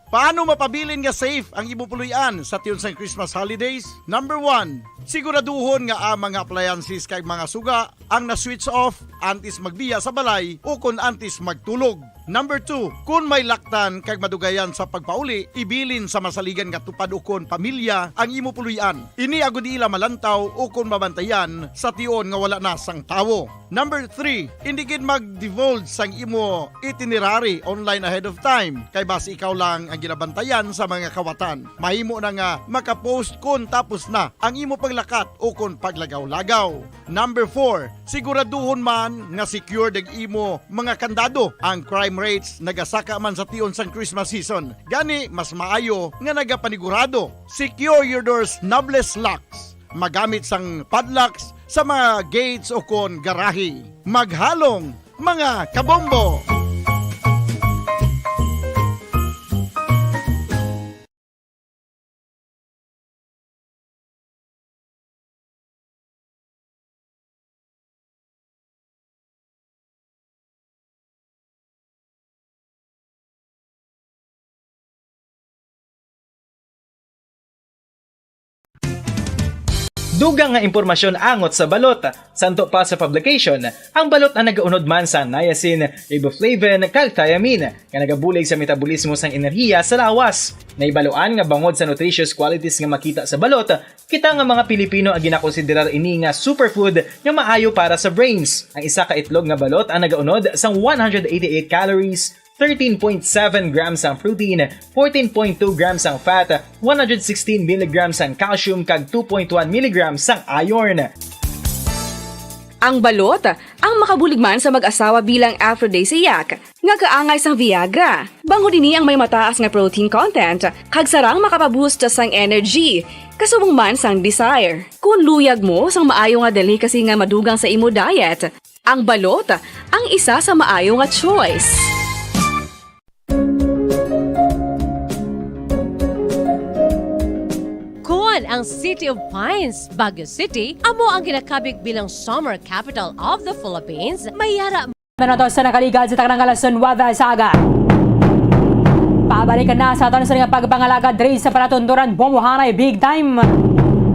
Paano mapabilin nga safe ang imo puloy-an sa tion sang Christmas holidays? Number one, siguraduhon nga ang mga appliances kag mga suga ang na-switch off antes magbiya sa balay o kon antes magtulog. Number two, kon may laktan kag madugayan sa pagpauli, ibilin sa masaligan nga tupad ukon pamilya ang imo puloy-an. Ini agod di ila malantaw ukon mabantayan sa tion nga wala na sang tawo. Number three, indi gid mag-divulge sang imo itinerary online ahead of time, kay basi ikaw lang ang ginabantayan sa mga kawatan. Mahimo na nga makapost kon tapos na ang imo paglakat ukon paglagaw-lagaw. Number four, siguraduhon man nga secured ang imo mga kandado. Ang crime rates nagasaka man sa tion sang Christmas season. Gani, mas maayo nga nagapanigurado. Secure your doors, knobless locks. Magamit sang padlocks sa mga gates o kon garahe. Maghalong, mga kabombo! Dugang nga impormasyon angot sa balot. Santo pa sa publication, ang balot ang nagaunod man sa niacin, riboflavin, kag thiamine, nga nagabulig sa metabolismo sang enerhiya sa lawas. Nahibaluan nga bangod sa nutritious qualities nga makita sa balot, kita nga mga Pilipino ang ginakonsiderar ini nga superfood nga maayo para sa brains. Ang isa ka itlog nga balot ang nagaunod sang one hundred eighty-eight calories, thirteen point seven grams ang protein, fourteen point two grams ang fat, one hundred sixteen milligrams ang calcium, kag two point one milligrams ang iron. Ang balot, ang makabulig man sa mag-asawa bilang aphrodisiac, nga kaangay sang Viagra. Bangod ini ang may mataas nga protein content, kag sarang makapaboost sang energy, kasubong man sang desire. Kung luyag mo sang maayo nga delicacy nga madugang sa imo diet, ang balot ang isa sa maayo nga choice. Kon ang City of Pines, Baguio City, amo ang ginakabig bilang Summer Capital of the Philippines, may yara Minutos sa nakaligad sa taknang alas nuwebe sa aga. Pabalik na sa aton sa nga pagpangalagad diri sa palatunturan, bumuhanay big time.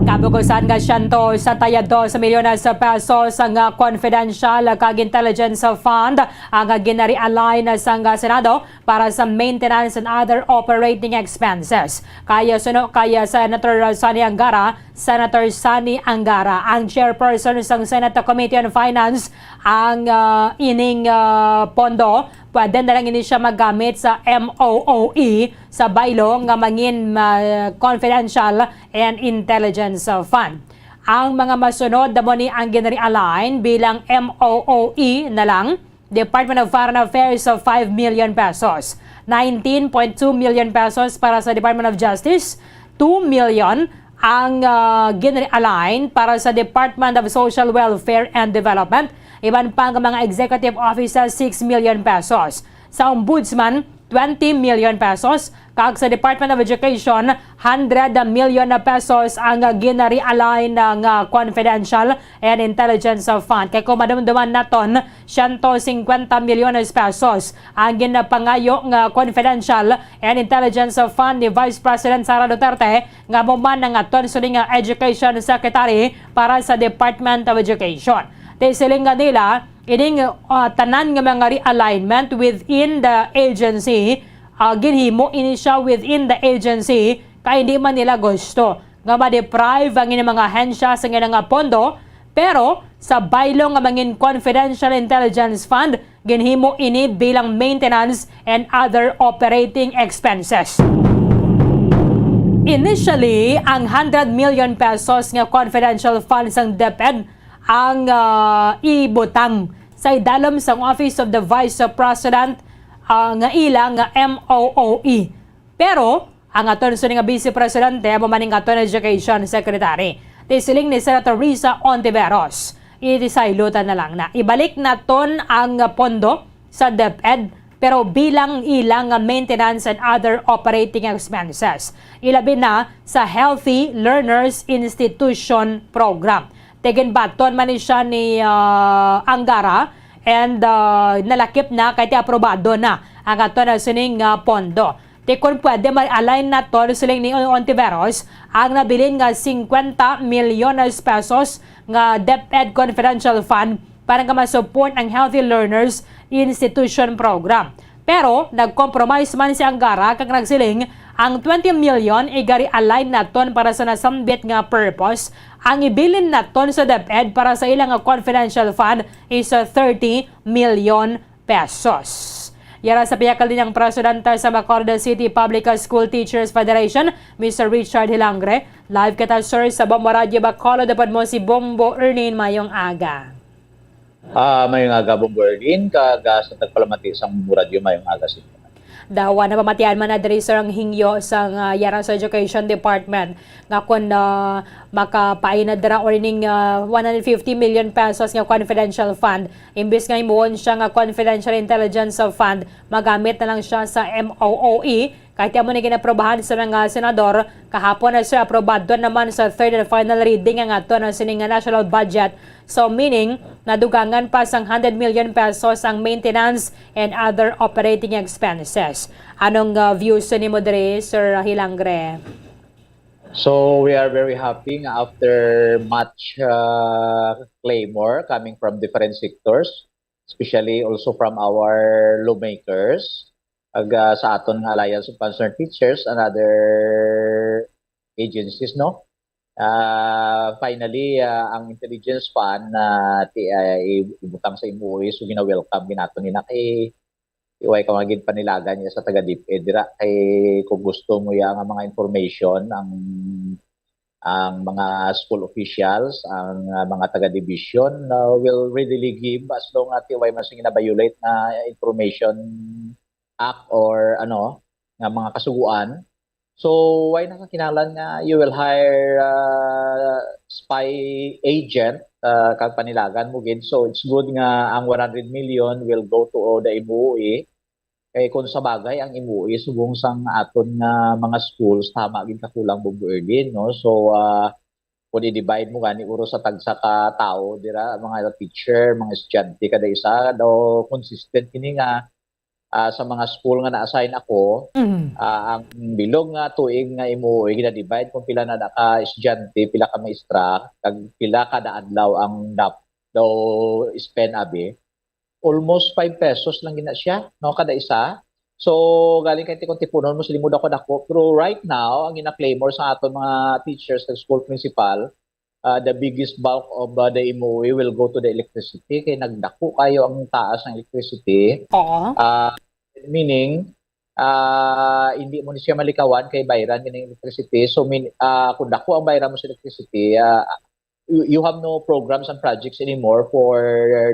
Kabukusan nga siyento setenta y dos milyones sa pesos ang confidential kag intelligence fund ang ginrealign sang Senado para sa maintenance and other operating expenses. Kaya suno kay Senator Sonny Angara, Senator Sonny Angara, ang chairperson sang Senate Committee on Finance, ang, ah, ining, ah, pondo, pwede na lang ini siya magamit sa M O O E sa baylo nga mangin, ah, confidential and intelligence, ah, fund. Ang mga masunod amo ni ang ginrealign bilang M O O E na lang, Department of Foreign Affairs of five million pesos, nineteen point two million pesos para sa Department of Justice, two million ang, ah, ginrealign para sa Department of Social Welfare and Development, iban pang mga executive offices, six million pesos. Sa Ombudsman, twenty million pesos, kag sa Department of Education, hundred million na pesos ang ginrealign nga confidential and intelligence fund. Kay kung madumduman naton, siyento singkwenta milyones pesos ang ginapangayo nga confidential and intelligence fund ni Vice President Sara Duterte, nga amo man ang aton sini nga Education Secretary para sa Department of Education. Ti siling nga nila, ining, ah, tanan nga mga realignment within the agency, ah, ginhimo ini siya within the agency, kay hindi man nila gusto nga ma-deprive ang ining mga ahensya sa ilang nga pondo, pero sa baylo nga mangin confidential intelligence fund, ginhimo ini bilang maintenance and other operating expenses. Initially, ang hundred million pesos nga confidential fund sang DepEd ang, ah, ibutang sa idalom sang Office of the Vice President, ah, nga ila nga M O O E. Pero ang aton sini nga Vice Presidente amo man ning aton Education Secretary. Ti siling ni Senator Risa Ontiveros, itisaylutan na lang na ibalik naton ang pondo sa DepEd, pero bilang ilang maintenance and other operating expenses, ilabi na sa Healthy Learners Institution Program. Ti ginbaton man ni siya ni, ah, Angara, and, ah, nalakip na kay ti aprobado na ang aton sining, ah, pondo. Ti kon pwede, ma-align naton, siling ni Ontiveros, ang nabilin nga singkwenta milyones pesos nga DepEd Confidential Fund para nga ma-support ang Healthy Learners Institution Program. Pero nag-compromise man si Angara kag nagsiling ang twenty million iga-realign naton para sa nasambit nga purpose, ang ibilin naton sa DepEd para sa ila nga confidential fund is thirty million pesos. Yara sa pihak linyang presidente sa Bacolod City Public School Teachers Federation, Mister Richard Hilangre. Live kita, sir, sa Bombo Radyo Bacolod. Dapat mo si Bombo Ernie. Mayong aga. Ah, mayong aga, Bombo Ernie, kag, ah, sa tagpalamati sang Bombo Radyo, mayong aga sa inyo. Daw, ah, napamatian man na diri, sir, ang hingyo sang, ah, yara sa Education Department nga kun, ah, makapainad dira or ining, ah, one hundred fifty million pesos nga confidential fund. Imbis nga himuon siya nga confidential intelligence fund, magamit na lang siya sa M O O E. Kay ti amo ni ginaprobahan sa mga senador kahapon, na, sir, aprobado naman sa third and final reading ang ato na sining nga national budget. So, meaning, nadugangan pa sang hundred million pesos ang maintenance and other operating expenses. Anong, ah, views nimo diri, Sir Hilangre? So, we are very happy nga after much, ah, clamor coming from different sectors, especially also from our lawmakers, ag, ah, sa aton nga Alliance of Concerned Teachers and other agencies, no? Ah, finally, ah, ang intelligence fund na ti-, ah, i-, ibutang sa M O E, so gina-welcome gid naton nila kay way ko nga ginpanilagan niya sa taga DepEd dira, kay kung gusto mo ya nga mga information, ang, ang mga school officials, ang, ah, mga taga division, ah, will readily give as long as way man sing gina-violate na Information Act or ano, nga mga kasugoan. So, way na ka kinahanglan nga you will hire, ah, spy agent, ah, kag panilagan mo gid. So, it's good nga ang one hundred million will go to the M O E. Kay kung sa bagay, ang M O E subong sang aton nga mga schools, tama gid ka kulang, Bombo Ernie, no? So, ah, kung i-divide mo gani, uro sa tagsa ka tawo dira, mga teacher, mga estudyante, kada isa, daw consistent kini nga, ah, sa mga school nga na-assign ako, Mm. ah, ang bilog nga tuig nga M O E, gina-divide kung pila na ka estudyante, pila ka maestra, kag pila kada adlaw ang dap-, daw spend, abi. Almost five pesos lang gina siya, no, kada isa. So, galing kay ti-, kung tipunon mo, sila mo dako-dako. Pero right now, ang gina-clamor sa aton mga teachers kag school principal, ah, the biggest bulk of, ah, the M O E will go to the electricity. Kay nagdako kayo ang taas ng electricity. Oo. Ah, meaning, ah, hindi mo ni siya malikawan kay bayran gid ang electricity. So, mean, ah, kung dako ang bayran mo sa electricity, ah, you, you have no programs and projects anymore for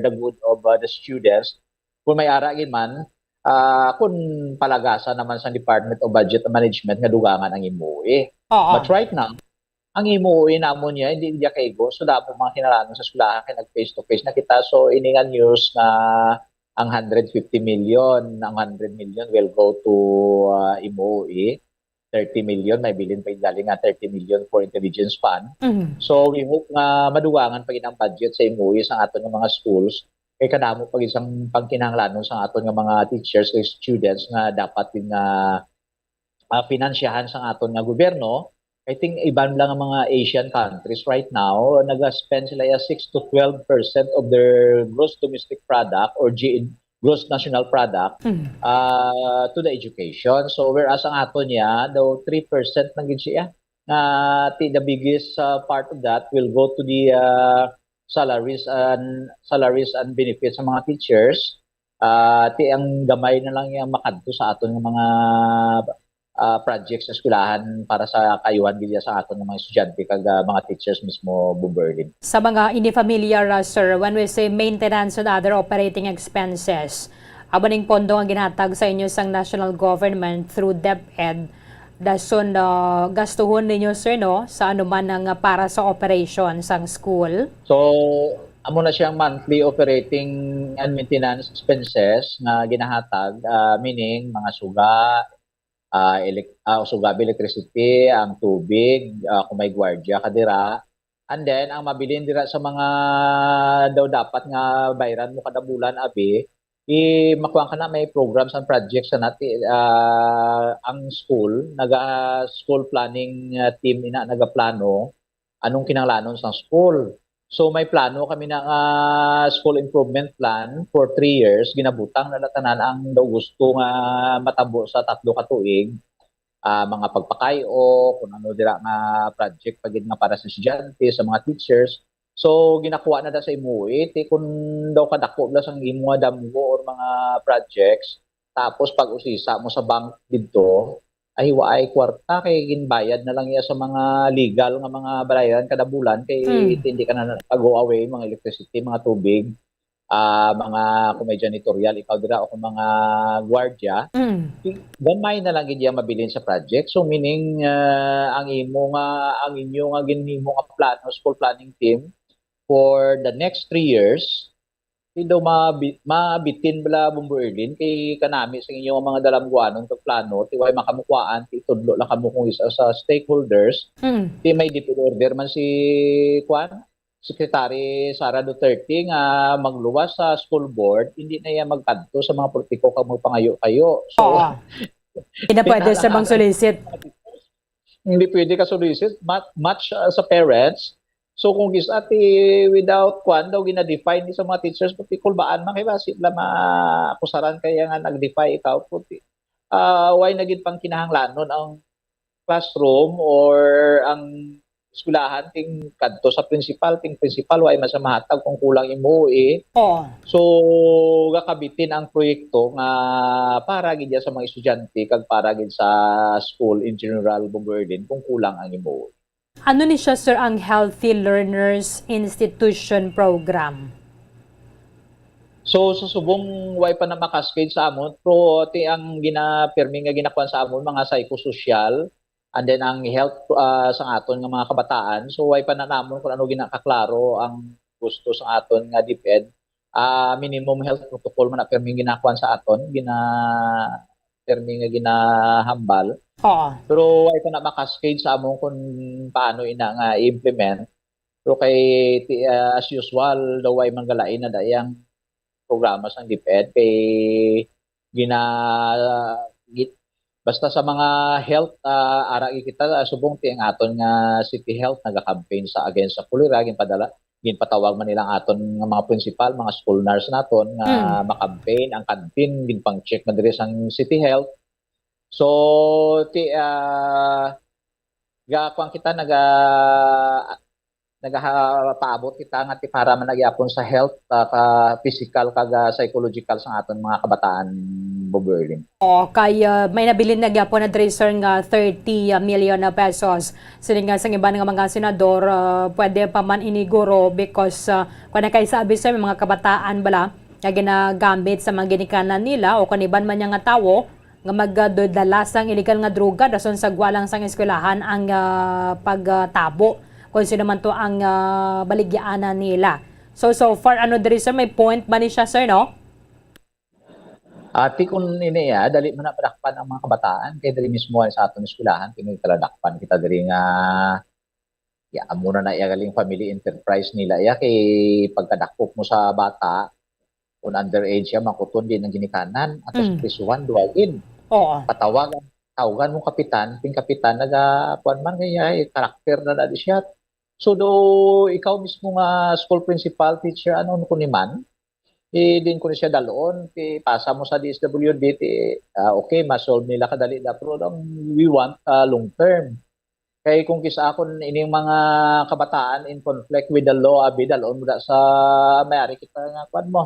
the good of, uh, the students. Kung may ara gid man, ah, kung palagasan naman sa Department of Budget and Management nga dugangan ang M O E. Oo. But right now, ang M O E namon niya, hindi niya kaigo. So, damo mga kinalanon sa eskwelahan kay nag-face to face na kita. So, ini nga news na ang hundred fifty million, ang hundred million will go to, ah, M O E. Thirty million, may bilin pa dali nga thirty million for intelligence fund. Mhm. So, we hope nga madugangan pa gid ang budget sa M O E sa aton nga mga schools. Kay kadamo pa gid sang pagkinahanglanon sa aton nga mga teachers, kay students nga dapat din nga, ah, finansyahan sa aton nga gobyerno. I think iban lang ang mga Asian countries right now, nag-spend sila ya six to twelve percent of their gross domestic product or G N, gross national product, Mm. ah, to the education. So, whereas ang aton niya, daw three percent lang gid siya. Nga ti-, the biggest, ah, part of that will go to the, ah, salaries and, salaries and benefits sa mga teachers. Ah, ti ang gamay na lang yang makadto sa aton nga mga, ah, projects sa eskwelahan para sa kaayuhan gid sa aton nga mga estudyante kag, ah, mga teachers mismo, Bombo Ernie. Sa mga hindi familiar, ah, sir, when we say maintenance and other operating expenses, amo ning pondo nga ginhatag sa inyo sang national government through DepEd, dason, ah, gastuhon ninyo, sir, no, sa anuman nga para sa operation sang school? So, amo na siyang monthly operating and maintenance expenses nga ginahatag, ah, meaning mga suga, ah, elek-, ah, suga, electricity, ang tubig, ah, kung may gwardiya ka dira. And then, ang mabilin dira sa mga daw dapat nga bayran mo kada bulan, abi, i-, makuha ka na, may programs and projects na nati-, ah, ang school, naga-, school planning, ah, team ina nagaplano anong kinahanglanon sang school. So may plano kami na nga school improvement plan for three years. Ginabutang na lang tanan ang daw gusto nga matabo sa tatlo ka tuig. Ah, mga pagpakay-o, kung ano dira nga project pa gid nga para sa estudyante, sa mga teachers. So ginakuha na da sa M O E, ti kun daw kadako bala sang imo nga damgo or mga projects, tapos pag-usisa mo sa bank didto, ay waay kwarta kay ginbayad na lang iya sa mga legal nga mga bayaran kada bulan kay Hmm. hindi ka na pag-go away, mga electricity, mga tubig, ah, mga kung may janitorial ikaw dira o kung mga gwardiya, Mm. gamay na lang gid iya mabilin sa project. So meaning, ah, ang imo nga, ang inyo nga ginhimo nga plano, school planning team for the next three years, di daw mabi-, mabitin bala, Bombo Erlin, kay kanami sa inyo nga mga dalamguanon kag plano, ti way makamukwaan, ti tudlo lang kamo kung isa sa stakeholders, Mm. ti may DepEd order man si, kwan, Secretary Sara Duterte nga magluwas sa school board, hindi na iya magkadto sa mga politiko kag magpangayo-kayo. So, Oo. Hindi na pwede siya bang solicit? Hindi pwede ka solicit, ma-, much, uh, sa parents. So, kung gis-, ati without kwan daw, gina-define ni sa mga teachers, pati kulbaan man kay basi bala maakusaran kaya nga nag-defy ikaw, pati, ah, why na gid pang kinahanglanon ang classroom or ang eskwelahan, ting kadto sa principal, ting principal, why man sa mahatag kung kulang M O E. Oo. So, gakabitin ang proyekto nga para gid ya sa mga estudyante kag para gid sa school in general, Bombo Erlin, kung kulang ang M O E. Ano ni siya, sir, ang Healthy Learners Institution Program? So, sa subong, way pa na makascade sa amon, pero ti ang gina-, pirmi nga ginakuan sa amon, mga psychosocial, and then ang health, ah, sa aton nga mga kabataan. So, way pa na namon kung ano ginakaklaro ang gusto sa aton nga DepEd. Ah, minimum health protocol man na pirmi ginakuan sa aton, gina-, pirmi nga ginahambal. Oo. Pero way pa na makascade sa amon kung paano ina nga i-implement. Pero kay, ti-, ah, as usual, daw way manggalain na dayang programa sang DepEd kay gina-, gi-, basta sa mga health, ah, ara gid kita, ah, subong ti ang aton nga City Health naga-campaign sa against sa cholera, ginpadala, ginpatawag man nila ang aton nga mga principal, mga school nurse naton nga Mm. ma-campaign, ang canteen ginpang-check man diri sang City Health. So, ti, ah, ga-, kuwan kita, naga-, nagaha-, paabot kita nga ti para man na gyapon sa health, ah, ka physical kag, ah, psychological sa aton mga kabataan, Bombo Erlin. Oo, kay, ah, may nabilin na gyapon na diri, sir, nga thirty million na pesos. Siling nga sang iban nga mga senador, ah, pwede pa man ini guro because, ah, kung nakaisabi, sir, may mga kabataan bala nga ginagamit sa mga ginikanan nila o kaniban man niya nga tawo nga magdala sang illegal nga droga rason sa gwa lang sang eskwelahan ang, ah, pagtabo kung sino man to ang, ah, baligyaanan nila. So, so far, ano diri, sir, may point ba ni siya, sir, no? Ati, kung ini, ah, dali man na madakpan ang mga kabataan, kay diri mismo sa aton eskwelahan, kini taladakpan kita diri nga, ya, amo na na iya galing family enterprise nila, ya, kay pagkadakop mo sa bata, kung underage siya, makuton din ang ginikanan, at sa Mm. prisuhan, duwagin. Oo. Patawag, tawagan mo kapitan, ting kapitan, naga, kuwan man, kaya, eh, karakter na na di siya. So, do, ikaw mismo nga school principal, teacher, ano, ano ko ni man? Eh, din ko ni siya dalon, ti pasa mo sa D S W D, ti, ah, okay, ma-solve nila kadali na, pero ang we want, ah, long term. Kay kung kis-a kon ining mga kabataan in conflict with the law, abi, dalon mo da sa may ari kita nga, kuwan mo,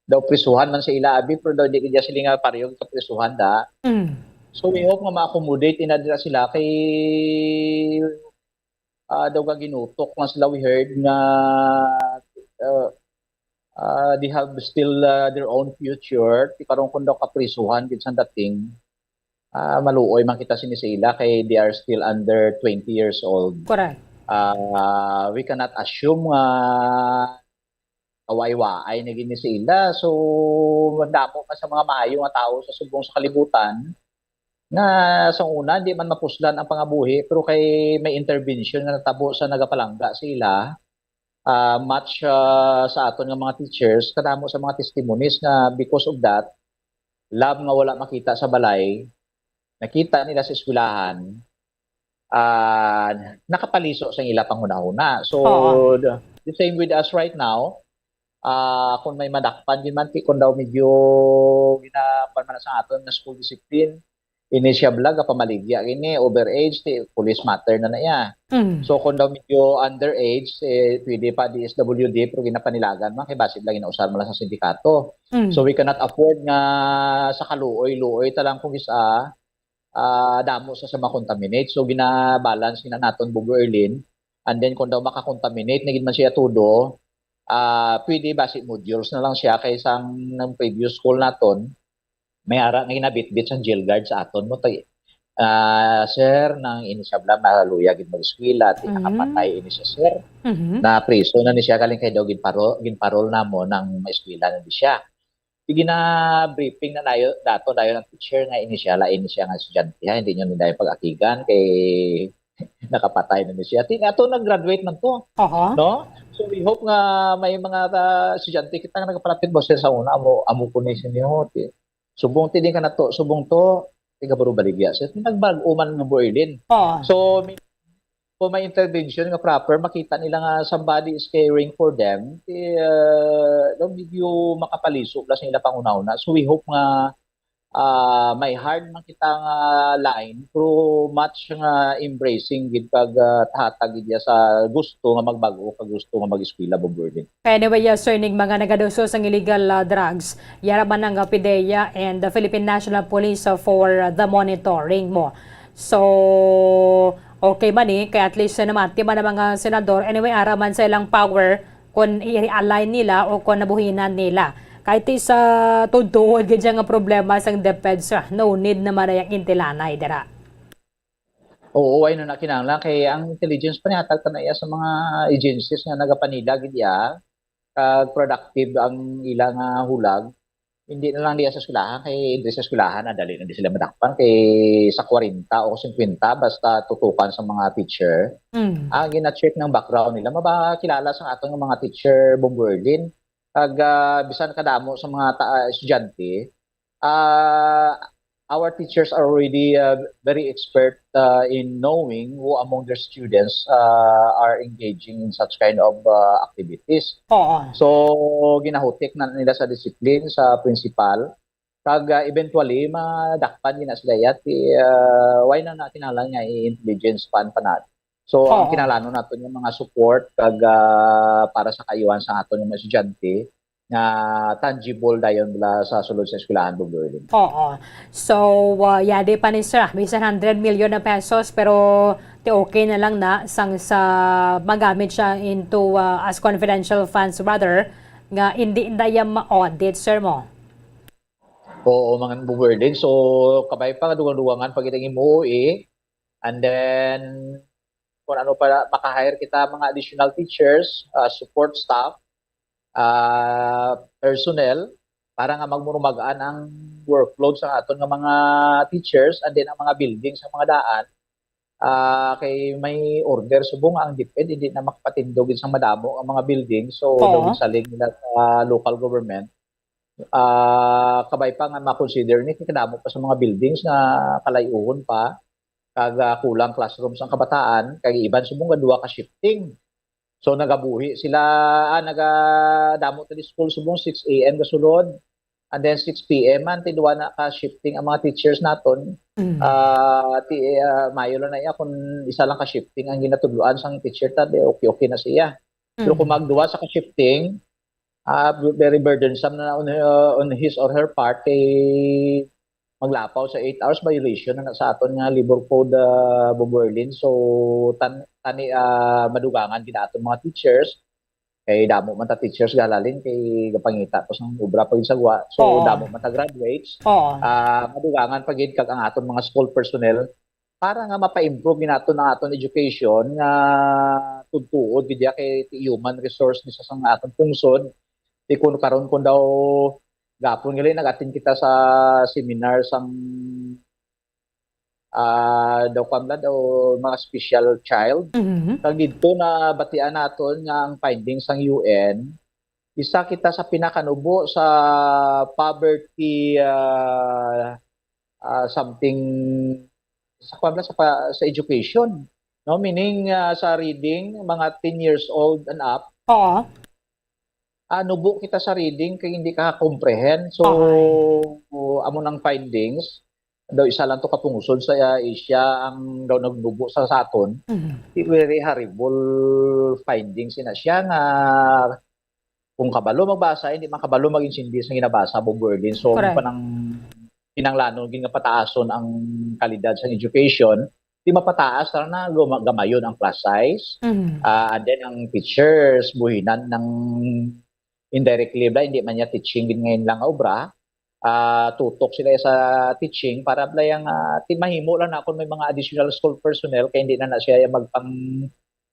daw prisuhan man sa ila, abi, pero daw di kaya sila nga pareho ka prisuhan da. Mm. So, we hope nga ma-accommodate ina dira sila kay, ah, daw ka ginutok lang sila, we heard nga, ah, ah, they have still, ah, their own future. Ti karon kung daw kaprisuhan gid sa dating, ah, maluoy man kita sini sa ila kay they are still under twenty years old. Correct. Ah, we cannot assume nga kawaay-waay na gini sa ila. So, madamo man sa mga maayo nga tawo sa subong sa kalibutan nga sa una, di man mapuslan ang pangabuhi, pero kay may intervention nga natabo sa nagapalangga sa ila, ah, much, ah, sa aton nga mga teachers, kadamo sa mga testimonies nga because of that, love nga wala makita sa balay, nakita nila sa eskwelahan, ah, nakapaliso sa ila panghunahuna. So, Oo. the, the same with us right now. Ah, kung may madakpan gid man, ti kung daw medyo gina-, kwan man sa aton nga school discipline, ini siya bala, gapamaligya gini, overage, ti police matter na na iya. Mm. So, kung daw medyo underage, eh, pwede pa D S W D, pero ginapanilagan man, kay basi lang ginausar man lang sa sindikato. Mm. So, we cannot afford nga sa kaluoy-luoy ta lang kung isa, ah, damo sa, sa makontaminate. So, gina-balance gina naton, Bobo Erlin. And then, kung daw makakontaminate na gid man siya todo, ah, pwede basi modules na lang siya kay sang nang previous school naton, may ara nga ginabitbit sang jail guard sa aton mo, tay-, ah, "Sir, nang ini siya bala, maluya gid mag-eskwela, ti nakapatay Mm. ini siya, sir. Mhm. Na priso na ni siya, galing kay daw ginparo-, ginparol namo nang maeskwela na di siya." Ti gina-briefing na nayo, dato dayon ang teacher nga ini siya, lain ni siya nga estudyante, ha, hindi nyo ni dayon pag-akigan kay nakapatay na ni siya. Ti ato nag-graduate man to, Aha. no? So, we hope nga may mga, ah, estudyante kita nga nagapalapit ba sila sa una, amo, amo ko ni sinyo, ti, subong ti din ka na to, subong to, tiga Barubaligya. So, nagbag-o man mo, Boylin. Oo. So, may, kung may intervention nga proper, makita nila nga somebody is caring for them, ti, ah, daw medyo makapaliso lang sa ila panghunahuna. So, we hope nga, ah, may hard man kita nga line, pero much nga embracing gid kag, ah, tahatag gid iya sa gusto nga magbag-o kag gusto nga mag-eskwela, Bob Erwin. Anyway, yes, sir, ning mga nagaduso sang illegal, ah, drugs, yara man ang, ah, PDEA and the Philippine National Police, ah, for, ah, the monitoring mo. So, okay man, eh, kay at least, ah, namati man ang mga senador. Anyway, ara man sa ilang power kung i-align nila o kung nabuhinan nila. Kay ti sa tuod-tuod gid siya nga problema sang DepEd, sir, no need naman na yung intilanay dira. Oo, ay no na kinahanglan kay ang intelligence panihatag ta na iya sa mga agencies nga nagapanila gid iya, kag productive ang ila nga hulag. Hindi na lang diya sa eskwelahan, kay diri sa eskwelahan, ah, dali na di sila madakpan, kay sa kwarenta o singkwenta, basta tutukan sa mga teacher. Mm. Ang gina-check ng background nila, mabakilala sa aton nga mga teacher, Bombo Erlin. Kag, ah, bisan kadamo sa mga ta-, ah, estudyante, ah, our teachers are already, uh, very expert, uh, in knowing who among their students, uh, are engaging in such kind of, uh, activities. Oo. So, ginahutik na nila sa discipline sa principal. Kag, uh, eventually, madakpan gina sila yat. Ti, uh, why na na kinahanglan nga i-intelligence pan pa na? So, ang Oo. kinahanglanon naton yung mga support kag, ah, para sa kaayuhan sa aton nga mga estudyante nga tangible dayon bala sa sulod sa eskwelahan, Bob Erwin. Oo. So, ah, yadi pa ni sir, ah, bisan hundred million na pesos, pero ti okay na lang na sang sa magamit siya into, ah, as confidential funds rather, nga hindi na iya ma-audit, sir mo. Oo, mga Bob Erwin. So, kabay pa nga dugang-dugangan pag itang M O E, and then kung ano pa, maka-hire kita mga additional teachers, ah, support staff, ah, personnel, para nga magmurumagaan ang workload sa aton nga mga teachers, and then ang mga building sa mga daan, ah, kay may order subong nga ang DepEd hindi na makapatindog sa madamo ang mga building, so Oo. daw salig nila sa local government. Ah, kabay pa nga ma-consider ni kay kadamo pa sa mga buildings nga kalay-uhon pa, kag, ah, kulang classrooms ang kabataan, kag iban subong nga duha ka shifting. So, nagabuhi sila, ah, nagadamo ta di school subong six A M gasulod, and then six P M man, ti duha na ka shifting ang mga teachers naton. Mm. Ah, ti, ah, mayo lang na iya kung isa lang ka shifting ang ginatudloan sang teacher ta, di okay, okay na siya. Pero kung Mm. magduwa sa ka shifting, ah, very burdensome na on, uh, on his or her part, kay maglapaw sa eight hours, violation na, na sa aton nga labor code, ah, Bob Erwin. So, tan-, tani, ah, madugangan gid aton mga teachers. Kay damo man ta teachers gahalin, kay gapangita ko sang obra pa gid sa gwa. So, Oo. damo man ta graduates. Oo. Ah, madugangan pa gid kag ang aton mga school personnel para nga mapa-improve gid naton ang aton education nga tuod-tuod gid diya kay ti human resource ni sa, sa aton pungsod. Ti kun karon kun daw gapon gali nag-attend kita sa seminar sang, ah, daw kwan bala daw mga special child. Mhm. Kag didto nabatian naton nga ang findings sang U N, isa kita sa pinakanubo sa poverty, ah, ah, something sa kwan bala sa pa, sa education, no? Meaning, ah, sa reading, mga ten years old and up, Oo. Ah, nubo kita sa reading kay hindi ka comprehend. So, Ahay. amo nang findings. Daw isa lang to ka pungsod sa, ah, Asia ang daw nagnubo sa, sa aton. Mhm. Di, very horrible findings ina siya nga kung kabalo magbasa, hindi man kabalo mag-intindi sa ginabasa, Bob Berlin. So, Correct. Panang kinanglanon gid nga pataason ang kalidad sa education, di mapataas, tara na, guma-, gamayon ang class size. Mhm. Ah, and then ang teachers, buhinan ng indirectly, bla, hindi man niya teaching gid ngayon lang nga obra. Ah, tutok sila sa teaching para, bla, yang, ah, ti-, mahimo lang na kung may mga additional school personnel kay hindi na na siya magpang,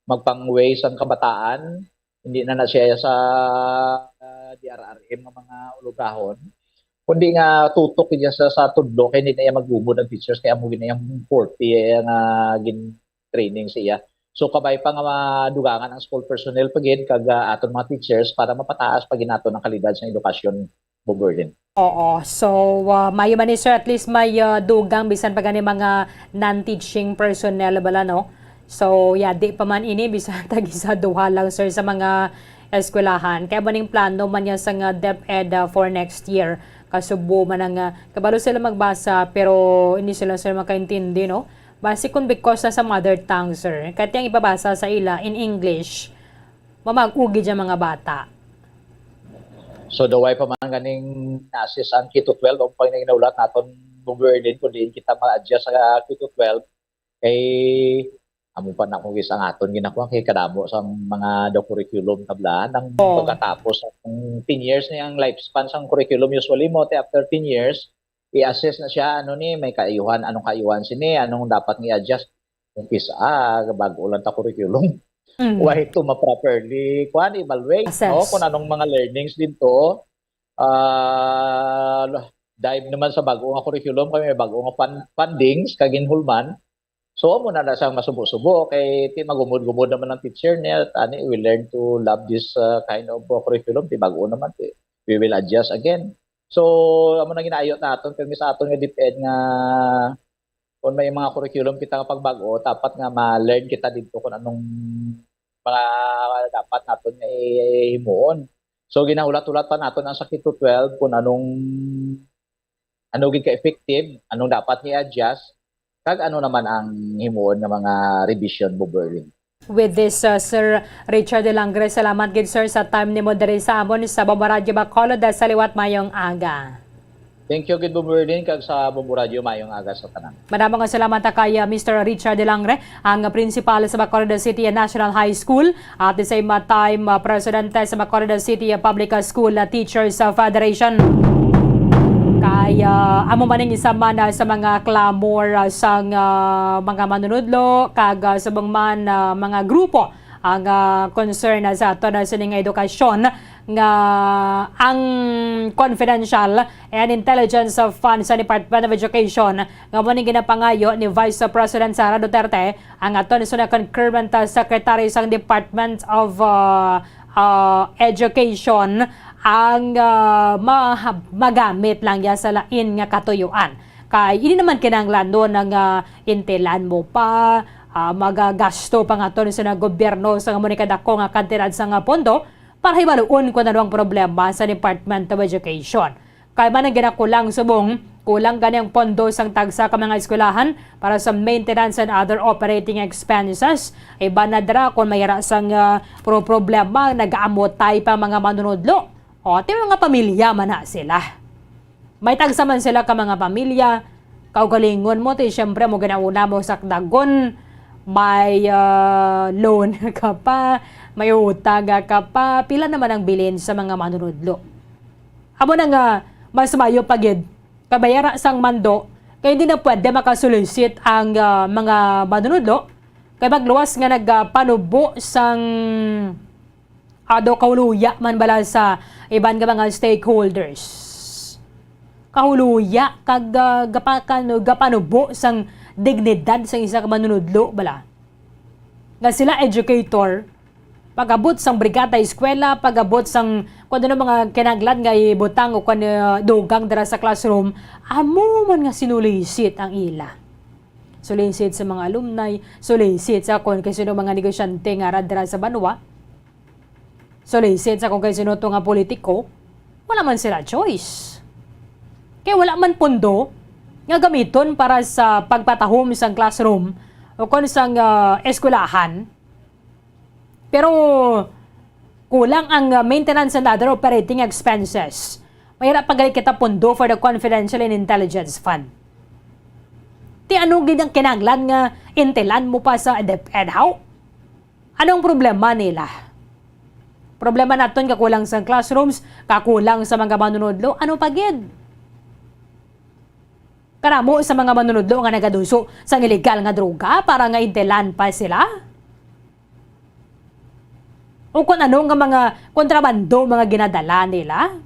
magpang-weigh sang kabataan, hindi na na siya sa, ah, D R R M nga mga ulugahon, kundi nga tutok niya sa, sa tudlo kay hindi na iya magumod ang teachers kay amo gid na yang forte nga gin-training siya. So, kabay pa nga madugangan ang school personnel pa gid kag, ah, aton mga teachers para mapataas pa gid naton ang kalidad sa edukasyon, Bob Berlin. Oo. So, ah, maayo man ni, sir, at least may, ah, dugang bisan pa gani mga non-teaching personnel bala, no? So, yeah, di pa man ini, bisan tag isa duha lang, sir, sa mga eskwelahan. Kaya ba ning plano man niya sa nga DepEd, ah, for next year? Kasubo man ang, ah, kabalo sila magbasa, pero hindi sila, sir, makaintindi, no? Basi kung because na sa mother tongue, sir. Kahit yung ibabasa sa ila in English, mamag-ugi dyan mga bata. So, daway pa man ganing na-assess ang K to twelve, ang pang ginaulat naton, Bob Berlin, kung diin kita ma-adjust sa K to twelve, kay amo pa na kung gis ang aton ginakuha kay kadamo sang mga daw curriculum tablaan ang Oo. Pagkatapos ang ten years na ang lifespan sang curriculum, usually mo te after ten years i-assess na siya, ano ni, may kaayuhan, anong kaayuhan sini, anong dapat nga i-adjust. Kung kis-a, bag-o lang ta curriculum. Mm. Why to ma-properly, kuan, evaluate, Assess. No? Kung anong mga learnings dito, ah, dive naman sa bag-o nga curriculum, kay may bag-o nga fun-, fundings, kag ginhulman. So, amo na na siyang masubo-subo, kay ti magumod-gumod naman ang teacher niya, ani, we learn to love this, ah, kind of, uh, curriculum, ti bag-o naman, ti, we will adjust again. So, amo na ginaayo naton, pero sa aton nga DepEd nga, kung may mga curriculum kita nga pagbag-o, dapat nga ma-learn kita dito kung anong mga dapat naton nga i-, himuon. So, ginahulat-hulat pa naton ang sa K to twelve kung anong, ano gid ka effective, anong dapat nga i-adjust, kag ano naman ang himuon nga mga revision, Bob Berlin. With this, uh, Sir Richard Delangre, salamat gid, sir, sa time nimo diri sa amon sa Bombo Radyo Bacolod. Sa liwat, mayong aga. Thank you gid, Bob Berlin, kag sa Bombo Radyo, mayong aga sa tanan. Madamo nga salamat kay, uh, Mister Richard Delangre, ang principal sa Bacolod City National High School, at the same, uh, time, uh, presidente sa Bacolod City Public School, uh, Teachers, uh, Federation. Kay, uh, amo man ang isa man, uh, sa mga clamor, uh, sang, uh, mga manunudlo kag, uh, subong man, uh, mga grupo ang, ah, concern sa aton, ah, sining edukasyon nga ang confidential and intelligence of funds sa Department of Education nga mo ning ginapangayo ni Vice President Sara Duterte, ang aton sunod concurrent, ah, secretary sang Department of, ah, ah, Education, ang, ah, ma-, magamit lang ya sa lain nga katuyuan. Kay hindi naman kinahanglan no nga intilan mo pa, ah, magagasto pa nga to sa gobyerno sa amo ni kadako nga kantidad sa nga pondo para hibaluon kung ano ang problema sa Department of Education. Kay man ang ginakulang subong, kulang gani ang pondo sang tagsa ka mga eskwelahan para sa maintenance and other operating expenses. Iban na dira kung may ra sang, ah, pro-, problema, nagaamutay pa mga manunudlo. O, ti mga pamilya man na sila. May tagsa man sila ka mga pamilya, kaugalingon mo, ti siyempre mo ginauna mo sakdagon, may, ah, loan ka pa, may utang ka pa, pila naman ang bilin sa mga manunudlo. Amo na nga, mas mayo pa gid, kabayara sang mando, kay hindi na pwede makasulisit ang, ah, mga manunudlo, kay magluwas nga nagpanubo sang ado kahuluya man bala sa iban nga mga stakeholders. Kahuluya kag, ah, gapa-, kano-, gapanubo sang dignidad sang isa ka manunudlo bala. Nga sila educator, pag-abot sang brigada eskwela, pag-abot sang kung ano mga kinahanglan nga ibutang o kung ano, dugang dira sa classroom, amo man nga sinulisit ang ila. Sulisit sa mga alumni, sulisit sa kung kay sino mga negosyante nga ara dira sa banwa. Solicit sa kung kay sino to nga politiko, wala man sila choice. Kay wala man pondo nga gamiton para sa pagpatahom sang classroom o kon sang, ah, eskwelahan. Pero kulang ang, ah, maintenance and other operating expenses. Mayra pa gali kita pondo for the confidential and intelligence fund. Ti ano gid ang kinahanglan nga intilan mo pa sa DepEd, haw? Anong problema nila? Problema naton kakulang sa classrooms, kakulang sa mga manunodlo, ano pa gid? Karamo sa mga manunodlo nga nagaduso sang iligal nga droga para nga intilan pa sila? O kung ano nga mga kontrabando mga ginadala nila?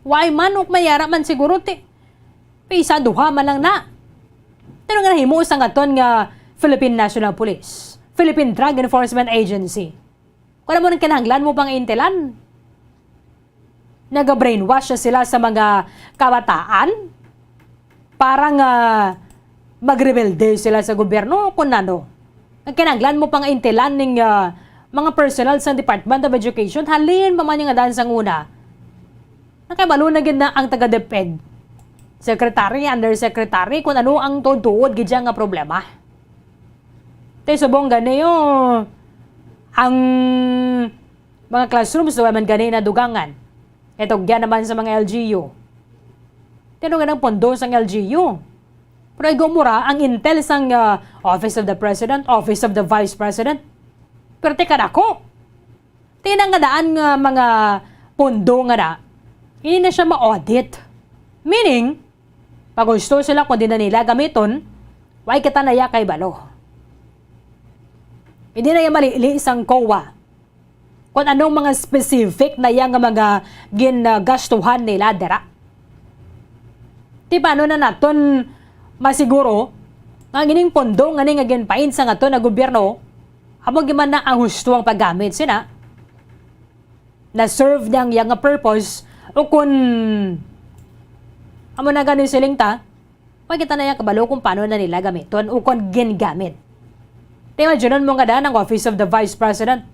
Why man, ug mayara man siguro ti isa duha man lang na. Pero nga nahimo sa ngaton nga Philippine National Police, Philippine Drug Enforcement Agency. Kung ano mo nang kinahanglan mo pang intilan? Naga-brainwash na sila sa mga kabataan para nga magrebelde sila sa gobyerno kung ano. Ang kinahanglan mo pang intilan ning, ah, mga personnel sa Department of Education, halin pa man yung nga daan sang una. Nakabalo na gid na ang taga DepEd, secretary, undersecretary, kung ano ang tuod-tuod gid siya nga problema. Tay subong gani, oh, ang mga classrooms, wala man gani nadugangan. Ito, gyan naman sa mga L G U. Tino nga nang pondo sang L G U. Pero igo mo ra ang intel sang, ah, Office of the President, Office of the Vice President. Pero teka na ko. Tina nga daan nga mga pondo nga na, hindi na siya ma-audit. Meaning, pag gusto sila kung di na nila gamiton, why kita naya kay balo? Hindi na yung malili sang COA. Kung anong mga specific na yang mga ginagastuhan nila dira. Ti paano na naton masiguro nga ang ining pondo nga ni nga ginpain sa ngaton na gobyerno, amo giman na ang husto ang paggamit sina? Na-serve niya ang iya nga purpose, o kun amo na gani siling ta, wala kita na iya kabalo kung paano na nila gamiton o kung gingamit. Imagine mo nga daan ang Office of the Vice President,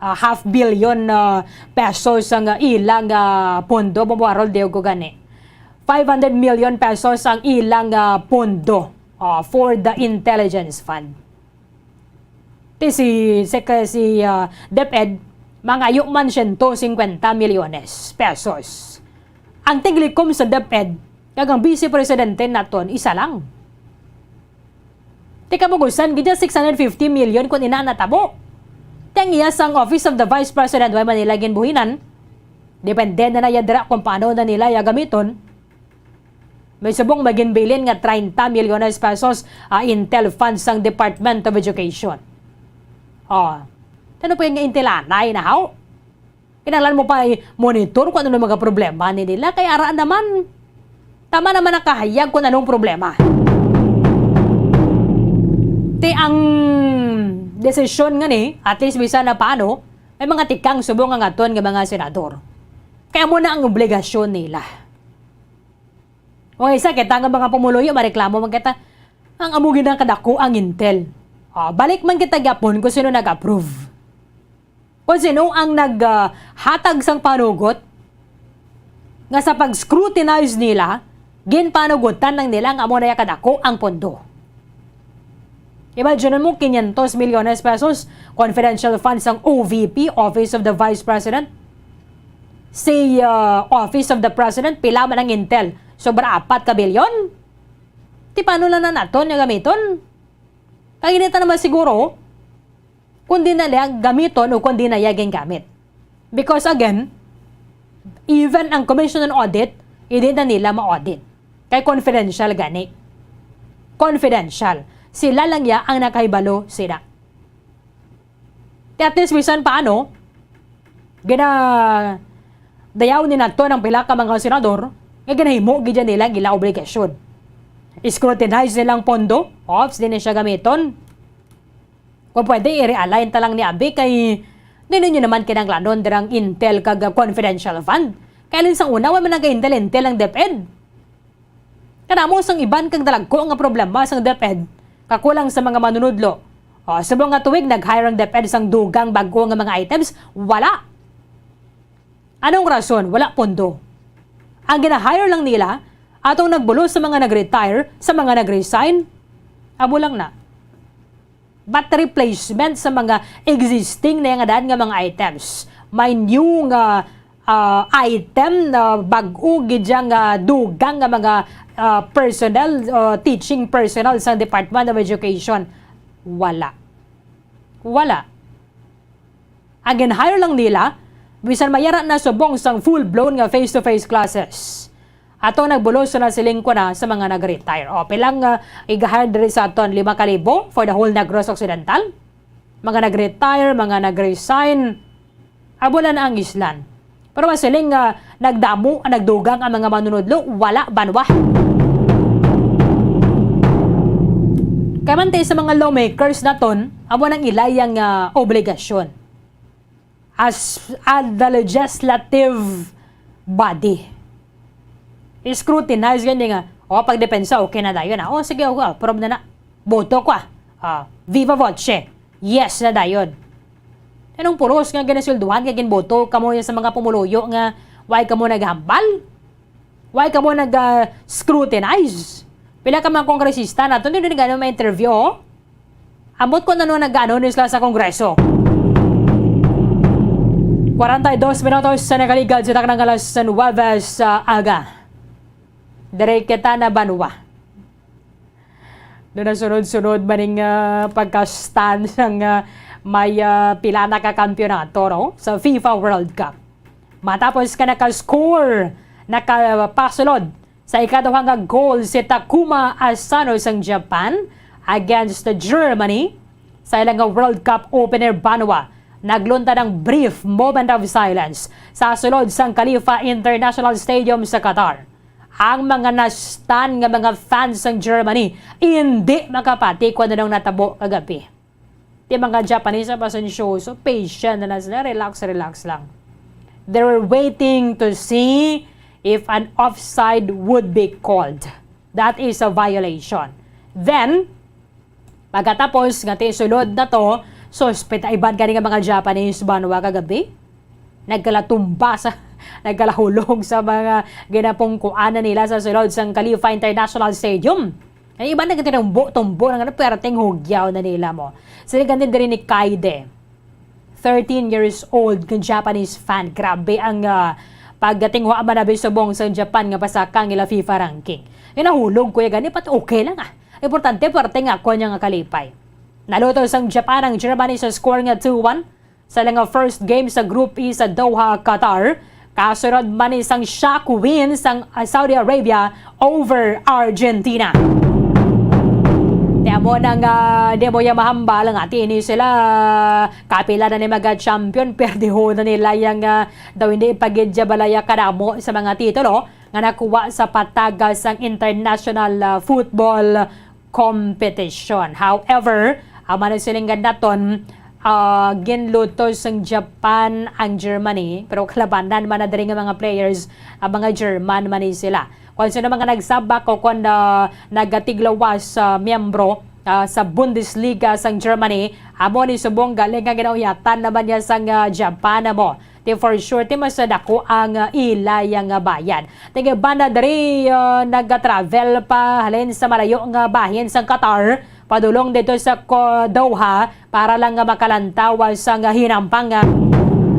ah, half billion, ah, pesos ang, ah, ilang, ah, pondo, mabuharol diyo ko gani. Five hundred million pesos ang ilang, ah, pondo, ah, for the intelligence fund. Ti si Sec-, si, ah, DepEd, mangayo man siyento singkwenta milyones pesos. Ang tiglikom sa DepEd, kag ang Vice Presidente naton, isa lang. Ti kabugusan, gid six hundred fifty million kun ina natabo. Ti ang iya sang Office of the Vice President, way man nila ginbuhinan. Depende na na iya dira kung paano na nila iya gamiton. May subong may ginbilin nga treinta milyones pesos, ah, intel funds sang Department of Education. Oh, ano pa yung intilanay na, haw? Kinahanglan mo pa i-monitor kung ano ang mga problema ni nila. Kay ara naman, tama naman nakahayag kung anong problema. Ti ang desisyon nga ni, at least bisan na paano, may mga tikang subong ang aton nga mga senador. Kaya mo na ang obligasyon nila. O nga isa, kita nga mga pumuluyo, mareklamo man kita, ang amo gid ang kadako ang intel. Ah, balik man kita gyapon kung sino nag-approve. Kung sino ang nag, ah, hatag sang panugot nga sa pag-scrutinize nila, ginpanugutan lang nila nga amo na ya kadako ang pondo. Imagine mo, quinientos milyones pesos, confidential funds sang O V P, Office of the Vice President. Si, ah, Office of the President, pila man ang intel? Sobra apat ka bilyon? Ti paano lang na naton nga gamiton? Kag hindi ta naman siguro kung di na niya gamiton o kung di na niya gingamit. Because again, even ang Commission on Audit, hindi na nila ma-audit. Kay confidential gani. Confidential. Sila lang ya ang nakahibalo sila. Ti at least, bisan paano, gina-, dayaw ni naton ang pila ka mga senador nga ginahimo gid yan nila ang ila obligasyon. Scrutinize nila ang pondo, ops, di na siya gamiton. Kung pwede, i-realign ta lang ni abi kay di ninyo naman kinahanglanon dirang intel kag confidential fund. Kay alin sang una, wala man nag-intel-intel ang DepEd. Kadamo sang iban kag dalagko nga problema sang DepEd, kakulang sa mga manunudlo, O, subong nga tuig, nag-hire ang DepEd sang dugang bag-o nga mga items? Wala. Anong rason? Wala pondo. Ang gina-hire lang nila, atong nagbulos sa mga nag-retire, sa mga nag-resign, amo lang na. But replacement sa mga existing na nga daan nga mga items. May new nga, ah, item na bag-o gid siya nga dugang nga mga, ah, personnel, ah, teaching personnel sa Department of Education. Wala. Wala. Ang gin-hire lang nila, bisan mayara na subong sang full-blown nga face-to-face classes. Ato nagbulos na siling ko na sa mga nag-retire. O, pilang, ah, iga-hire diri sa aton? Lima ka libo for the whole Negros Occidental? Mga nag-retire, mga nag-resign. Amo lang na ang islan. Pero masiling nga nagdamo, nagdugang ang mga manunudlo, wala banwa. Kay man ti sa mga lawmakers naton, amo nang ilay ang, ah, obligasyon as, ah, the legislative body. Scrutinize gani nga, o, pagdepensa, okay na dayon, ah. O, sige, o, approve na na. Boto ko, ah. Ah, viva voce. Yes na dayon. Anong pulos nga ginasweldohan nga ginboto kamo sa mga pumuluyo nga why kamo naghambal? Why kamo nag, ah, scrutinize? Pila ka mga kongresista naton, dili gani ma-interview, oh. Ambot ko na nung nag-ano ni sila sa Kongreso. Kwarenta y dos minutos sa nakaligad sa taknang alas nuwebe sa aga. Dire kita na banwa. Doon na sunod-sunod maning, ah, pagka-stand sang, ah, may, ah, pila na ka kampiyonato, no? Sa FIFA World Cup. Matapos ka naka-score, nakapasulod sa ikaduha nga goal si Takuma Asano sang Japan against Germany sa ilang nga World Cup opener banwa. Nagluntad ang brief moment of silence sa sulod sang Khalifa International Stadium sa Qatar. Ang mga na-stun nga mga fans sang Germany indi makapati kung anong natabo kagabi. Ti mga Japanese, ah, pasensyoso, patient na lang sila, relax, relax lang. They were waiting to see if an offside would be called. That is a violation. Then, pagkatapos nga ti sulod na to, suspet ay bad gani nga mga Japanese banwa kagabi. Nagkalatumba sa, nagkalahulog sa mga ginapungkuan na nila sa sulod sang Khalifa International Stadium. Ang iban nagtinumbo-tumbo na nga, perting hugyaw na nila mo. Sila gani diri ni Kaide, thirteen years old, nga Japanese fan. Grabe ang, ah, pagdating wa man abi subong sa Japan nga pasaka ang ila FIFA ranking. Yung nahulog, kuya, gani, but okay lang, ah. Importante, parte nga ako niya nga kalipay. Naluto sang Japan ang Germany sa score nga two one. Sa ilang first game sa Group E sa Doha, Qatar, kasunod man ni sang shock win sang, ah, Saudi Arabia over Argentina. Ti amo na nga, di mo ya mahambal nga ti ini sila kapila na ni mga champion, perdiho na nila yang, ah, daw hindi pagidya balaya kadamo sa mga titulo nga nakuha sa pataga sang international, ah, football competition. However, ang mga silingan naton, ah, ginluto sang Japan ang Germany, pero kalabanan man na diri nga mga players, ang mga German man ni sila. Kung sino mga nagsabak o kung, ah, nagatiglawas sa miyembro, ah, sa Bundesliga sang Germany, amo ni subong galing nga ginauyatan naman niya sang, ah, Japan mo. Ti for sure, ti mas dako ang, ah, ila yang, ah, bayad. Ti ang iban na diri, ah, nag-travel pa halin sa malayo nga bahin sang Qatar, padulong dito sa Ko-, Doha para lang nga makalantaw sa nga hinampang.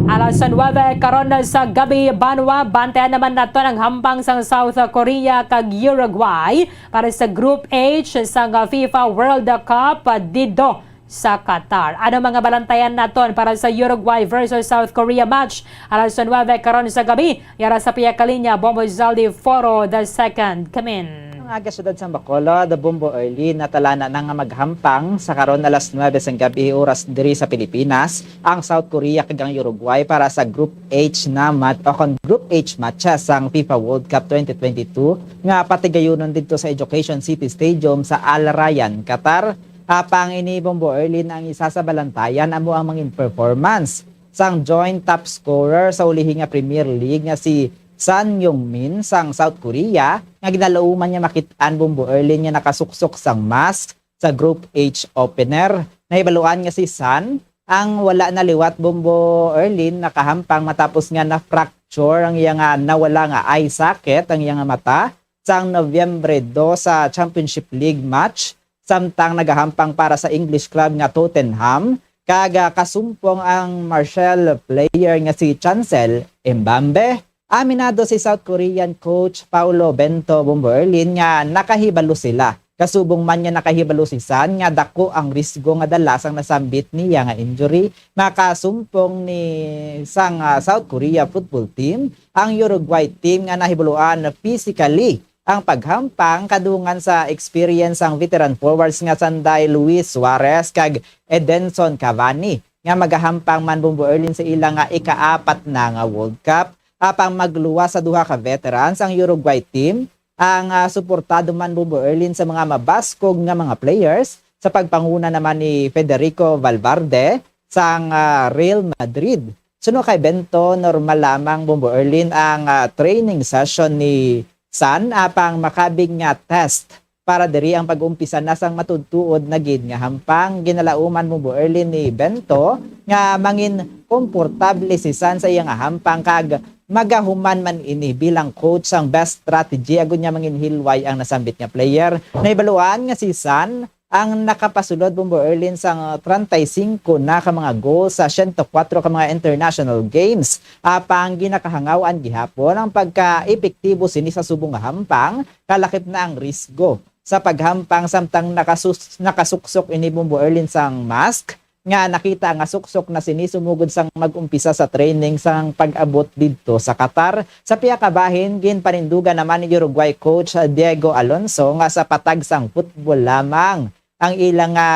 Alas nuwebe karon sa gabi, banwa, bantayan naman nato ang hampang sang South Korea kag Uruguay para sa Group H sang FIFA World Cup dito sa Qatar. Ano mga balantayan naton para sa Uruguay versus South Korea match? Alas nuwebe karon sa gabi, yara sa pihak ka linya, Bombo Zaldi Foro the second. Come in. Ang aga siyudad sa Bacolod, Bombo Early, natalana na nga maghampang sa karon alas nuwebe sang gabi oras diri sa Pilipinas, ang South Korea kag ang Uruguay para sa Group H na mat-, o kon Group H matches sang FIFA World Cup twenty twenty-two nga patigayunon didto sa Education City Stadium sa Al Rayyan, Qatar. Apang ini, Bombo Early, na ang isa sa balantayan amo ang mangin performance sang joint top scorer sa ulihi nga Premier League nga si Son Heung-min sang South Korea, nga ginalauman niya makit-an, Bombo Early, nga nakasuksok sang mask sa Group H opener. Nahibaluan nga si San ang wala na liwat, Bombo Erlin, nakahampang matapos nga na-fracture ang iya nga nawala nga eye socket, ang iya nga mata, sang Nobyembre dos sa Championship League match, samtang nagahampang para sa English club nga Tottenham, kag, ah, kasumpong ang Marseille player nga si Chancel Mbambe. Aminado si South Korean coach Paulo Bento, Bombo Erlin, nga nakahibalo sila. Kasubong man nga nakahibalo si San nga dako ang risgo nga dala sang nasambit niya nga injury, makasumpong ni sang, ah, South Korea football team ang Uruguay team nga nahibaluan physically ang paghampang kadungan sa experience sang veteran forwards nga sanday Luis Suarez kag Edinson Cavani, nga magahampang man, Bombo Erlin, sa ila nga ikaapat na nga World Cup. Apang magluwas sa duha ka veterans ang Uruguay team, ang, ah, suportado man, Bombo Erlin, sa mga mabaskog nga mga players, sa pagpanguna naman ni Federico Valverde sang, ah, Real Madrid. Suno kay Bento, normal lamang, Bombo Erlin, ang, ah, training session ni San, apang makabig nga test para diri ang pag-umpisa na sang matuod-tuod na gid nga hampang. Ginalauman, Bombo Erlin, ni Bento nga mangin komportable si San sa iya nga hampang kag magahuman man ini bilang coach sang best strategy agud nga manginhilway ang nasambit nga player. Nahibaluan nga si San ang nakapasulod, Bombo Erlin, sang treinta y cinco na ka mga goal sa siyento kuwatro ka mga international games. Apang ginakahangaw-an gihapon ang pagka-epektibo sini sa subong nga hampang, kalakip na ang risgo sa paghampang samtang nakasus-, nakasuksok ini, Bombo Erlin, sang mask nga nakita nga suksok na sini sumugod sang mag-umpisa sa training sang pag-abot didto sa Qatar. Sa pihak ka bahin, ginpanindugan naman ni Uruguay coach Diego Alonso nga sa patag sang football lamang ang ila nga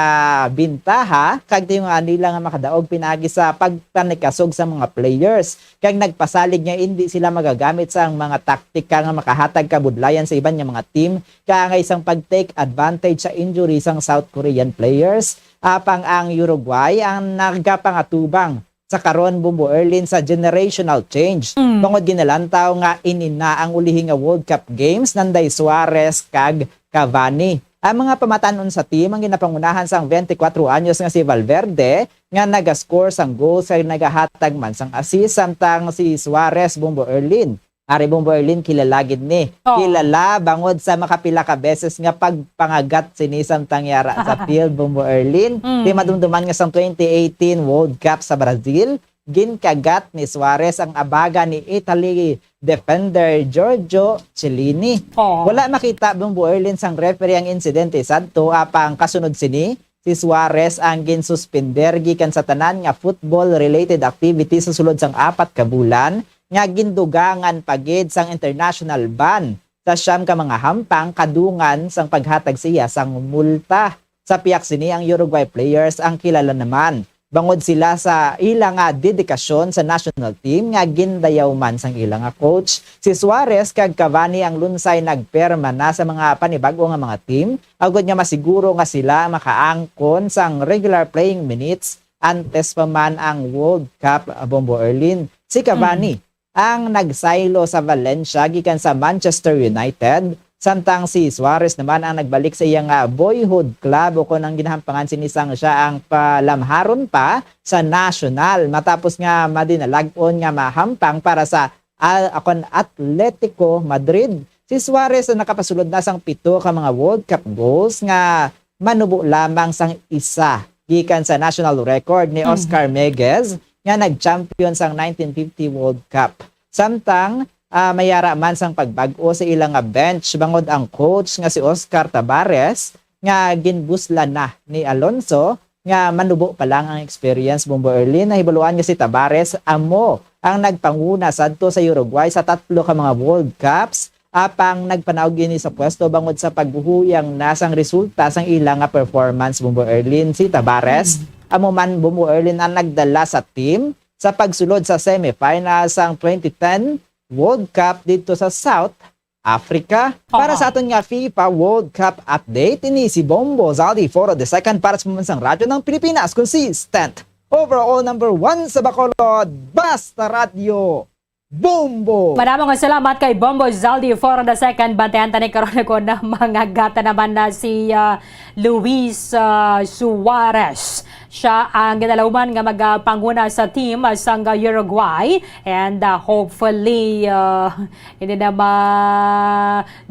bintaha, kag tinguhaan nila nga makadaog pinaagi sa pagpanikasog sa mga players, kag nagpasalig nga indi sila magagamit sang mga taktika nga makahatag kabudlayan sa iban nga mga team, kaangay sang pag-take advantage sa injury sang South Korean players. Apang ang Uruguay ang nagapangatubang sa karon, Bombo Erlin, sa generational change. Mm. Tungod ginalantaw nga ini na ang ulihi nga World Cup Games nanday Suarez kag Cavani. Ang mga pamatan-on sa team ang ginapangunahan sang twenty-four anyos nga si Valverde, nga nagascore sang goal sa nagahatag man sang assist, samtang si Suarez, Bombo Erlin, ari, Bombo Erlin, kilala gid ni. Oo. Kilala bangod sa makapila ka beses nga pagpangagat sini samtang yara sa field, Bombo Erlin. Mm. Di madumduman nga sang twenty eighteen World Cup sa Brazil, ginkagat ni Suarez ang abaga ni Italy defender Giorgio Chiellini. Oo. Wala makita, Bombo Erlin, sang referee ang insidente sadto, apang kasunod sini, si Suarez ang ginsuspender gikan sa tanan nga football-related activities sa sulod sang apat ka bulan, nga gindugangan pa gid sang international ban sa siyam ka mga hampang kadungan sang paghatag sa iya sang multa. Sa pihak sini, ang Uruguay players ang kilala naman bangod sila sa ila nga dedikasyon sa national team nga gindayaw man sang ila nga coach. Si Suarez kag Cavani ang lunsay nagperma na sa mga panibag-o nga mga team, agod nga masiguro nga sila makaangkon sang regular playing minutes antes pa man ang World Cup, Bombo Erlin. Si Cavani, mm, ang nagsaylo sa Valencia gikan sa Manchester United, samtang si Suarez naman ang nagbalik sa iya nga boyhood club, ukon ang ginahampangan sini sang siya ang palamharon pa sa national, matapos nga madinalag-on nga mahampang para sa Al-, akon, Atletico Madrid. Si Suarez ang nakapasulod na sang pito ka mga World Cup goals nga manubo lamang sang isa gikan sa national record ni, mm, Oscar Meguez nga nag-champion sang nineteen fifty World Cup. Samtang, ah, mayara man sang pagbag-o sa ila nga bench bangod ang coach nga si Oscar Tabares nga ginbuslan na ni Alonso nga manubo pa lang ang experience, Bombo Erlin. Nahibaluan nga si Tabares amo ang nagpanguna sadto sa Uruguay sa tatlo ka mga World Cups, apang nagpanaog ini sa pwesto bangod sa paghuyang na sang resulta sang ila nga performance, Bombo Erlin. Si Tabares, mm, amo man, Bombo Erlin, ang nagdala sa team sa pagsulod sa semifinal sang twenty ten World Cup didto sa South Africa. Para, aha, sa aton nga FIFA World Cup update, ini si Bombo Zaldi Foro the second para sa Pambansang Radyo ng Pilipinas, consistent overall number one sa Bacolod, Basta Radyo. Bombo! Madamo nga salamat kay Bombo Zaldi for the second. Bantayan tani karon kon mangagat naman na si, ah, Luis, ah, Suarez. Siya ang ginalauman nga magapanguna sa team, ah, sang Uruguay. And, ah, hopefully, ah, hindi na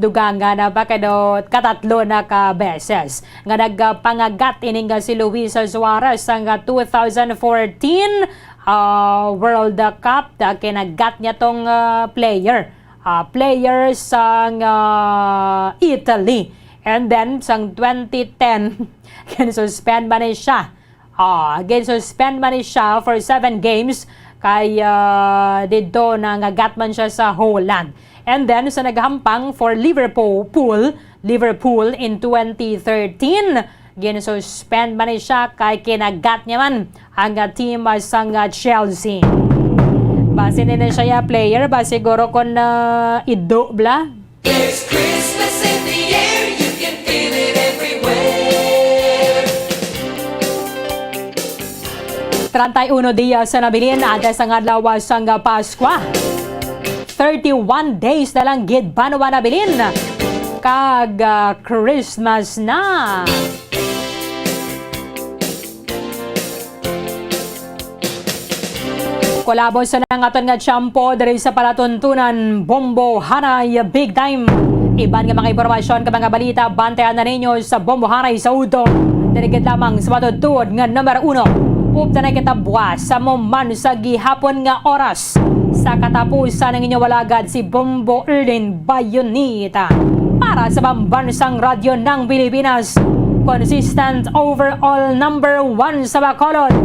madugangan na ba kay do katatlo na ka beses nga nagpangagat ining, ah, si Luis Suarez sang, ah, two thousand fourteen, ah, World Cup, ah, kinagat niya tong, ah, player. Ah, player sang, ah, Italy. And then, sang twenty ten, gin-suspend man ni siya. Ah, gin-suspend man ni siya for seven games kay, ah, didto nangagat man siya sa Holland. And then, sa naghampang for Liverpool, Liverpool in twenty thirteen, gin-suspend man ni siya kay kinagat niya man ang, ah, team, ah, sang, ah, Chelsea. Basi ni na siya ya player, ba siguro kon, ah, ido bla? There's Christmas in the air, you can feel it everywhere. Treinta y uno dias na nabilin antes ang adlaw sang Paskwa. Thirty-one days na lang gid banwa nabilin kag, ah, Christmas na. Kolabo sa nang aton nga tiyempo diri sa palatuntunan, Bombo Haray Big Time. Iban nga mga impormasyon kag mga balita, bantayan na ninyo sa Bombo Haray sa udto. Diri gid lamang sa matuod-tuod nga number uno. Upda na kita buwas sa mo man sa gihapon nga oras. Sa katapusan, ang inyong alagad si Bombo Erlin Bayonita. Para sa Pambansang Radyo ng Pilipinas, consistent overall number one sa Bacolod,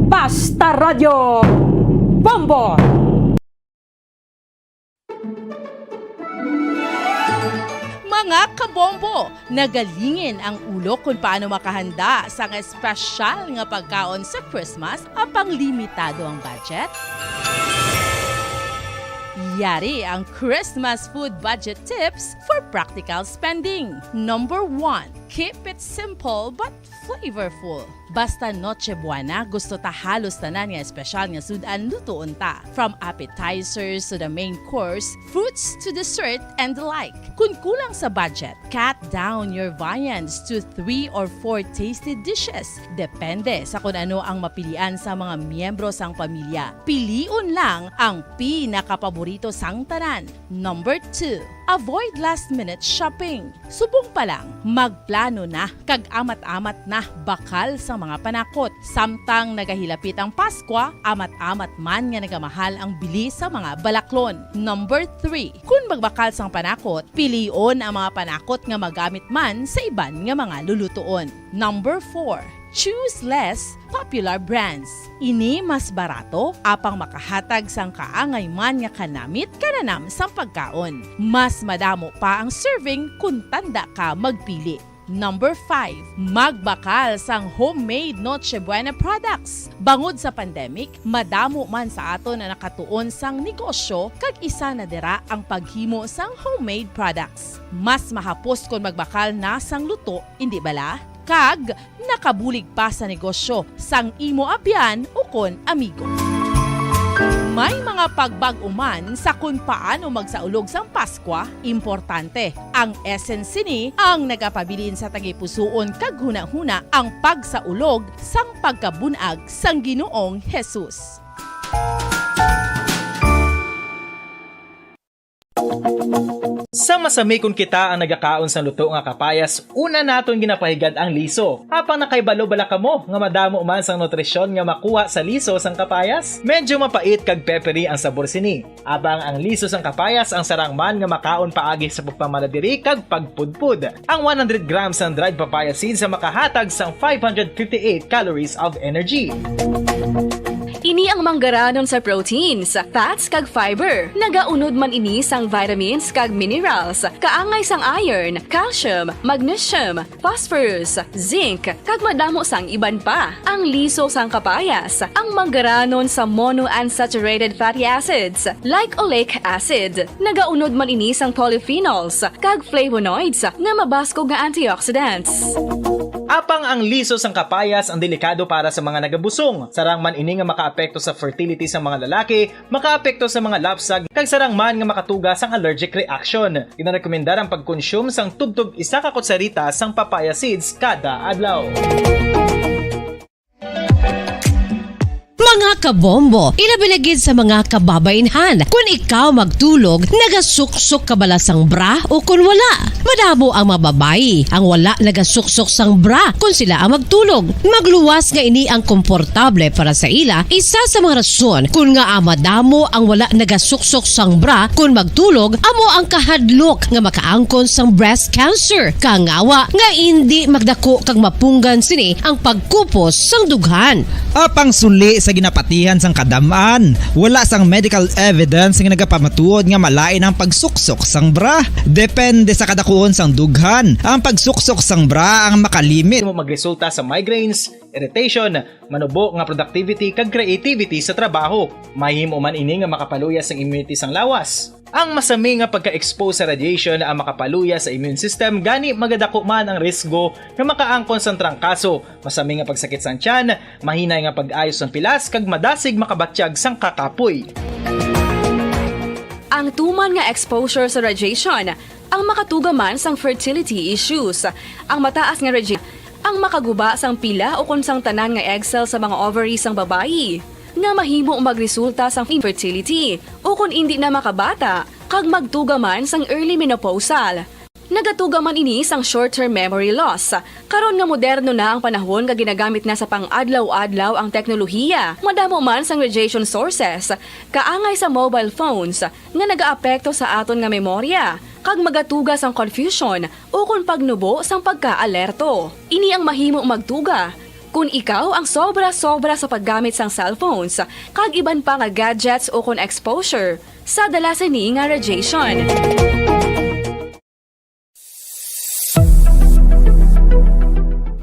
Basta Radyo Bombo! Mga kabombo, nagalingin ang ulo kung paano makahanda sang espesyal nga pagkaon sa Christmas apang limitado ang budget? Yari ang Christmas food budget tips for practical spending. Number one, keep it simple but flavorful. Basta Noche Buena, gusto ta halos tanan nga espesyal nga sud-an lutuon ta. From appetizers to the main course, fruits to dessert and the like. Kun kulang sa budget, cut down your viands to three or four tasty dishes. Depende sa kun ano ang mapilian sa mga miyembro sang pamilya. Pilion lang ang pinakapaborito sang tanan. Number two, avoid last-minute shopping. Subong pa lang, magplano na kag amat-amat na bakal sa mga panakot. Samtang nagahilapit ang Paskwa, amat-amat man nga nagamahal ang bili sa mga balaklon. Number three, kun magbakal sang panakot, pilion ang mga panakot nga magamit man sa iban nga mga lulutuon. Number four, choose less popular brands. Ini mas barato, apang makahatag sang kaangay man nga kanamit kananam sang pagkaon. Mas madamo pa ang serving kun tanda ka magpili. Number five, magbakal sang homemade Noche Buena products. Bangod sa pandemic, madamo man sa aton ang nakatuon sang negosyo, kag isa na dira ang paghimo sang homemade products. Mas mahapos kon magbakal na sang luto, indi bala? Kag nakabulig pa sa negosyo sang imo abyan ukon amigo. May mga pagbag-o man sa kon paano magsaulog sang Paskwa. Importante, ang essence sini ang nagapabilin sa tagipusoon kag hunahuna ang pagsaulog sang pagkabun-ag sang Ginoong Jesus. Sa masami kon kita ang nagakaon sang luto nga kapayas, una naton ginapahigad ang liso. Apang nakahibalo bala kamo nga madamo man sang nutrisyon nga makuha sa liso sang kapayas? Medyo mapait kag peppery ang sabor sini. Apang ang liso sang kapayas ang sarang man nga makaon paagi sa pagpamanadiri kag pagpudpod. Ang one hundred grams sang dried papaya seeds ang makahatag sang five hundred fifty-eight calories of energy. Ini ang manggaranon sa proteins, fats, kag fiber. Nagaunod man ini sang vitamins kag minerals, kaangay sang iron, calcium, magnesium, phosphorus, zinc, kag madamo sang iban pa. Ang liso sang kapayas, ang manggaranon sa monounsaturated fatty acids, like oleic acid. Nagaunod man ini sang polyphenols kag flavonoids nga mabaskog nga antioxidants. Apang ang liso sang kapayas ang delikado para sa mga nagabusong. Sarang man ini nga makaapekto sa fertility sang mga lalaki, makaapekto sa mga lapsag, kag sarang man nga makatuga sang allergic reaction. Ginarekomendar ang pagkonsume sang tubtob isa ka kutsarita sang papaya seeds kada adlaw. Mga kabombo, ilabi na gid sa mga kababainhan. Kun ikaw magtulog, nagasuksok ka bala sang bra o kun wala? Madamo ang mga babayi ang wala nagasuksok sang bra kun sila ang magtulog. Magluwas nga ini ang komportable para sa ila, isa sa mga rason kun ngaa madamo ang wala nagasuksok sang bra kun magtulog amo ang kahadlok nga makaangkon sang breast cancer. Kangawa nga indi magdako kag mapunggan sini ang pagkupos sang dughan. Apang suli sa ginapatihan sang kadam-an, wala sang medical evidence nga nagapamatuod nga malain ang pagsuksok sang bra. Depende sa kadakuon sang dughan, ang pagsuksok sang bra ang makalimit. Imo magresulta sa migraines, irritation, manubo nga productivity kag creativity sa trabaho. Mahimo man ini nga makapaluya sang immunity sang lawas. Ang masami nga pagka-expose sa radiation ang makapaluya sa immune system, gani magadako man ang risgo nga makaangkon sang trangkaso, masami nga pagsakit sang tiyan, mahinay nga pag-ayo sang pilas, kag madasig makabatyag sang kakapoy. Ang tuman nga exposure sa radiation ang makatuga man sang fertility issues. Ang mataas nga radi-, ang makaguba sang pila ukon sang tanan nga egg cell sa mga ovary sang babayi, nga mahimo magresulta sang infertility ukon indi na makabata, kag magtuga man sang early menopausal. Nagatuga man ini sang short-term memory loss. Karon nga moderno na ang panahon nga ginagamit na sa pang-adlaw-adlaw ang teknolohiya, madamo man sang radiation sources, kaangay sa mobile phones, nga nagaapekto sa aton nga memorya, kag magatuga sang confusion ukon pagnubo sang pagkaalerto. Ini ang mahimo magtuga kon ikaw ang sobra-sobra sa paggamit sang cellphones kag iban pa nga gadgets ukon exposure sa dala sini nga radiation.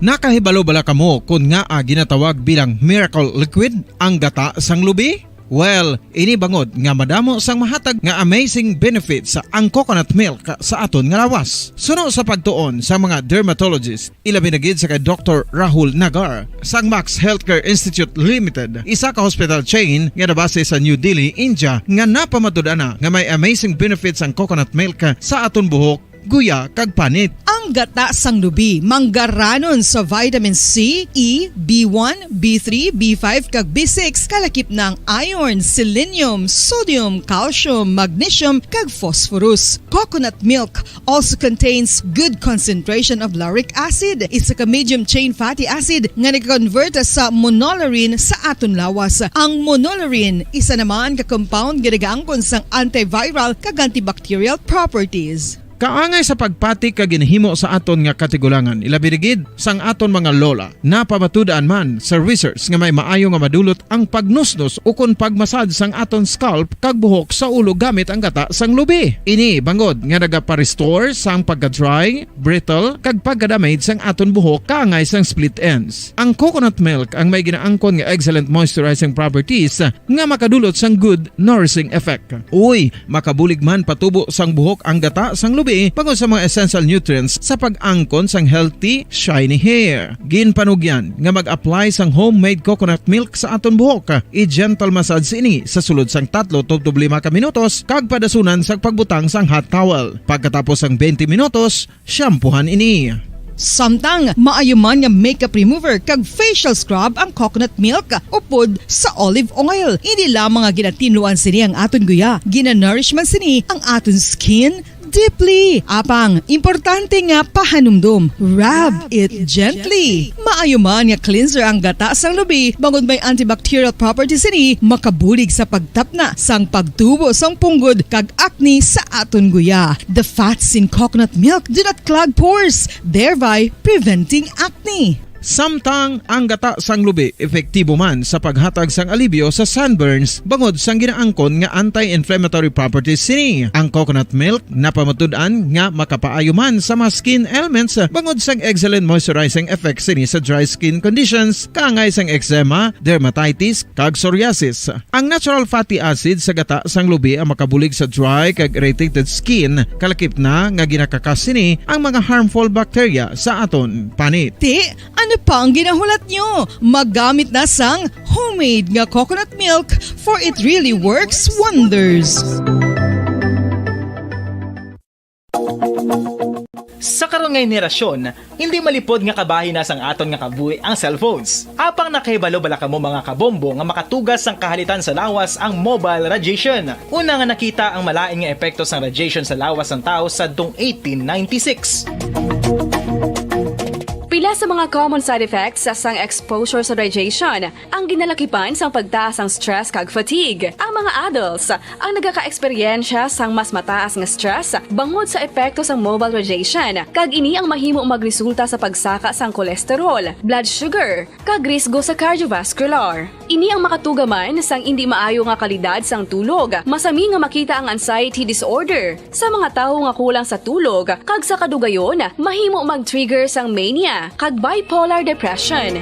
Nakahibalo bala kamo kon ngaa ginatawag bilang miracle liquid ang gata sang lubi? Well, ini bangod nga madamo sang mahatag nga amazing benefits ang coconut milk sa aton nga lawas. Suno sa pagtuon sa mga dermatologist, ilabi na gid sa kay Doktor Rahul Nagar sang Max Healthcare Institute Limited, isa ka hospital chain nga nabase sa New Delhi, India, nga napamatud-an na nga may amazing benefits ang coconut milk sa aton buhok, guya, kag panit. Ang gata sang lubi manggaranon sa vitamin C, E, B one, B three, B five, kag B six, kalakip na ang iron, selenium, sodium, calcium, magnesium, kag phosphorus. Coconut milk also contains good concentration of lauric acid, isa ka medium chain fatty acid nga nag-convert sa monolaurin sa aton lawas. Ang monolaurin, isa naman ka compound nga nagaangkon sang antiviral kag antibacterial properties. Kaangay sa pagpati kag ginhimo sa aton nga katigulangan, ilabi na gid sang aton mga lola. Napamatud-an man sa research nga may maayo nga madulot ang pagnusnos ukon pagmasad sang aton scalp kag buhok sa ulo gamit ang gata sang lubi. Ini bangod nga nagapa-restore sang pagka-dry, brittle, kag pagka-damage sang aton buhok kaangay sang split ends. Ang coconut milk ang may ginaangkon nga excellent moisturizing properties nga makadulot sang good nourishing effect. Uy, makabulig man patubo sang buhok ang gata sang lubi bangod sa mga essential nutrients sa pag-angkon sang healthy, shiny hair. Ginpanugyan nga mag-apply sang homemade coconut milk sa aton buhok. I-gentle massage ini sa sulod sang tatlo tubtob lima ka minutos kag padasunan sa pagbutang sang hot towel. Pagkatapos sang twenty minutos, shampoohan ini. Samtang maayo man nga makeup remover kag facial scrub ang coconut milk upod sa olive oil. Hindi lamang nga ginatinluan sini ang aton guya, ginanourish man sini ang aton skin deeply. Apang, importante nga pahanumdom, rub it gently. Maayo man nga cleanser ang gata sang lubi, bangod may antibacterial properties sini, makabulig sa pagtapna sang pagtubo sang punggod kag acne sa aton guya. The fats in coconut milk do not clog pores, thereby preventing acne. Samtang ang gata sang lubi epektibo man sa paghatag sang alibyo sa sunburns bangod sang ginaangkon nga anti-inflammatory properties sini. Ang coconut milk napamatud-an nga makapaayo man sa mga skin ailments bangod sang excellent moisturizing effect sini sa dry skin conditions kaangay sang eczema, dermatitis, kag psoriasis. Ang natural fatty acid sa gata sang lubi ang makabulig sa dry kag irritated skin, kalakip na nga ginakakas sini ang mga harmful bacteria sa aton panit. Ti, ano pa ang ginahulat nyo? Maggamit na sang homemade nga coconut milk, for it really works wonders. Sa karon nga henerasyon, hindi malipod nga kabahin na sang aton nga kabuhi ang cellphones. Apang nakahibalo bala kamo, mga kabombo, nga makatugas sang kahalitan sa lawas ang mobile radiation? Una nga nakita ang malain nga epekto sang radiation sa lawas sang tawo sadtong eighteen ninety-six. Pila sa mga common side effects sang exposure sa radiation ang ginalakipan sang pagtaas sang stress kag fatigue. Ang mga adults ang nagakaeksperyensya sang mas mataas nga stress bangod sa epekto sang mobile radiation, kag ini ang mahimo magresulta sa pagsaka sang cholesterol, blood sugar, kag risgo sa cardiovascular. Ini ang makatuga man sang indi maayo nga kalidad sang tulog. Masami nga makita ang anxiety disorder sa mga tawo nga kulang sa tulog, kag sa kadugayon, mahimo mag-trigger sang mania kag bipolar depression.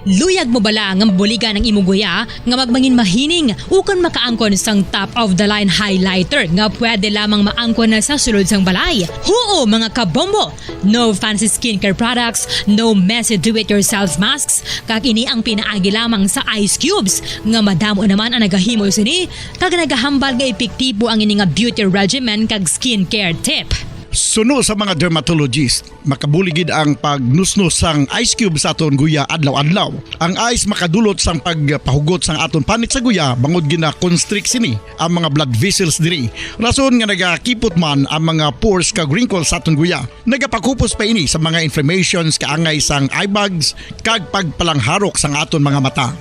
Luyag mo bala nga mabuligan ang imo guya nga magmangin mahining ukon makaangkon sang top of the line highlighter nga pwede lamang maangkon na sa sulod sang balay? Huo, mga kabombo! No fancy skincare products, no messy do-it-yourself masks, kag ini ang pinaagi lamang sa ice cubes nga madamo naman ang nagahimo sini kag nagahambal nga epektibo ang ini nga beauty regimen kag skincare tip. Suno sa mga dermatologist, makabulig gid ang pagnusnos sang ice cube sa aton guya adlaw-adlaw. Ang ice makadulot sang pagpahugot sang aton panit sa guya bangod gina-constrict sini ang mga blood vessels diri, rason nga nagakipot man ang mga pores kag wrinkles sa aton guya. Nagapakupos pa ini sa mga inflammations kaangay sang eye bags kag pagpalangharok sang aton mga mata.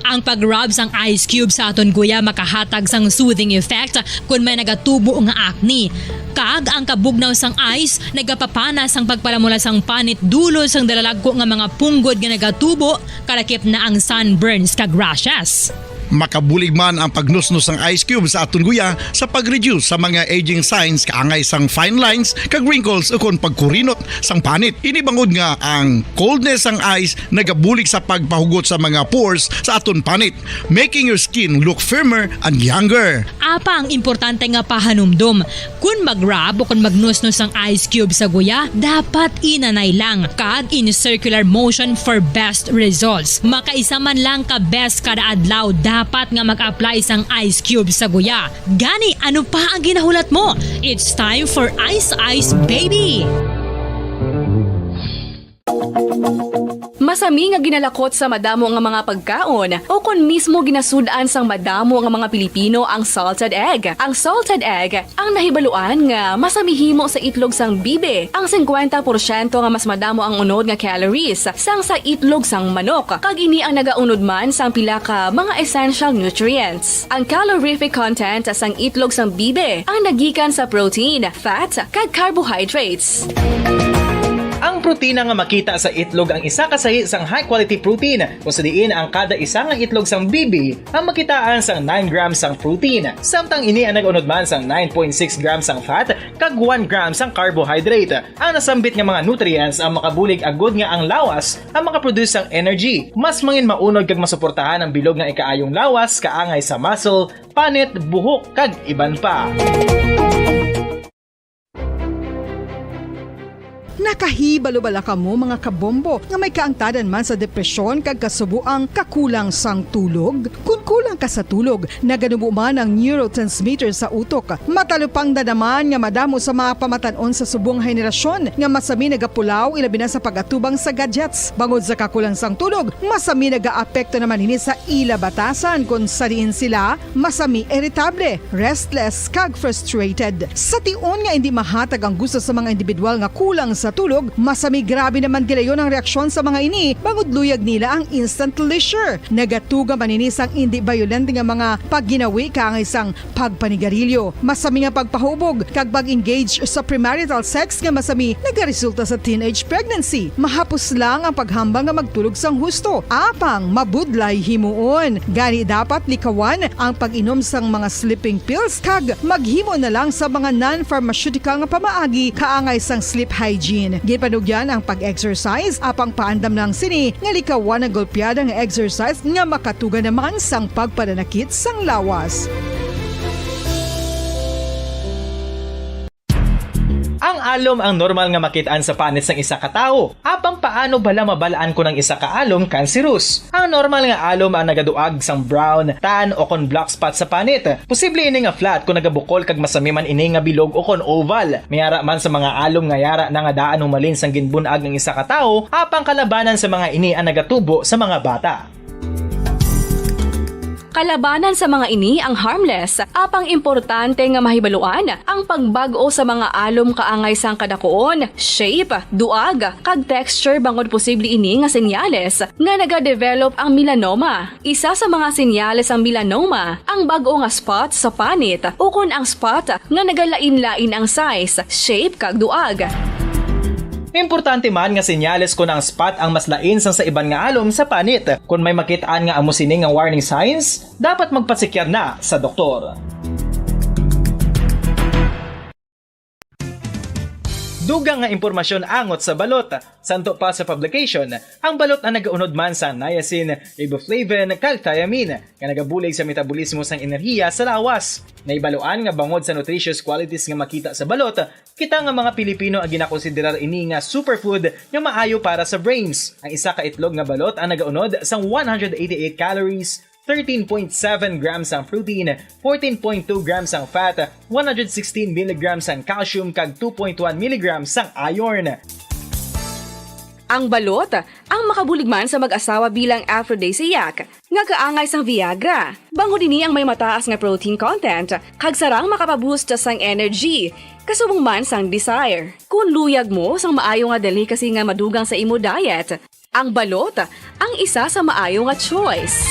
Ang pag-rub sang ice cube sa aton guya makahatag sang soothing effect kon may nagatubo nga acne. Kag ang kabugnaw sang ice nagapapana sang pagpalamula sang panit dulot sang dalalagko nga mga punggod nga nagatubo, kalakip na ang sunburns kag rashes. Makabulig man ang pagnusnos sang ice cube sa aton guya sa pag-reduce sa mga aging signs kaangay sang fine lines kag wrinkles ukon pagkurinot sang panit. Ini bangod nga ang coldness sang ice nagabulig sa pagpahugot sa mga pores sa aton panit, making your skin look firmer and younger. Apang importante nga pahanumdom, kon mag-rub o kon magnusnos ang ice cube sa guya, dapat inanay lang kag in circular motion for best results. Makaisa man lang ka beses kada adlaw dapat nga mag-apply sang ice cube sa guya. Gani, ano pa ang ginahulat mo? It's time for Ice Ice Baby! Masami nga ginalakot sa madamo nga mga pagkaon, o kon mismo ginasud-an sang madamo nga mga Pilipino ang salted egg. Ang salted egg ang nahibaluan nga masami himo sa itlog sang bibi, ang singkwenta porsyento nga mas madamo ang unod nga calories sang sa itlog sang manok, kag ini ang nagaunod man sang pila ka mga essential nutrients. Ang calorific content sang itlog sang bibi ang nagikan sa protein, fat, kag carbohydrates. Ang protina nga makita sa itlog ang isa ka sahi sang high-quality protein, kung sa diin ang kada isa nga itlog sang bibi ang makitaan sang nine grams sang protein, samtang ini ang nag-unod man sang nine point six grams sang fat kag one gram sang carbohydrate. Ang nasambit nga mga nutrients ang makabulig agud nga ang lawas ang makaproduce sang energy. Mas mangin maunod kag masuportahan ang bilog nga ikaayong lawas kaangay sa muscle, panit, buhok, kag iban pa. Nakahibalo bala kamo, mga kabombo, nga may kaangtadan man sa depresyon kag kasubo ang kakulang sang tulog? Kon kulang ka sa tulog, naganubo man ang neurotransmitter sa utok. Matalupangdan naman nga madamo sa mga pamatan-on sa subong henerasyon nga masami nagapulaw, ilabi na sa pag-atubang sa gadgets. Bangod sa kakulang sang tulog, masami nagaapekto naman ini sa ila batasan, kon sa diin sila masami iritable, restless, kag frustrated. Sa tion nga indi mahatag ang gusto sa mga individual nga kulang sa tulog, masami grabe naman gilayon ang reaksyon sa mga ini, bangod luyag nila ang instant pleasure. Nagatuga man ini sang indi bayolente nga mga pagginawi kaangay sang pagpanigarilyo. Masami nga pagpahubog kag pag-engage sa premarital sex nga masami nagaresulta sa teenage pregnancy. Mahapos lang ang paghambal nga magtulog sang husto, apang mabudlay himuon. Gani dapat likawan ang pag-inom sang mga sleeping pills kag maghimo na lang sa mga non-pharmaceutical nga pamaagi kaangay sang sleep hygiene. Ginpanugyan ang pag-exercise, apang paandam lang sini nga likawan ang golpeada nga exercise nga makatuga naman sang pagpananakit sang lawas. Ang alom ang normal nga makit-an sa panit sang isa ka tawo. Apang paano bala mabal-an kon ang isa ka alom kanserus? Ang normal nga alom ang nagaduag sang brown, tan, o kon black spot sa panit. Posible ini nga flat kon nagabukol kag masami man ini nga bilog o kon oval. May ara man sa mga alom nga yara na nga daan humalin sang ginbun-ag ang isa ka tawo, apang kalabanan sa mga ini ang nagatubo sa mga bata. Kalabanan sa mga ini ang harmless, apang importante nga mahibaluan ang pagbag-o sa mga alom kaangay sang kadakuon, shape, duag, kag texture, bangod posible ini nga senyales nga nagadevelop ang melanoma. Isa sa mga senyales sang melanoma ang bag-o nga spot sa panit ukon ang spot nga nagalain-lain ang size, shape, kag duag. Importante man nga senyales kon ang spot ang mas lain sang sa iban nga alom sa panit. Kon may makit-an nga amo sini nga warning signs, dapat magpasikyar na sa doktor. Dugang nga impormasyon angot sa balot. Santo pa sa publication, ang balot ang nagaunod man sang niacin, riboflavin, kag thiamine, nga nagabulig sa metabolismo sang enerhiya sa lawas. Nahibaluan nga bangod sa nutritious qualities nga makita sa balot, kita nga mga Pilipino ang ginakonsiderar ini nga superfood nga maayo para sa brains. Ang isa ka itlog nga balot ang nagaunod sang one hundred eighty-eight calories, thirteen point seven grams ang protein, fourteen point two grams ang fat, one hundred sixteen milligrams ang calcium, kag two point one milligrams ang iron. Ang balot ang makabulig man sa mag-asawa bilang aphrodisiac nga kaangay sang Viagra. Bangod ini ang may mataas nga protein content kag sarang makapaboost sang energy, kasubong man sang desire. Kon luyag mo sang maayo nga delicacy nga madugang sa imo diet, ang balot ang isa sa maayo nga choice.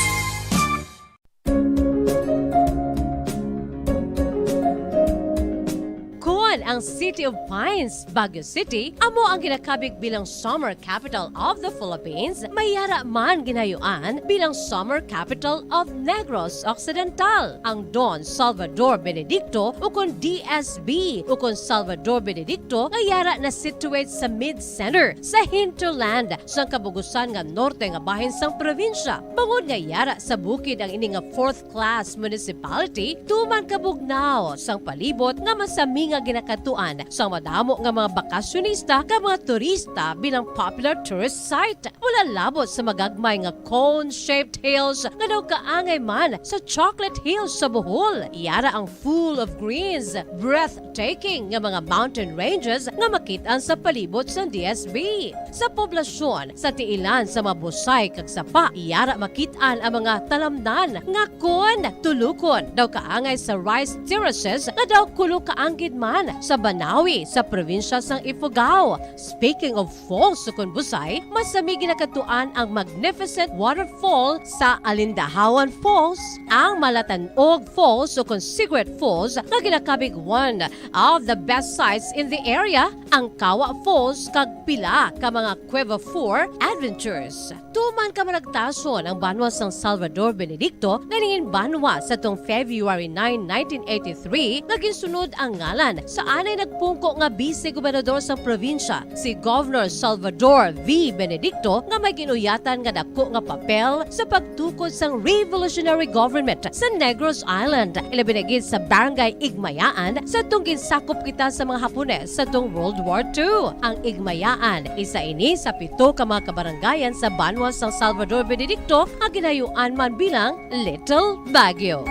Kon ang City of Pines, Baguio City, amo ang ginakabig bilang Summer Capital of the Philippines, may yara man ginayuan bilang Summer Capital of Negros Occidental. Ang Don Salvador Benedicto, ukon D S B, ukon Salvador Benedicto, nga yara na-situate sa mid-center, sa hinterland, sang kabugusan nga norte nga bahin sang probinsya. Bangod nga yara sa bukid ang ini nga fourth class municipality, tuman kabugnaw sang palibot nga masami nga ginakadtuan sang madamo nga mga bakasyonista kag mga turista bilang popular tourist site. Wala labot sa magagmay nga cone-shaped hills nga daw kaangay man sa Chocolate Hills sa Bohol. Yara ang full of greens, breathtaking nga mga mountain ranges nga makit-an sa palibot sang D S B. Sa poblasyon, sa tiilan sa mga busay kag sapa, yara makit-an ang mga talamnan nga kon tulukon daw kaangay sa rice terraces nga daw kulo kaanggid man sa Banawi sa probinsya sang Ifugao. Speaking of falls, ukon busay, masami ginakadtuan ang magnificent waterfall sa Alindahawan Falls, ang Malatanog Falls ukon Cigarette Falls nga ginakabig one of the best sites in the area, ang Kawa Falls kag pila ka mga Cueva Four adventures. Tuman kamaragtason ang banwa sang Salvador Benedicto nga nangin banwa sa tung February nine, nineteen eighty-three, nga ginsunod ang ngalan sa anay nagpungko nga bise gobernador sang probinsya, si Governor Salvador V. Benedicto, nga may ginuyatan nga dako nga papel sa pagtukod sang revolutionary government sa Negros Island, ilabi na gid sa Barangay Igmayaan, sa tung ginsakop kita sa mga Hapones sa tung World War Two. Ang Igmayaan, isa ini sa pito ka mga kabarangayan sa banwa sang Salvador Benedicto nga ginayuan man bilang Little Baguio.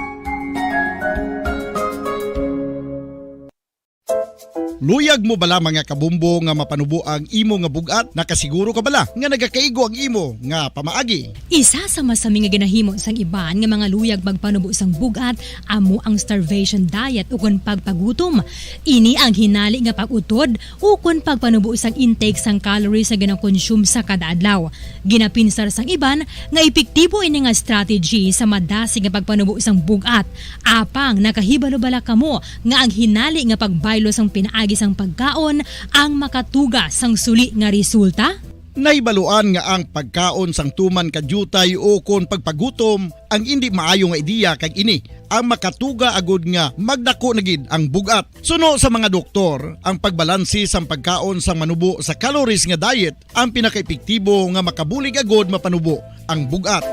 Luyag mo bala, mga kabombo, nga mapanubo ang imo nga bug-at? Nakasiguro ka bala nga nagakaigo ang imo nga pamaagi? Isa sa masami nga ginahimo sang iban nga mga luyag magpanubo sang bug-at amo ang starvation diet ukon pagpagutom. Ini ang hinali nga pag-utod ukon pagpanubo sang intake sang calories nga ginakonsume sa kada adlaw. Ginapinsar sang iban nga epektibo ini nga strategy sa madasig nga pagpanubo sang bug-at. Apang nakahibalo bala kamo nga ang hinali nga pagbaylo sang pinaagi sang pagkaon ang makatuga sang suli nga resulta? Nahibaluan nga ang pagkaon sang tuman ka diutay ukon pagpagutom ang indi maayo nga ideya, kag ini ang makatuga agud nga magdako na gid ang bug-at. Suno sa mga doktor, ang pagbalanse sang pagkaon sang manubo sa calories nga diet ang pinakaepektibo nga makabulig agud mapanubo ang bug-at.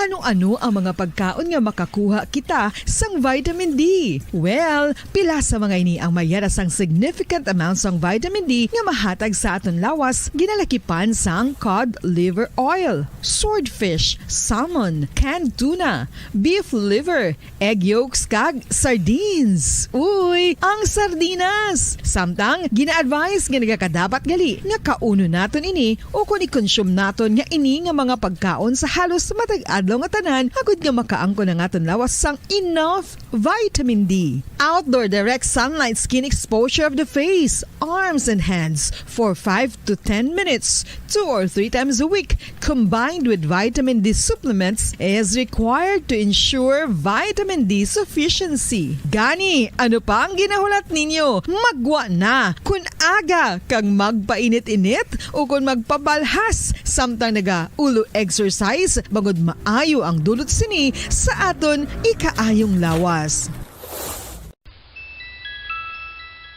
Ano-ano ang mga pagkaon nga makakuha kita sang vitamin D? Well, pila sa mga ini ang may yara sang significant amount sang vitamin D nga mahatag sa aton lawas, ginalakipan sang cod liver oil, swordfish, salmon, canned tuna, beef liver, egg yolks kag sardines. Uy, ang sardinas! Samtang gina-advise nga nagakadapat gali nga kaunon naton ini ukon i-consume naton nga ini nga mga pagkaon sa halos matag adlaw nga tanan, agud nga makaangkon ang aton lawas sang enough vitamin D. Outdoor direct sunlight skin exposure of the face, arms, and hands for five to ten minutes, two or three times a week, combined with vitamin D supplements, is required to ensure vitamin D sufficiency. Gani, ano pa ang ginahulat ninyo? Maggwa na! Kun aga kag magpainit-init ukon magpabalhas samtang naga-ulo exercise, bangod maayo ang dulot sini sa aton ikaayong lawas.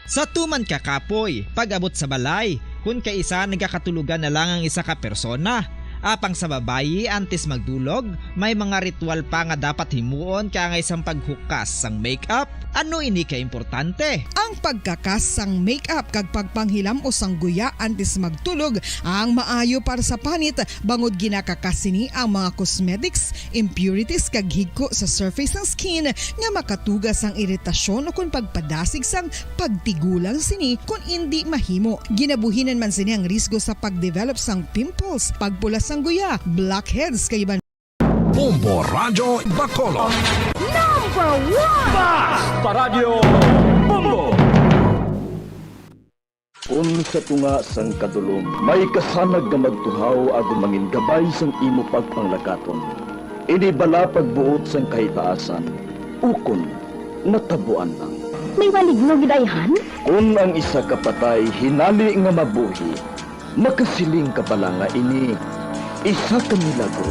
Sa tuman ka kapoy, pag-abot sa balay, kun kaisa nagakatulogan na lang ang isa ka persona. Apang sa babayi, antes magdulog, may mga ritual pa nga dapat himuon kaangay sang paghukas sang makeup. Ano ini ka importante? Ang pagkakas sang makeup kag pagpanghilam-os sang guya antes magtulog ang maayo para sa panit, bangod ginakakas sini ang mga cosmetics, impurities kag higko sa surface sang skin nga makatuga sang iritasyon ukon pagpadasig sang pagtigulang sini kon indi mahimo. Ginabuhinan man sini ang risgo sa pagdevelop sang pimples, pagpula sang guya, blackheads, kag iban. Bombo Radyo Bacolod. Number one! Basta Radyo Bombo! Kun sa tunga sang kadulom may kasanag nga magtuhaw agud mangin gabay sang imo pagpanglakaton, ini bala pagbuot sang kahitaasan, ukon natabuan lang? May maligno gid ayhan? Kun ang isa ka patay hinali nga mabuhi, makasiling ka bala nga ini isa ka milagro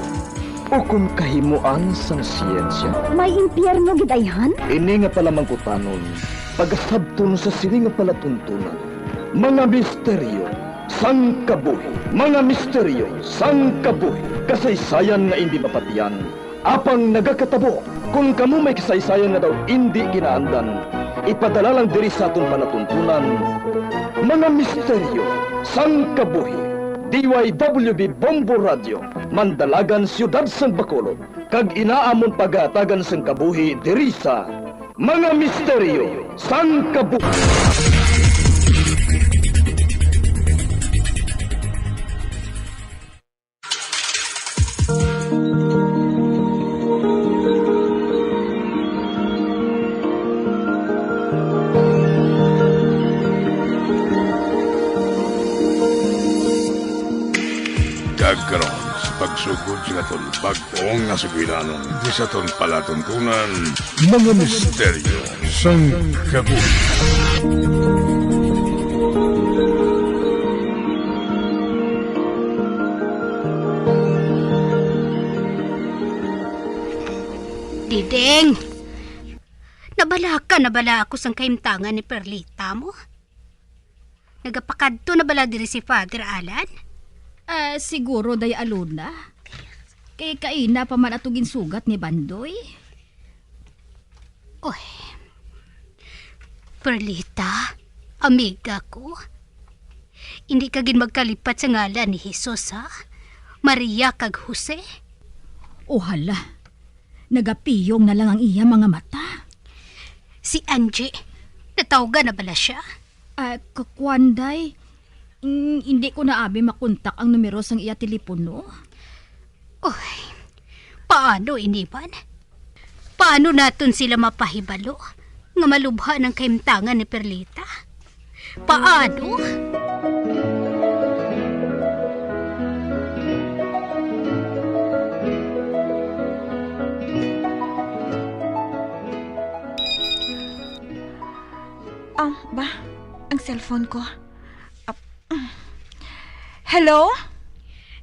ukon kahimoan sang siyensya? May impyerno gid ayhan? Ini nga palamangkutanon, pagasabton sa sini nga palatuntunan, mga misteryo sang kabuhi. Mga misteryo sang kabuhi. Kasaysayan nga indi mapatian, apang nagakatabo. Kon kamo may kasaysayan nga daw indi ginaandan, ipadala lang diri sa aton palatuntunan, Mga Misteryo sang Kabuhi. D Y W B Bombo Radio, Mandalagan, Siyudad sang Bacolod, kag ina amon pagahatagan sang kabuhi diri sa Mga Misteryo sang Kabuhi. Kag karon, sa pagsugod sa aton bag-o nga sugilanon, di sa aton palatuntunan, Mga Misteryo sang Kabuhi. Diding! Nabalaka na bala ako sang kahimtangan ni Perlita mo? Nagapakadto na bala diri si Father Alan? Ah, siguro, Day Alona. Kay kaina pa man ato ginsugat ni Bandoy. Oy. Perlita, amiga ko. Indi ka gid magkalipat sa ngalan ni Jesus, ha? Maria kag Jose. O hala, nagapiyong na lang ang iya mga mata. Si Angie, natawgan na bala siya? Ah, kakuan, day. Mm, hindi ko na abi makontak ang numero sang iya telepono. Uy, paano ini man? Paano naton sila mapahibalo nga malubha ang kahimtangan ni Perlita? Paano? Ah, ba? Ang cellphone ko. Ap-, hello?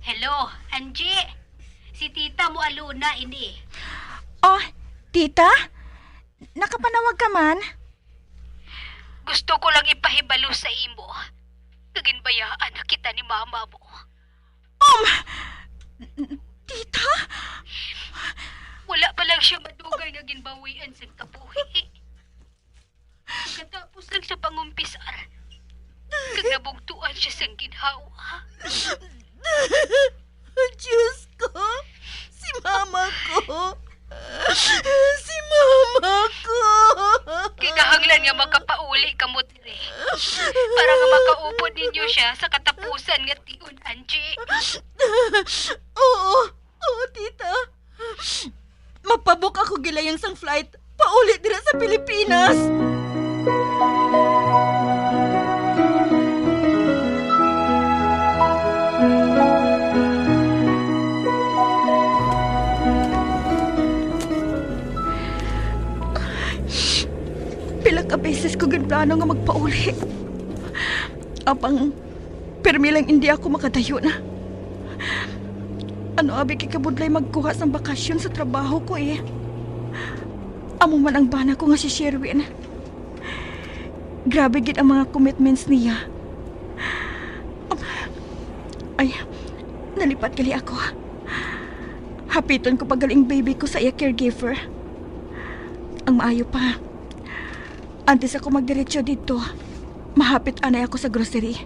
Hello, Angie. Si tita mo, Alona, ini. Oh, tita? Nakapanawag ka man? Gusto ko lang ipahibalo sa imo nga ginbayaan na kita ni mama mo. Um, tita? Wala pa lang siya madugay nga ginbawian sang kabuhi. Pagkatapos lang sa pangumpisar, kag nabugtuan siya sang ginhawa. Diyos ko! Si mama ko! Si mama ko! Kinahanglan nga makapauli kamo diri para nga makaupod ninyo siya sa katapusan nga tion, Angie. Oo, oo, tita. Magpabook ako gilayon sang flight pauli dira sa Pilipinas. Pila ka beses ko ginplano nga magpauli. Apang pirmi lang indi ako makadayon. Ano abi kay kabudlay magkuha sang bakasyon sa trabaho ko, eh. Amo man ang bana ko nga si Sherwin. Grabe gid ang mga commitments niya. Ay, nalipat gali ako. Hapiton ko pa gali ang baby ko sa iya caregiver. Ang maayo pa, antes ako magdiretso didto, mahapit anay ako sa grocery.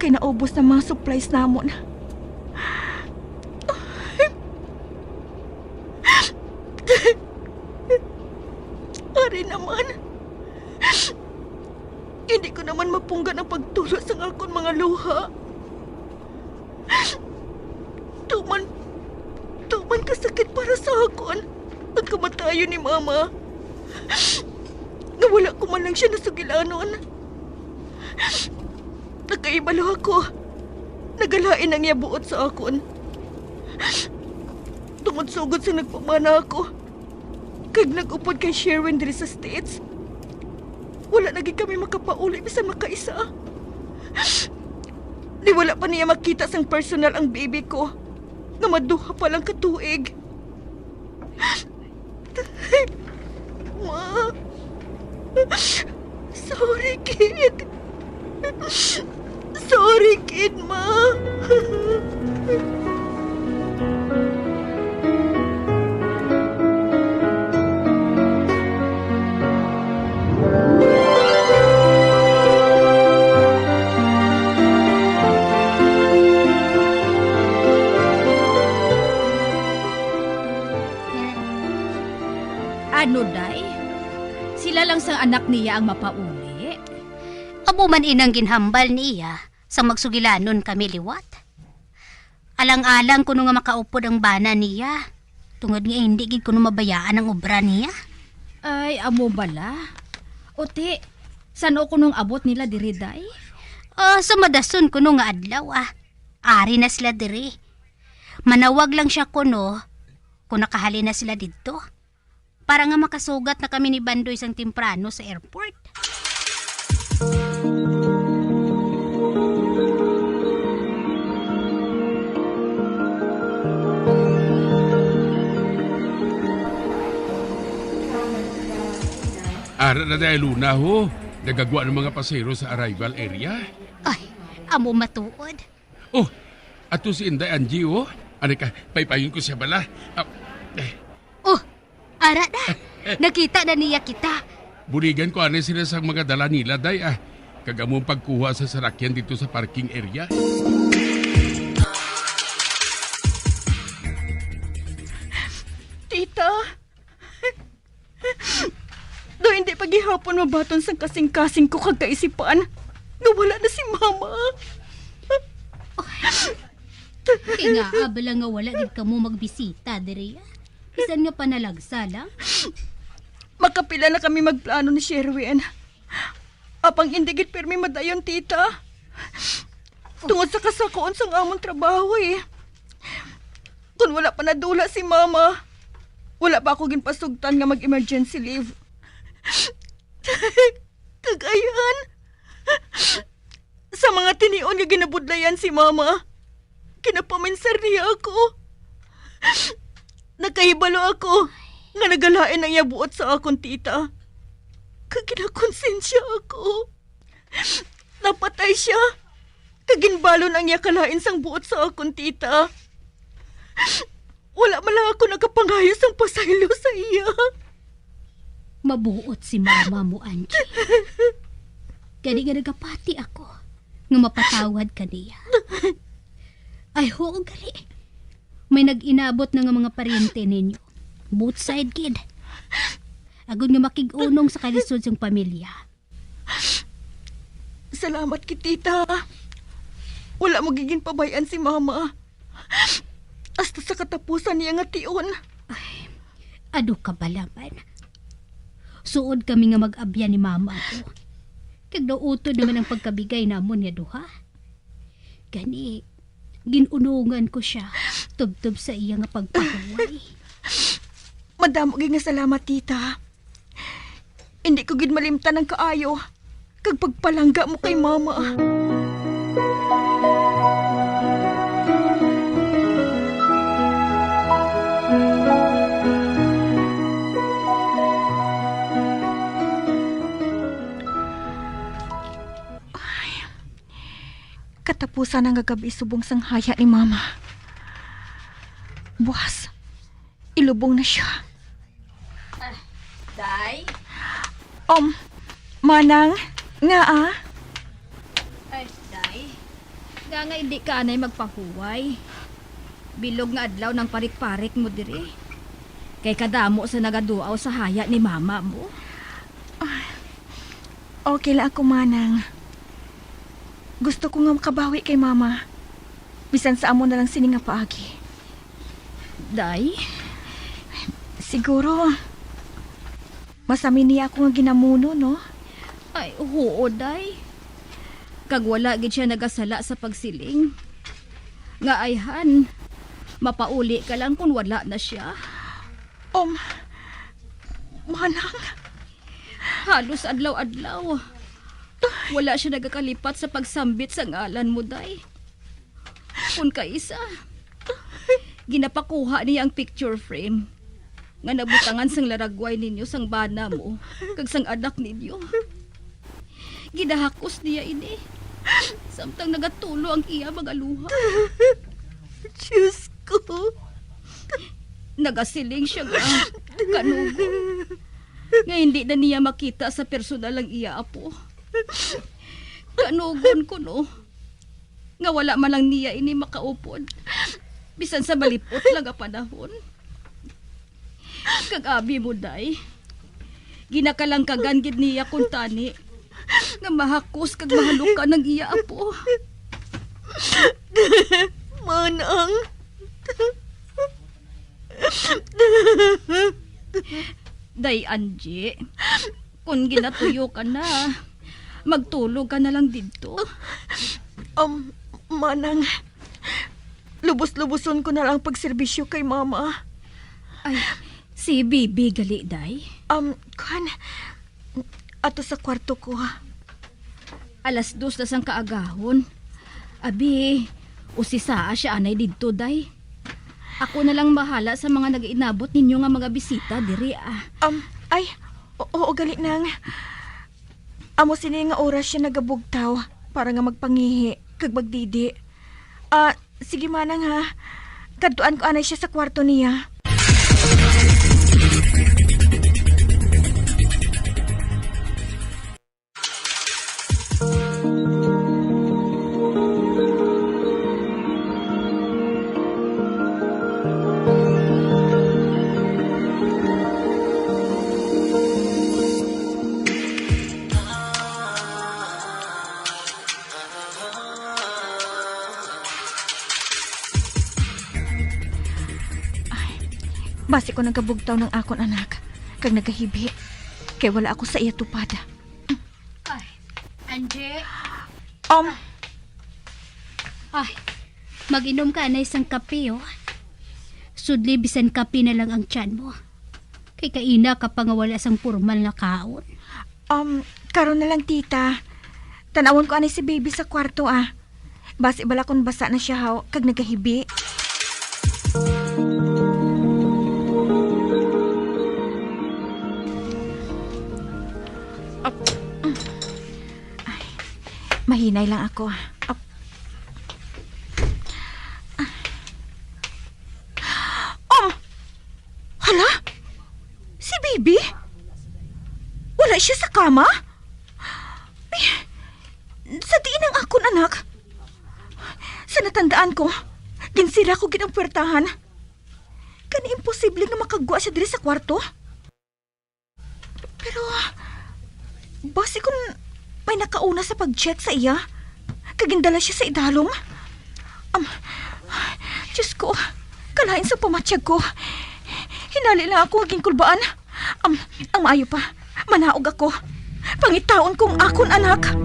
Kay naubos na mga supplies namon. Ari naman. Hindi ko naman mapunggan ang pagtulo sang akon mga luha. Tuman, tuman kasakit para sa akon ang kamatayon ni Mama, nga wala ko man lang siya nasugilanon. Nakahibalo ako, nagalain ang iya buot sa akon. Tungod sugod sa nagpamana ako, kag nag-upod kay Sherwin diri sa States, wala na gid kami makapauli bisan makaisa. Ni wala pa niya makita sang personal ang baby ko, nga maduha pa lang ka tuig. Ma, sorry, kid. Sorry, kid, ma. Ano, day? Sila lang sang anak niya ang mapauli? Amo man inang ginhambal niya, sang magsugilanon kami liwat. Alang-alang kuno nga makaupod ang bana niya, tungod nga hindi gid kuno mabayaan ang obra niya. Ay, amo bala? Uti, san-o kunong abot nila diri, day? Ah, sa madason kuno nga adlaw, ah. Ari na sila diri. Manawag lang siya kuno kung nakahalin na sila didto, para nga makasugat na kami ni Bandoy sang temprano sa airport. Ara na, day Alona, ho. Nagagwa ng mga pasahero sa arrival area. Ay, amo matuod. Oh, ato si Inday Angie, oh. Ano ka, paypayon ko siya bala. Ah, eh. Oh, ara na. Nakita na niya kita. Buligan ko anay sila sa mga dala nila, day, ah. Kag among pagkuha sa sarakyan dito sa parking area. Tita, Hapon mabaton sang kasing-kasing ko kag kaisipan nga wala na si Mama. Kay ngaa bala nga wala gid kamo magbisita diri, ah? Bisan nga panalagsa lang? Makapila na kami magplano ni Sherwin. Apang indi gid pirmi madayon, tita. Tungod sa kasakuon sang amon trabaho, eh. Kon wala pa nadula si Mama, wala pa ako ginpasugtan nga mag-emergency leave. Kag ayhan, sa mga tinion nga ginabudlayan si Mama, ginapaminsar niya ako. Nakahibalo ako nga nagalain ang iya buot sa akon, tita. Kag ginakonsensya ako. Napatay siya, kag ginbalon ang iya kalain sang buot sa akon, tita. Wala man lang ako nakapangayo sang pasaylo sa iya. Mabuot si Mama mo, Angie. Gani nga nagapati ako nga mapatawad ka niya. Ay, huo gali. May nag-inabot na nga mga paryente ninyo. Both side gid. Agod nga makig-unong sa kalisod sang pamilya. Salamat kay tita. Wala mo gid ginpabay-an si Mama. Hasta sa katapusan niya nga tion. Ay, ano ka bala man? Suod kami nga mag-abyan ni Mama ko. Kag nautod naman ang pagkabigay namon nga duha. Gani, gin-unungan ko sia tubtob sa iya nga pagpahuway. Madamo gid nga salamat, tita. Hindi ko gid malimtan ang kaayo kag pagpalangga mo kay Mama. Ay, katapusan na nga gab-i subong sang haya ni Mama. Buwas, ilubong na sia. Ah, Day? Um, Manang, ngaa? Ay, Day. Nga nga hindi ka anay magpahuway. Bilog nga adlaw nang parik-parik mo diri. Kay kadamo sa nagaduaw sa haya ni Mama mo. Ah, okay lang ako, Manang. Gusto ko nga makabawi kay Mama. Bisan sa amo na lang sini nga paagi. Day? Siguro, masami niya ako nga ginamuno, no? Ay, huo, Day. Kag wala gid sia nagasala sa pagsiling. Nga ayhan, mapauli ka lang kun wala na sia. Um, Manang? Halos adlaw-adlaw. Wala sia nagakalipat sa pagsambit sa ngalan mo, Day. Kun kaisa, ginapakuha niya ang picture frame nga nabutangan sang laragway ninyo, sang bana mo, kag sang anak ninyo. Ginahakos niya ini, samtang nagatulo ang iya mga luha. Diyos ko! Nagasiling siya nga kanugon nga hindi na niya makita sa personal ang iya apo. Kanugon ko, no, nga wala man lang niya ini makaupod, bisan sa malip-ot lang nga panahon. Kag abi mo, Day, ginakalangkagan gid niya kuntani nga mahakos kag mahalukan ang iya apo. Manang. Day Angie, kung ginatuyo ka na, magtulog ka na lang didto. Um, Manang, lubos-luboson ko na lang pagserbisyo kay Mama. Ay, si Bibi gali, Day? Um, kuwan, ato sa kwarto ko. Alas dos na sang kaagahon. Abi, usisaa siya anay didto, Day. Ako na lang bahala sa mga nag-inabot ninyo nga mga bisita diri, ah. Um, ay, o-, oo, gali, Nang. Amo sini nga oras siya nagabugtaw para nga magpangihi kag magdidi. Ah, sige, Manang, ha. Kadtuan ko anay siya sa kwarto niya. Basi ko nagabugtaw ng akon anak, kag nagahibi, kay wala ako sa iya tupad. Ay, Angie. Um, Ay, mag-inom ka anay sang kape, oh. Sudli, bisan kape na lang ang tiyan mo. Kay kaina ka pa nga wala sang pormal nga kaon. Um, karon na lang, tita. Tanawon ko anay si baby sa kwarto, ah. Basi bala kon basa na siya, haw, kag nagahibi. Ap-, ay, mahinay lang ako. Ap-, um, hala? Si baby? Wala siya sa kama? Ay, sa diin ang akon anak? Sa natandaan ko, ginsira ko gid ang puwertahan. Kani imposible nga makagwa siya diri sa kwarto? Pero, basi kun may nakauna sa pag-check sa iya, kag gindala siya sa idalom. Am, Diyos ko, kalain sa pamatyag ko. Hinali lang ako nga ginkulbaan. Am, ang maayo pa, manaog ako. Pangitaon ko ang akon anak.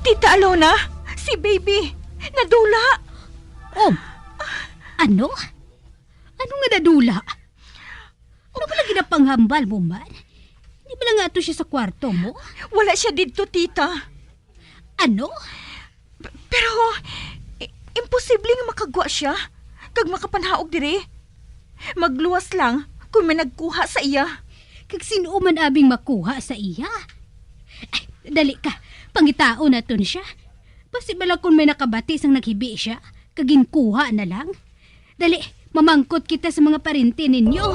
Tita Alona, si baby, nadula. Oh, ano? Ano nga nadula? Ano pala ginapanghambal mo man? Di ba lang ato siya sa kwarto mo? Wala siya didto, tita. Ano? P-, pero, i-, imposible nga makagwa siya kag makapanhaog diri. Magluwas lang kung may nagkuha sa iya. Kag sin-o man abing makuha sa iya? Ay, dali ka, pangitaon naton siya. Basi bala kung may nakabati sang naghibi siya, kag ginkuha na lang. Dali, mamangkot kita sa mga parente ninyo.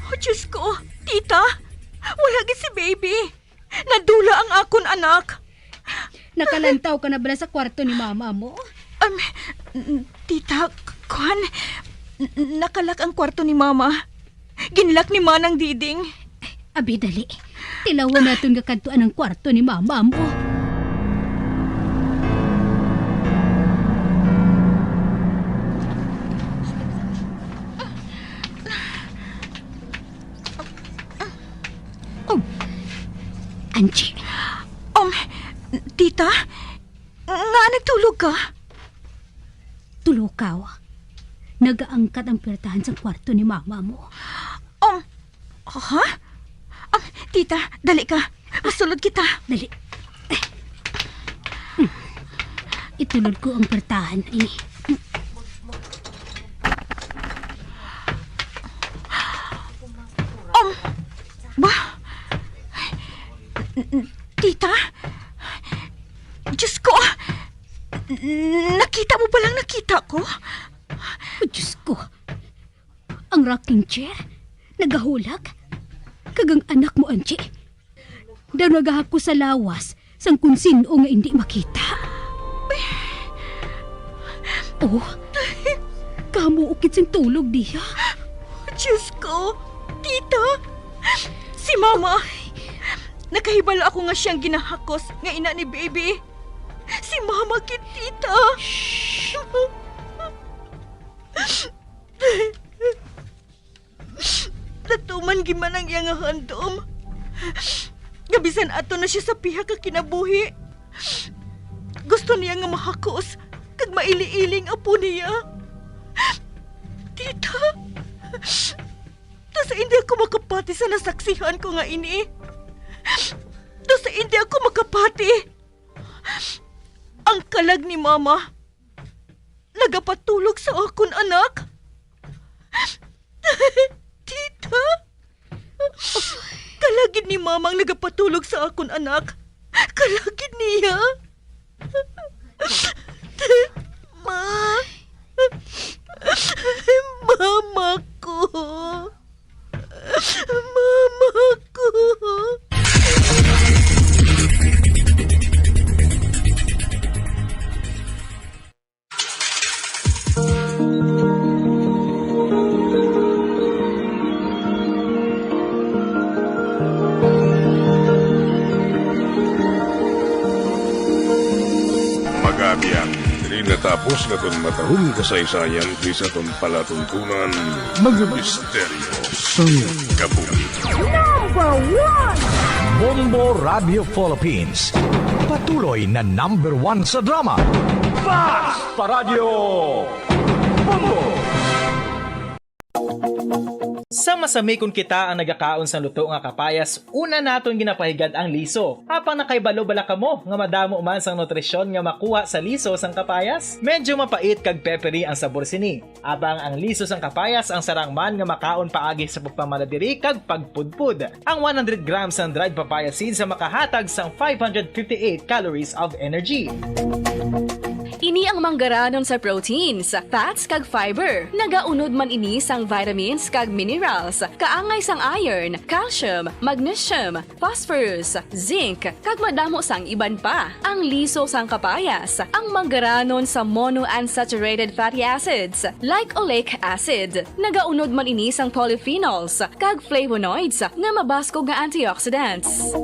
Oh, Diyos ko, tita, wala gid si baby. Nadula ang akon anak. Nakalantaw ka na bala sa kwarto ni mama mo? Um, n-, tita, k-, kuwan, n-, nakalak ang kwarto ni mama. Ginlak ni Manang Diding. Abi, dali. Tilawon naton nga kadtuan ang kwarto ni mama mo. Oh, Angie. Um, tita, nga nagtulog ka? Tulukaw. Nagaangkat ang puwertahan sang kwarto ni mama mo. Um, ha? Um, tita, dali ka. Masulod kita. Dali. Itulod ko ang puwertahan, eh. Um, ba? Tita? Diyos ko! Nakita mo ba lang nakita ko? Oh, Diyos ko! Ang rocking chair, nagahulag. Kag ang anak mo, Angie, daw nagahakos sa lawas sang kon sin-o nga indi makita. Oh, kamuukit sing tulog diha. Diyos ko, tita, si mama. Nakahibalo ako nga siyang ginahakos nga ina ni baby. Si mama gid, tita. Shh. Natuman gid man ang iya nga handom, nga bisan ato na siya sa pihak nga kinabuhi, gusto niya nga mahakos kag maili-ili ang apo niya. Tita, daw sa indi ako makapati sa nasaksihan ko nga ini. Daw sa indi ako makapati. Ang kalag ni mama nagapatulog sa akon anak. Tita? Kalag gid ni mama ang nagapatulog sa akon anak. Kalag gid niya. Ma. Mama ko. Mama ko. Diri natapos naton matahong kasaysayan, kay sa aton palatuntunan, mga misteryo sang kabuhi. Number one! Bombo Radio Philippines, patuloy na number one sa drama. Basta Radyo Bombo! Sa masami, kon kita ang nagakaon sang luto nga kapayas, una naton ginapahigad ang liso. Apang nakahibalo bala kamo nga madamo man sang nutrisyon nga makuha sa liso sang kapayas? Medyo mapait kag peppery ang sabor sini. Apang ang liso sang kapayas ang sarang man nga makaon paagi sa pagpamala diri kag pagpudpod. Ang one hundred grams sang dried papaya seeds ang makahatag sang five hundred fifty-eight calories of energy. Ini ang manggaranon sa proteins, fats, kag fiber. Nagaunod man ini sang vitamins kag minerals, kaangay sang iron, calcium, magnesium, phosphorus, zinc, kag madamo sang iban pa. Ang liso sang kapayas, ang manggaranon sa monounsaturated fatty acids, like oleic acid. Nagaunod man ini sang polyphenols kag flavonoids nga mabaskog nga antioxidants.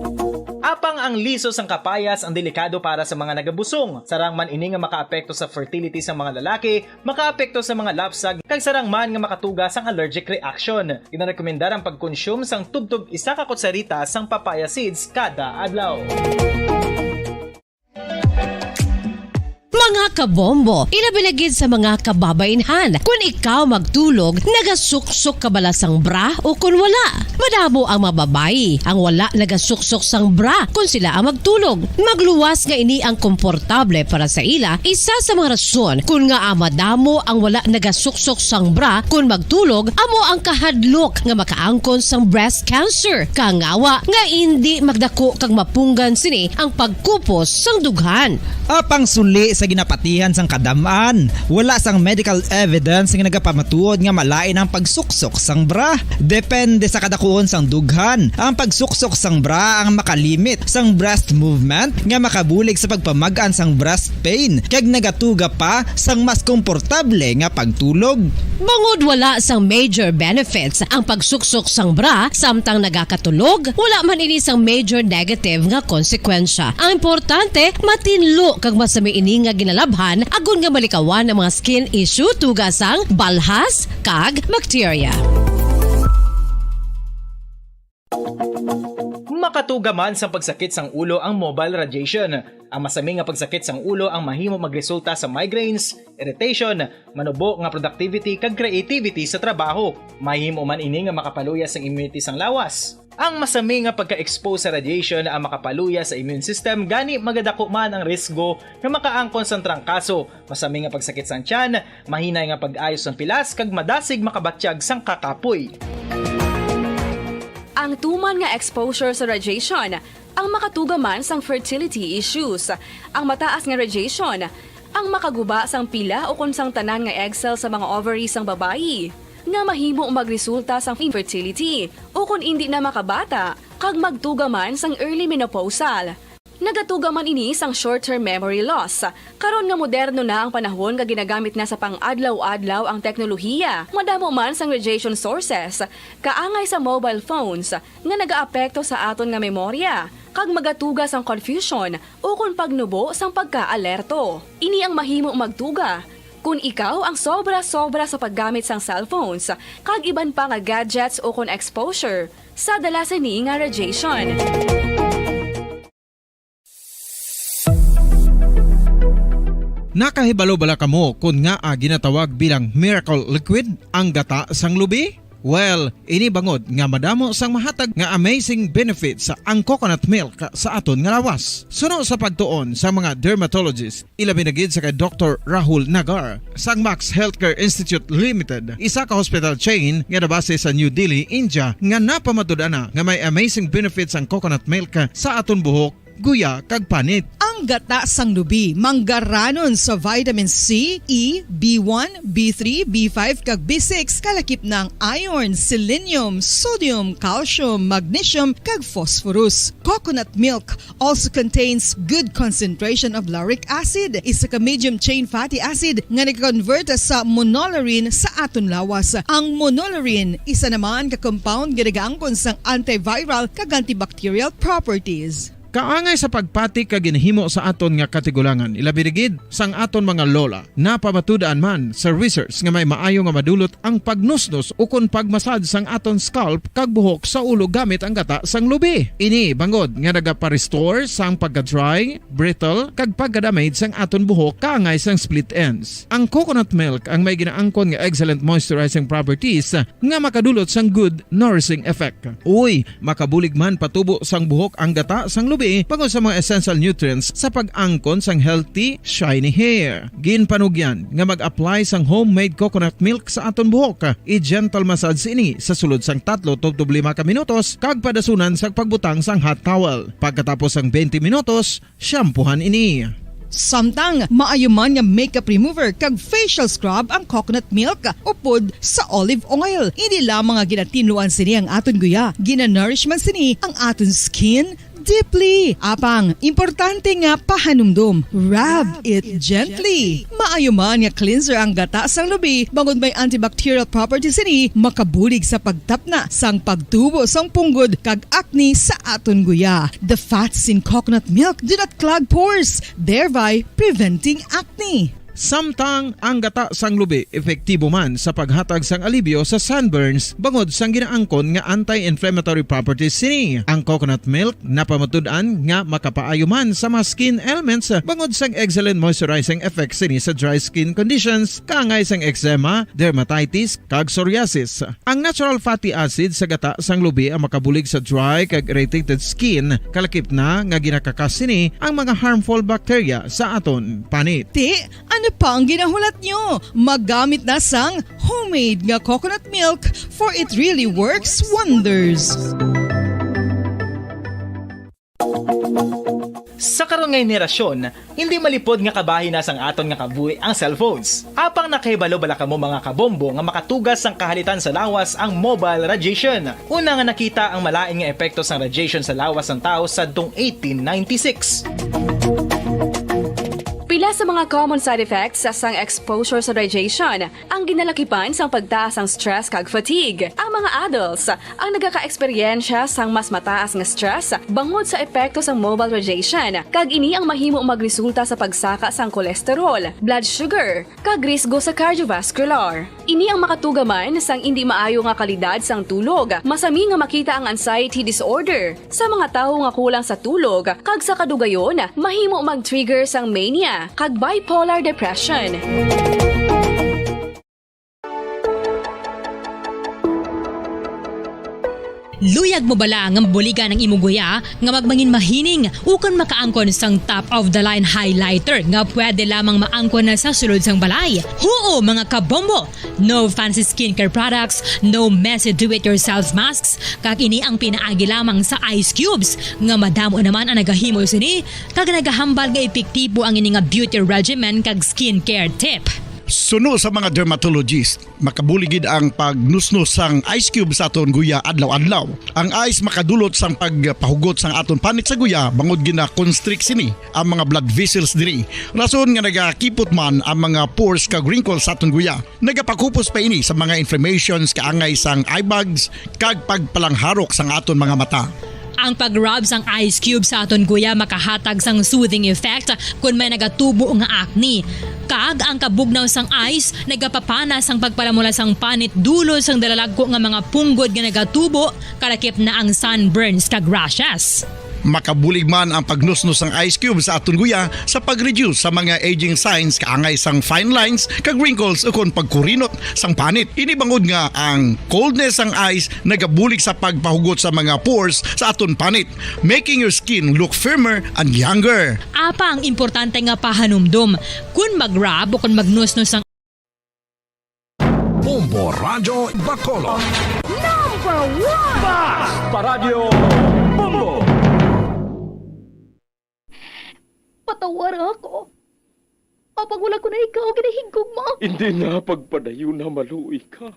Apang ang liso sang kapayas ang delikado para sa mga nagabusong. Sarang man ini nga makaapekto sa fertility sa mga lalaki, makaapekto sa mga lapsag, kag sarang man nga makatuga sang allergic reaction. Ginarekomendar ang pagkonsume sang tubtob isa ka kutsarita sang papaya seeds kada adlaw. Mga kabombo, ilabi na gid sa mga kababainhan. Kun ikaw magtulog, nagasuksok ka bala sang bra o kun wala? Madamo ang mga babayi ang wala nagasuksok sang bra kun sila ang magtulog. Magluwas nga ini ang komportable para sa ila, isa sa mga rason kun ngaa madamo ang wala nagasuksok sang bra kun magtulog, amo ang kahadlok nga makaangkon sang breast cancer. Kangawa nga indi magdako kag mapunggan sini ang pagkupos sang dughan. Apang suli sa ginapatihan sang kadam-an, wala sang medical evidence nga nagapamatuod nga malain ang pagsuksok sang bra. Depende sa kadakuon sang dughan, ang pagsuksok sang bra ang makalimit sang breast movement nga makabulig sa pagpamag-an sang breast pain, kag nagatuga pa sang mas komportable nga pagtulog. Bangod wala sang major benefits ang pagsuksok sang bra samtang nagakatulog, wala man ini sang major negative nga konsekwensya. Ang importante, matinlo kag masami ini nga ginalabhan agod nga malikawan ang mga skin issue tuga sang balhas kag bakterya. Makatuga man sang pagsakit sang ulo ang mobile radiation. Ang masami nga pagsakit sang ulo ang mahimo magresulta sa migraines, irritation, manubo nga productivity kag creativity sa trabaho. Mahimo man ini nga makapaluya sang immunity sang lawas. Ang masami nga pagka-expose sa radiation ang makapaluya sa immune system, gani magadako man ang risgo nga makaangkon sang trangkaso, masami nga pagsakit sang tiyan, mahinay nga pag-ayo sang pilas, kag madasig makabatyag sang kakapoy. Ang tuman nga exposure sa radiation ang makatuga man sang fertility issues. Ang mataas nga radiation ang makaguba sang pila ukon sang tanan nga egg cell sa mga ovary sang babayi, nga mahimo magresulta sang infertility ukon indi na makabata, kag magtuga man sang early menopausal. Nagatuga man ini sang short-term memory loss. Karon nga moderno na ang panahon nga ginagamit na sa pang-adlaw-adlaw ang teknolohiya, madamo man sang radiation sources, kaangay sa mobile phones, nga nagaapekto sa aton nga memorya, kag magatuga sang confusion ukon pagnubo sang pagkaalerto. Ini ang mahimo magtuga kon ikaw ang sobra-sobra sa paggamit sang cellphones kag iban pa nga gadgets ukon exposure sa dala sini nga radiation. Nakahibalo bala kamo kon ngaa ginatawag bilang miracle liquid ang gata sang lubi? Well, ini bangod nga madamo sang mahatag nga amazing benefits ang coconut milk sa aton nga lawas. Suno sa pagtuon sa mga dermatologist, ilabi na gid sa kay Doktor Rahul Nagar sang Max Healthcare Institute Limited, isa ka hospital chain nga nabase sa New Delhi, India, nga napamatud-an na nga may amazing benefits ang coconut milk sa aton buhok, guya, kag panit. Ang gata sang lubi manggaranon sa vitamin C, E, B one, B three, B five, kag B six, kalakip na ang iron, selenium, sodium, calcium, magnesium, kag phosphorus. Coconut milk also contains good concentration of lauric acid, isa ka medium chain fatty acid nga nag-convert sa monolaurin sa aton lawas. Ang monolaurin isa naman ka compound nga nagaangkon sang antiviral kag antibacterial properties. Kaangay sa pagpati kag ginhimo sa aton nga katigulangan, ilabi na gid sang aton mga lola. Napamatud-an man sa research nga may maayo nga madulot ang pagnusnos ukon pagmasad sang aton scalp kag buhok sa ulo gamit ang gata sang lubi. Ini bangod nga nagapa-restore sang pagka-dry, brittle, kag pagka-damage sang aton buhok kaangay sang split ends. Ang coconut milk ang may ginaangkon nga excellent moisturizing properties nga makadulot sang good nourishing effect. Uy, makabulig man patubo sang buhok ang gata sang lubi bangod sa mga essential nutrients sa pag-angkon sang healthy, shiny hair. Ginpanugyan nga mag-apply sang homemade coconut milk sa aton buhok. I-gentle massage ini sa sulod sang tatlo tubtob lima ka minutos kag padasunan sang pagbutang sang hot towel. Pagkatapos sang twenty minutos, shampoohan ini. Samtang maayo man nga makeup remover kag facial scrub ang coconut milk upod sa olive oil. Hindi lamang nga ginatinluan sini ang aton guya, ginanourish man sini ang aton skin deeply. Apang, importante nga pahanumdom, rub it gently. Maayo man nga cleanser ang gata sang lubi bangod may antibacterial properties sini, makabulig sa pagtapna sang pagtubo sang punggod kag acne sa aton guya. The fats in coconut milk do not clog pores, thereby preventing acne. Samtang ang gata sang lubi epektibo man sa paghatag sang alibyo sa sunburns bangod sang ginaangkon nga anti-inflammatory properties sini. Ang coconut milk napamatud-an nga makapaayo man sa mga skin ailments bangod sang excellent moisturizing effect sini sa dry skin conditions, kaangay sang eczema, dermatitis, kag psoriasis. Ang natural fatty acid sa gata sang lubi ang makabulig sa dry kag irritated skin, kalakip na nga ginakakas sini ang mga harmful bacteria sa aton panit. Ti, ano pa ang ginahulat nyo? Magamit na sang homemade nga coconut milk, for it really works wonders. Sa karon nga henerasyon, hindi malipod nga kabahin na sang aton nga kabuhi ang cellphones. Apang nakahibalo bala kamo, mga kabombo, nga makatugas sang kahalitan sa lawas ang mobile radiation? Una nga nakita ang malain nga epekto sang radiation sa lawas sang tawo sadtong eighteen ninety-six. Pila sa mga common side effects sang exposure sa radiation ang ginalakipan sang pagtaas sang stress kag fatigue. Ang mga adults ang nagakaeksperyensya sang mas mataas nga stress bangod sa epekto sang mobile radiation, kag ini ang mahimo magresulta sa pagsaka sang cholesterol, blood sugar, kag risgo sa cardiovascular. Ini ang makatuga man sang indi maayo nga kalidad sang tulog. Masami nga makita ang anxiety disorder sa mga tawo nga kulang sa tulog, kag sa kadugayon, mahimo mag-trigger sang mania kag bipolar depression. Luyag mo bala nga mabuligan ang imo guya nga magmangin mahining ukon makaangkon sang top of the line highlighter nga pwede lamang maangkon na sa sulod sang balay? Huo, mga kabombo! No fancy skincare products, no messy do-it-yourself masks, kag ini ang pinaagi lamang sa ice cubes nga madamo naman ang nagahimo sini kag nagahambal nga epektibo ang ini nga beauty regimen kag skincare tip. Suno sa mga dermatologist, makabulig gid ang pagnusnos sang ice cube sa aton guya adlaw-adlaw. Ang ice makadulot sang pagpahugot sang aton panit sa guya bangod gina-constrict sini ang mga blood vessels diri, rason nga nagakipot man ang mga pores kag wrinkles sa aton guya. Nagapakupos pa ini sa mga inflammations kaangay sang eye bags kag pagpalangharok sang aton mga mata. Ang pag-rub sang ice cube sa aton guya makahatag sang soothing effect kon may nagatubo nga acne. Kag ang kabugnaw sang ice nagapapana sang pagpalamula sang panit dulot sang dalalagko nga mga punggod nga nagatubo, kalakip na ang sunburns kag rashes. Makabulig man ang pagnusnos sang ice cube sa aton guya sa pag-reduce sa mga aging signs kaangay sang fine lines kag wrinkles ukon pagkurinot sang panit. Ini bangod nga ang coldness sang ice nagabulig sa pagpahugot sa mga pores sa aton panit, making your skin look firmer and younger. Apang importante nga pahanumdom, kun mag-rub o kun magnusnos ang Bombo Radyo Bacolod. Number one! Basta Radyo Bombo! Patawara ako. Apang wala ko na ikaw ginahigugma. Hindi na pagpadayon na maluoy ka.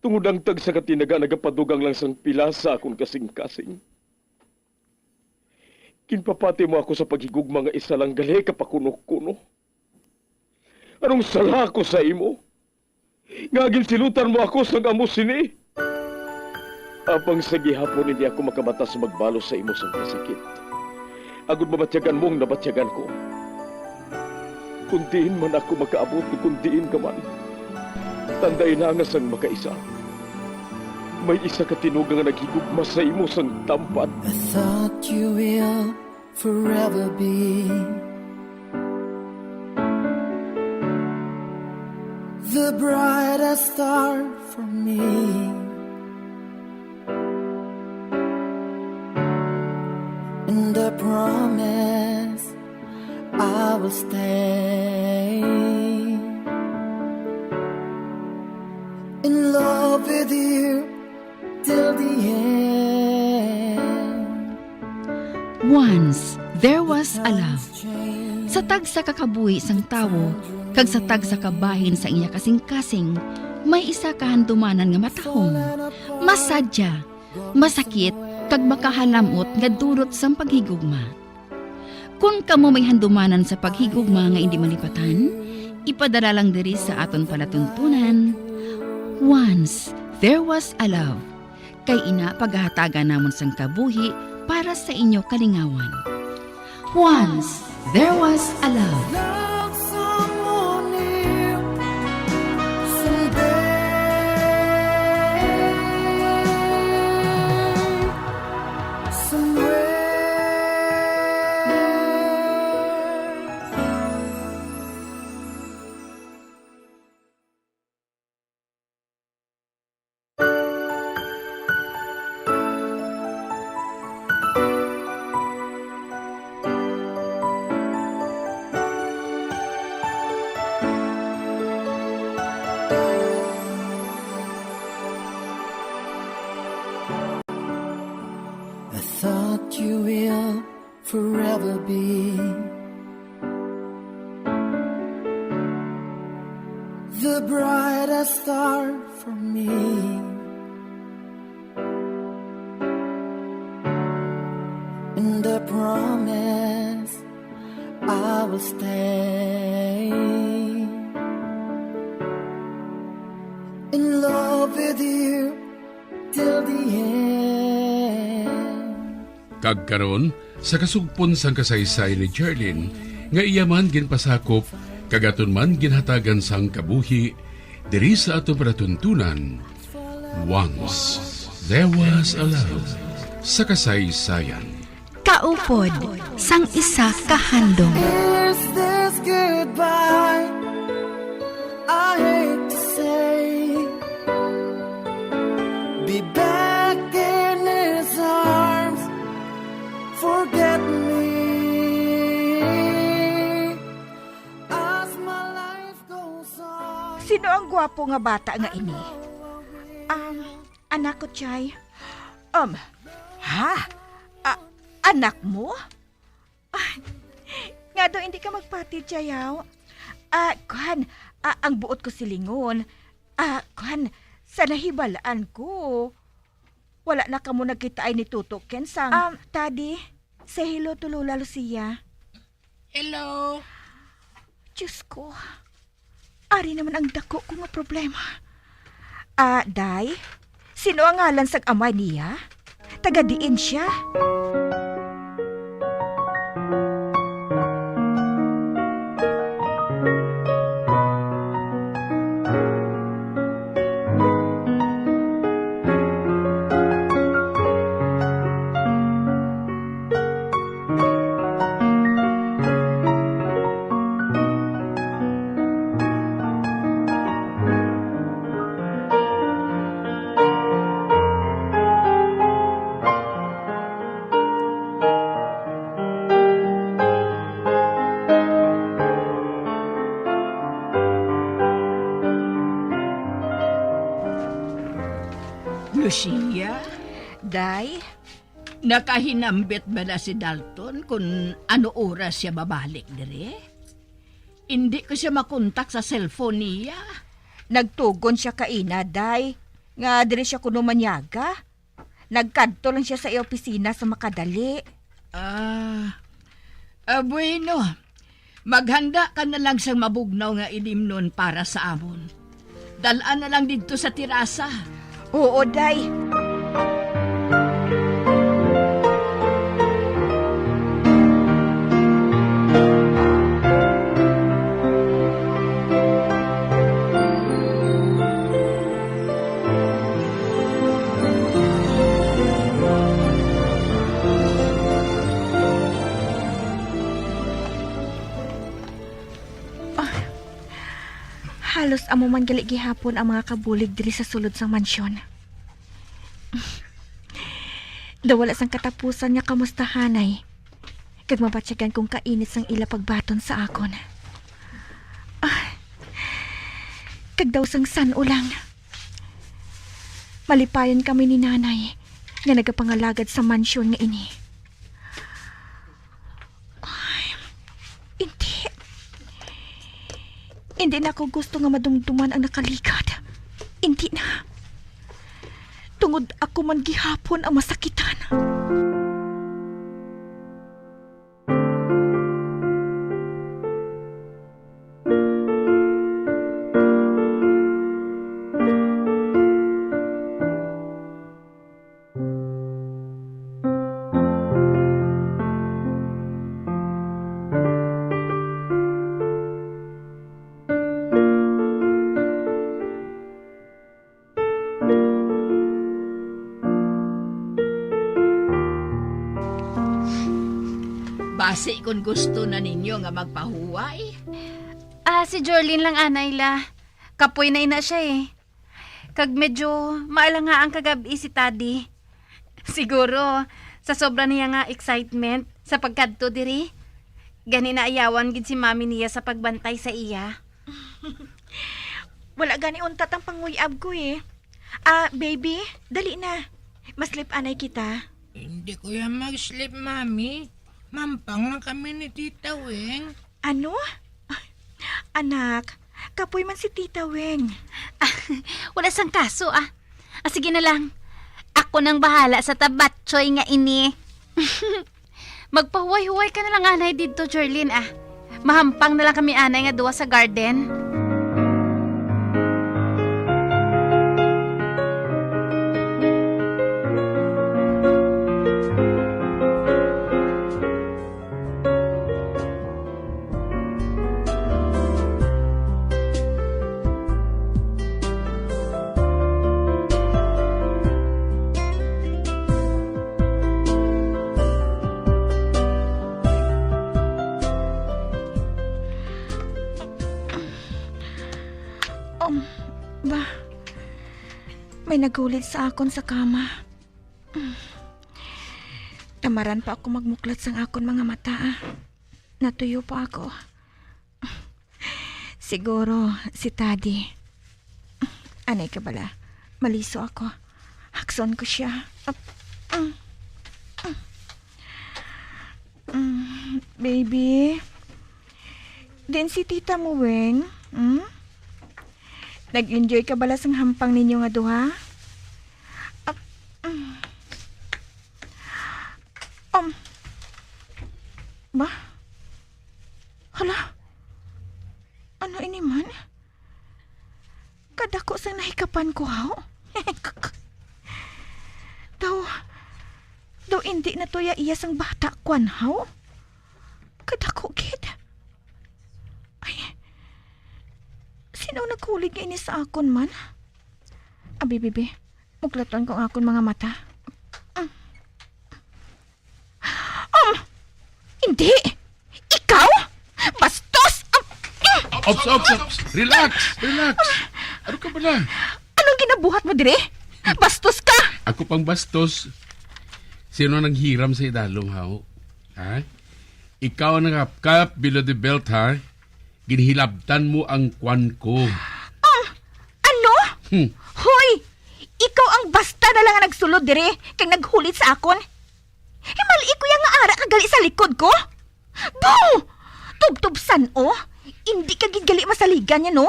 Tungod ang tagsa ka tinaga nagapadugang lang sang pila sa akon kasing-kasing. Ginpapati mo ako sa paghigugma nga isa lang gali ka pakuno-kuno. Anong sala ako sa imo? Nga ginsilutan mo ako sang amo sini? Apang sa gihapon hindi ako makabatas magbalos sa imo sang kasakit, agod mabatyagan mo ang nabatyagan ko. Kon diin man ako makaabot, kon diin ka man, tandai na nga sang makaisa, may isa ka tinuga nga naghigugma sa imo sang tampad. I thought you will forever be the brightest star for me. And I promise I will stay in love with you till the end. Once there was a love. Sa tagsa ka kabuhi sang tawo kag sa tagsa ka bahin sang iya kasingkasing, may isa ka handumanan nga matahom, masadya, masakit, kag makahalamot nga dulot sang paghigugma. Kon kamo may handumanan sa paghigugma nga indi malipatan, ipadala lang diri sa aton palatuntunan, Once There Was a Love. Kay ina pagahatagan namon sang kabuhi para sa inyo kalingawan. Once there was a love. Love someone new someday. Somewhere. I thought you will forever be the brightest star for me. And I promise I will stay in love with you till the end. Kag karon, sa kasugpon sang kasaysayan ni Charlene, nga iya man ginpasakop kag aton man ginhatagan sang kabuhi diri sa aton palatuntunan, Once There Was a Love sa kasaysayan. Kaupod sang isa ka handom. Is this goodbye? I hate to say. Be back in his arms. Forget me as my life goes on. Sino ang gwapo nga bata nga ini? Um, anak ko, Chay. Um, ha? A- anak mo? Ay, nga daw hindi ka magpati, Chay, haw? Ah, kuan, ah, ang buot ko silingon. Ah, kuan, sa nahibalaan ko. Wala na kamo nagkitaay ni Tuto Ken sang... Um, Tadi, say hello to Lola Lucia. Hello. Diyos ko. Ari naman ang dako ko nga problema. Ah, Day, sino ang ngalan sang amay niya? Taga diin siya? Lucia, Day, nakahinambit ba na si Dalton kung ano oras siya babalik dire? Hindi ko siya makontak sa cellphone niya. Nagtugon siya kaina, Day, nga diri siya kuno manyaga. Nagkadto lang siya sa iya opisina sa makadali. Ah, ah, bueno. Maghanda ka na lang sang mabugnaw nga ilimnon para sa amon. Dal-a na lang didto sa terasa. Oo, Day. Ah, halos amo man gali gihapon ang mga kabulig diri sa sulod sang mansyon. Daw wala sang katapusan nga kamustahanay, kag mabatyagan kong kainit sang ila pagbaton sa akon. Ah, kag daw sang san-o lang, malipayon kami ni Nanay nga nagapangalagad sa mansyon nga ini. Ay, hindi. Hindi na ako gusto nga madumduman ang nakaligad. Hindi na. Tungod ako man gihapon ang masakitan. Basi kon gusto na ninyo nga magpahuway. Ah, si Jorlin lang, anay la. Kapoy na ina siya eh. Kag medyo maalangaang kagab-i si Tadi. Siguro, sa sobra niya nga excitement sa pagkadto diri, gani naayawan gid si Mami niya sa pagbantay sa iya. Wala gani untat ang panguy-ab ko eh. Ah, baby, dali na. Maslip anay kita. Hindi ko yan mag-sleep, Mami. Mampang lang kami ni Tita Weng. Ano? Anak, kapoy man si Tita Weng. Wala sang kaso, ah. Ah, sige na lang. Ako nang bahala sa tabatsoy nga ini. Magpahuway-huway ka na lang anay didto, Jerlyn, ah. Mahampang na lang kami anay nga duwa sa garden. Um, ba, may naghulit sa akon sa kama. Tamaran pa ako magmuklat sang akon mga mata, ah. Natuyo pa ako. Siguro si Tadi. Anay ka bala, maliso ako. Hakson ko siya. Ap-, mm, mm. Mm, baby. Din si Tita mo, Weng? Hmm? Nag-enjoy ka bala sang hampang ninyo nga duha? Ap-, mm. Um. Ba? Hala? Ano ini man? Kadako sang nahikapan ko, haw? Daw, daw indi na to iya sang bata, kwan, haw? Kadako gid. Ay, sino nagkulig ini sa akon man? Abi, bibi, muklaton ko ang akon mga mata. Mm. Um, hindi! Ikaw? Bastos! Um, mm. Ops, ops, ops. Relax, relax. Ano ka bala? Anong ginabuhat mo dire? Bastos ka! Ako pang bastos. Sino nang hiram sa idalom, haw? Ha? Ikaw ang nakapkap below the belt, ha? Ginhilabtan mo ang kwan ko. Um, ano? Hmm. Hoy! Ikaw ang basta na lang nga nagsulod dire kag naghulit sa akon. Himali ko ya nga ara ka gali sa likod ko. Bong! Tubtob san-o, indi ka gid gali masaligan ya, no?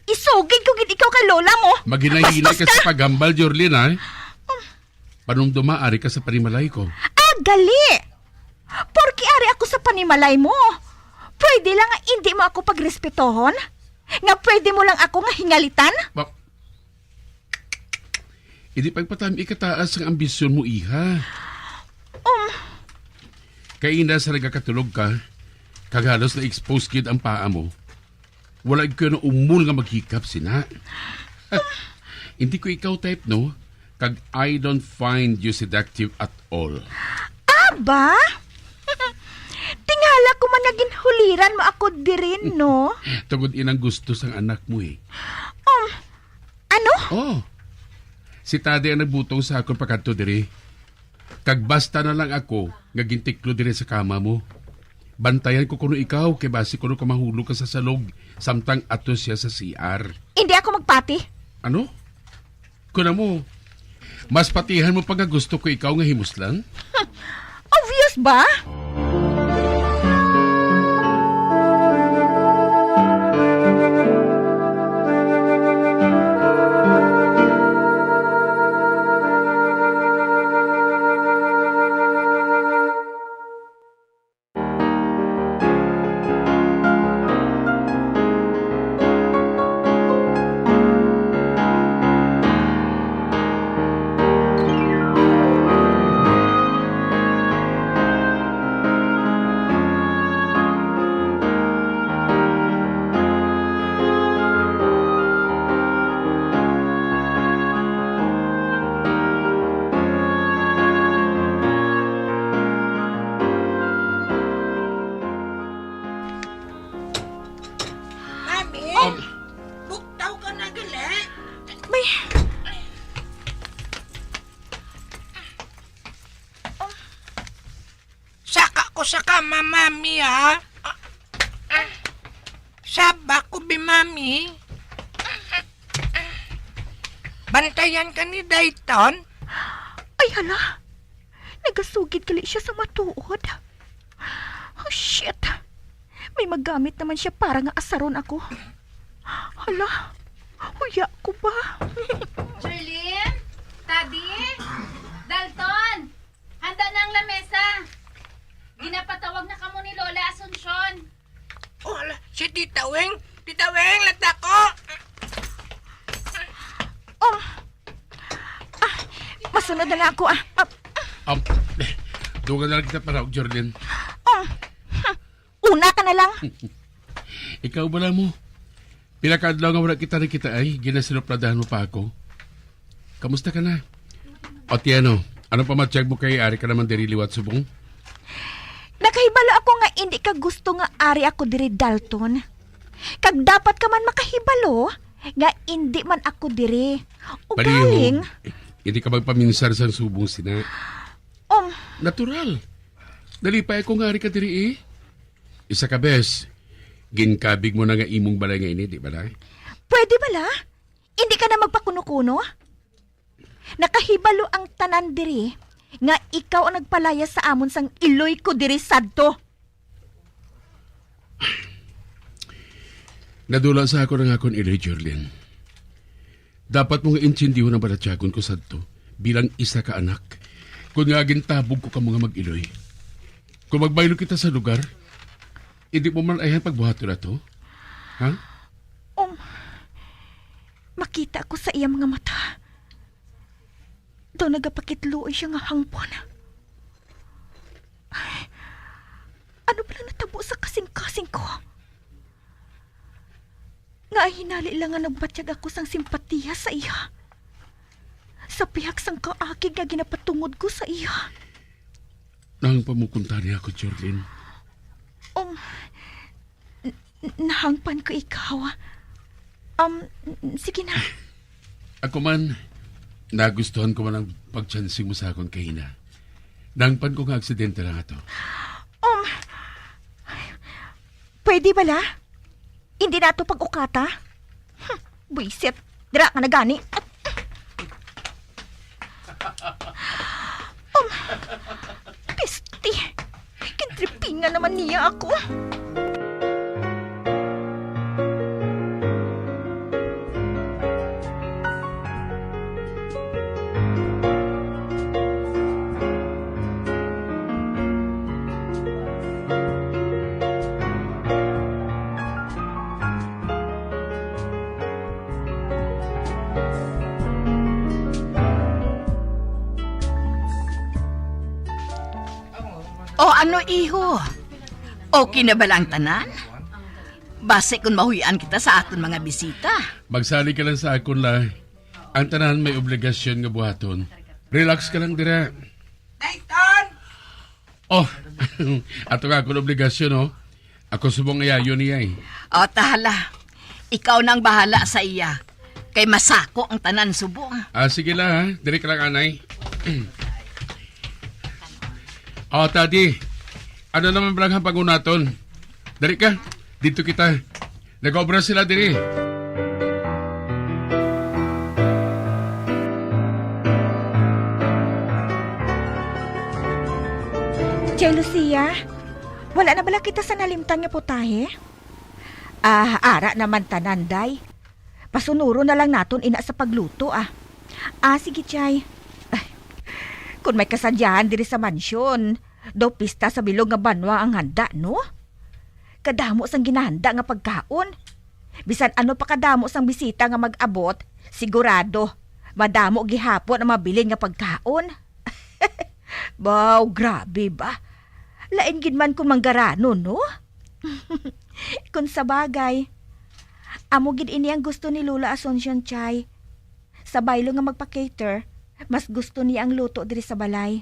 Isugid ko gid ikaw kay lola mo. Maghinay-hinay ka sa paghambal, Jorlin, ha? Panumdoma, ari ka sa panimalay ko. Ah, gali! Porke ari ako sa panimalay mo, pwede lang nga indi mo ako pagrespetohon? Nga pwede mo lang ako nga hingalitan? Ba-, Hindi pagpatami kataas ang ambisyon mo, iha. Um. Kay ina sa nagakatulog ka, kag halos na-expose gid ang paa mo. Wala ko na umol nga maghikap sina. Hindi ko ikaw type, no? Kag I don't find you seductive at all. Aba! Tingala ko man nga ginhuliran mo ako diri, no? Tungod inang gusto sang anak mo, eh. Um, ano? Oh, si Tadi ang nagbutong sa akon pakadto diri. Kag basta na lang ako nga gintiklo diri sa kama mo. Bantayan ko kuno ikaw, kay basi kuno ka mahulog ka sa salog samtang ato siya sa C R. Hindi ako magpati. Ano? Kuna mo, mas patihan mo pa nga gusto ko ikaw nga himuslan? Obvious ba? Mami, buktaw ka na gali. May Saka ko sa kama, Mami, ha? Saba ko, bi, Mami. Bantayan ka ni Dayton? Ay, hala. Nagasugid gali siya sa matuod. Oh, shit. May magamit naman siya para nga asaron ako. Hala, huya ko ba? Jerlyn? Tadi? Dalton? Handa na ang lamesa. Ginapatawag na kamo ni Lola Asuncion. Oh, ala, si Tita Weng. Tita Weng, lata ko. Oh. Ah, masunod na lang ako, ah. Ah, Um, duga na lang kita para, Jorlin. Oh. Una ka na lang. Ikaw bala mo. Pila ka adlaw nga wala kita nakita ay, ginasinupladahan mo pa ako. Kamusta ka na? O, Tiano, ano pa matiyag mo kay ari ka naman diri liwat subong? Nakahibalo ako nga indi ka gusto nga ari ako diri, Dalton. Kag dapat ka man makahibalo nga indi man ako diri. Baliw, ugaling, hindi ka magpaminsar sang subong sina. Um, natural. Nalipay ako nga ari ka diri, eh. Isa ka bes, ginkabig mo na nga imong balay nga ini, di ba na? Pwede bala? Hindi ka na magpakuno-kuno? Nakahibalo ang tanan diri nga ikaw ang nagpalayas sa amon sang iloy ko diri sadto. Nadula sa ako ang akon iloy, Jorlin. Dapat mo nga intindihon ang balatyagon ko sadto bilang isa ka anak. Kun nga gintabog ko kamo nga mag-iloy. Kung magbaylo kita sa lugar, hindi mo man ayhan pagbuhaton ato? Ha? Um, makita ko sa iya mga mata. Daw nagapakitluoy siya nga hangpon. Ay, ano pala natabo sa kasing-kasing ko? Nga hinali lang nga nagbatyag ako sang simpatiya sa iya. Sa pihak sang kaakig nga ginapatungod ko sa iya. Nang pamukuntani ako, Jorlin. Um, n-, n-, nahangpan ko ikaw. Um, n-, sige na. Ako man, nagustuhan ko man ang pagchansing mo sa akon kahina. Nangpan ko nga aksidente lang ato. Um, pwede bala? Hindi na ato pag-ukata? Hmm, buisit. Dira ka na gani. Um, piste. Kintripingan naman niya ako. O ano, iho? Okay na bala ang tanan? Basi kun mahuy-an kita sa aton mga bisita. Magsalig ka lang sa akon, La. Ang tanan may obligasyon nga buhaton. Relax ka lang dira. Dayton! Oh, ato nga akong obligasyon, oh. Ako subong ayayon niya, eh. O, ta hala. Ikaw nang bahala sa iya. Kay masako ang tanan subong. Ah, sige la, ha? Diri ka lang, anay. Oh, Tadi. Ano naman ba lang ang pangunaton? Dali ka. Dito kita. Nag-obra sila diri. Chay Lucia, wala na bala kita sa nalimtan nga putahe? Ah, ara naman tanan, day. Pasunuron na lang naton ina sa pagluto, ah. Ah, sige, Chay. Ay, kung may kasadyahan diri sa mansyon, daw pista sa bilog nga banwa ang handa, no? Kadamo sang ginahanda nga pagkaon. Bisan ano pa kadamo sang bisita nga mag-abot, sigurado, madamo gihapon ang mabilin nga pagkaon. Baw, grabe ba? Lain gid man kung manggaranon, no? Kung sa bagay, amo gid ini ang gusto ni Lola Asuncion, Chay. Sa baylo nga magpa-cater, mas gusto niya ang luto diri sa balay.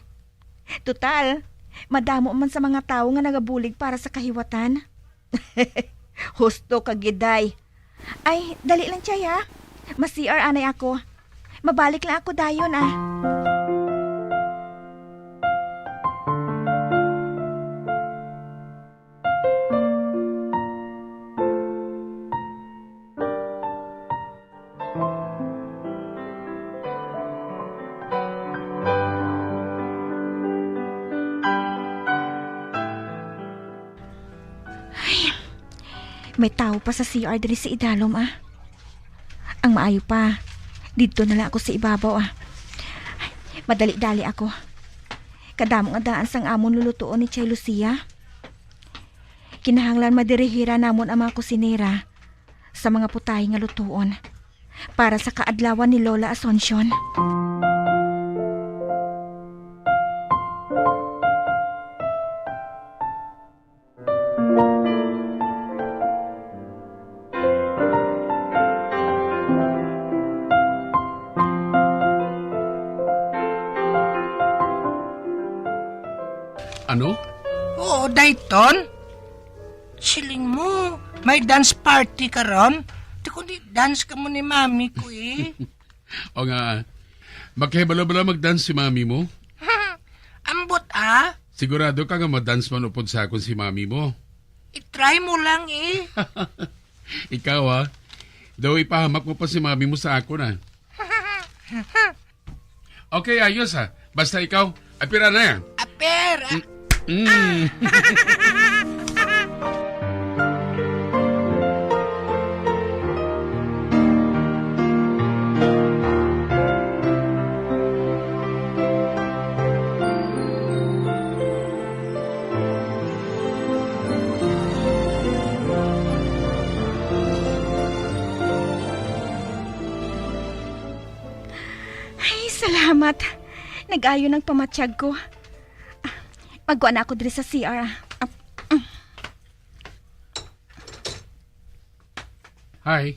Total, madamo man sa mga tawo nga nagabulig para sa kahiwatan. Husto ka gid, day. Ay, dali lang, Chay, ha? Ma-C R anay ako. Mabalik lang ako dayon, ah. Ay, may tawo pa sa C R diri sa idalom, ah. Ang maayo pa, didto na lang ako sa ibabaw, ah. Madali-dali ako. Kadamo nga daan sang amon lulutuon ni Chay Lucia. Kinahanglan madirihira namon ang mga kusinera sa mga putahe nga lutuon para sa kaadlawan ni Lola Asuncion. Ano? Oo, Dayton. Siling mo, may dance party karon? Di kundi dance ka mo ni mami ko, eh. O nga, makahibalo-balo mag-dance si mami mo? Ambot, ah. Sigurado ka nga ma-dance man upod sa akon si mami mo? I-try mo lang, eh. Ikaw, ah. Daw ipahamak mo pa si mami mo sa akon, ah. Okay, ayos, ah. Basta ikaw, apira na yan. Apir, ah. Mm. Ay, salamat. Nag-ayo nang pamatyag ko. Ah, magkuha na ako diri sa C R, ah. Ah, mm. Hi.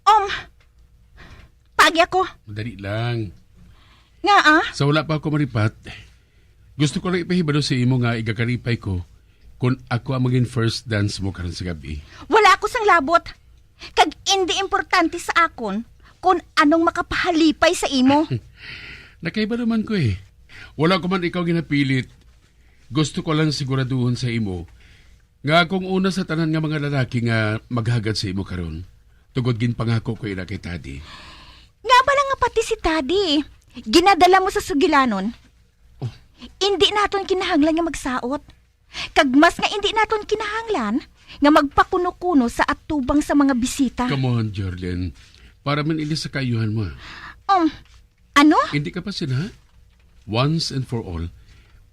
Um, pagi ako. Madali lang. Nga, ah? Sa wala pa ako maripat, gusto ko lang ipahibalo sa imo nga igakalipay ko kung ako ang maging first dance mo karon sa gabi. Wala ako sang labot. Kag indi importante sa akon kung anong makapahalipay sa imo. Nakahibalo man ko eh. Wala ko man ikaw ginapilit. Gusto ko lang siguraduhon sa imo nga akong una sa tanan nga mga lalaki nga maghagad sa imo karon, tungod ginpangako ko ina kay Tadi. Nga bala nga pati si Tadi, ginadala mo sa sugilanon? Oh. Indi naton kinahanglan nga magsaot. Kag mas nga indi naton kinahanglan nga magpakuno-kuno sa atubang sa mga bisita. Come on, Jorlyn. Para man ini sa kaayuhan mo. Um, ano? Hindi ka pa sila? Once and for all,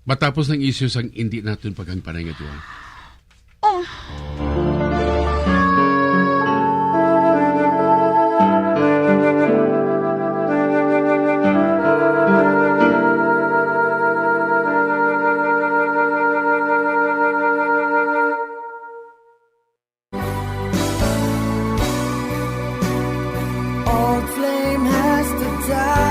matapos ang isyu sang indi naton paghangpanay nga duha. Um. Old flame has to die.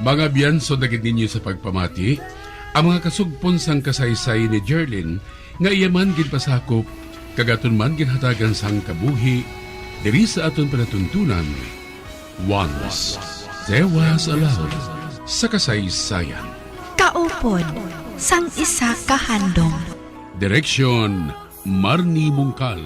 Pangabianson na gid ninyo sa pagpamati ang mga kasugpon sang kasaysayan ni Jerlyn, nga iya man ginpasakop kag aton man ginhatagan sang kabuhi diri sa aton palatuntunan. Once there was a love sa kasaysayan. Kaupod sang isa ka handom. Direksyon, Marnie Mungkal.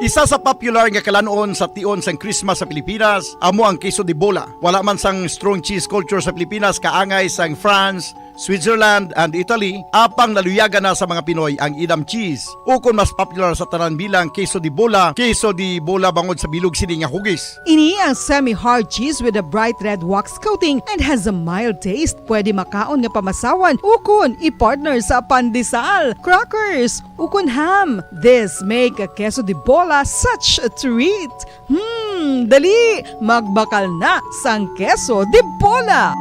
Isa sa popular nga kalan-on sa tion sang Christmas sa Pilipinas amo ang queso de bola. Wala man sang strong cheese culture sa Pilipinas, kaangay sang France, Switzerland, and Italy, apang naluyagan na sa mga Pinoy ang Edam cheese, ukon mas popular sa tanan bilang queso de bola, queso de bola bangod sa bilog sini nga hugis. Ini ang semi-hard cheese with a bright red wax coating and has a mild taste. Pwede makaon nga pamasawan ukon i-partner sa pandesal, crackers, ukon ham. This make a queso de bola such a treat. Hmm, dali, magbakal na sang queso de bola.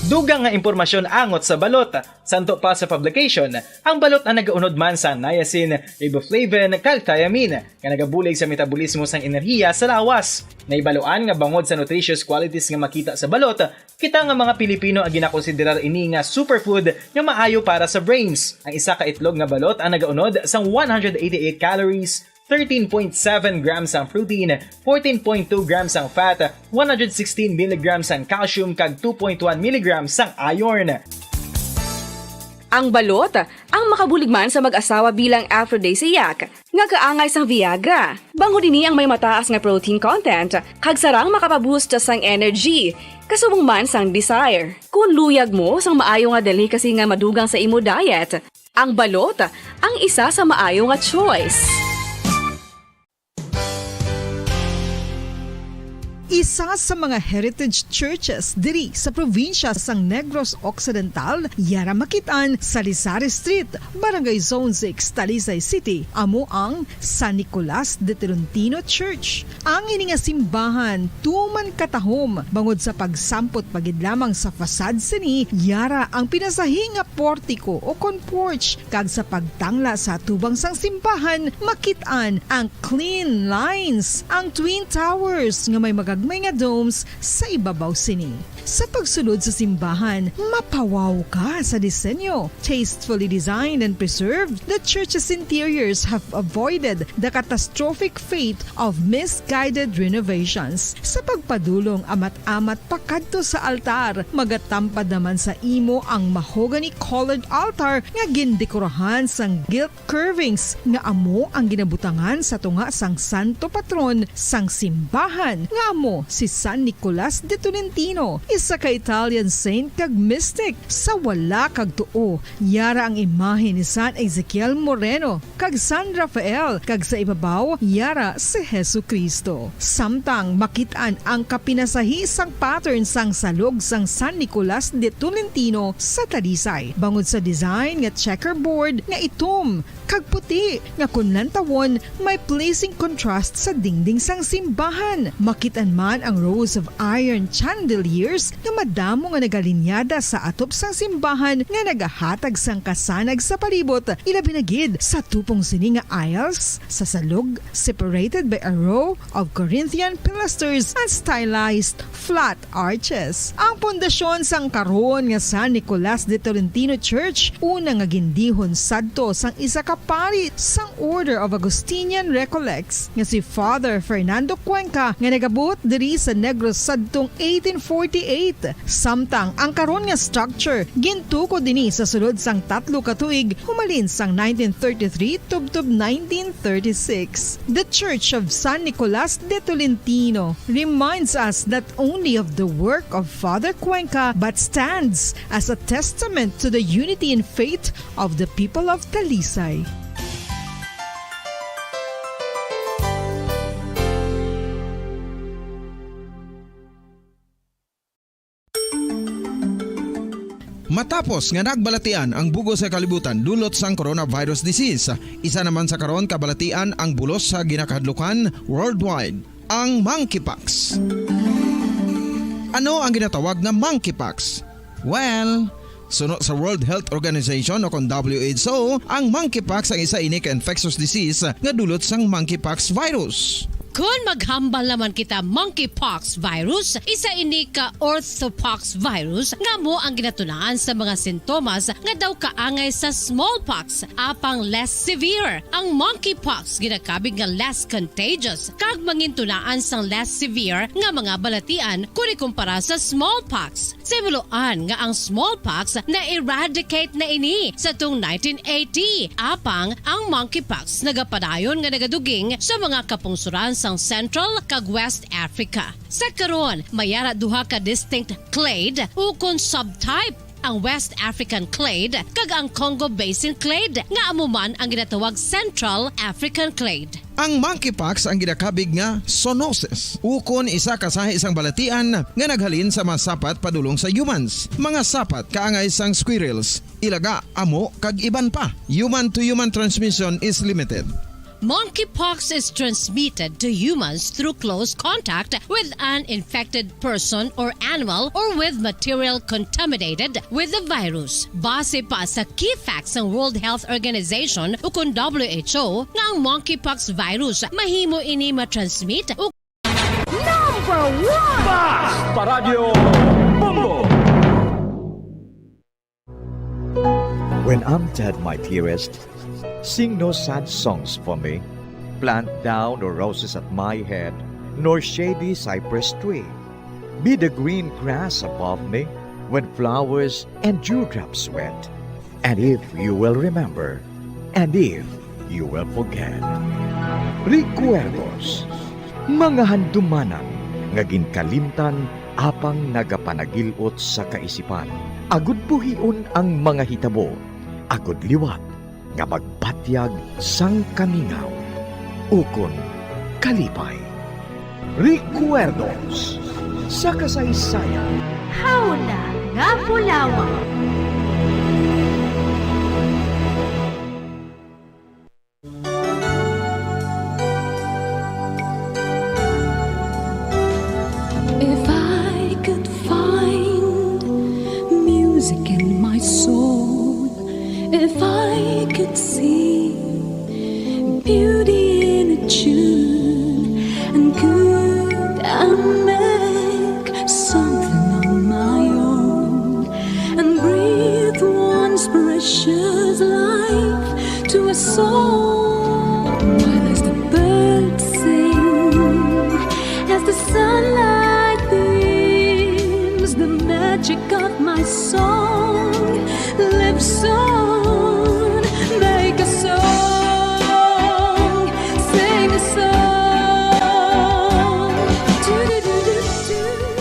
Dugang nga impormasyon angot sa balot. Santo pa sa publication, ang balot ang nagaunod man sang niacin, riboflavin, kag thiamine, nga nagabulig sa metabolismo sang enerhiya sa lawas. Naibaluan nga bangod sa nutritious qualities nga makita sa balot, kita nga mga Pilipino ang ginakonsiderar ini nga superfood nga maayo para sa brains. Ang isa ka itlog nga balot ang nagaunod sang one hundred eighty-eight calories, thirteen point seven grams ang protein, fourteen point two grams ang fat, one hundred sixteen milligrams ang calcium, kag two point one milligrams ang iron. Ang balot ang makabulig man sa mag-asawa bilang aphrodisiac, nga kaangay sang Viagra. Bangod ini ang may mataas nga protein content, kag sarang makapaboost sang energy, kasubong man sang desire. Kon luyag mo sang maayo nga delicacy nga madugang sa imo diet, ang balot ang isa sa maayo nga choice. Isa sa mga heritage churches diri sa probinsya sang Negros Occidental, yara makit-an sa Lisari Street, Barangay Zone six, Talisay City, amo ang San Nicolas de Tolentino Church. Ang ini nga simbahan tuman katahom bangod sa pagsampot pa gid lamang sa facade sini, yara ang pinasahi nga portiko o kon porch, kag sa pagtangla sa atubang sang simbahan, makit-an ang clean lines, ang twin towers nga may magagmay nga domes sa ibabaw sini. Sa pagsulod sa simbahan, mapawaw ka sa disenyo. Tastefully designed and preserved, the church's interiors have avoided the catastrophic fate of misguided renovations. Sa pagpadulong amat-amat pakadto sa altar, magatampad naman sa imo ang mahogany-colored altar nga gindekorahan sang gilt curvings nga amo ang ginabutangan sa tunga sang santo patron sang simbahan, nga amo si San Nicolas de Tolentino, isa ka Italian saint kag mystic. Sa wala kag tuo, yara ang imahe ni San Ezekiel Moreno kag San Rafael, kag sa ibabaw, yara si Jesu-Cristo. Samtang makit-an ang kapinasahi sang pattern sang salog sang San Nicolas de Tolentino sa Talisay, bangod sa design nga checkerboard nga itom kag puti, nga kon lantawon, may pleasing contrast sa dingding sang simbahan. Makit-an man ang rows of iron chandeliers nga madamo nga nagalinyada sa atop sang simbahan nga nagahatag sang kasanag sa palibot, ilabi na gid sa tupong sini nga aisles sa salog, separated by a row of Corinthian pilasters and stylized flat arches. Ang pundasyon sang karon nga San Nicolas de Tolentino Church, una nga gindihon sadto sang isa ka pari sang Order of Augustinian Recollects nga si Father Fernando Cuenca, nga nagabuot diri sa Negros sadtong eighteen forty-eight. Samtang ang karon nga structure gintukod ini sa sulod sang tatlo ka tuig, humalin sang nineteen thirty-three tubtob nineteen thirty-six. The Church of San Nicolas de Tolentino reminds us not only of the work of Father Cuenca, but stands as a testament to the unity in faith of the people of Talisay. Matapos nga nagbalatian ang bug-os nga kalibutan dulot sang coronavirus disease, isa naman sa karon kabalatian ang bulos sa ginakahadlukan worldwide, ang monkeypox. Ano ang ginatawag nga monkeypox? Well, suno sa World Health Organization o kon W H O, ang monkeypox ang isa ini ka infectious disease nga dulot sang monkeypox virus. Kon maghambal naman kita monkeypox virus, isa ini ka orthopox virus nga amo ang ginatunaan sa mga sintomas nga daw kaangay sa smallpox, apang less severe. Ang monkeypox ginakabig nga less contagious kag mangintunaan sang less severe nga mga balatian kon ikumpara sa smallpox. Sa himuloan nga ang smallpox na-eradicate na ini sa tuong nineteen eighty, apang ang monkeypox nagapadayon nga nagaduging sa mga kapungsoran sang Central kag West Africa. Sa karon, may ara duha ka distinct clade ukon subtype, ang West African clade kag ang Congo Basin clade, nga amo man ang ginatawag Central African clade. Ang monkeypox ang ginakabig nga zoonosis, ukon isa ka sahi sang balatian nga naghalin sa mga sapat padulong sa humans, mga sapat kaangay sang squirrels, ilaga, amo, kag iban pa. Human-to-human transmission is limited. Monkeypox is transmitted to humans through close contact with an infected person or animal or with material contaminated with the virus. Base pa sa key facts sang World Health Organization ukon W H O, nga ang monkeypox virus mahimo ini ma-transmit u- Number one! Basta Radyo Bombo! When I'm dead, my dearest, sing no sad songs for me. Plant thou no roses at my head, nor shady cypress tree. Be the green grass above me when flowers and dewdrops wet. And if you will remember, and if you will forget. Recuerdos, mga handumanan nga ginkalimtan apang nagapanagil-ot sa kaisipan, agud buhion ang mga hitabo, agud liwat nga magbatyag sang kamingaw ukon kalipay. Recuerdos sa kasaysayan. Hawna nga Pulawa. If I could find music in my soul, if I could see beauty in a tune, and could I make something on my own and breathe once precious life to a soul? While as the birds sing, as the sunlight beams, the magic of my song lives on. Make a song, sing a song.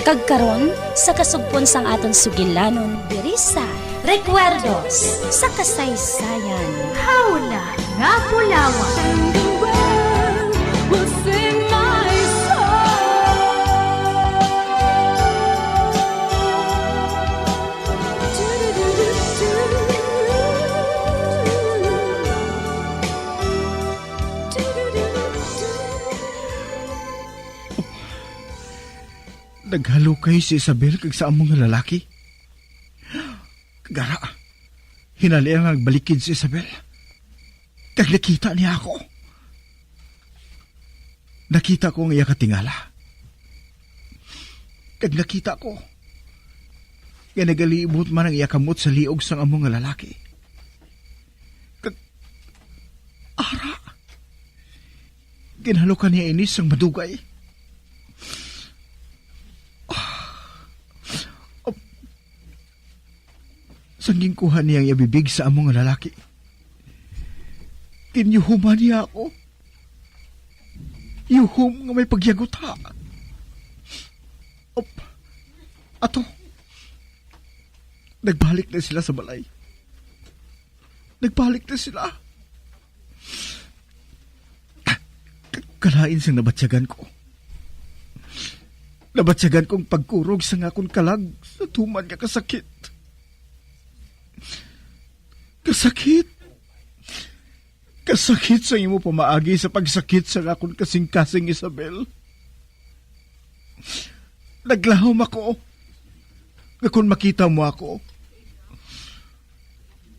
Kag karon, sa kasugpon sang aton sugilanon, diri sa Recuerdos sa Kasaysayan. Hawna nga Pulawa. And the world will sing my song. Naghalukay si Isabel kag sa amo nga lalaki. Kag ara, hinalian nga nagbalikid si Isabel. Kag nakita niya ako. Nakita ko ang iya katingala. Kag nakita ko nga nagalibot man ang iya kamot sa liog sang amo nga lalaki. Kag ara, ginhalukan niya ini sang madugay. Ah, sang ginkuha niya ang iya bibig sa amo nga lalaki, ginyuhoman niya ako. Yuhom nga may pagyagutha. Op, ato. Nagbalik na sila sa balay. Nagbalik na sila. K-, kalain sang nabatyagan ko. Nabatyagan kong pagkurog sang akon kalag sa tuman nga kasakit. Kasakit. Kasakit sa imo pamaagi sa pagsakit sa akon kasing-kasing, Isabel. Naglahom ako nga kon makita mo ako,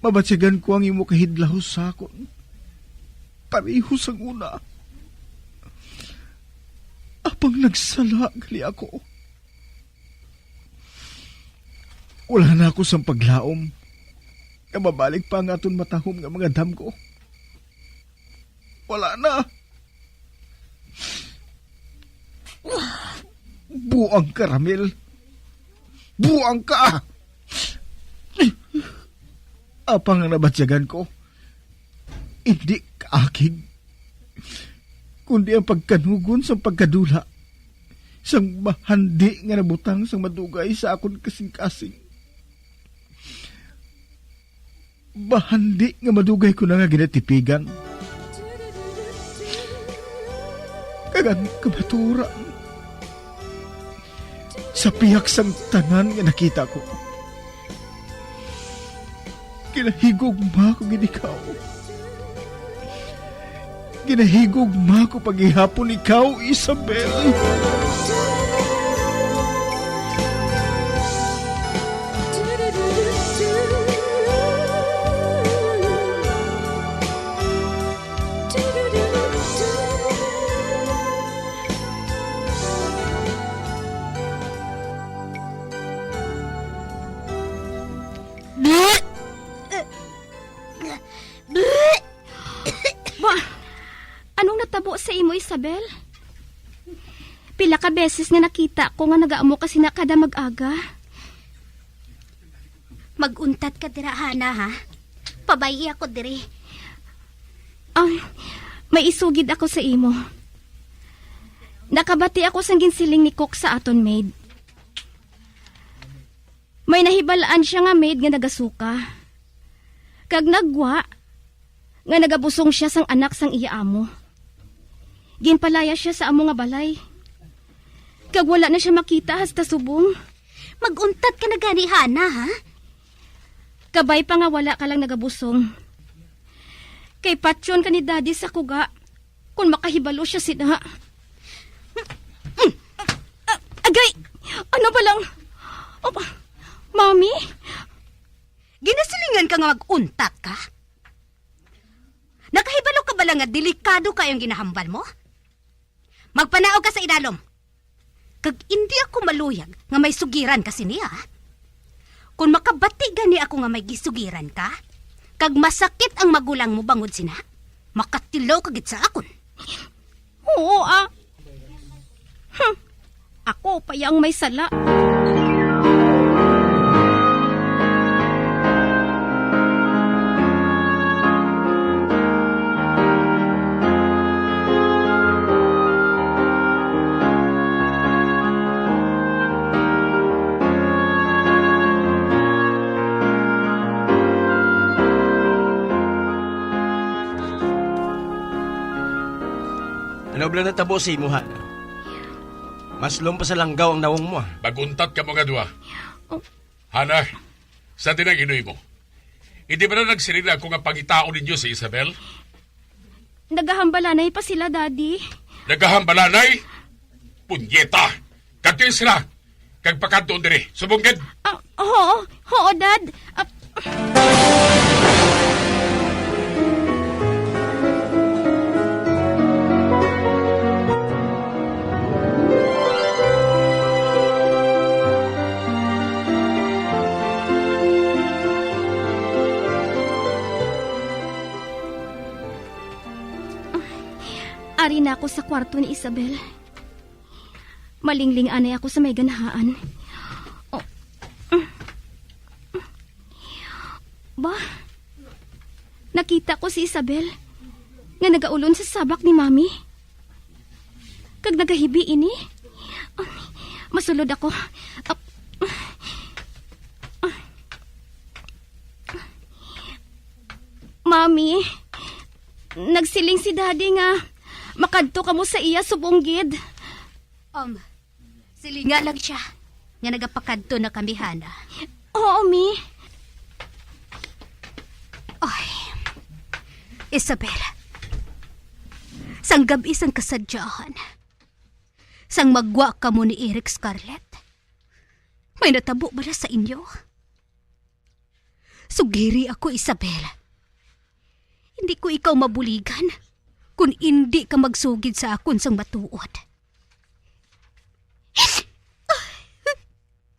mabatyagan ko ang imo kahidlaw sa akon. Pareho sang una. Apang nagsala gali ako. Wala na ako sang paglaom nga mabalik pa ang aton matahom nga mga damgo. Wala na. Buang ka, Ramil. Buang ka! Apang ang nabatyagan ko, indi kaakig, kundi ang pagkanugon sang pagkadula sang bahandi nga nabutang sang madugay sa akon kasing-kasing. Bahandi nga madugay ko na nga ginatipigan. Kag ang kamatuoran, sa pihak sang tanan nga nakita ko, ginahigugma ko gid ikaw. Ginahigugma ko pa gihapon ikaw, Isabel. Ba, anong natabo sa imo, Isabel? Pila ka beses nga nakita ko nga nagaamo ka sina kada mag-aga. Mag-untat ka dira, Hana, ha? Pabay-i ako diri. Ah, may isugid ako sa imo. Nakabati ako sang ginsiling ni Cook sa aton maid. May nahibalaan sia nga maid nga nagasuka, kag nagwa nga nagabusong sia sang anak sang iya amo. Ginpalaya sia sa amo nga balay, kag wala na sia makita hasta subong. Mag-untat ka na gani, Hana, ha? Kabay pa nga wala ka lang nagabusong, kay patyon ka ni Daddy sa kuga kon makahibalo sia sina. Agay! Ano ba lang? Opa, Mami? Ginasilingan ka nga mag-untat ka? Nakahibalo ka bala nga delikado kaayo ang ginahambal mo? Magpanaog ka sa idalom. Kag indi ako maluyag nga may sugiran ka sini, ha? Kon makabati gani ako nga may gisugiran ka, kag masakit ang magulang mo bangod sina, makatilaw ka gid sa akon. Oo, ah. Hmm. Ako pa yang may sala. Ano bala natabo sa imo, Hana? Maslom pa sa langgaw ang nawong mo, ah. Mag-untat kamo nga duha. Oh. Hana, sa tinag-inuy mo, hindi ba na nagsiling ako nga pangitaon ninyo si Isabel? Nagahambalanay pa sila, Daddy. Nagahambalanay? Punyeta! Kadto sila! Kag pakadto diri. Subong gid. Ah, oo, oo, Dad. Ah, ari na ako sa kwarto ni Isabel. Malingling anay ako sa may ganahan. Oh. Ba? Nakita ko si Isabel nga nagaulon sa sabak ni Mami. Kag nagahibi ini. Masulod ako. Ah. Mami, nagsiling si Daddy nga makadto kamo sa iya subong gid. Um, silinga lang siya nga nagapakadto na kami, Hana. Oo, Mi. Isabel, sang gab-i sang kasadyahan, sang magwa kamo ni Eric, Scarlett, may natabo bala sa inyo? Sugiri ako, Isabel. Hindi ko ikaw mabuligan kon indi ka magsugid sa akon sang matuod.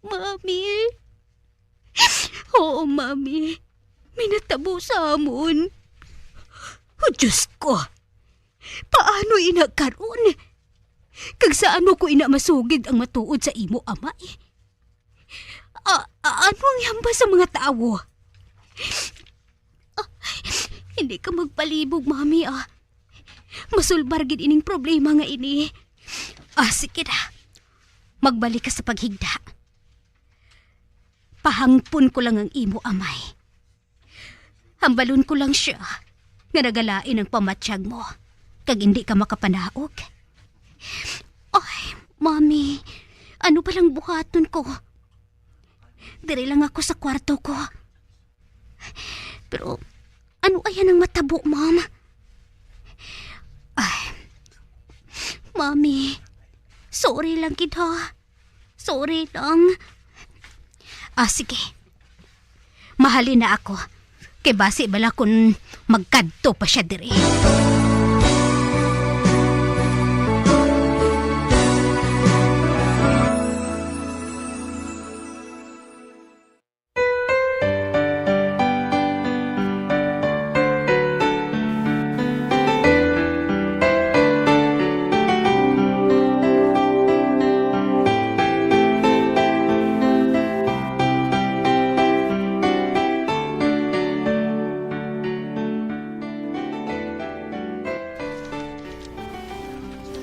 Mami. Oo, Mami. May natabo sa amon. Oh, Diyos ko. Paano ina karon? Kag sa ano ko ina masugid ang matuod sa imo amay? A-, a-, ano ang hambal sa mga tawo? Ah, hindi ka magpalibog, Mami, ah. Masulbar gid ining problema nga ini. Ah, sige na. Magbalik ka sa paghigda. Pahangpon ko lang ang imo amay. Hambalon ko lang siya nga nagalain ang pamatyag mo, kag hindi ka makapanaog. Ay, Mami, ano ba lang buhaton ko? Diri lang ako sa kwarto ko. Pero ano aya nang matabo, Ma'am? Ay, Mami, sorry lang gid, ha. Sorry lang. Ah, sige. Mahalin na ako. Kay basi bala kun magkadto pa siya diri.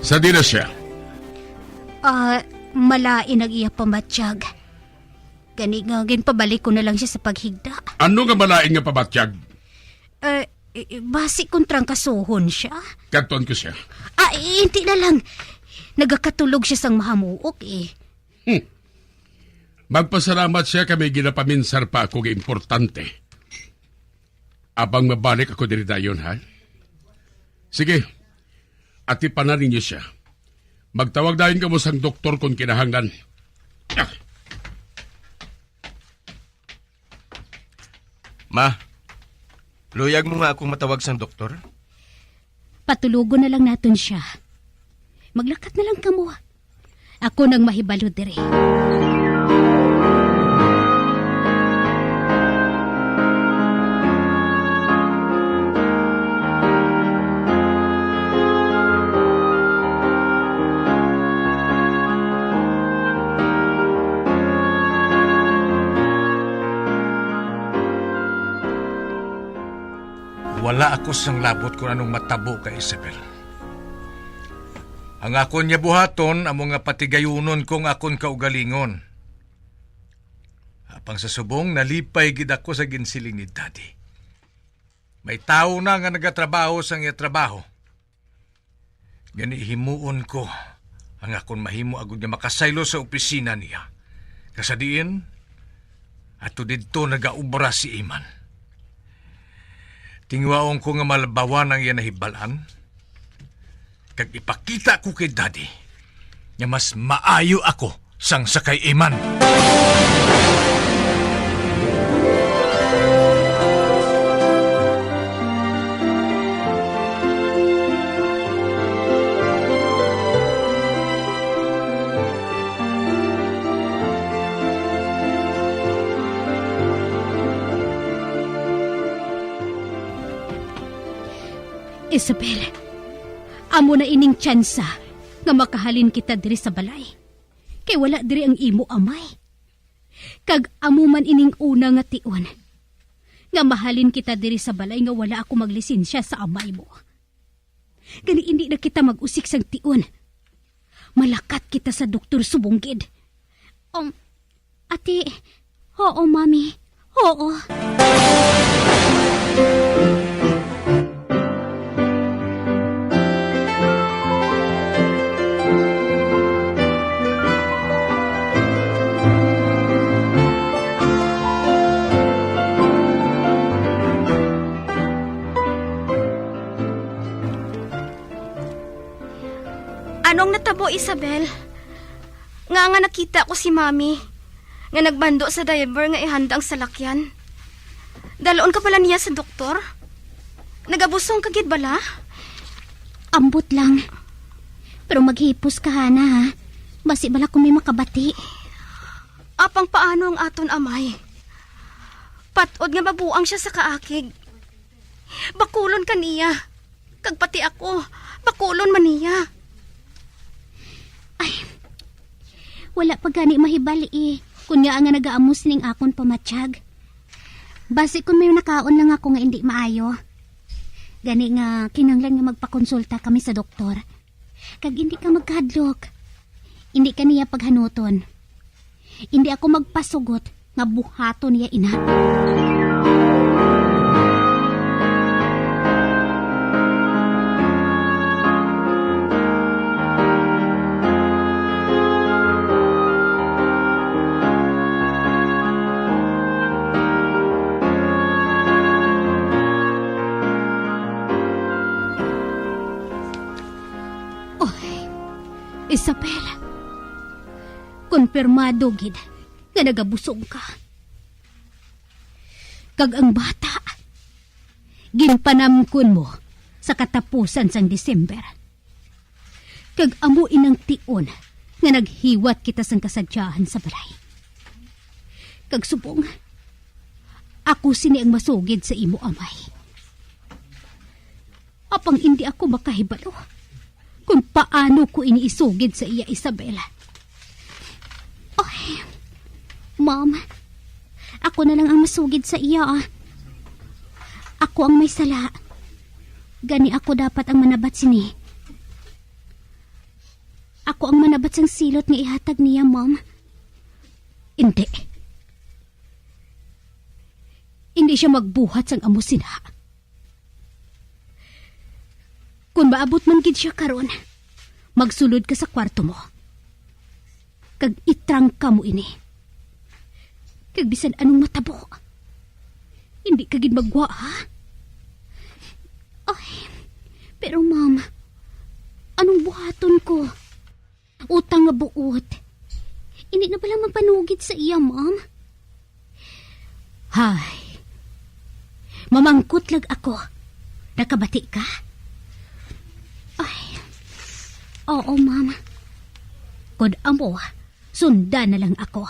Sa di na siya? Ah, malain ang iya pamatyag. Gani nga, ginpabalik ko na lang siya sa paghigda. Ano nga malain nga pamatyag? Eh, eh, basi kung trangkasohon siya. Kadtuan ko siya. Ah, eh, hindi na lang. Nagakatulog siya sang mahamuok, eh. Hmm. Magpasalamat siya kay may ginapaminsar pa ako nga importante. Abang mabalik ako diri dayon, ha? Sige, atipanan ninyo siya. Magtawag dayon kamo sang doktor kon kinahanglan. Ah. Ma, luyag mo nga akong matawag sang doktor? Patulogon na lang naton siya. Maglakat na lang kamo. Ako nang mahibalo diri. Wala ako sang labot kon anong matabo kay Isabel. Ang akon niya buhaton amo nga patigayunon ko ang akon kaugalingon. Apang sa subong, nalipay gid ako sa ginsiling ni Daddy. May tawo na nga nagatrabaho sang iya trabaho. Gani, himuon ko ang akon mahimo agod nga makasaylo sa opisina niya. Kag sa diin, ato didto nagaobra si Iman. Tingwaon ko nga malabawan ang iya nahibal-an, kag ipakita ko kay Daddy nga mas maayo ako sang sa kay Iman. Isabel, amo na ining tsansa nga makahalin kita diri sa balay, kay wala diri ang imo amay. Kag amo man ining una nga tion nga mahalin kita diri sa balay nga wala ako maglisensya sa amay mo. Gani, indi na kita mag-usik sang tion. Malakat kita sa doktor subong gid. Um, ati, oo, Mami. Oo. Bo, Isabel, nga nga nakita ko si Mami nga nagbando sa driver nga ihanda ang salakyan. Dalon ka pala niya sa doktor? Nagabusong ka gid bala? Ambot lang. Pero maghipos ka, Hana, ha? Basi bala kung may makabati. Apang paano ang aton amay? Patod nga mabuang siya sa kaakig. Bakulon ka niya. Kag pati ako, bakulon man niya. Ay, wala pa gani mahibal-i kun ngaa nga nagaamos ning akon pamatyag. Basi kun may nakaon lang ako nga indi maayo. Gani nga kinahanglan nga magpakonsulta kami sa doktor. Kag indi ka magkahadlok. Indi ka niya paghanuton. Indi ako magpasugot nga buhaton niya ina. Oy, Isabel, konfirmado gid nga nagabusog ka. Kag ang bata, ginpanamkon mo sa katapusan sang December. Kag amo inang tion nga naghiwat kita sang kasadyahan sa balay. Kag subong, ako sini ang masugid sa imo amay. Apang indi ako makahibalo kon paano ko ini isugid sa iya, Isabel. Ay, Ma'am, ako na lang ang masugid sa iya, ah. Ako ang may sala. Gani ako dapat ang manabat sini. Ako ang manabat sang silot nga ihatag niya, Ma'am. Indi. Indi siya magbuhat sang amo sina. Kon maabot man gid sia karon, magsulod ka sa kwarto mo. Kag itrangka mo ini. Kag bisan anong matabo, hindi ka gid magwa, ha? Ay, pero ma'am, anong buhaton ko? Utang nga buot. Hindi na bala mapanugid sa iya, ma'am? Hay, mamangkot lang ako. Nakabati ka? Ay, oo, ma'am. Kon amo, sundan na lang ako.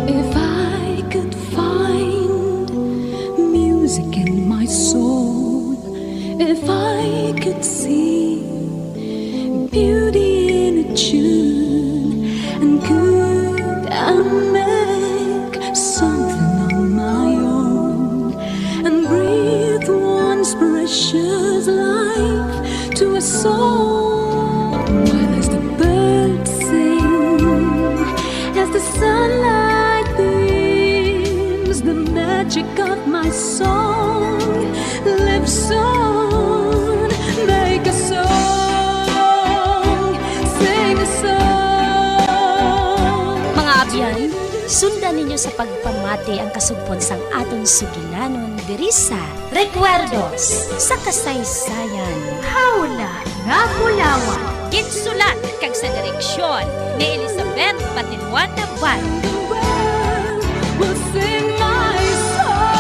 If I could find music in my soul, if I could see beauty in a tune, and could I make something on my own and breathe once precious life to a soul? While as the birds sing, as the sunlight beams, the magic of my song lives on. Make a song, sing a song. Mga abyan, sundan ninyo sa pagpamati ang kasugpon sang aton sugilanon diri sa Recuerdos sa Kasaysayan. Hawla nga Bulawan. Ginsulat kag sa direksyon ni Elizabeth Patiluan Nabal. The world will sing my song.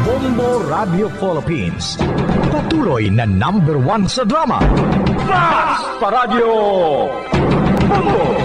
Bombo Radio Philippines, patuloy na number one sa drama. Basta Radyo Bombo!